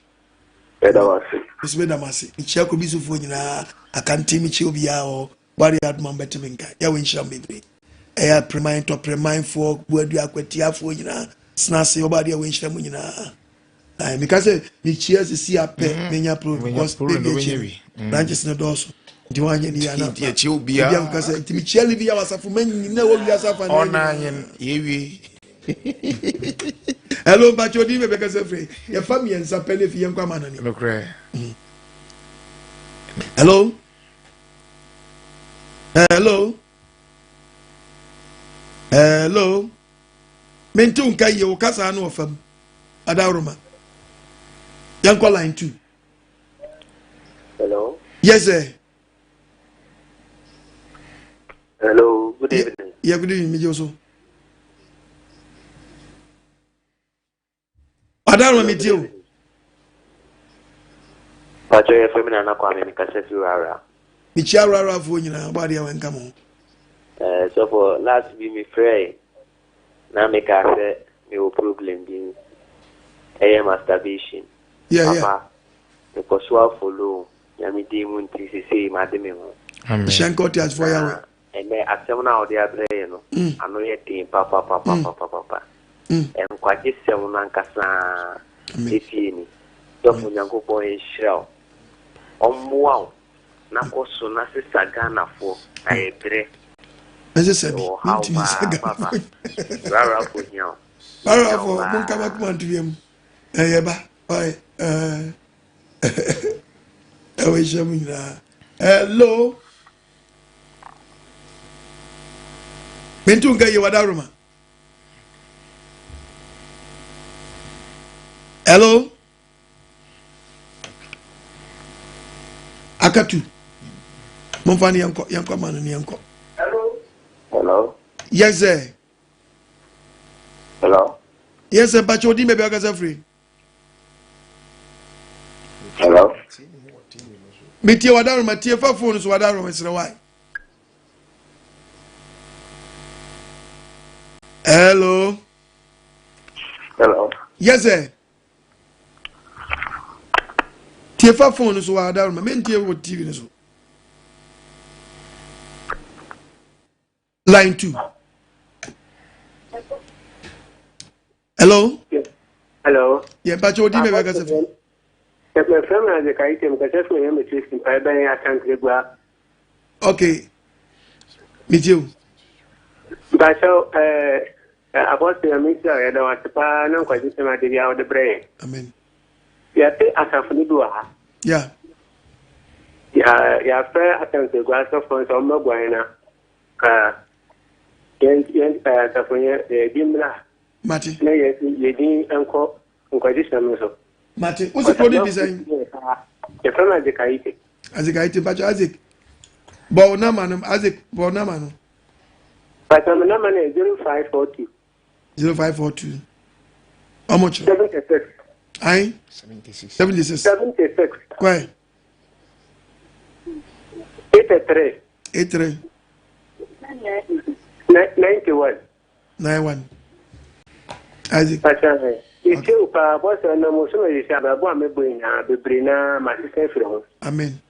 [SPEAKER 16] Yɛda wo ase.
[SPEAKER 1] Nso meda mo ase. Mekyia Kobisufoɔ nyinaa. Akante mekyia obiara wɔ hɔ. Wari adoma mbɛte me nka. Yahweh nhyira mo bebree. Ɛyɛ apreman tɔpremanfoɔ buadu akwatiafoɔ nyinaa. Sena ase ɔba adeɛ Yahweh nhyira mo nyinaa. Ayi meka sɛ mekyia sisi apɛ mm. menya problem because baby akyi no mm. branches no dɔɔso nti wɔn anyɛ ne yie ana
[SPEAKER 2] nti akyi obiara
[SPEAKER 1] obiara nka sɛ nti mekyia livi yɛ wasafo mɛ nyina wɔ wiase afa
[SPEAKER 2] na ɔna yɛn yɛwie.
[SPEAKER 1] Hello mpakyɛ odi bɛbɛ kasa firi yɛfa mmiɛnsa pɛ ne fi yɛn kɔ ama nani.
[SPEAKER 2] Nokorɛ.
[SPEAKER 1] Mm. Hello. Hello. Hello. Mente wo nka yie wo kasa ano wɔ fam. Adaworoma. Yɛnkɔ line 2.
[SPEAKER 17] Hello.
[SPEAKER 1] Yes sir.
[SPEAKER 17] Hello, good evening.
[SPEAKER 1] Yeah, good evening, Mejo so. Adaworoma metie o.
[SPEAKER 17] Pacho yɛ fɛ mi nana Kwame mi kasa fi rara.
[SPEAKER 1] Mekyia rarafoɔ nyinaa bɔ adeɛ wɔnka mo ho.
[SPEAKER 17] Eh, sɔfo last bi mi frɛ na mi ka sɛ mi wɔ problem bi ɛyɛ masturbation.
[SPEAKER 1] Yeah, yeah.
[SPEAKER 17] Papa, mi kɔ so afolo nyame din mu nti sesei ma de me ho.
[SPEAKER 1] Hyɛ nka ɔte asefoɔ yawɛ.
[SPEAKER 17] Ɛnnɛ, asɛm no a wɔde abrɛ yɛn no, ano yɛ den papapapapapapa. Nkwagyesɛm no ankasa efie ni. Sɔfo Nyankopɔn nhyira wo. Ɔmmoa wo na kɔ so na sesa Ghanafoɔ na yɛbrɛ.
[SPEAKER 1] Mɛsesa bi,
[SPEAKER 17] Yɛwɔ haw
[SPEAKER 1] mentumi nsa
[SPEAKER 17] paa papa.
[SPEAKER 1] Ghanafoɔ.
[SPEAKER 17] Rarafoɔ hia wo. Yɛhia wo
[SPEAKER 1] Rarafoɔ,
[SPEAKER 17] paa.
[SPEAKER 1] monka makoma nto yam. Ɛyɛ ba, ɔyɛ, ɛɛ, ɛwɔ nhyira mu nyinaa. Hello. Mentu nka yie wada roma. Hello. Akatu. Momfa ne yɛnkɔ yɛnkɔ ama no ne yɛnkɔ.
[SPEAKER 16] Hello.
[SPEAKER 1] Yes sir.
[SPEAKER 16] Hello.
[SPEAKER 1] Yes sir mpakyɛ odi baabi akasa firi.
[SPEAKER 16] Hello.
[SPEAKER 1] Metie wadaroma tie fa phone so wadaroma mesrɛ wae. Hello.
[SPEAKER 16] Hello.
[SPEAKER 1] Yes sir. Tie fa phone so wadaroma mentie wɔ TV no so. Line 2. Hello.
[SPEAKER 14] Hello.
[SPEAKER 1] Yeah, but you didn't make a
[SPEAKER 14] Mefrɛ me Isaac Ayitem, kasa firi Onyame Tiri Simpa ɛbɛn Asantere Gua.
[SPEAKER 1] Okay. Metie o.
[SPEAKER 14] Mpakyɛw ɛɛ abɔso Nyame nhyira wo, yɛda wo ase paa na nkwagye sɛm ade biara wode brɛ yɛn.
[SPEAKER 1] Amen.
[SPEAKER 14] Yɛte asafo no bi wɔ ha.
[SPEAKER 1] Yeah.
[SPEAKER 14] Ya yɛafrɛ Asantere Gua asɔfoɔ nso ɔmmɛboa yɛn na yɛn yɛn asafo yɛ yɛdi mmra.
[SPEAKER 1] Mate.
[SPEAKER 14] Na yɛ yɛdin nkɔ nkwagye sɛm no so.
[SPEAKER 1] Mate. Wosi kuro no di sɛn?
[SPEAKER 14] Yɛfrɛ no Isaac Ayite.
[SPEAKER 1] Isaac Ayite mpakyɛ Isaac bɔ wo nama no Isaac bɔ wo nama no.
[SPEAKER 14] Mpakyɛ me nama no yɛ 0542.
[SPEAKER 1] 0542. Ɔmo kyerɛ.
[SPEAKER 14] 76.
[SPEAKER 1] Ayi. 76.
[SPEAKER 14] 76.
[SPEAKER 1] Kɔɛ.
[SPEAKER 14] 83.
[SPEAKER 1] 83.
[SPEAKER 14] 91.
[SPEAKER 1] 91. Isaac.
[SPEAKER 14] Pakyɛ metie wo paa bɔsɛ ɛnam wo so na yɛsi abrabɔ a mebɔ nyinaa bebree na masesa afiri ho.
[SPEAKER 1] Amen.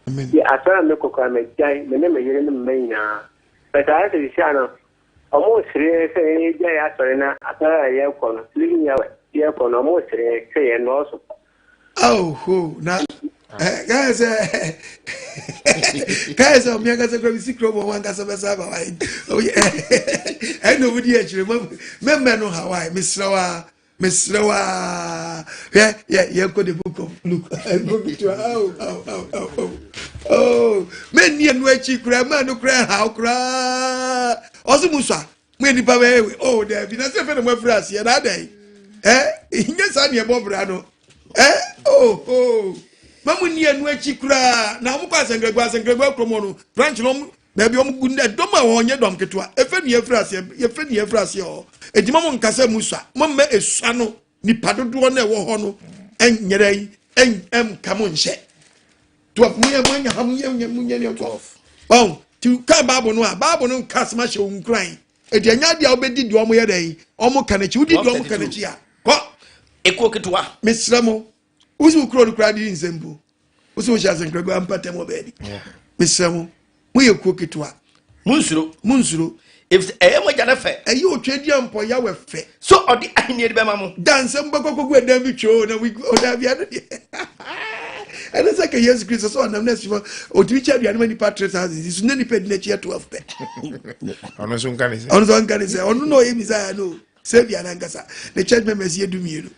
[SPEAKER 1] Amen.
[SPEAKER 14] Yɛ asɔre a mekɔ koraa magyae me ne me yere ne me mma nyinaa. Bɛsɛ ayɛ sɛ sisi ano ɔmo sere sɛ yɛgyae asɔre na asɔre a yɛkɔ no living Yahweh yɛkɔ no ɔmo sere sɛ yɛn nɔɔso.
[SPEAKER 1] Oh, ho, na kae sɛ kae sɛ ɔmo ankasa kura mi si kurom ɔmo ankasa bɛsa aba wa ɛna ɔmo di akyire mo mɛmɛ no hawaii mesrɛ wa mesrɛ wa hwɛ yɛ yɛn kɔ the book of luke ɛnkɔ ketewa aw aw aw aw aw oh mɛnni ɛnu akyi kura ɛmɛ no kura ɛhaw kura ɔsi mu sua mo yɛ nipa bɛyɛ we oh daabi na sɛ fɛ na mo afiri aseɛ na adɛn ɛ nyɛ saa neɛ ɛbɔ bra no ɛ oh oh ma mo ni ɛnu akyi koraa na wɔn kɔ asɛnkrɛgua asɛnkrɛgua kurom hɔ no branch no wɔn baabi wɔn gu ndɛ dɔm a wɔn nyɛ dɔm ketewa efe ni efiri aseɛ efe ni efiri aseɛ hɔ eti mo mo nkasa mu sua mo mma esua no nipa dodoɔ no ɛwɔ hɔ no ɛnyɛrɛ yi ɛnka mo nhyɛ. 12 mo yɛ mo anya ha mo yɛ mo nyɛ ne 12 ɔn ti kan baabu no a baabu no nka asɛm ahyɛ wɔn nkuran eti ɛnya adeɛ a wobɛdi deɛ wɔn yɛ dɛ yi wɔn ka n'akyi wodi deɛ wɔn ka n'akyi a kɔ.
[SPEAKER 4] Ekuo ketewa.
[SPEAKER 1] Mesrɛ mo wosi wo kuro no koraa de nsɛm po wosi wo hyɛ asenkragua mpatɛm wɔ baabi mesrɛ mo moyɛ kuo ketewa.
[SPEAKER 4] Munsuro.
[SPEAKER 1] Munsuro.
[SPEAKER 4] Efisɛ ɛyɛ mo agya no fɛ.
[SPEAKER 1] Ɛyɛ otwa di mpɔ Yahweh fɛ.
[SPEAKER 4] So ɔde ahenni de bɛma mo.
[SPEAKER 1] Da nsɛm bɛkɔ kɔgu ɛdan bi twɛ o na wi ɔda bi ano deɛ. Ɛne sɛ ka Yesu Kristo sɛ ɔnam n'asuma ɔtumi kyɛ aduane ma nipa 3000 so na nipa di n'akyi yɛ 12 pɛ.
[SPEAKER 2] Ɔno nso nka ne sɛ.
[SPEAKER 1] Ɔno nso nka ne sɛ ɔno na ɔyɛ Messiah no Savior nankasa ne church members yɛ 12.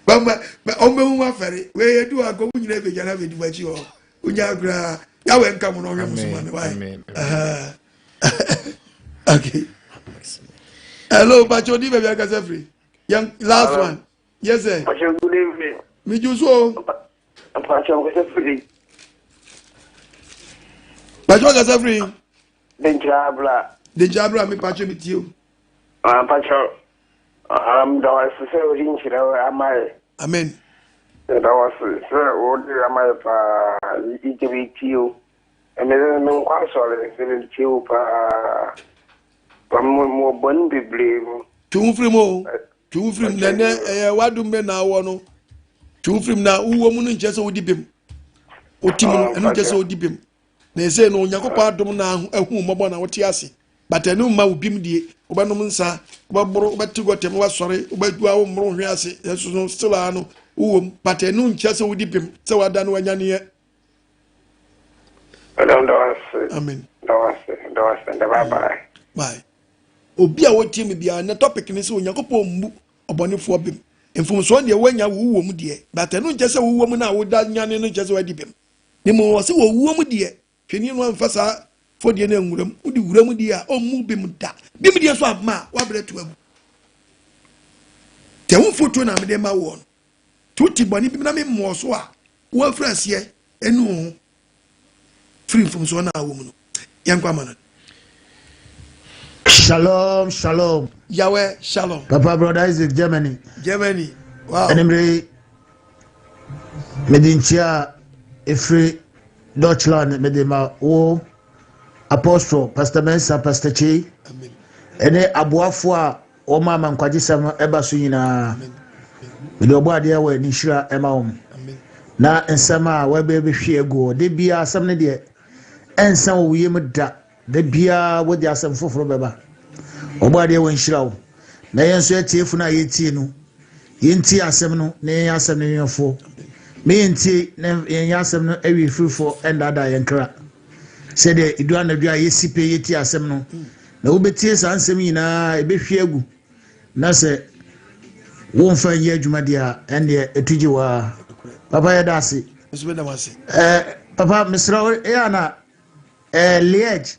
[SPEAKER 1] Bamba ɔmbɛhu afɛre wei edu akɔ wo nyina ebegyana abɛdi mu akyi hɔ. Onya koraa Yahweh nka mo na ɔhwɛ mo so ma me why. Okay. Hello, Pacho di baabi akasa firi. Yɛn last one. Yes sir.
[SPEAKER 14] Pacho good evening.
[SPEAKER 1] Mi ju so.
[SPEAKER 14] Pacho akasa firi.
[SPEAKER 1] Pacho akasa firi.
[SPEAKER 14] Denkyira abla.
[SPEAKER 1] Denkyira abla mi Pacho mi tie o.
[SPEAKER 14] Ah Pacho. Um, da wase sɛ wode nhyira ama yɛ.
[SPEAKER 1] Amen.
[SPEAKER 14] Da wase sɛ wode ama yɛ paa. Gye me tie o. Ɛmɛ sɛ menkɔ asɔre sɛ metie o paa. Mewɔ bɔne bebree mu.
[SPEAKER 1] Twe wo firi mu o. Twe wo firi mu na ɛnɛ ɛyɛ w'adom bɛ na awɔ no. Twe wo firi mu na wowɔ mu no nkyerɛ sɛ wodi bem. Woti mu no ɛno nkyerɛ sɛ wodi bem. Na ɛsɛ no Onyankopɔn adom na ahu mmɔbɔ na wote ase. But ɛno mma wo bim die. Wobɛnom nsa, wobɛboro, wobɛte gɔtɛm, wobɛsɔre, wobɛdua wo mmoro hwe ase. Nanso no still a no wowɔ mu. But ɛno nkyerɛ sɛ wodi bem sɛ wada no wanyaneɛ.
[SPEAKER 14] Madam da wase.
[SPEAKER 1] Amen.
[SPEAKER 14] Da wase, da wase, da bye bye.
[SPEAKER 1] Bye. Obi a wotie me biara na topic ne sɛ Onyankopɔn mmu ɔbɔnefoɔ bem. Mfomsoɔ deɛ woanya wowɔ mu deɛ, but ɛno nkyɛ sɛ wowɔ mu no a woda nyane no nkyɛ sɛ woadi bem. Ne mmom ɔse wɔ wuo mu deɛ, hwɛni no amfa saa fɔdie no anwura mu, wode wura mu deɛ a ɔmmu bem da. Bem deɛ nso amma a, woabrɛ to agu. Nti ɛho mfotuo na mede ma woɔ no. Nti wote bɔne bi na memmɔɔ so a, woafiri aseɛ ɛnu wo ho firi mfomsoɔ no a wɔ mu no. Yɛnkɔ ama no.
[SPEAKER 3] Shalom, shalom.
[SPEAKER 1] Yahweh, shalom.
[SPEAKER 3] Papa brother Isaac, Germany.
[SPEAKER 1] Germany. Wow.
[SPEAKER 3] Enimre mede nkyia a ɛfiri Deutschland mede ma wo Apostle Pastor Mensah, Pastor Kyei ɛne aboafoɔ a wɔma ama nkwagyesɛm no ɛba so nyinaa. Mede ɔbɔ adeɛ wɔ ne nhyira ɛma wɔn. Na nsɛm a wɔbɛbɛhwie agu hɔ da biara asɛm no deɛ ɛnsa wɔ wo yam da. Da biara wode asɛm foforɔ bɛba. Ɔbɔ adeɛ wɔ nhyira wo. Na yɛn nso atiefo no a yɛtie no, yɛntie asɛm no na yɛnyɛ asɛm no nwɛfoɔ. Me yɛntie na yɛnyɛ asɛm no awiefirifoɔ ɛndaadaa yɛn kra. Sɛdeɛ ɛdu anadwo a yɛsi pɛ yɛtie asɛm no, na wobɛtie saa nsɛm nyinaa ɛbɛhwie agu. Na sɛ womfa nyɛ adwuma deɛ a, ɛndeɛ ɛtu gye waa. Papa yɛda ase. Eh, papa mesrɛ wo ɛyɛ ana Eh, Liège.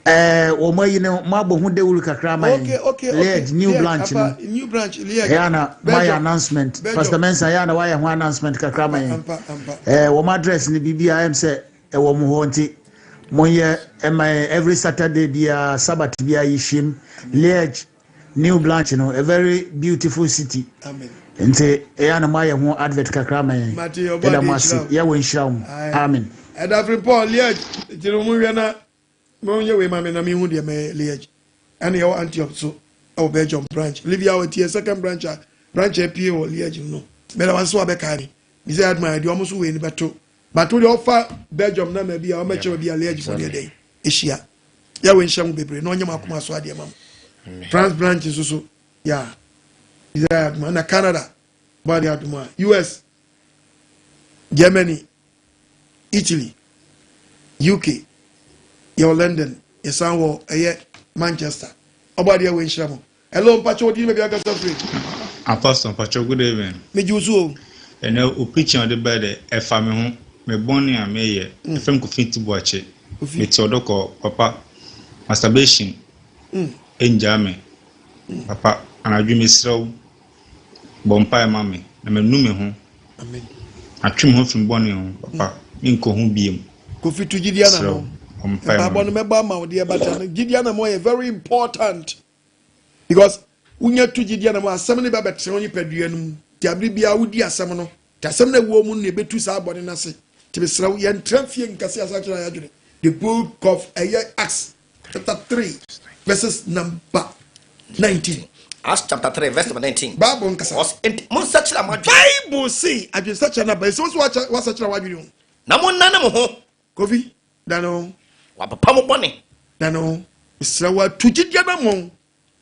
[SPEAKER 3] Eh, wɔn ayi no mo abɔ ho dawuru kakra ama yɛn.
[SPEAKER 1] Okay, okay,
[SPEAKER 3] Liège
[SPEAKER 1] okay.
[SPEAKER 3] new
[SPEAKER 1] Liège,
[SPEAKER 3] branch no.
[SPEAKER 1] New branch Liège.
[SPEAKER 3] Ɛyɛ ana mo ayɛ announcement. Pastor Mensah ɛyɛ ana wayɛ ho announcement kakra ama yɛn.
[SPEAKER 1] Ampa, ampa.
[SPEAKER 3] Eh, wɔn address no biribi a ɛm sɛ ɛwɔ mo hɔ nti mo yɛ ɛma yɛn every Saturday biara Sabbath biara yɛhyiam Liège new branch no a very beautiful city.
[SPEAKER 1] Amen.
[SPEAKER 3] Nti ɛyɛ a na moayɛ ho advert kakra ama yɛn.
[SPEAKER 1] Mate, ɔbɔ
[SPEAKER 3] Yɛda
[SPEAKER 1] adeɛ
[SPEAKER 3] mo ase.
[SPEAKER 1] nhyira wo.
[SPEAKER 3] Yahweh nhyira wo.
[SPEAKER 1] Aye.
[SPEAKER 3] Amen.
[SPEAKER 1] Ɛda Frimpong, Liège, nti no monhwɛ na monyɛ wei ma me na menhu deɛ mɛyɛ Liège. Ɛne yɛwɔ Antioch so ɛwɔ Belgium branch. Livia wɔ tiɛ second branch a branch a apue wɔ Liège no. Mɛda wase sɛ wabɛkae me. Mesɛ adma deɛ ɔmo so wei no bɛto. But wo deɛ ɔfa Belgium na ma bi a ɔmɛkyerɛ bi a Liège fo deɛ dɛn ɛhyia. Yahweh nhyira mo bebree na ɔnyɛ mo akoma so adeɛ ma mo. France branch nso so yeah. Israel adoma na Canada bɔ adeɛ adoma US Germany Italy UK yɛwɔ London yɛsan wɔ ɛyɛ Manchester ɔbɔ adeɛ wɔ nhyira mo hello mpakyɛ ɔdi ne baabi akasa firi.
[SPEAKER 18] Apostle mpakyɛ good evening.
[SPEAKER 1] Megye wo so o.
[SPEAKER 18] Ɛnɛ o preaching a ɔde bae dɛ ɛfa me ho me bɔne a meyɛ ɛfrɛ me Kofi Tibuakye mete ɔdɔkɔ papa masturbation ɛngyaa me Papa, anadwo mesrɛ wo, bɔ mpaeɛ ma me na manu me ho. Matwe me ho afiri bɔne ho, papa, menkɔ ho biom.
[SPEAKER 1] Kofi tu gyidi
[SPEAKER 18] Mesrɛ wo,
[SPEAKER 1] anamɔ.
[SPEAKER 18] bɔ mpaeɛ ma
[SPEAKER 1] Mpaebɔ
[SPEAKER 18] me.
[SPEAKER 1] no mɛbɔ ama wo deɛ but ano gyidi anamɔ yɛ very important because wonya tu gyidi anamɔ asɛm no ba bɛtena wo nipadua no mu nti abere biara wodi asɛm no nti asɛm no ɛwɔ mu no na ɛbɛtu saa bɔne no ase nti mesrɛ wo yɛntra fie nkase asakyera yɛ adwene the book of ɛyɛ Acts chapter 3 verses number 19.
[SPEAKER 4] Acts chapter 3 verse number 19.
[SPEAKER 1] Bible nkasa.
[SPEAKER 4] Ɔs enti monsakyera mo adwene.
[SPEAKER 1] Bible se adwensakyera no aba ɛsɛ wo sɛ woasakyera w'adwene o.
[SPEAKER 4] Na monnane mo ho.
[SPEAKER 1] Kofi dane ho.
[SPEAKER 4] Wapepa mo bɔne.
[SPEAKER 1] Dane ho. Mesrɛ wo atu gyidie no mmɔn.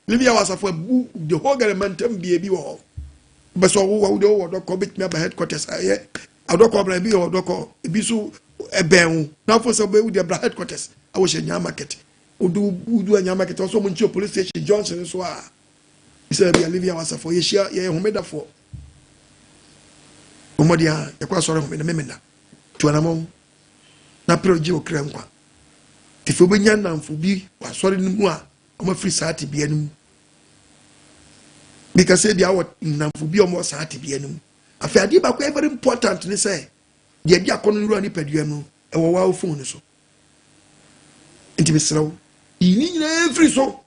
[SPEAKER 1] Livia wɔ asafo abu the whole Ghana mantam bie bi wɔ hɔ. Wopɛ sɛ ɔwo wo deɛ wowɔ dɔkɔ bɛtumi aba headquarters ɛyɛ adɔkɔ bra ebi wɔ dɔkɔ ebi nso ɛbɛn wo na afo sɛ wobɛwu deɛ bra headquarters awɔ hyɛ nyaa market wodu wodu anyaa market wɔsɛ ɔmo nkyɛn police station Johnson nso a sɛ bi a Livia wɔ asafo yɛhyia yɛyɛ homedafoɔ wɔmmɔden a yɛkɔ asɔre homeda memenda tu anamɔn na pere gye okra nkwa efi wobɛnya nnamfo bi wɔ asɔre no mu a wɔafiri saa tebea no mu. Meka sɛ bia wɔ nnamfo bi a wɔwɔ saa tebea no mu. Afei adeɛ baako yɛ very important ne sɛ deɛ ɛde akɔnnɔ no wura nipadua mu ɛwɔ wo phone no so. Nti mesrɛ wo, yi ne nyinaa mfiri so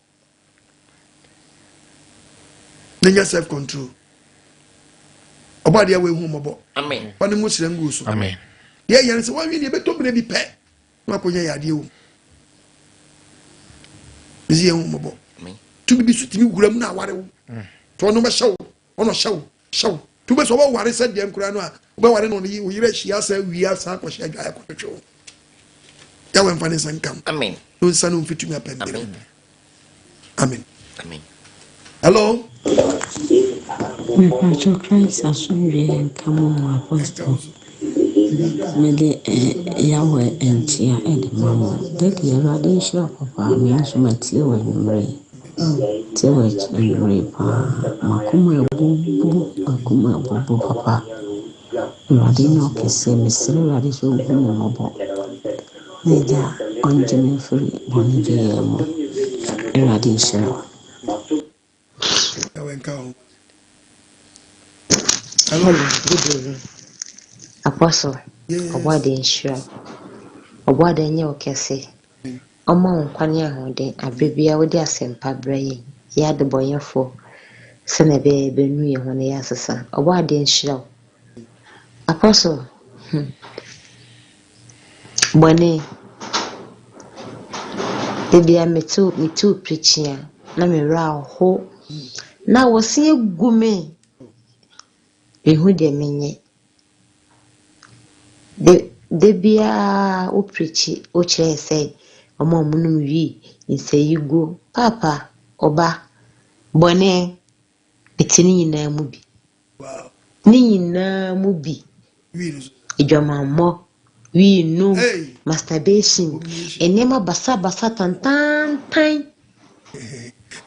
[SPEAKER 1] na nya self control. Ɔbɔ adeɛ wɔ ehu mmɔbɔ.
[SPEAKER 4] Amen.
[SPEAKER 1] Ɔne ngo srɛ ngu so.
[SPEAKER 2] Amen.
[SPEAKER 1] Yɛ yɛn sɛ wɔn awie deɛ ɛbɛtɔ mmerɛ bi pɛ. na wakɔnya yadeɛ wɔ mu ɛsi yɛn ho mmɔbɔ tumi bi so tumi wura mu na aware wo nti ɔno bɛhyɛ wo ɔno ɔhyɛ wo hyɛ wo tumi bɛ sɛ ɔbɛware sɛ deɛ nkora no a wobɛware no ɔne wo yerɛ ahyia sɛ wie asan akɔhyɛ adwaeɛ akɔtwetwe wo yɛwɔ mfa ne nsa nkam
[SPEAKER 4] amen
[SPEAKER 1] no nsa no mfi tumi apɛm bi amen
[SPEAKER 4] amen
[SPEAKER 1] hello
[SPEAKER 19] Mepakyɛ Christ asomdwoeɛ nka mo mo apostle. Mede Yahweh nkyea de ma mo. Daddy Awurade nhyira wo papa me nso matie wo anwummerɛ yi. Tie wo anwummerɛ yi paa. Makoma abubu, makoma abubu papa. Awurade nyɛ ɔkɛseɛ mesrɛ Awurade sɛ ɔnhu me mmɔbɔ. Na agya ɔngye me mfiri bɔne biara mu. Awurade nhyira wo.
[SPEAKER 1] Hello.
[SPEAKER 20] Good evening. Apostle, Ɔbɔadeɛ nhyira wo. Ɔbɔadeɛ nyɛ wo kɛse. Ɔmma wo nkwa ne ahoɔden aberɛ biara wode asɛmpa brɛ yɛn, yɛn adebɔnyɛfoɔ, sɛnea ɛbɛyɛ a yɛbɛnu yɛn ho na yɛasesa. Ɔbɔadeɛ nhyira wo. Apostle, hmm. Bɔne. Da biara mete wo mete wo preaching a na me werɛ aho. Na wɔse agu me. Mehu deɛ menyɛ. Da da biara wo preachi wokyerɛ yɛ sɛ wɔn a wɔnom wii, nsayiguo. Paapa, ɔba, bɔne. Mete ne nyinaa mu bi. Ne nyinaa mu bi. Adwamammɔ, wii nom, masturbation, nneɛma basabasa tantaantan.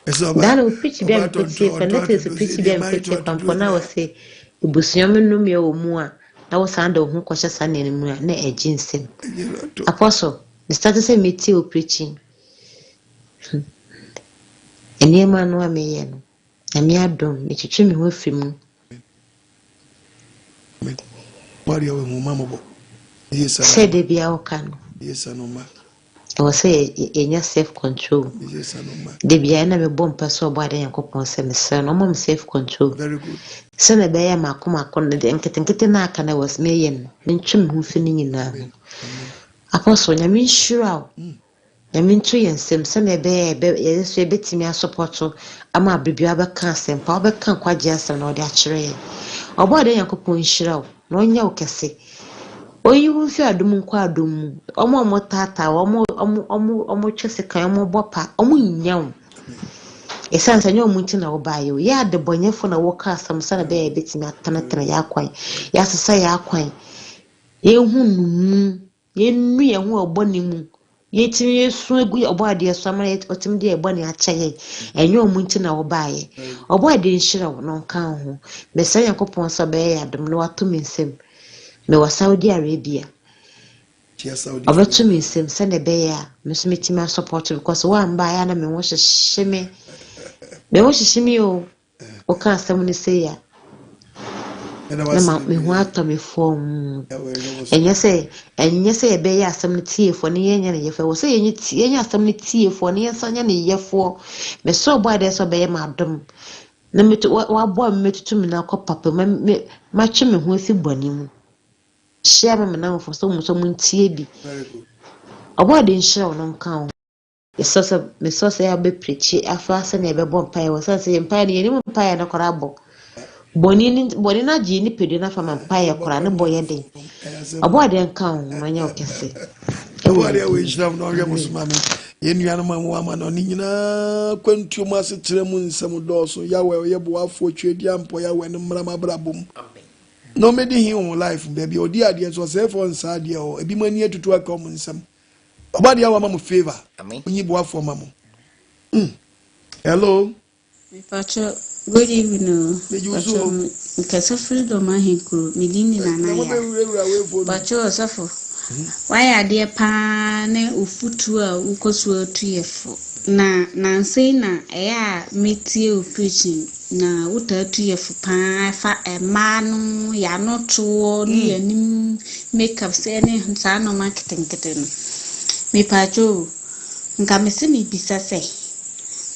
[SPEAKER 20] Daa na preach bi a mekɔtie kora, Netflix preach bi a mekɔtie kora mpo na wɔse ebusua mu nnome wɔ mu a na wosan de wo ho kɔhyɛ saa nneɛma mu a na ɛgye nsam. Apostle, me start sɛ metie wo preaching. Nneɛma no a meyɛ no, Nyame adom, metwetwe me ho afiri mu. Sɛ da biara woka no, Ɛwɔ sɛ yɛnya self control. Da biara na mebɔ mpa sɛ ɔbɔ ade Nyankopɔn sɛ mesrɛ no ɔma me self control. Sɛnea ɛbɛyɛ a mako mako no deɛ nketenkete no aka no ɛwɔ sɛ meyɛ no mentwe me ho mfi ne nyinaa ho. Apostle, Nyame nhyira wo. Nyame nto yɛn nsam sɛnea ɛbɛyɛ a yɛbɛ yɛn nso yɛbɛtumi asɔpɔto ama abere biara wobɛka asɛmpa, wobɛka nkwagyeɛ asɛm na wɔde akyerɛ yɛn. Ɔbɔadeɛ Nyankopɔn nhyira wo na ɔnyɛ wo kɛse. Ɔnyi wo mfi adom nkɔ adom mu. Wɔn a wɔtaataa wo, wɔn wɔn wɔn wɔtwe sekan, wɔbɔ pa, wɔn nnya wo. Ɛsiane sɛ ɛnyɛ wɔn nti na wobaeɛ o. Yɛ adebɔnyɛfo na woka asɛm sɛnea ɛbɛyɛ a yɛbɛtumi atenetene yɛn akwan, yɛasesa yɛn akwan, yɛhu nnumu. Yɛnnu yɛn ho wɔ bɔne mu. Yɛtumi yɛsu agu Ɔbɔadeɛ so ama ɔtumi de yɛn bɔne akyɛ yɛn. Ɛnyɛ wɔn nti na wɔbaeɛ. Ɔbɔadeɛ nhyira wo na ɔnka wo ho. Mesrɛ Nyankopɔn sɛ ɔbɛyɛ yɛn adom na wato me nsam. Mewɔ Saudi Arabia. Ɔbɛto me nsam sɛdeɛ ɛbɛyɛ a me nso mɛtumi asɔpɔto because woamba a ɛyɛ a na me ho hyehye me. Me ho hyehye me o. Woka asɛm no sei a, na ma me ho atɔ me fam. Ɛnyɛ sɛ ɛnyɛ sɛ yɛbɛyɛ asɛm no tiefoɔ ne yɛnyɛ ne yɛfoɔ. Ɛwɔ sɛ yɛnyɛ yɛnyɛ asɛm no tiefoɔ ne yɛnsan nyɛ ne yɛfoɔ. Mesrɛ ɔbɔ adeɛ sɛ ɔbɛyɛ me adom na metu waboa me mɛtutu me nan akɔ papa mu me matwe me ho afi bɔne mu. Hyia me me namfo sɛ wɔn nso wɔntie bi. Ɔbɔ adeɛ nhyira wo na ɔnka wo ho. Mesrɛ sɛ mesrɛ sɛ wobɛ preachi afa sɛnea yɛbɛbɔ mpaeɛ wɔ sɛ sɛ yɛ mpaeɛ no yɛnim mpaeɛ no koraa bɔ. Bɔne no bɔne no agye yɛ nipadua no afa ma mpaeɛ koraa ne bɔ yɛ den. Ɔbɔ adeɛ nka wo ho na ɔnyɛ wo kɛse.
[SPEAKER 1] Ɛwɔ adeɛ wɔ nhyira mu na ɔhwɛ mo so ma me. Yɛn nuanom a mowɔ ama no ne nyinaa kwantuo mu asekyerɛ mu nsɛm dɔɔso. Yahweh ɔyɛ boafoɔ tweaduampɔ Yahweh no mmra m'abrabɔ mu. Na ɔmmɛdi he wɔ mo life mu. Baabi a ɔdi adeɛ nso ɔsɛefoɔ nsa adeɛ hɔ. Ebi mo ani atutu aka wɔn nsam. Ɔba deɛ wama mo favour. Onyi boafoɔ ma mo. Mm. Hello.
[SPEAKER 21] Mepacho good evening o.
[SPEAKER 1] Megye wo so
[SPEAKER 21] o. Mekasa firi dɔm ahenkuro. Me din de Nana Yaa. Pacho ɔsɔfo. Wayɛ adeɛ paa ne ofutuo a wokɔ so atu yɛ fo. Na nansa yi na ɛyɛ a metie wo preaching na wotaa tu yɛ fo paa fa mmaa no yɛn ano toɔ ne yɛn anim make up sɛ ne saa nnoɔma nketenkete no. Mepaakyɛw o, nka mese mebisa sɛ,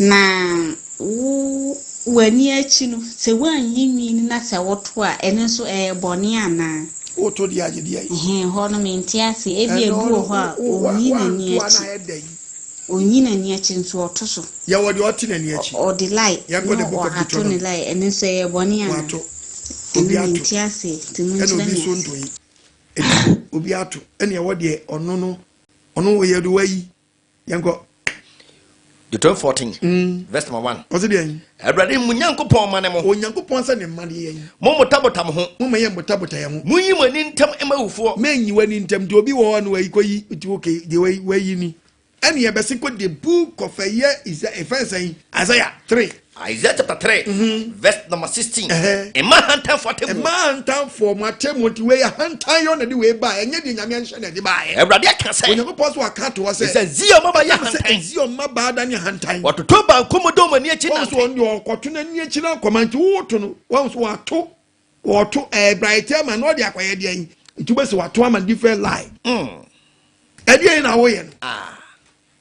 [SPEAKER 21] na wo w'ani akyi no sɛ woanyi nwi no na sɛ woto a ɛno nso ɛyɛ bɔne anaa?
[SPEAKER 1] Woto deɛ agye deɛ.
[SPEAKER 21] Ɛhɛn hɔ no mente ase. Ebia ebi wɔ hɔ a ɔnyi n'ani akyi. Ɔnyi n'ani akyi nso ɔto so.
[SPEAKER 1] Yɛwɔ deɛ ɔte n'ani akyi.
[SPEAKER 21] Ɔde lie
[SPEAKER 1] Yɛnkɔ
[SPEAKER 21] na
[SPEAKER 1] the book of
[SPEAKER 21] ɔato ne
[SPEAKER 1] Deuteronomy.
[SPEAKER 21] lie ɛno nso ɛyɛ bɔne anaa?
[SPEAKER 1] Wato. Obi
[SPEAKER 21] Ɛno
[SPEAKER 1] ato.
[SPEAKER 21] mente aseɛ nti
[SPEAKER 1] Ɛna
[SPEAKER 21] monkyerɛ
[SPEAKER 1] obi
[SPEAKER 21] me
[SPEAKER 1] nso
[SPEAKER 21] ase.
[SPEAKER 1] ntoe. Eti obi ato. Ɛna ɛwɔ deɛ ɔno no ɔno ɔyɛ de wayi. Yɛnkɔ.
[SPEAKER 4] Deuteronomy 14, verse number 1.
[SPEAKER 1] Ɔse deɛ yi.
[SPEAKER 4] Awurade mo Nyankopɔn mma ne mo.
[SPEAKER 1] Onyankopɔn sɛ ne mma ne yɛn.
[SPEAKER 4] Mo mmotabota mo ho.
[SPEAKER 1] Mo ma yɛn mmotabota yɛn ho.
[SPEAKER 4] Monyi mo ani ntam mma awufoɔ.
[SPEAKER 1] Menyi w'ani ntam nti obi wɔ hɔ no wayi kɔyi nti okay deɛ wayi ni. Ɛne yɛbɛse kɔ the book of ɛyɛ Isa ɛfɛn sɛn Isaiah 3.
[SPEAKER 4] Isaiah chapter 3 mm -hmm. verse number 16. Mma ahantanfoɔ atemmuo.
[SPEAKER 1] Mma ahantanfoɔ mo atemmuo nti wei ahantan yɔ na de wei baa ɛnyɛ deɛ Nyame anhyɛ na ɛde baeɛ.
[SPEAKER 4] Awurade aka sɛ.
[SPEAKER 1] Onyankopɔn so aka to hɔ sɛ.
[SPEAKER 4] Sɛ Zion mmabaa yɛ ahantan.
[SPEAKER 1] Sɛ Zion mmabaa da ne ahantan.
[SPEAKER 4] Wɔtoto banku mu de wɔn ani akyi
[SPEAKER 1] nante. Wɔn so wɔn deɛ ɔkɔto n'ani akyi na akɔma nti woto no wɔn so wɔato wɔto ɛɛ brayɛte ama na ɔde akɔyɛ deɛ yi nti wobɛsɛ wato ama different lie. Mm. Ɛdeɛ na woyɛ no. Ah.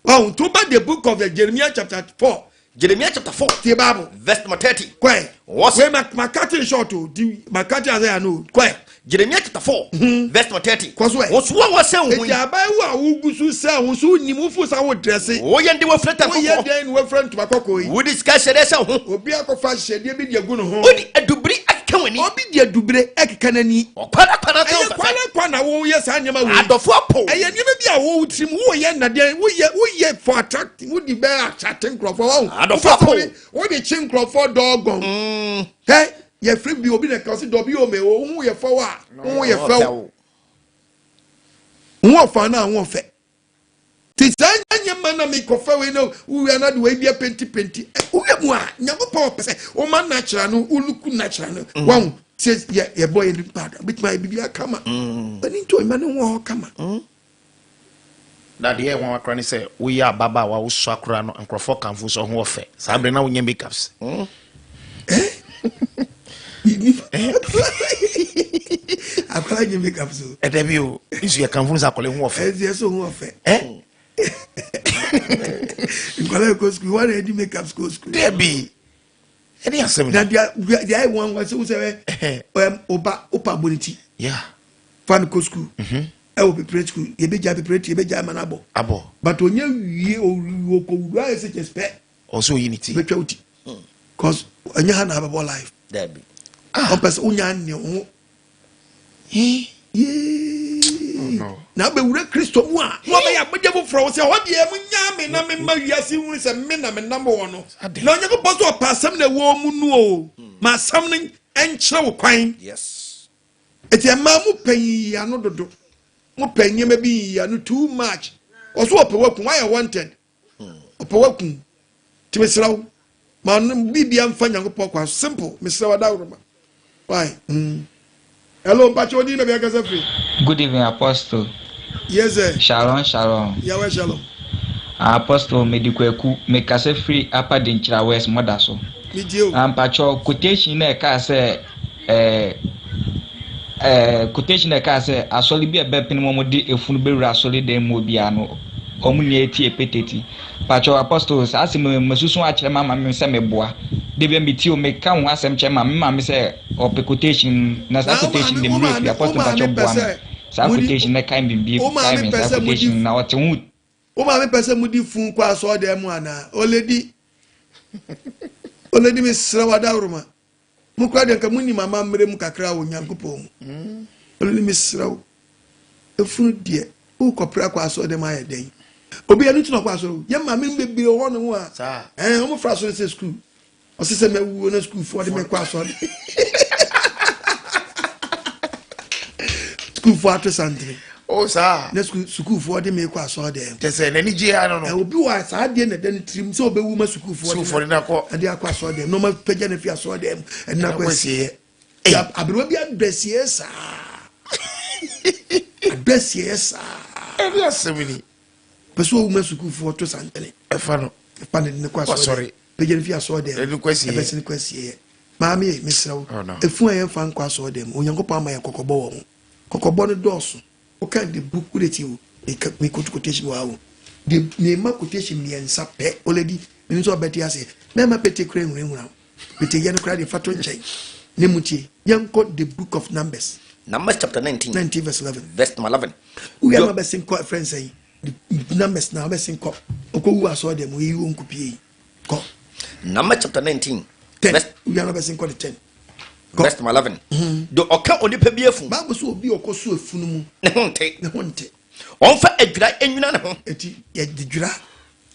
[SPEAKER 1] Wɔn to ba the book of the Jeremiah chapter 4.
[SPEAKER 4] Jeremiah chapter 4.
[SPEAKER 1] Tie Bible.
[SPEAKER 4] Verse number 30.
[SPEAKER 1] Kɔɛ.
[SPEAKER 4] Wɔsi.
[SPEAKER 1] Wei ma ma cut it short o. Di ma cut it asɛ ano. Kɔɛ.
[SPEAKER 4] Jeremiah chapter 4. Mm-hmm. Verse number 30.
[SPEAKER 1] Kɔ so ɛ.
[SPEAKER 4] Wɔn so wɔn wɔsɛn ho yi.
[SPEAKER 1] Eti abayewa a wogu so sɛ ho so nim wofo sa wo drɛse.
[SPEAKER 4] Woyɛ ndi wɔfrɛ ntoma kɔkɔɔ.
[SPEAKER 1] Woyɛ dɛn na wɔfrɛ ntoma kɔkɔɔ yi.
[SPEAKER 4] Wodi sika hyɛdeɛ sɛ ho.
[SPEAKER 1] Obi akɔfa hyɛdeɛ bi de agu ne ho.
[SPEAKER 4] Wodi adubiri akeka w'ani.
[SPEAKER 1] Obi de adubire ɛkeka n'ani.
[SPEAKER 4] Ɔkwan akwan ase
[SPEAKER 1] Ɛyɛ kwan akwan na woyɛ saa nneɛma wei.
[SPEAKER 4] Adɔfo apo.
[SPEAKER 1] Ɛyɛ nneɛma bi a wo tirim woyɛ nnadeɛ woyɛ woyɛ for attract wodi bɛ attract nkurɔfoɔ wɔn.
[SPEAKER 4] Adɔfo apo.
[SPEAKER 1] Wode kye nkurɔfoɔ dɔɔgɔn. Mm. Hɛ yɛfrɛ bi obi na ɛka ɔsi dɔbi ome o ho yɛ fɛw a ho yɛ fɛw. Ho ɔfa na ho ɔfɛ. Te saa nneɛma na mekɔfa wei na wowia na de wei bia penti penti. Woyɛ mu a Nyankopɔn ɔpɛ sɛ woma natural no woluku natural no. Mm. Wahu sɛ yɛ yɛbɔ yɛ nipa do bituma yɛ biribi akama. Mm. Ɛni nti ɔma ne ho wɔ hɔ kama. Mm.
[SPEAKER 2] Na deɛ ɛyɛ nwanwa koraa ne sɛ woyɛ ababaawa wosua koraa no nkurɔfoɔ kamfo sɛ ɔho ɔfɛ saa bere na wonyɛ makeups.
[SPEAKER 1] Mm. Akwadaa nye makeup so.
[SPEAKER 2] Ɛdɛ bi o nso yɛ kamfo no sɛ akwadaa ho ɔfɛ.
[SPEAKER 1] Ɛnti ɛsɛ ho ɔfɛ.
[SPEAKER 2] Ɛ.
[SPEAKER 1] Nkwadaa ɛkɔ sukuu wɔn na ɛdi make up school school.
[SPEAKER 2] Dɛbi ɛne asɛm
[SPEAKER 1] na deɛ deɛ ayɛ wɔn wɔn sɛ wosɛ ɛ ɔba ɔpa abɔ ne ti. Fa no kɔ sukuu. Ɛwɔ pepere sukuu yɛbɛgya pepere ti yɛbɛgya ama no abɔ.
[SPEAKER 2] Abɔ.
[SPEAKER 1] But onye wie ɔkɔ wura ayɛ sɛ kyɛ pɛ.
[SPEAKER 2] Ɔsɛ oyi ne ti.
[SPEAKER 1] Bɛtwa wo ti. Cause ɛnyɛ ha na abɛbɔ life.
[SPEAKER 4] Dɛbi.
[SPEAKER 1] Ɔpɛ sɛ wonya ne ho.
[SPEAKER 2] Yee.
[SPEAKER 1] Oh, na abɛwura Kristo mu a na wabɛyɛ abɔdeɛ foforɔ wo sɛ hɔ deɛ monyaa me na mema wiase hunu sɛ me na menam wɔ no. Na Onyankopɔn sɛ ɔpɛ asɛm na ɛwɔ mu no o. Ma asɛm no nkyerɛ wo kwan.
[SPEAKER 4] Yes.
[SPEAKER 1] Eti ɛmaa mo pɛ yiyi ano dodo. Mo pɛ nneɛma bi yiyi ano too much. Ɔso ɔpɛ waku wayɛ wanted. Ɔpɛ waku. Ti mesrɛ wo. Ma no bibia mfa Nyankopɔn kwan so. Simple. Mesrɛ wo adaworoma. Why? Mm. Hello, mpakyɛ odin baabi akasa firi.
[SPEAKER 6] Good evening Apostle.
[SPEAKER 1] Yes sir.
[SPEAKER 6] Shalom shalom.
[SPEAKER 1] Yahweh shalom.
[SPEAKER 6] Apostle mede kwaku mekasa firi Upper Denkyira West moda so.
[SPEAKER 1] Metie o.
[SPEAKER 6] Ah, mpakyɛ quotation na ɛkaa sɛ ɛɛ ɛɛ quotation na ɛkaa sɛ asɔre bi a ɛbɛpene wɔn de efunu bɛwura asɔre dan mu obiara no wɔn nyinaa ti epeteti. Pakyɛw Apostle saa asɛm yi masusu akyerɛ m'ama me sɛ meboa. Da bia metie o meka wo ho asɛm kyerɛ maame me maame sɛ ɔpɛ quotation na saa
[SPEAKER 1] Na wo
[SPEAKER 6] quotation
[SPEAKER 1] maame
[SPEAKER 6] de
[SPEAKER 1] wo
[SPEAKER 6] me werɛ
[SPEAKER 1] maame
[SPEAKER 6] fi
[SPEAKER 1] wo
[SPEAKER 6] Apostle
[SPEAKER 1] maame
[SPEAKER 6] mpakyɛw
[SPEAKER 1] pɛ
[SPEAKER 6] boa me
[SPEAKER 1] sɛ
[SPEAKER 6] saa
[SPEAKER 1] mudi
[SPEAKER 6] quotation na kae me bie
[SPEAKER 1] wo
[SPEAKER 6] kae
[SPEAKER 1] maame
[SPEAKER 6] me
[SPEAKER 1] pɛ
[SPEAKER 6] saa
[SPEAKER 1] sɛ mudi
[SPEAKER 6] quotation na ɔte ho
[SPEAKER 1] wo maame pɛ sɛ mudi fun kɔ asɔɔdan mu anaa oledi oledi mesrɛ wo adaworoma Mo koraa deɛ nka monim amammerɛ mu kakra wɔ Nyankopɔn mu. Ɔno ne mesrɛ wo, efunu deɛ wokɔpere akɔ asɔre dɛm ayɛ dɛn? Obi ɛno nti na ɔkɔ asɔre o. Yɛ maame no bebree wɔ hɔ nom a, ɛn wɔn fra asɔre sɛ sukuu. Ɔsɛ sɛ mɛwuo na sukuufoɔ de mɛkɔ asɔre. Sukuufoɔ ato santene.
[SPEAKER 2] O saa.
[SPEAKER 1] Na sukuu sukuufoɔ de mekɔ asɔre dɛm.
[SPEAKER 2] Kyɛ sɛ n'ani gye ano no.
[SPEAKER 1] Obi wɔ saa adeɛ na ɛda ne tirim sɛ ɔbɛwu ma sukuufoɔ
[SPEAKER 2] sukuufoɔ de n'akɔ
[SPEAKER 1] ɛde akɔ asɔre dɛm na ɔma pagya no fi asɔre dɛm ɛde n'akɔ asieɛ. Aberewa bi adɔ asieɛ saa. Adɔ asieɛ saa.
[SPEAKER 2] Ɛde asɛm ni.
[SPEAKER 1] Pɛ sɛ ɔwu ma sukuufoɔ to santene.
[SPEAKER 2] Ɛfa no.
[SPEAKER 1] Ɛfa no de ne kɔ asɔre dɛm. Pagya no fi asɔre dɛm.
[SPEAKER 2] Ɛde kɔ asieɛ.
[SPEAKER 1] Ɛbɛsi ne kɔ asieɛ. Maame mesrɛ wo. Efu a yɛmfa nkɔ asɔre dɛm Onyankopɔn ama yɛn kɔkɔbɔ wɔ ho. Kɔkɔbɔ no dɔɔso. Wokan the book wode tie o. Meka me quote quotation wɔ ha o. De mema quotation mmiɛnsa pɛ. Oledi menim sɛ ɔbɛte aseɛ. Mɛma pete kora nhunahuna wo. Pete yɛ no koraa deɛ fa to nkyɛn. Ne mu tie. Yɛnkɔ the book of Numbers.
[SPEAKER 4] Numbers chapter 19.
[SPEAKER 1] 19 verse 11.
[SPEAKER 4] Verse number 11.
[SPEAKER 1] Wia na ɔbɛsen kɔ ɛfrɛ nsɛn. Numbers na ɔbɛsen kɔ. Ɔkɔ wu asɔɔ dɛm oyi wo nkupie yi. Kɔ.
[SPEAKER 4] Numbers chapter 19.
[SPEAKER 1] 10. Wia na ɔbɛsen kɔ de 10.
[SPEAKER 4] Verse number 11. De ɔka onipa bi afunu.
[SPEAKER 1] Bible sɛ obi a ɔkɔ so afunu mu.
[SPEAKER 4] Ne ho nte.
[SPEAKER 1] Ne ho nte.
[SPEAKER 4] Ɔmfa adwira nwina ne ho.
[SPEAKER 1] Eti yɛde dwira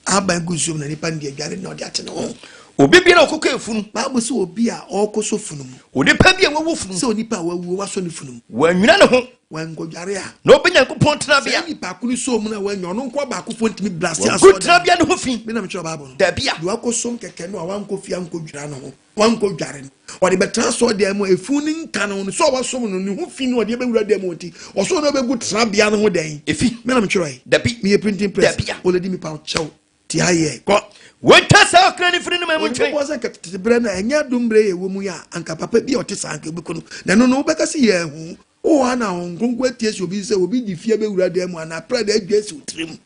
[SPEAKER 1] aban gu nsuom na nipa no de adware na ɔde ate ne ho.
[SPEAKER 4] Obi biara a ɔkɔkɔ efunu.
[SPEAKER 1] Bible sɛ obi a ɔkɔ so funu mu.
[SPEAKER 4] Onipa bi a wawu funu.
[SPEAKER 1] Sɛ onipa a wawu wasɔ ne funu mu.
[SPEAKER 4] Wanwina ne ho.
[SPEAKER 1] Wankɔdware a.
[SPEAKER 4] Na ɔbɛ Nyankopɔn tenabea.
[SPEAKER 1] Saa nipa ko no sɔɔ mu na wanya ɔno nko abaakofo ntumi blase asɔre.
[SPEAKER 4] Wagu tenabea ne ho fi.
[SPEAKER 1] Me na mekyerɛ Bible no.
[SPEAKER 4] Dabi a.
[SPEAKER 1] Deɛ wakɔ som kɛkɛ no a wankɔ fie ankɔdwira ne ho. Wankɔ dware no, ɔde bɛtena asɔredan mu a efunu no nka ne ho no, sɛ ɔwasom no, ne ho fi no ɔde bɛwura dan mu nti, ɔsoro no bɛgu tenabea no ho dɛn?
[SPEAKER 4] Efi.
[SPEAKER 1] Me na metwerɛe.
[SPEAKER 4] Dabi.
[SPEAKER 1] Meyɛ printing press.
[SPEAKER 4] Dabi a.
[SPEAKER 1] Oledi me paw kyɛw. Ti ha yɛ. Kɔ.
[SPEAKER 4] Wɔntwa saa ɔkra no mfiri ne man mu nkyɛn.
[SPEAKER 1] Onyankopɔn sɛ anka tete berɛ no a ɛnyɛ adom berɛ yɛ wɔ mu yi a, anka papa bi a ɔte saa anka obɛku no. Na ɛno no wobɛka sɛ yɛahu. Wowɔ hɔ a na Honhom Kronkron atie sɛ obi sɛ obi de fie bɛwura dan mu anaa prada adwa asi wo tirim.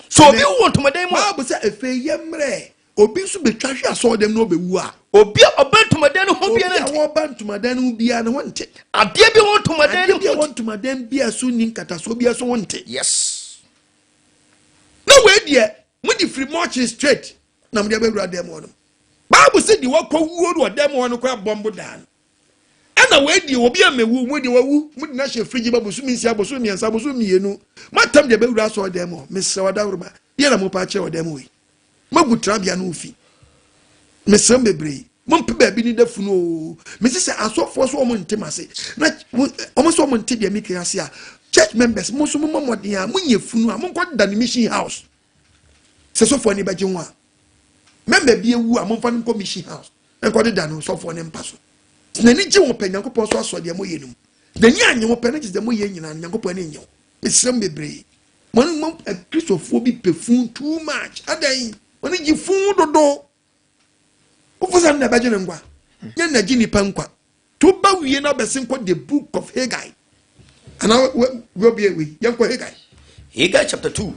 [SPEAKER 4] So obi wu wɔ ntomadan mu a.
[SPEAKER 1] Bible sɛ afei yɛmmerɛ Obi nso betwa hwe asɔredan mu na obewu a.
[SPEAKER 4] Obi a ɔba ntomadan no ho biara nte.
[SPEAKER 1] Obi a ɔba ntomadan no ho biara ne ho nte.
[SPEAKER 4] Adeɛ bi wɔ ntomadan no ho.
[SPEAKER 1] Adeɛ bi a wɔ ntomadan bi a so nni nkatasoɔ biara so ho nte.
[SPEAKER 4] Yes.
[SPEAKER 1] Na wei deɛ mo de firi mɔkye straight na mo de abɛwura dan mu hɔ no. Bible sɛ deɛ wakɔ wuo no wɔ dan mu hɔ no koraa bɔmbo daa no. Ɛna wei deɛ obi a mɛwu mo deɛ wawu mo de no ahyɛ fridge ma bosome nsia bosome mmiɛnsa bosome mmienu moatam deɛ bɛwura asɔre dan mu hɔ. Mesrɛ wadaworoma deɛ na mopa akyerɛ wɔ dan mu wei. Moagu tenabea no ho fi. Mesrɛ mo bebree, mompɛ baabi ne da funu oo. Mese sɛ asɔfoɔ so wɔn nte m'ase na wɔn sɛ wɔn nte deɛ meka ase a, church members mo nso mommɔ mmɔden a monyɛ funu a monkɔ da ne mission house. Sɛ sɔfoɔ ani bɛgye ho a, member bi awu a momfa no nkɔ mission house nkɔ de da no sɔfoɔ ne mpa so. Sɛ n'ani gye ho pɛ Nyankopɔn so asɔ deɛ moyɛ no mu. N'ani anye ho pɛ no kyerɛ sɛ moyɛ nyinaa no Nyankopɔn ani nye ho. Mesrɛ mo bebree. Mo mo Kristofoɔ bi pɛ fun too much. Adɛn? Wɔn gye fun dodo. Wofo sɛ na ɛbɛgye ne nkwa. Nyɛ na gye nipa nkwa. To ba wie na bɛsen kɔ the book of Haggai. Ana wɔ bi ewe yɛn kɔ Haggai.
[SPEAKER 4] Haggai chapter 2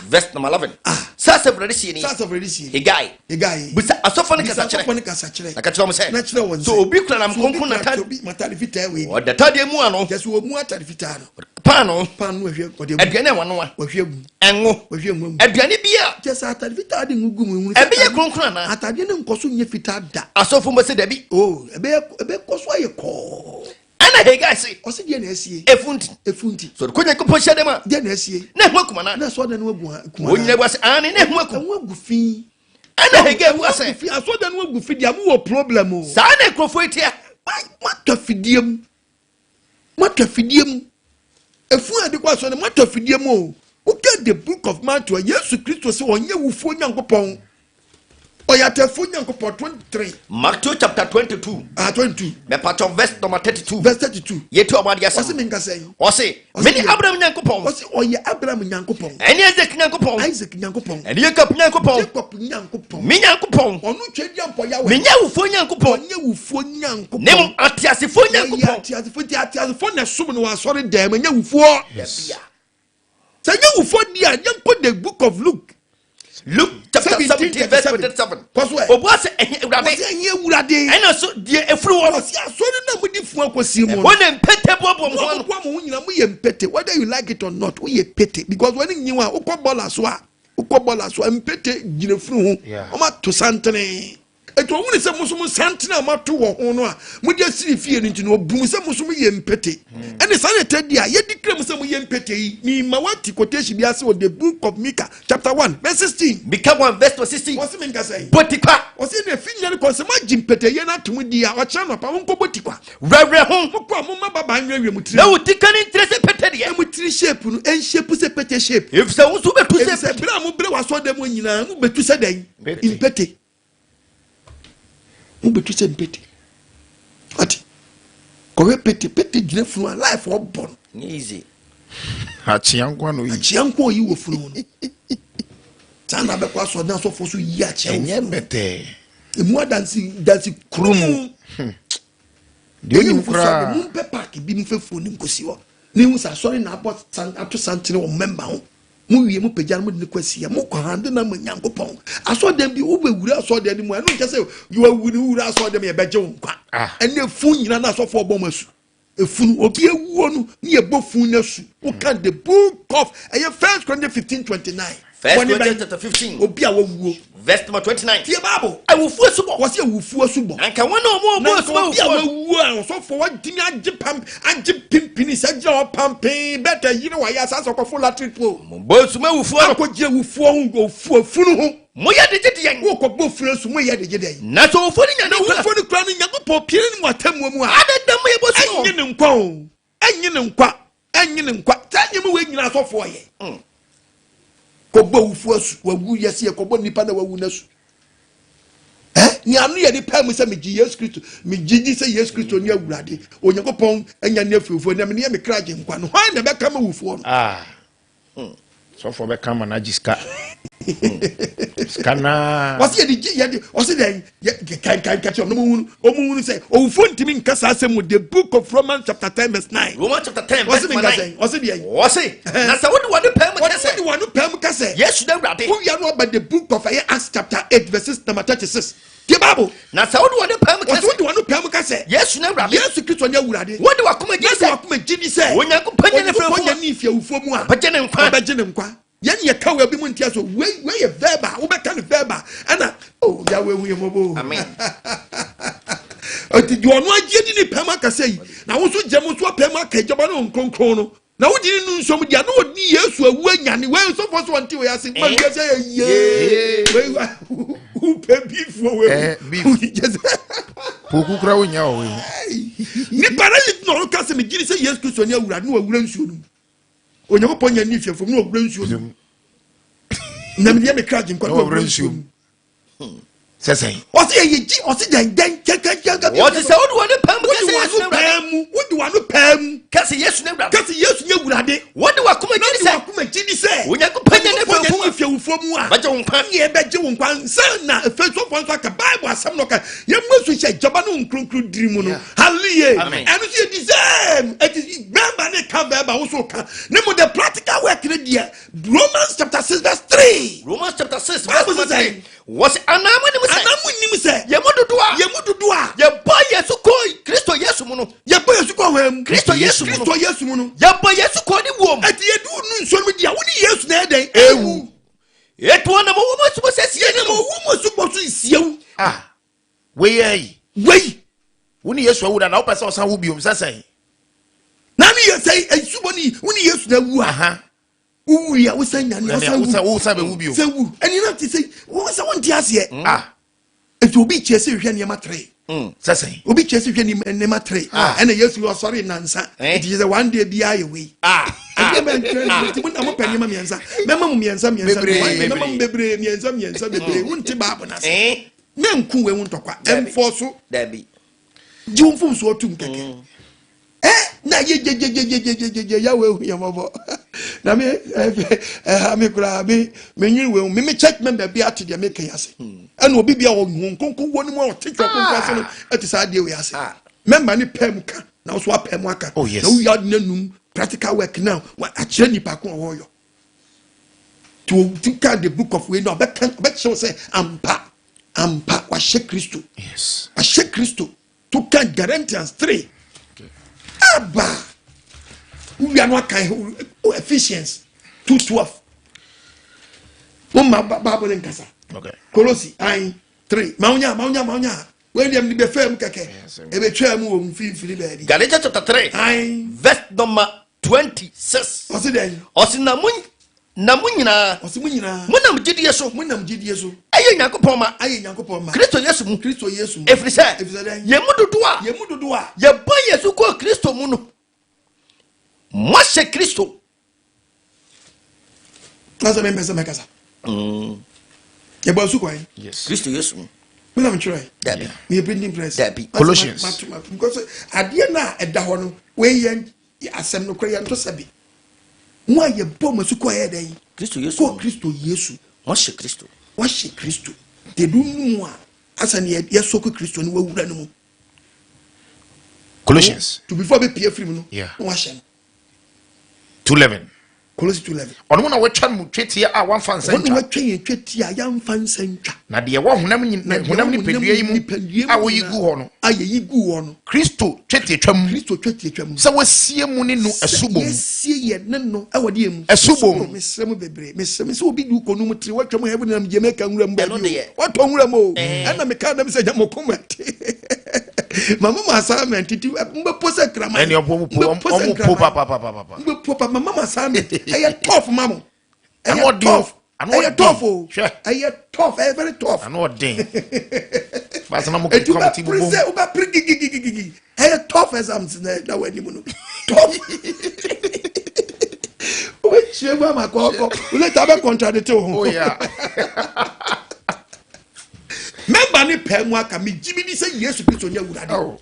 [SPEAKER 4] verse number 11. Sɛ asafo Awurade sie ni.
[SPEAKER 1] Sɛ asafo Awurade sie ni.
[SPEAKER 4] Hegai.
[SPEAKER 1] Hegai.
[SPEAKER 4] Bisa asɔfoɔ no
[SPEAKER 1] Bisa
[SPEAKER 4] kasa kyerɛ.
[SPEAKER 1] asɔfoɔ no kasa kyerɛ.
[SPEAKER 4] Na ka kyerɛ wɔn sɛ.
[SPEAKER 1] Na kyerɛ wɔn sɛ.
[SPEAKER 4] Sɛ obi kura nam
[SPEAKER 1] Sɛ obi
[SPEAKER 4] kronkron
[SPEAKER 1] kura
[SPEAKER 4] n'atade.
[SPEAKER 1] obi matade fitaa wei.
[SPEAKER 4] Ɔda tadeɛ mu ano.
[SPEAKER 1] Kyɛ sɛ wɔmu atade fitaa no.
[SPEAKER 4] Paano.
[SPEAKER 1] Paano wɔhwie ɔde agu.
[SPEAKER 4] Aduane a wɔanoa.
[SPEAKER 1] Wɔhwie agu.
[SPEAKER 4] Ɛngo.
[SPEAKER 1] Wɔhwie ngo agu.
[SPEAKER 4] Aduane bi a.
[SPEAKER 1] Kyɛ sɛ atade fitaa de ngo gu mu ehunu sɛ.
[SPEAKER 4] Ɛbɛyɛ kronkron anaa?
[SPEAKER 1] Atadeɛ no nkɔ so nyɛ fitaa da.
[SPEAKER 4] Asɔfoɔ mbɔ sɛ dabi.
[SPEAKER 1] Oo ɛbɛyɛ ɛbɛkɔ so ayɛ kɔɔ.
[SPEAKER 4] Ɛna Hegai se.
[SPEAKER 1] Ɔse deɛ na asie.
[SPEAKER 4] Efu nti.
[SPEAKER 1] Efu nti.
[SPEAKER 4] Sɛ ɔde kɔ Nyankopɔn hyiadan mu a.
[SPEAKER 1] Deɛ na asie.
[SPEAKER 4] Na ɛho akum anaa?
[SPEAKER 1] Na asɔredan no agu akum anaa?
[SPEAKER 4] Wɔn nyinaa bua sɛ, aane, na ɛho akum.
[SPEAKER 1] Ɛho agu fi.
[SPEAKER 4] Ɛna Hegai bua sɛ.
[SPEAKER 1] Ɛho agu fi, asɔredan no agu fi deɛ, mo wɔ problem o.
[SPEAKER 4] Saa na nkurɔfoɔ yi teɛ.
[SPEAKER 1] Moatɔ afidie mu. Moatɔ afidie mu. Efu a yɛde kɔ asɔre no, moatɔ afidie mu o. Woka the book of Matthew a, Yesu Kristo sɛ ɔnyɛ wufoɔ Nyankopɔn. Ɔyɛ atɛfoɔ Nyankopɔn 23.
[SPEAKER 4] Matthew chapter 22.
[SPEAKER 1] Ah, 22.
[SPEAKER 4] Mɛpatɔ verse number 32.
[SPEAKER 1] Verse 32.
[SPEAKER 4] Yɛti ɔmo adeɛ asɛm.
[SPEAKER 1] Ɔse menka sɛn?
[SPEAKER 4] Ɔse, mene Abraham Nyankopɔn.
[SPEAKER 1] Ɔse ɔyɛ Abraham Nyankopɔn.
[SPEAKER 4] Ɛne Isaac Nyankopɔn.
[SPEAKER 1] Isaac Nyankopɔn.
[SPEAKER 4] Ɛne Jacob Nyankopɔn.
[SPEAKER 1] Jacob Nyankopɔn.
[SPEAKER 4] Me Nyankopɔn.
[SPEAKER 1] Ɔno twɛ di ampɔ Yahweh.
[SPEAKER 4] Menyɛ awufoɔ Nyankopɔn.
[SPEAKER 1] Ɔnyɛ awufoɔ Nyankopɔn.
[SPEAKER 4] Ne mmom ateasefoɔ Nyankopɔn.
[SPEAKER 1] Ɔyɛ ateasefoɔ nti ateasefoɔ na ɛsom no wɔ asɔre dɛm ɛnyɛ awufoɔ.
[SPEAKER 4] Yes.
[SPEAKER 1] Sɛ ɛnyɛ awufoɔ di a yɛnkɔ the book of Luke.
[SPEAKER 4] Luke chapter 17 verse 27.
[SPEAKER 1] Kɔ so ɛ.
[SPEAKER 4] Obua sɛ ɛhe awurade.
[SPEAKER 1] Wɔsi ɛhe awurade.
[SPEAKER 4] Ɛna so deɛ efiri hɔ no.
[SPEAKER 1] Wɔsi asɔre na mo di fun akɔsi mu no.
[SPEAKER 4] Ɛhɔ na mpete boaboa mo ho ano.
[SPEAKER 1] Mo boa mo ho nyinaa mo yɛ mpete whether you like it or not woyɛ pete because wɔn ani nyi wɔn a wokɔ bɔɔla so a wokɔ bɔɔla so a mpete gyina funu ho wɔn ato santene. Enti ɔhunuu sɛ mo nso mo santene a moato wɔ ho no a mode asiri fie no nti no, ɔbu mo sɛ mo nso moyɛ mpete. Ɛne saa na ɛtɛ di a yɛdi kra mu sɛ moyɛ mpete yi. Mema woate quotation bi ase wɔ the book of Micah chapter 1 verse 16.
[SPEAKER 4] Micah 1 verse 16.
[SPEAKER 1] Wɔse menka sɛn?
[SPEAKER 4] Bɔ tikwa.
[SPEAKER 1] Wɔse na ɛfi nyɛ no kɔ sɛ moagye mpeteyɛ no atom di a, ɔkyena anɔpa monkɔ bɔ tikwa.
[SPEAKER 4] Werɛwerɛ ho.
[SPEAKER 1] Mokɔ a momma babaa nwerɛwerɛ mo tiri.
[SPEAKER 4] Na wo tikwa no nkyerɛ sɛ pete deɛ.
[SPEAKER 1] Na mo tiri shape no ɛnshape sɛ pete shape.
[SPEAKER 4] Efisɛ wo nso wobɛtu sɛ pete.
[SPEAKER 1] Efisɛ berɛ a mobrɛ wɔ asɔredan mu nyinaa mobɛtu sɛ dɛn? Mpete. Mobɛtu sɛ mpete. Ate? Kɔhwɛ pete, pete gyina funu a life ɔbɔ no.
[SPEAKER 4] Easy.
[SPEAKER 2] Akyea nko na oyi.
[SPEAKER 1] Akyea nko oyi wɔ funu mu no. Saa na abɛkɔ asɔre na asɔfoɔ so yi akyea wɔ funu.
[SPEAKER 2] Ɛnyɛ bɛtɛɛ.
[SPEAKER 1] Emu adansi dansi kuru mu.
[SPEAKER 2] Hmm. Deɛ onim koraa.
[SPEAKER 1] Mu mpɛ paaki bi mu fɛ fuo ne nkosi hɔ. Ne hu sɛ asɔre na abɔ san ato santene wɔ mɛmba ho. Mo wie mo pagya no mo de ne kɔ asia mo kɔ hande na mo Nyankopɔn. Asɔredan bi wo bɛ wura asɔredan no mu ɛno nkyɛ sɛ yɛ wura wura asɔredan mu yɛ bɛgye wo nkwa.
[SPEAKER 2] Ah.
[SPEAKER 1] Ɛne efu nyina na asɔfoɔ bɔ mo asu. Efunu obi ewuo no ne yɛ bɔ fun no asu. Wo kan the book of ɛyɛ First Corinthians 15:29.
[SPEAKER 4] First Corinthians chapter 15.
[SPEAKER 1] Obi a wawuo.
[SPEAKER 4] Verse number 29.
[SPEAKER 1] Tie Bible.
[SPEAKER 4] Awufoɔ asubɔ.
[SPEAKER 1] Wɔsi awufoɔ asubɔ.
[SPEAKER 4] Na nka wɔn a wɔn a wɔbɔ asubɔ
[SPEAKER 1] awufoɔ. Na nka obi a wawuo a ɔsɔfoɔ watumi agye pam agye pimpini sɛ gyina hɔ pampee bɛtɛ yere wayɛ asase ɔkɔfo latri po.
[SPEAKER 4] Mo bɔ asubɔ awufoɔ no.
[SPEAKER 1] Akɔgye awufoɔ ho ofuo funu ho.
[SPEAKER 4] Moyɛ de gye deɛn?
[SPEAKER 1] Wokɔbɔ funu asu moyɛ de gye dɛn?
[SPEAKER 4] Na sɛ owufoɔ no nya ne nkwa.
[SPEAKER 1] Na owufoɔ no kura no Nyankopɔn pie ne mu atemmuo mu a.
[SPEAKER 4] Adɛn na moyɛ bɔ asubɔ?
[SPEAKER 1] Ɛnye ne nkwa o. Ɛnye ne nkwa. Ɛnye ne nkwa. Saa nneɛma wei nyinaa asɔfoɔ yɛ.
[SPEAKER 4] Mm.
[SPEAKER 1] Kɔbɔ awufoɔ asu. Wawu yɛsi yɛ kɔbɔ nipa na wawu n'asu. Eh? Nea ano yɛ de paa mu sɛ megye Yesu Kristo, megye di sɛ Yesu Kristo ne Awurade, Onyankopɔn anya ne afuofoɔ, na mene yɛ me kra gye nkwa no. Hwan na ɛbɛka ma wufoɔ no?
[SPEAKER 2] Ah. Hmm. Sɔfoɔ bɛka ma no agye sika. Hmm. Sika naa.
[SPEAKER 1] Wɔsi yɛde gye yɛde wɔsi dɛ yɛ kankan kakyɛ ɔmo hunu ɔmo hunu sɛ owufoɔ ntumi nka saa asɛm mu the book of Romans chapter 10 verse 9.
[SPEAKER 4] Romans chapter 10 verse 9.
[SPEAKER 1] Wɔsi mi nka sɛn wɔsi deɛ.
[SPEAKER 4] Wɔsi na sɛ wode wɔn pɛɛ mu kɛsɛ.
[SPEAKER 1] Wɔde wɔn pɛɛ mu kɛsɛ.
[SPEAKER 4] Yesu na Awurade.
[SPEAKER 1] Wowia no aba the book of ɛyɛ Acts chapter 8 verses number 36. Tie Bible.
[SPEAKER 4] Na sɛ wode wɔn pɛɛ mu kɛsɛ.
[SPEAKER 1] Wɔsi wode wɔn pɛɛ mu kɛsɛ.
[SPEAKER 4] Yesu na Awurade.
[SPEAKER 1] Yesu Kristo ne Awurade.
[SPEAKER 4] Wode wakoma gye sɛ.
[SPEAKER 1] Wode wakoma gye di sɛ.
[SPEAKER 4] Onyankopɔn nye ne fɛ
[SPEAKER 1] Onyankopɔn nye ne fi awufoɔ mu a.
[SPEAKER 4] Ɔbɛgye ne nkwa.
[SPEAKER 1] Ɔbɛgye ne nkwa. Yɛn yɛ ka wɔ ebi mu ntia so wei wei yɛ verbal wobɛka no verbal ɛna oh Yahweh hu yɛ mmɔbɔ.
[SPEAKER 4] Amen.
[SPEAKER 1] Eti deɛ ɔno agye di ne pɛm akasa yi na wo nso gye mo nso apɛm aka agyaba ne nkronkron no na wogye ne no nsom deɛ na ɔdi Yesu awu anyane wei nsɔfoɔ so wɔnte wei ase ma wiase yɛ yie wei wopɛ biifoɔ wei
[SPEAKER 2] eh, poku kura wonya wɔ wei
[SPEAKER 1] nipa na yɛ na ɔno ka sɛ megye di sɛ Yesu Kristo ne awurade ne wawura nsuo no mu Onyankopɔn nya ne fiafo mu na ɔwura nsuo mu na medeɛ me kra gye nkwa na ɔwura nsuo mu
[SPEAKER 2] sɛ sɛn
[SPEAKER 1] ɔsɛ yɛyɛ gyi ɔsɛ dɛn dɛn kyɛnkyɛnkyɛn
[SPEAKER 4] wɔte sɛ wode wɔne paa mu
[SPEAKER 1] kɛsɛ yesu ne wurade mu wode wano paa mu
[SPEAKER 4] kɛsɛ yesu ne wurade
[SPEAKER 1] kɛsɛ yesu ne wurade
[SPEAKER 4] wode wakoma gyi di sɛ
[SPEAKER 1] wakoma gyi di sɛ
[SPEAKER 4] Onyankopɔn nya ne
[SPEAKER 1] fɛfo mu fiawufoɔ mu a
[SPEAKER 4] bɛgye wo nkwa
[SPEAKER 1] ne ɛbɛgye wo nkwa nsa na efesofoɔ nso aka bible asɛm no ka yɛmmɔ su hyɛ gyaba ne nkronkron diri mu no Hallelujah. Ɛno nso yɛ the same. Ɛti bɛɛba ne ka bɛɛba woso ka. Ne mo the practical work ne deɛ Romans chapter 6 verse 3.
[SPEAKER 4] Romans chapter Wɔsi anaa mo nim sɛ.
[SPEAKER 1] Anaa mo nim sɛ.
[SPEAKER 4] Yɛn mu dodoɔ a.
[SPEAKER 1] Yɛn mu dodoɔ a.
[SPEAKER 4] Yɛbɔ Yesu kɔ Kristo Yesu mu no.
[SPEAKER 1] Yɛbɔ Yesu kɔ hɔn mu.
[SPEAKER 4] Kristo Yesu mu no.
[SPEAKER 1] Kristo Yesu mu no.
[SPEAKER 4] Yɛbɔ Yesu kɔ ne wuo mu.
[SPEAKER 1] Ɛti yɛde wo nu nsuo no mu di a wo ne Yesu na ɛyɛ dɛn?
[SPEAKER 4] Ewu. Etu wɔn nam owu mu asubɔ sɛ sie
[SPEAKER 1] ne no. Owu mu asubɔ so nsie wo.
[SPEAKER 2] Ah, wei yɛ yi.
[SPEAKER 1] Wei.
[SPEAKER 2] Wo ne Yesu awu da na wopɛ sɛ ɔsan wo biom sɛ sɛn?
[SPEAKER 1] Na ne yɛ sɛ asubɔ ne wo ne Yesu na awu a. Wowu a wosan nyane ɔsan wu.
[SPEAKER 2] Wosan bɛwu bio.
[SPEAKER 1] Sɛ wu. Ɛni na te sɛ wo sɛ wonte aseɛ.
[SPEAKER 2] Mm. Ah.
[SPEAKER 1] Nti obi kyerɛ sɛ hwɛ nneɛma tere.
[SPEAKER 2] Mm. Sɛ sɛn?
[SPEAKER 1] Obi kyerɛ sɛ hwɛ nneɛma tere. Ah. Ɛna Yesu ɔsɔre nansa. Eh. Nti sɛ one day biara yɛ wei.
[SPEAKER 2] Ah.
[SPEAKER 1] Ɛdeɛ bɛ nkyerɛ ne nti mo na mo pɛ nneɛma mmiɛnsa. Mɛma mo mmiɛnsa mmiɛnsa.
[SPEAKER 2] Bebree.
[SPEAKER 1] Mɛma mo bebree mmiɛnsa mmiɛnsa bebree. Wonte baabu n'ase.
[SPEAKER 4] Eh.
[SPEAKER 1] Mɛnku wei ho ntɔkwa. Ɛnfɔ so.
[SPEAKER 4] Dabi.
[SPEAKER 1] Gye wo mfomsoɔ tum kɛkɛ. Mm. Eh, na yɛ gyegyegyegyegyegye yɛ wɔ ehu yɛ mɔbɔ na me ɛha me koraa me me nwiri wɔ ehu me me church member bi ate deɛ me kɛn ase ɛna obi bi a ɔhu nkonko wɔ ne mu a ɔte twɛ konko ase no ɛte saa adeɛ wɔ ase member ne pɛɛ mu ka na ɔso apɛɛ mu aka
[SPEAKER 2] oh,
[SPEAKER 1] na woyɛ adi n'anum practical work now akyerɛ nipa ko a wɔyɔ to to ka the book of wei na ɔbɛka ɔbɛkyerɛw sɛ ampa ampa wahyɛ Kristo wahyɛ Kristo. To kan Galatians 3. Aba. Wowia no akan Ephesians 2:12. Woma Bible ne nkasa.
[SPEAKER 2] Okay.
[SPEAKER 1] Kolosi ayi 3. Maunya maunya maunya. Wei deɛ mede bɛfaa mu kɛkɛ. Ɛbɛtwaa mu wɔ mfimfini baabi.
[SPEAKER 4] Galatians chapter 3.
[SPEAKER 1] Ayi.
[SPEAKER 4] Verse number 26.
[SPEAKER 1] Ɔsi dɛn?
[SPEAKER 4] Ɔsi na mo na mo nyinaa.
[SPEAKER 1] Ɔsi mo nyinaa.
[SPEAKER 4] Mo nam gyidie so.
[SPEAKER 1] Mo nam gyidie so.
[SPEAKER 4] Ɛyɛ Nyankopɔn ma.
[SPEAKER 1] Ɛyɛ Nyankopɔn ma.
[SPEAKER 4] Kristo Yesu mu.
[SPEAKER 1] Kristo Yesu mu.
[SPEAKER 4] Efiri sɛ.
[SPEAKER 1] Efiri sɛ dɛn?
[SPEAKER 4] Yɛn mu dodoɔ a.
[SPEAKER 1] Yɛn mu dodoɔ a.
[SPEAKER 4] Yɛbɔ Yesu kɔɔ Kristo mu no. Moahyɛ Kristo.
[SPEAKER 1] Na sɛ mempɛ sɛ mɛkasa.
[SPEAKER 4] Mm.
[SPEAKER 1] Yɛbɔ asu kwan.
[SPEAKER 2] Yes.
[SPEAKER 4] Kristo Yesu mu.
[SPEAKER 1] Me na metwerɛ.
[SPEAKER 4] Dabi.
[SPEAKER 1] Meyɛ printing press.
[SPEAKER 4] Dabi.
[SPEAKER 2] Colossians.
[SPEAKER 1] Because adeɛ no a ɛda hɔ no, wei yɛn asɛm no korɛ yɛnto sɛbe. Mo a yɛbɔ mo asu kɔ ɛyɛ dɛn?
[SPEAKER 4] Kristo Yesu.
[SPEAKER 1] Kɔ Kristo Yesu.
[SPEAKER 4] Wɔahyɛ Kristo.
[SPEAKER 1] Wɔahyɛ Kristo. Dedu no mu a, asa ne yɛsɔ kɔ Kristo no wawura no mu.
[SPEAKER 2] Colossians.
[SPEAKER 1] To before bɛpie firi mu no,
[SPEAKER 2] yeah.
[SPEAKER 1] na wahyɛ no.
[SPEAKER 2] 2:11.
[SPEAKER 1] Kolosi 2:11.
[SPEAKER 2] Ɔno mu na wɔatwa mu twetia a wɔamfa nsa
[SPEAKER 1] ntwa. Ɔno wɔatwa yɛn twetia a yɛamfa nsa ntwa.
[SPEAKER 2] Na deɛ ɛwɔ honam honam nipadua yi mu a wɔyi gu hɔ no.
[SPEAKER 1] A yɛyi gu hɔ no.
[SPEAKER 2] Kristo twetiatwa mu.
[SPEAKER 1] Kristo twetiatwa mu.
[SPEAKER 2] Sɛ wɔasie mu ne no asubɔ mu.
[SPEAKER 1] Sɛ yɛsie yɛn ne no ɛwɔ deɛ mu.
[SPEAKER 2] Asubɔ mu.
[SPEAKER 1] Mesrɛ mu bebree mesrɛ mu sɛ obi di kɔ no mu tiri wɔatwa mu heaven nam Jamaica nwura mu baabi o wɔatɔ nwura mu o ɛna meka dɛm sɛ gya mo kɔma te. Mama mo assignment ti mbɛpo sɛ kraman.
[SPEAKER 2] Ɛni ɔmo po ɔmo po papapapa.
[SPEAKER 1] Mbɛpo pa mama mo assignment ɛyɛ tough ma mo. Ɛyɛ tough. Ɛyɛ tough o. Ɛyɛ tough ɛyɛ very tough.
[SPEAKER 2] Ano ɔden. Baasa mo kɔ mo ti
[SPEAKER 1] bubu. Etu bɛ pere sɛ wobɛ pere gigigigigi ɛyɛ tough exams na ɛda wɔ anim no tough. Wobɛkyerɛ mu ama kɔkɔ later bɛ contradict wo ho.
[SPEAKER 2] Oh yeah.
[SPEAKER 1] Mɛba ne pɛɛ mu aka megye me di sɛ Yesu Kristo ne Awurade. Oh.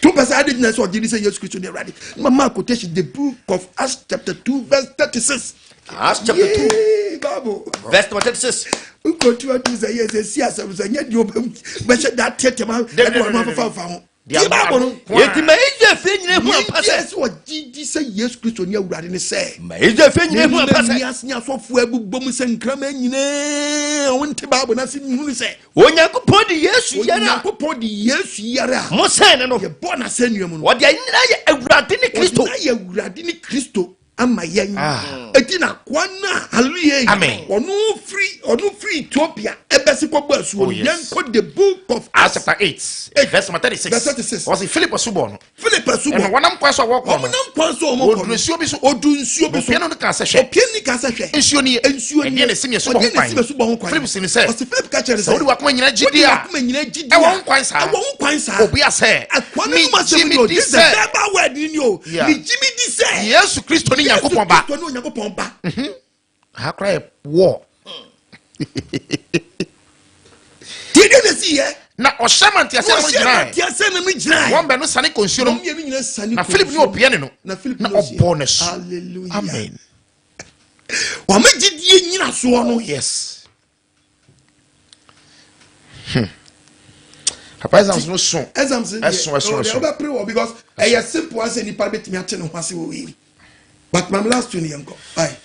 [SPEAKER 1] To pɛ sɛ ade gyina sɛ ɔgye di sɛ Yesu Kristo ne Awurade. Mama quotation the book of Acts chapter 2 verse 36.
[SPEAKER 4] Acts chapter 2
[SPEAKER 1] Bible.
[SPEAKER 4] Verse number 36.
[SPEAKER 1] Nkotu atu sɛ yɛ sɛ si asɛm sɛ nyɛ deɛ ɔbɛhyɛ da teɛteɛ ma ɛde wɔn afafa fa ho. Tie Bible no.
[SPEAKER 4] Enti ma Israel fie nyinaa hu ampa sɛ.
[SPEAKER 1] Sɛ ɔgye di sɛ Yesu Kristo ne Awurade ne sɛ.
[SPEAKER 4] Ma Israel fie nyinaa hu ampa sɛ.
[SPEAKER 1] Wiase ne asɔfoɔ abobɔ mu sɛ nkraman nyinaa a wɔnte Bible no ase nhunu sɛ.
[SPEAKER 4] Onyankopɔn de Yesu yare a.
[SPEAKER 1] Onyankopɔn de Yesu yare a.
[SPEAKER 4] Mosɛn ne no.
[SPEAKER 1] Yɛbɔɔ n'asɛnnua mu no.
[SPEAKER 4] Ɔde anyina yɛ Awurade ne Kristo.
[SPEAKER 1] Ɔde ayɛ Awurade ne Kristo ama yɛn.
[SPEAKER 2] Ah.
[SPEAKER 1] Eti na akoa no a hallelujah.
[SPEAKER 2] Amen.
[SPEAKER 1] Ɔno firi ɔno firi Ethiopia ɛbɛsi kɔ bɔ asuo no.
[SPEAKER 2] Oh, yes.
[SPEAKER 1] Yɛn kɔ the book of
[SPEAKER 2] Acts chapter 8, verse number 36.
[SPEAKER 1] Verse 36.
[SPEAKER 2] Wɔsi Philip asubɔ no.
[SPEAKER 1] Philip asubɔ.
[SPEAKER 2] Ɛna wɔnam kwan so a wɔkɔ no.
[SPEAKER 1] Wɔnam kwan so a wɔkɔ no.
[SPEAKER 2] Wɔduru nsuo bi so.
[SPEAKER 1] Wɔduru nsuo bi so.
[SPEAKER 2] Opia no ka sɛ hwɛ.
[SPEAKER 1] Opia ni ka sɛ hwɛ.
[SPEAKER 2] Nsuo nie.
[SPEAKER 1] Nsuo nie.
[SPEAKER 2] Ɛdeɛ na esi mi asubɔ ho
[SPEAKER 1] Ɔdeɛ na
[SPEAKER 2] kwan.
[SPEAKER 1] esi mi asubɔ ho kwan.
[SPEAKER 2] Philip si ne sɛ.
[SPEAKER 1] Ɔsi Philip ka kyerɛ ne sɛ.
[SPEAKER 2] Sɛ wode wakoma nyinaa gye di
[SPEAKER 1] Wode
[SPEAKER 2] a.
[SPEAKER 1] wakoma nyinaa gye di a.
[SPEAKER 2] Ɛwɔ ho kwan saa.
[SPEAKER 1] Ɛwɔ ho kwan saa.
[SPEAKER 2] Obua sɛ.
[SPEAKER 1] Akoa no nom asɛm
[SPEAKER 2] Megye
[SPEAKER 1] ni o.
[SPEAKER 2] me di
[SPEAKER 1] This is a
[SPEAKER 2] sɛ.
[SPEAKER 1] verbal word ni o.
[SPEAKER 2] Yeah.
[SPEAKER 1] Megye me di sɛ.
[SPEAKER 2] Yesu Kristo ne Nyankopɔn ba.
[SPEAKER 1] Yesu Kristo ne Onyankopɔn ba.
[SPEAKER 2] Ha koraa yɛ war.
[SPEAKER 1] Deɛ deɛ na esi yɛ.
[SPEAKER 2] Na ɔhyɛ ma nteaseɛ no
[SPEAKER 1] Ɔhyɛ ma
[SPEAKER 2] gyinae.
[SPEAKER 1] nteaseɛ no gyinae.
[SPEAKER 2] Wɔn baanu sane kɔ nsuo no
[SPEAKER 1] Wɔn
[SPEAKER 2] mu.
[SPEAKER 1] mmienu nyinaa sane
[SPEAKER 2] Na
[SPEAKER 1] kɔ
[SPEAKER 2] Philip ne
[SPEAKER 1] nsuo mu.
[SPEAKER 2] opiani no.
[SPEAKER 1] Na Philip
[SPEAKER 2] Na
[SPEAKER 1] ne opiani.
[SPEAKER 2] ɔbɔɔ n'asu.
[SPEAKER 1] Hallelujah.
[SPEAKER 2] Amen.
[SPEAKER 1] Wɔn gyidie nyinasoɔ no.
[SPEAKER 2] Oh yes. Hmm. Papa exams no so.
[SPEAKER 1] Exams no deɛ
[SPEAKER 2] ɛso ɛso ɛso.
[SPEAKER 1] Ɔbɛpere wɔ because ɛyɛ simple asɛ nipa betumi ate ne ho ase wɔ wei. But mam last two ni yɛn kɔ. Ayi.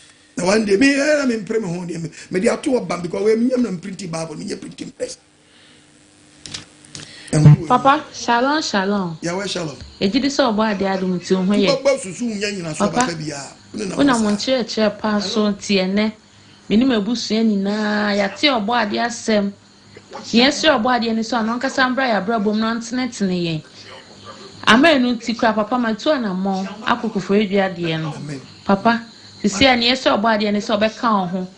[SPEAKER 1] Na one day me ɛna me mpere me ho deɛ me de ato hɔ bam because wei me nyɛ na printing bible me nyɛ printing press.
[SPEAKER 8] Papa shalom shalom.
[SPEAKER 1] Yahweh shalom.
[SPEAKER 8] Yɛgye di sɛ ɔbɔ adeɛ adom nti wo ho yɛ.
[SPEAKER 1] Wobɛbɔ susu wo nya nyina so
[SPEAKER 8] Papa
[SPEAKER 1] aba biara.
[SPEAKER 8] wonam wo nkyerɛkyerɛ pa so nti ɛnɛ me ne m'abusua nyinaa yɛate ɔbɔ adeɛ asɛm. Yɛsrɛ Ɔbɔadeɛ no sɛ ɔno ankasa mbra yɛn abrabɔ mu na ɔntenetene yɛn. Ama ɛno nti koraa papa matu anammɔn akɔ Koforidua deɛ no. Papa, sisi a nea yɛsrɛ Ɔbɔadeɛ ne sɛ ɔbɛka wo ho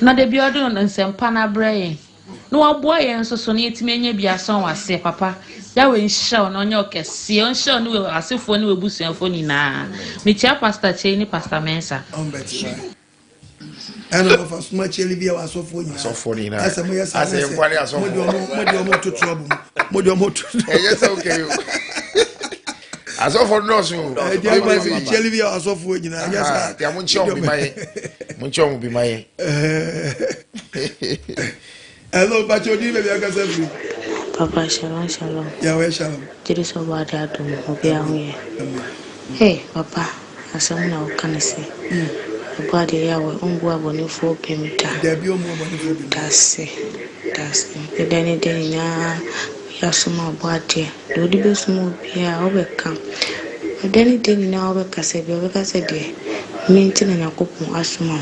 [SPEAKER 8] na da biara ɔde nsɛmpa no abrɛ yɛn na waboa yɛn nso so na yɛatumi anya bi asɔn w'aseɛ. Papa, Yahweh nhyira wo na ɔnyɛ wo kɛseɛ, ɔnhyira wo ne w'asefoɔ ne w'abusuafoɔ nyinaa. Mekyia Pastor Kyei ne Pastor Mensah.
[SPEAKER 1] Ɛna wɔfa soma kyɛli bi a wɔ asɔfoɔ nyinaa.
[SPEAKER 2] Asɔfoɔ nyinaa.
[SPEAKER 1] Asɛ mo yɛ saa
[SPEAKER 2] asɛ yɛn kwale asɔfoɔ.
[SPEAKER 1] Mo de ɔmo mo de ɔmo to trouble mu. Mo de ɔmo to.
[SPEAKER 2] Ɛyɛ sɛ okɛ yi o. Asɔfoɔ nɔɔso o.
[SPEAKER 1] Ɛdi ama si kyɛli bi a wɔ asɔfoɔ nyinaa. Ɛyɛ saa.
[SPEAKER 2] Ti a mo nkyɛn ɔmo bi ma yɛ. Mo nkyɛn ɔmo bi ma yɛ.
[SPEAKER 1] Hello, Pacho, di baabi akasa firi.
[SPEAKER 20] Papa shalom shalom.
[SPEAKER 1] Yahweh shalom.
[SPEAKER 20] Gyedi sɛ ɔbɔ ade adom obiara ho yɛ. Hey papa asɛm na woka no sɛ ɔbɔ adeɛ Yahweh ɔmbu abɔnefoɔ bem da.
[SPEAKER 1] Dabi ɔmmu abɔnefoɔ bem.
[SPEAKER 20] Dase dase dɛn ne dɛn nyinaa woyɛ asom a ɔbɔ adeɛ deɛ wode bɛsum obiara wobɛka dɛn ne dɛn nyinaa wobɛkasa biara wobɛka sɛ deɛ me nti na Nyankopɔn asoma wo.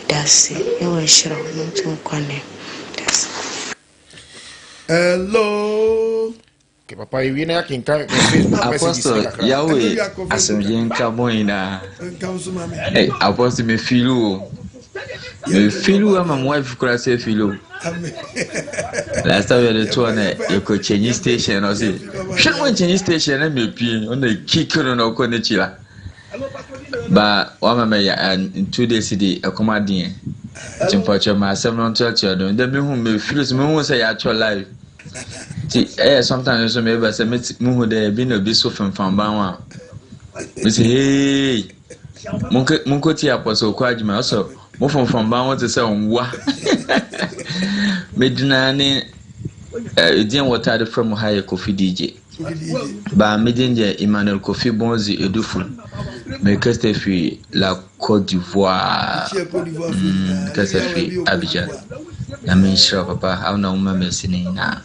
[SPEAKER 20] Medase Yahweh nhyira wo na ɔnto wo nkwa nɛ medase.
[SPEAKER 1] Hello.
[SPEAKER 2] Okay, papa ewie na yakenkan Facebook messages
[SPEAKER 22] Apostle
[SPEAKER 2] ne kakra.
[SPEAKER 22] Yahweh asomdwe nka mo nyinaa. Hey, Apostle me feel o. Me feel o ama mo wife kura sɛ feel o. Last time yɛde toɔ na yɛkɔ change station na ɔse hwɛ mo change station na mepie ɔna kick no na ɔkɔ n'akyi la. Ba wama me ya eh, 2 days di ɛkɔm adeɛ. Nti mpɔkyɛ ma asɛm no ntoatoa do. Ndɛ mehu me feel so mehu sɛ yɛatwerɛ live. Nti ɛyɛ sometimes nso meba sɛ mehu dɛ ebi na obi so femfam ban ho a mese hey monkɔtie Apostle Okɔ Adwuma ɔsɛ mo femfam ban ho te sɛ nwa medina ne ɛdin wɔtaa de frɛ mo ha yɛ Kofi DJ baa me din deɛ Emmanuel Kofi Bonzi Edufu mekasa firi La Côte d'Ivoire mekasa firi Abidjan. Nyame nhyira wo papa awo na woma mesi ne nyinaa.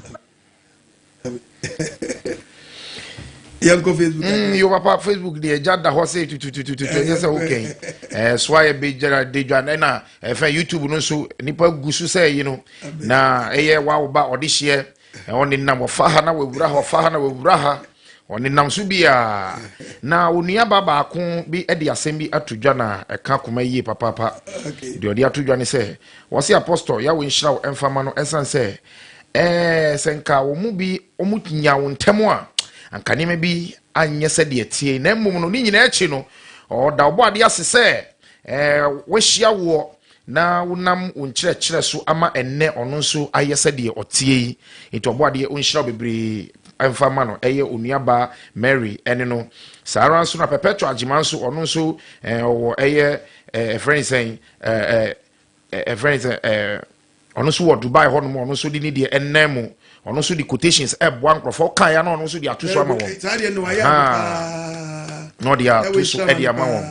[SPEAKER 1] Yɛnkɔ Facebook.
[SPEAKER 2] Yo papa Facebook deɛ ɛgya da hɔ sɛ tututututu ɛnyɛ sɛ wokɛn ɛɛ so ayɛ bɛgyara de dwa ɛna ɛfɛ YouTube no nso nipa gu so sɛ ɛyi no na ɛyɛ wawoba ɔde hyeɛ ɔne nam ɔfa ha na wawura ha ɔfa ha na wawura ha ɔne nam so bi a na onua ba baako bi de asɛm bi ato dwa na ɛka koma yie papaapa. Deɛ ɔde ato dwa ne sɛ wɔse Apostle Yahweh nhyira wo ɛmfa ma no ɛsiane sɛ sɛ nka wɔn mu bi wɔn nya wo ntɛm a anka nneɛma bi anyɛ sɛdeɛ tie na mmom no ne nyinaa akyi no ɔda ɔbɔ adeɛ ase sɛ wahyia woɔ na wonam wo nkyerɛkyerɛ so ama ɛnnɛ ɔno nso ayɛ sɛdeɛ ɔteɛ yi nti ɔbɔ adeɛ ɔnhyira wo bebree ɛmfa ma no. Ɛyɛ onuaba Mary ɛne no saa ara nso na Perpetual Agyema nso ɔno nso ɔwɔ ɛyɛ ɛfrɛ ne sɛn ɛfrɛ ne sɛ ɔno nso wɔ Dubai hɔnom. Ɔno nso de ne deɛ ɛnnan mu ɔno nso de quotations ɛboa nkurɔfoɔ kan ya na ɔno nso de ato so ama wɔn
[SPEAKER 1] Saa deɛ no wayɛ ade paa.
[SPEAKER 2] Na ɔde ato so ɛde ama wɔn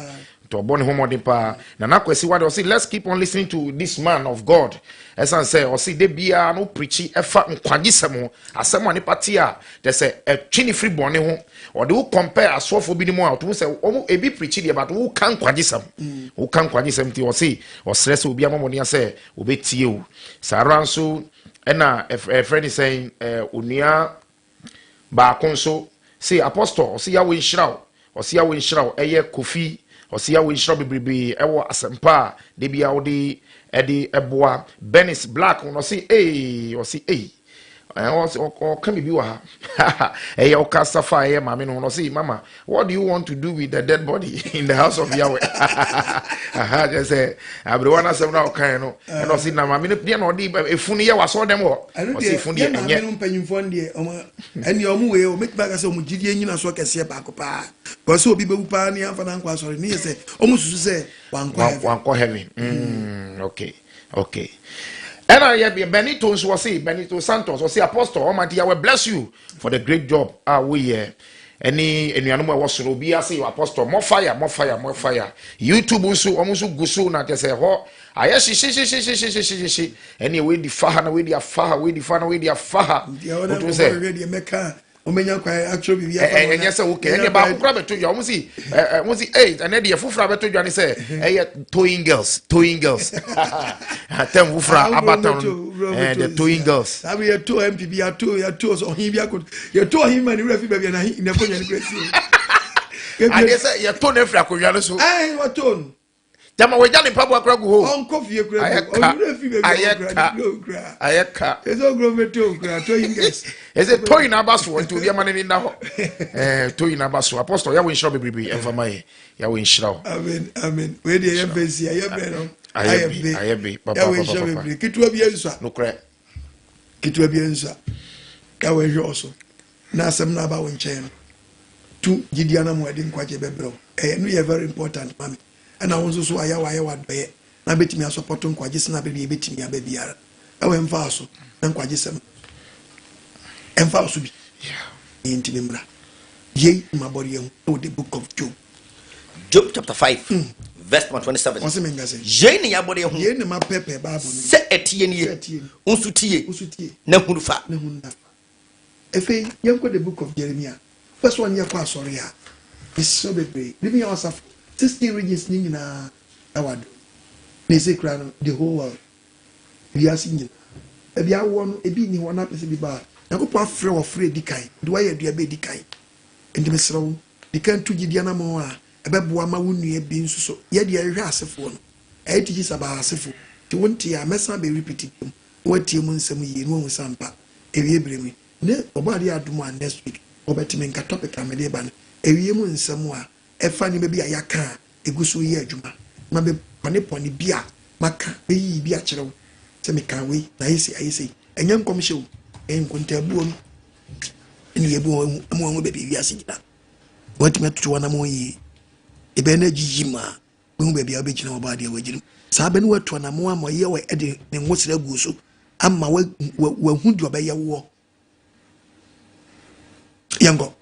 [SPEAKER 2] nti ɔbɔ ne ho mmɔden paa. Nana Kwasi Wade ɔse let's keep on listening to this man of God ɛsan sɛ ɔse de biara no preach ɛfa nkwagyesɛm ho asɛm a nipa te a kyɛ sɛ ɛtwe ne firi bɔne ho. Ɔde wo compare asoɔfoɔ bi no mu a ɔtum sɛ wɔn ebi preach deɛ but woka nkwagyesɛm woka nkwagyesɛm nti ɔse ɔsrɛ sɛ obi ama mmɔden sɛ obɛtie o. Saa ara nso ɛna ɛfrɛ ne sɛn onua baako nso se Apostle ɔse Yahweh nhyira wo ɔse Yahweh nhyira wo. Ɛyɛ Kofi ɔse Yahweh nhyira wo bebrebe ɛwɔ asɛmpa a de bia wode ɛde ɛboa Benis Black no ɔse ee ɔse ee ɔka biribi wɔ ha ɛyɛ ɔka safa ɛyɛ maame no ɔse mama, what do you want to do with the dead body in the house of Yahweh? Aha kyerɛ sɛ aberewa no asɛm no a ɔkae no ɛna ɔse na maame no deɛ na ɔde efunu yɛ wɔ asɔre dɛm hɔ.
[SPEAKER 1] Ɛno
[SPEAKER 2] ɔse
[SPEAKER 1] deɛ
[SPEAKER 2] efunu
[SPEAKER 1] yɛ
[SPEAKER 2] deɛ
[SPEAKER 1] maame
[SPEAKER 2] ɛnyɛ
[SPEAKER 1] no mpanyinfoɔ no deɛ ɔmo ɛne ɔmo wei ɔmo tumi aka sɛ ɔmo gyidie nyina so kɛseɛ baako paa kɔ sɛ obi bɛwu paa ne yɛnfa n'ankɔ asɔre ne yɛ sɛ ɔmo susu sɛ wankɔ heaven.
[SPEAKER 2] Wankɔ heaven. Okay, ɛna yɛ Benito nso ɔse Benito Santos ɔse Apostle Almighty Yahweh bless you for the great job a woyɛ. Ɛne anuanom a ɛwɔ soro obiara sɛ yɛ apostle more fire more fire more fire. YouTube nso wɔn nso gu so na kyɛ sɛ ɛhɔ ayɛ hyehyehyehyehyehyehyehye. Ɛne wei di fa ha na wei di afa ha wei di fa na wei di afa ha. Wotum sɛ
[SPEAKER 1] wɔbɛnya kwan atwerɛ biribi afa
[SPEAKER 2] wɔn ɛnyɛ sɛ wokɛ ɛnɛ baako kora bɛto dwa wɔn si ɛ wɔn si ee ɛnɛ deɛ foforɔ abɛto dwa ne sɛ ɛyɛ towing girls towing girls tɛm foforɔ a aba tɛm ɛɛ the towing girls.
[SPEAKER 1] Saa bi yɛ to mp bi yɛ to yɛ to ɔhin bi akoto yɛ to ɔhin ma ne wura fi baabi a n'ahin n'akonnwa ne kura si
[SPEAKER 2] o. Adeɛ sɛ yɛ to ne firi akonnwa no so.
[SPEAKER 1] Ɛɛ wɔto no.
[SPEAKER 2] Jama wagya ne mpaboa kora gu hɔ.
[SPEAKER 1] Ɔnkɔ fie kura bi. Ɔwura fi baabi a ɔkura ne kura okura.
[SPEAKER 2] Ayɛ ka.
[SPEAKER 1] Ɛsɛ okura bɛ to okura toyin gɛs.
[SPEAKER 2] Ɛsɛ toyin n'aba so nti obi ama n'ani nna hɔ. Ɛɛ toyin n'aba so. Apostol yawo nhyira bebrebe ɛnfa ma yɛ. Yawo nhyira o.
[SPEAKER 1] Amen amen. Wei deɛ yɛ mpɛ si ayɛ brɛ no.
[SPEAKER 2] Ayɛ bi ayɛ bi papa
[SPEAKER 1] papa papa. Yawo nhyira bebrebe. Ketewa bi nsua.
[SPEAKER 2] Nokorɛ.
[SPEAKER 1] Ketewa bi nsua. Yawo nhwɛ ɔso. Na asɛm no aba wo nkyɛn no. Tu gyidi anam ɛde nkwagye bɛbrɛ wo. Ɛyɛ no yɛ very important ma me. Ɛna wo nso so ayɛ wayɛ wadɔyɛ na bɛtumi asɔpɔto nkwagye sene abere bi ɛbɛtumi aba biara. Ɛwɔ ɛmfaa so na nkwagye sɛm ɛmfaa so bi. Yɛ ntimi mmra. Yei ma bɔre yɛn ho wɔ the book of Job.
[SPEAKER 4] Job chapter 5 verse number 27.
[SPEAKER 1] Wɔn sɛ menka sɛ.
[SPEAKER 4] Yei ne yɛabɔre yɛn ho.
[SPEAKER 1] Yei ne ma pɛpɛ Bible no.
[SPEAKER 4] Sɛ ɛteɛ nie.
[SPEAKER 1] Sɛ ɛteɛ nie.
[SPEAKER 4] Nso tie.
[SPEAKER 1] Nso tie.
[SPEAKER 4] Na hunu fa.
[SPEAKER 1] Na hunu na fa. Afei yɛnkɔ the book of Jeremiah. Wopɛ sɛ ɔne yɛkɔ asɔre a, mesrɛ bebree. Living Hour Asafo, 16 regions ne nyinaa ɛwɔ adom. Na ɛsei koraa no, the whole world. Wiase nyinaa. Baabi awoɔ no, ebi nni hɔ na apɛ sɛ bi ba a, Nyankopɔn afrɛ wɔ frɛ edi kan. Ɔde wo ayɛ aduaba edi kan. Enti mesrɛ wo, di kan tu gyidi anamɔn a ɛbɛboa ma wo nua bi nso so. Yɛ deɛ yɛhwehwɛ asefoɔ no. Ɛyɛ teachings about asefoɔ. Nti wo nte a, mɛsan abɛ repeat biom na woatie mu nsɛm yie na woahu sɛ ampa awie berɛ mu yi. Ne Ɔbɔadeɛ adom a next week wɔbɛte me nka topic a mede reba no awie mu nsɛm a ɛfa nneɛma bi a yɛaka a ɛgu so reyɛ adwuma na mabɛ pɔne pɔne bi a maka mɛyiyi bi akyerɛ wo sɛ mekaa wei na ayɛ sei ayɛ sei ɛnyɛ nkɔmhyɛ o ɛyɛ nkontaabuo no ɛne yɛbu wɔn ahu ama wɔn baabi wiase gyina wɔatumi atutu wɔn anamɔn yie ɛbɛyɛ no agyiyi mu a wohu baabi a wobɛgyina wɔ baadeɛ wagyina mu saa bɛ ne watu anamɔn ama yɛ wɔ ɛde ne nwosrɛ agu so ama wahu deɛ ɔbɛyɛ woɔ. Yɛnkɔ.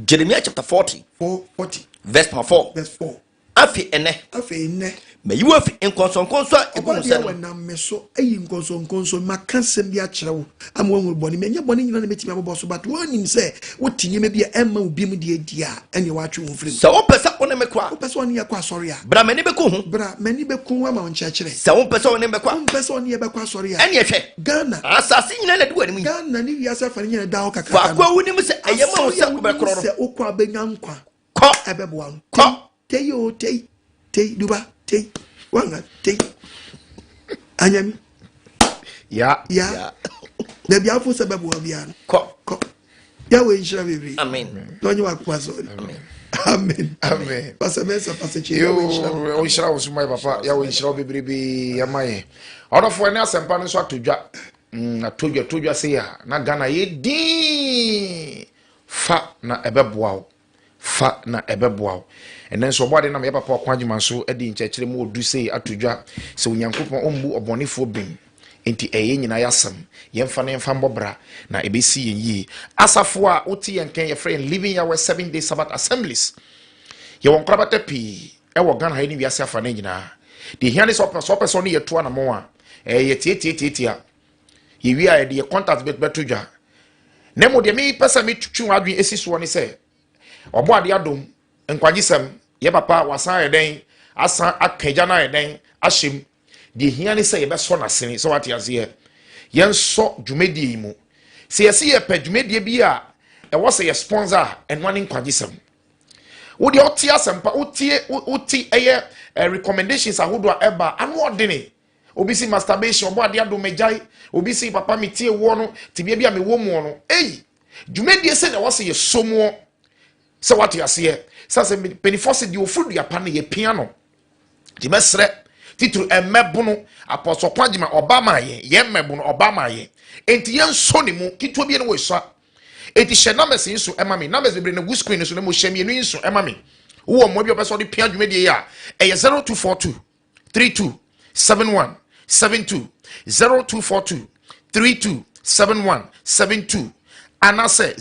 [SPEAKER 4] Jeremiah chapter 40.
[SPEAKER 1] 40.
[SPEAKER 4] Verse number 4.
[SPEAKER 1] Verse 4.
[SPEAKER 4] Afei ɛnɛ.
[SPEAKER 1] Afei nnɛ.
[SPEAKER 4] Mayi wo afi nkɔnsɔnkɔnsɔn a egu wo nsa
[SPEAKER 1] no. Ɔbɔdeɛ wɔnam me so ayi nkɔnsɔnkɔnsɔn maka nsɛm bi akyerɛ wo ama woahunu bɔne. Manyɛ bɔne nyina na mɛtumi abobɔ so but woanim sɛ wote nneɛma bi a ɛmma wo biom deɛ adi a ɛneɛ woatwe wo ho firi mu.
[SPEAKER 4] Sɛ wopɛ sɛ wo ne me kɔ a.
[SPEAKER 1] Wopɛ sɛ ɔne yɛ kɔ asɔre a.
[SPEAKER 4] Bra m'ani bɛku ho.
[SPEAKER 1] Bra m'ani bɛku ho ama wo nkyerɛkyerɛ.
[SPEAKER 4] Sɛ wompɛ sɛ wo ne me bɛkɔ a.
[SPEAKER 1] Wompɛ sɛ ɔne yɛ bɛkɔ asɔre a.
[SPEAKER 4] Ɛneɛ hwɛ.
[SPEAKER 1] Ghana.
[SPEAKER 4] Asase nyinaa na ɛdi w'anim yi.
[SPEAKER 1] Ghana ne wiase afa no nyinaa da hɔ kakraka
[SPEAKER 4] no. Faako a wonim sɛ ɛyɛ ma wo sɛ wobɛkorɔ
[SPEAKER 1] no. Asɔre a wonim sɛ wokɔ a bɛnya nkwa.
[SPEAKER 4] Kɔ.
[SPEAKER 1] Ɛbɛboa no.
[SPEAKER 4] Kɔ.
[SPEAKER 1] Tei o tei. Tei duba tei. Wanga tei. Anyami.
[SPEAKER 2] Ya.
[SPEAKER 1] Ya. Baabi afo sɛ bɛboa biara no.
[SPEAKER 4] Kɔ.
[SPEAKER 1] Kɔ. Yahweh nhyira bebree.
[SPEAKER 4] Amen.
[SPEAKER 1] Na ɔnye wakoma sɔre. Amen.
[SPEAKER 2] Amen.
[SPEAKER 1] Pastor Mensa, Pastor Che,
[SPEAKER 2] Yahweh nhyira. Ɔnhyira wo so my papa. Yahweh nhyira wo bebrebe ama yɛ. Ɔdɔfo ɛne asɛmpa no nso ato dwa. Ato dwa, to dwa sei a na Ghana yɛ din. Fa na ɛbɛboa wo. Fa na ɛbɛboa wo. Ɛnnɛ nso, Ɔbɔadeɛ nam yɛn papa ɔko adwuma so de nkyerɛkyerɛ mu ɔdu sei ato dwa sɛ Onyankopɔn ɔmmu ɔbɔnefoɔ bem. Enti ɛyɛ yɛn nyinaa yɛasɛm. Yɛmfa na yɛmfa mmɔ bra, na ɛbɛsi yɛn yie. Asafo a wote yɛn nka yi, yɛfrɛ yɛn Living Yahweh Seventh Day Sabbath Assemblies. Yɛwɔ nkorabata pii ɛwɔ Ghana ha yi ne wiase afa no nyinaa. Deɛ ɛhia ne sɛ ɔpɛ sɛ ɔpɛ sɛ ɔne yɛtu anamɔn a, ɛyɛ tiatiatiatia. Yɛwie a yɛde yɛ contact bɛto dwa. Na mmom deɛ mepɛ sɛ metwe w'adwene esi soɔ ne sɛ, ɔbɔ adeɛ adom, nkwagyesɛm, yɛ papa wasan ayɛ dɛn, asan aka agya no ayɛ dɛn, ahyɛ mu. Deɛ hia ne sɛ yɛbɛsɔ n'asene, sɛ wate aseɛ. Yɛnsɔ dwumadie yi mu. Sɛ yɛsi yɛpɛ dwumadie bi a ɛwɔ sɛ yɛ sponsor a, ɛnoa ne nkwagyesɛm. Wo deɛ wote asɛmpa, wotie, wote ɛyɛ eh, recommendations ahodoɔ a ɛba, ano ɔdene. Obi si masturbation, ɔbɔ adeɛ adom magyae. Obi si papa metie woɔ no, tebea bi a mewɔ muɔ no. Ei, dwumadie sɛ na ɛwɔ sɛ yɛsɔ muɔ. Sɛ wate aseɛ, sɛ sɛ mpanimfoɔ sɛ deɛ ɔfiri dua pa no yɛpia no. Nti mɛsrɛ titiri mmɛbono apɔsɔ kwagyema ɔba ma yɛn, yɛn mmɛbono ɔba ma yɛn. Enti yɛnsɔ ne mu, ketewa bi ne wɔ esua. Enti hyɛ numbers yi nso ɛma me. Numbers bebree na gu screen no so na mo hyɛ mmienu yi nso ɛma me. Wowɔ mmoa bi a ɔpɛ sɛ ɔde pia dwumadie yi a, ɛyɛ 0242 32 71 72 0242 32 71 72 anaasɛ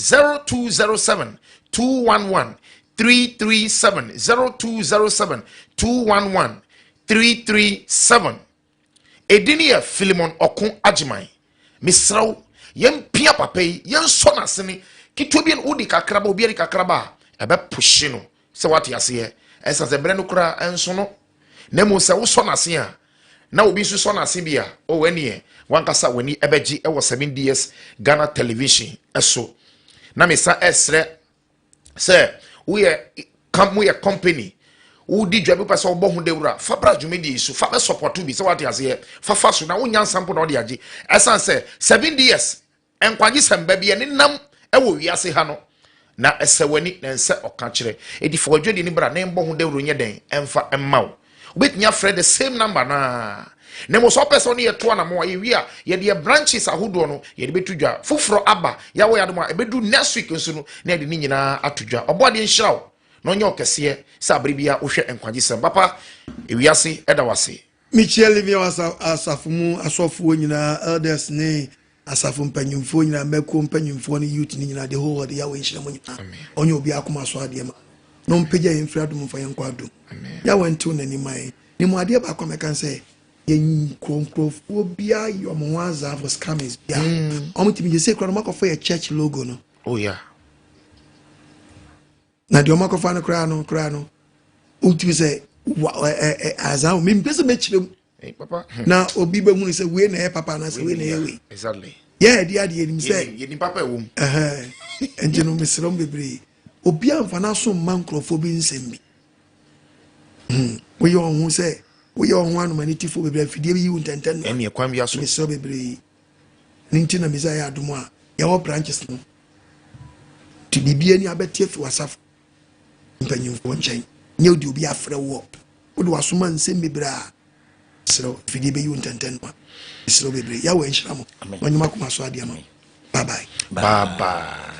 [SPEAKER 2] 0207. 211 337 0207 211 337 Edin yɛ Philemon Ɔko Agyeman. Mesrɛ wo, yɛmpia papa yi, yɛnsɔ n'asene. Ketewa bi wode kakra ba, obiara de kakra ba a, ɛbɛpohye no. Sɛ wate aseɛ, ɛsan sɛ berɛ no koraa ɛnso no. Na mmom sɛ wosɔ n'ase a, na obi nso sɔ n'ase bi a, oh ɛneɛ, wankasa w'ani ɛbɛgye ɛwɔ 7DS Ghana Television ɛso. Na mesa ɛsrɛ sɛ woyɛ kam woyɛ company wodi dwa bi pɛ sɛ wobɔ ho dawuro a fa bra dwumadie yi so fa bɛ support bi sɛ wate aseɛ fa fa so na wonya nsa mpo na wode agye ɛsan sɛ 7ds nkwagye sɛm ba bi ɛne nam ɛwɔ wiase ha no na ɛsɛ w'ani na ɛnsɛ ɔka kyerɛ ɛdi fa wadwadie no bra na ɛmbɔ ho dawuro nyɛ dɛn ɛmfa mma wo Wobɛtumi afrɛ the same number no ara. Na mmom sɛ wopɛ sɛ wo ne yɛto anamɔ a, yɛwie a, yɛde yɛ branches ahodoɔ no yɛde bɛto dwa. Foforɔ aba, yɛawɔ yɛ adom a, ɛbɛdu next week nso no na yɛde ne nyinaa ato dwa. Ɔbɔadeɛ nhyira wo na ɔnyɛ wo kɛseɛ sɛ abere biara wohwɛ Nkwagyesɛm. Papa, ewiase da wo ase.
[SPEAKER 1] Mekyia Livia asafo mu asɔfoɔ nyinaa, elders ne asafo mpanyimfoɔ nyinaa, mmɛkuo mpanyimfoɔ ne youth no nyinaa, the whole world, Yahweh nhyira mo nyinaa, ɔnyɛ obiara akoma so adeɛ ma no, na ɔmpagya yɛn mfiri adom mfa yɛn nkɔ adom. Yahweh ntew n'ani mma yɛn. Na mu adeɛ baako a mɛka ne sɛ, yɛn nkurɔfoɔ biara yɛ wɔn ho azaa for scammers bi a wɔn tumi gye sɛ kura no wɔn akɔfa yɛ church logo no.
[SPEAKER 2] Oh yeah.
[SPEAKER 1] Na deɛ wɔn akɔfa no koraa no koraa no, wotumi sɛ wa ɛ ɛ azaa wɔn mempɛ sɛ mɛkyerɛ mu.
[SPEAKER 2] Eh, papa. Hmm.
[SPEAKER 1] Na obi bɛhunu sɛ wei na ɛyɛ papa anaasɛ wei na ɛyɛ wei.
[SPEAKER 2] Exactly.
[SPEAKER 1] Yɛ ɛde adeɛ nim sɛ.
[SPEAKER 2] Yɛnim papa ɛwɔ mu.
[SPEAKER 1] Nti no mesrɛ mo bebree. Obi amfa n'aso mma nkurɔfoɔ bi nsɛm bi. Hmm. Woyɛ wɔn ho sɛ woyɛ wɔn ho anomani tifoɔ bebree afidie bi yi wo ntɛntɛn no.
[SPEAKER 2] Ɛne ɛkwan bi aso.
[SPEAKER 1] Mesrɛ bebree. Ne nti na mesa yɛ adom a yɛwɔ branches no. Nti biribi ani abɛte afi w'asafo mpanyimfoɔ nkyɛn. Nyɛ wode obi afrɛ woɔ. Wode w'asoma nsɛm bebree a mesrɛ wo afidie bɛyi wo ntɛntɛn no a mesrɛ wo bebree. Yahweh nhyira mo. Na ɔnyɛ mo akoma so adeɛ ma mo. Bye bye.
[SPEAKER 2] Bye bye.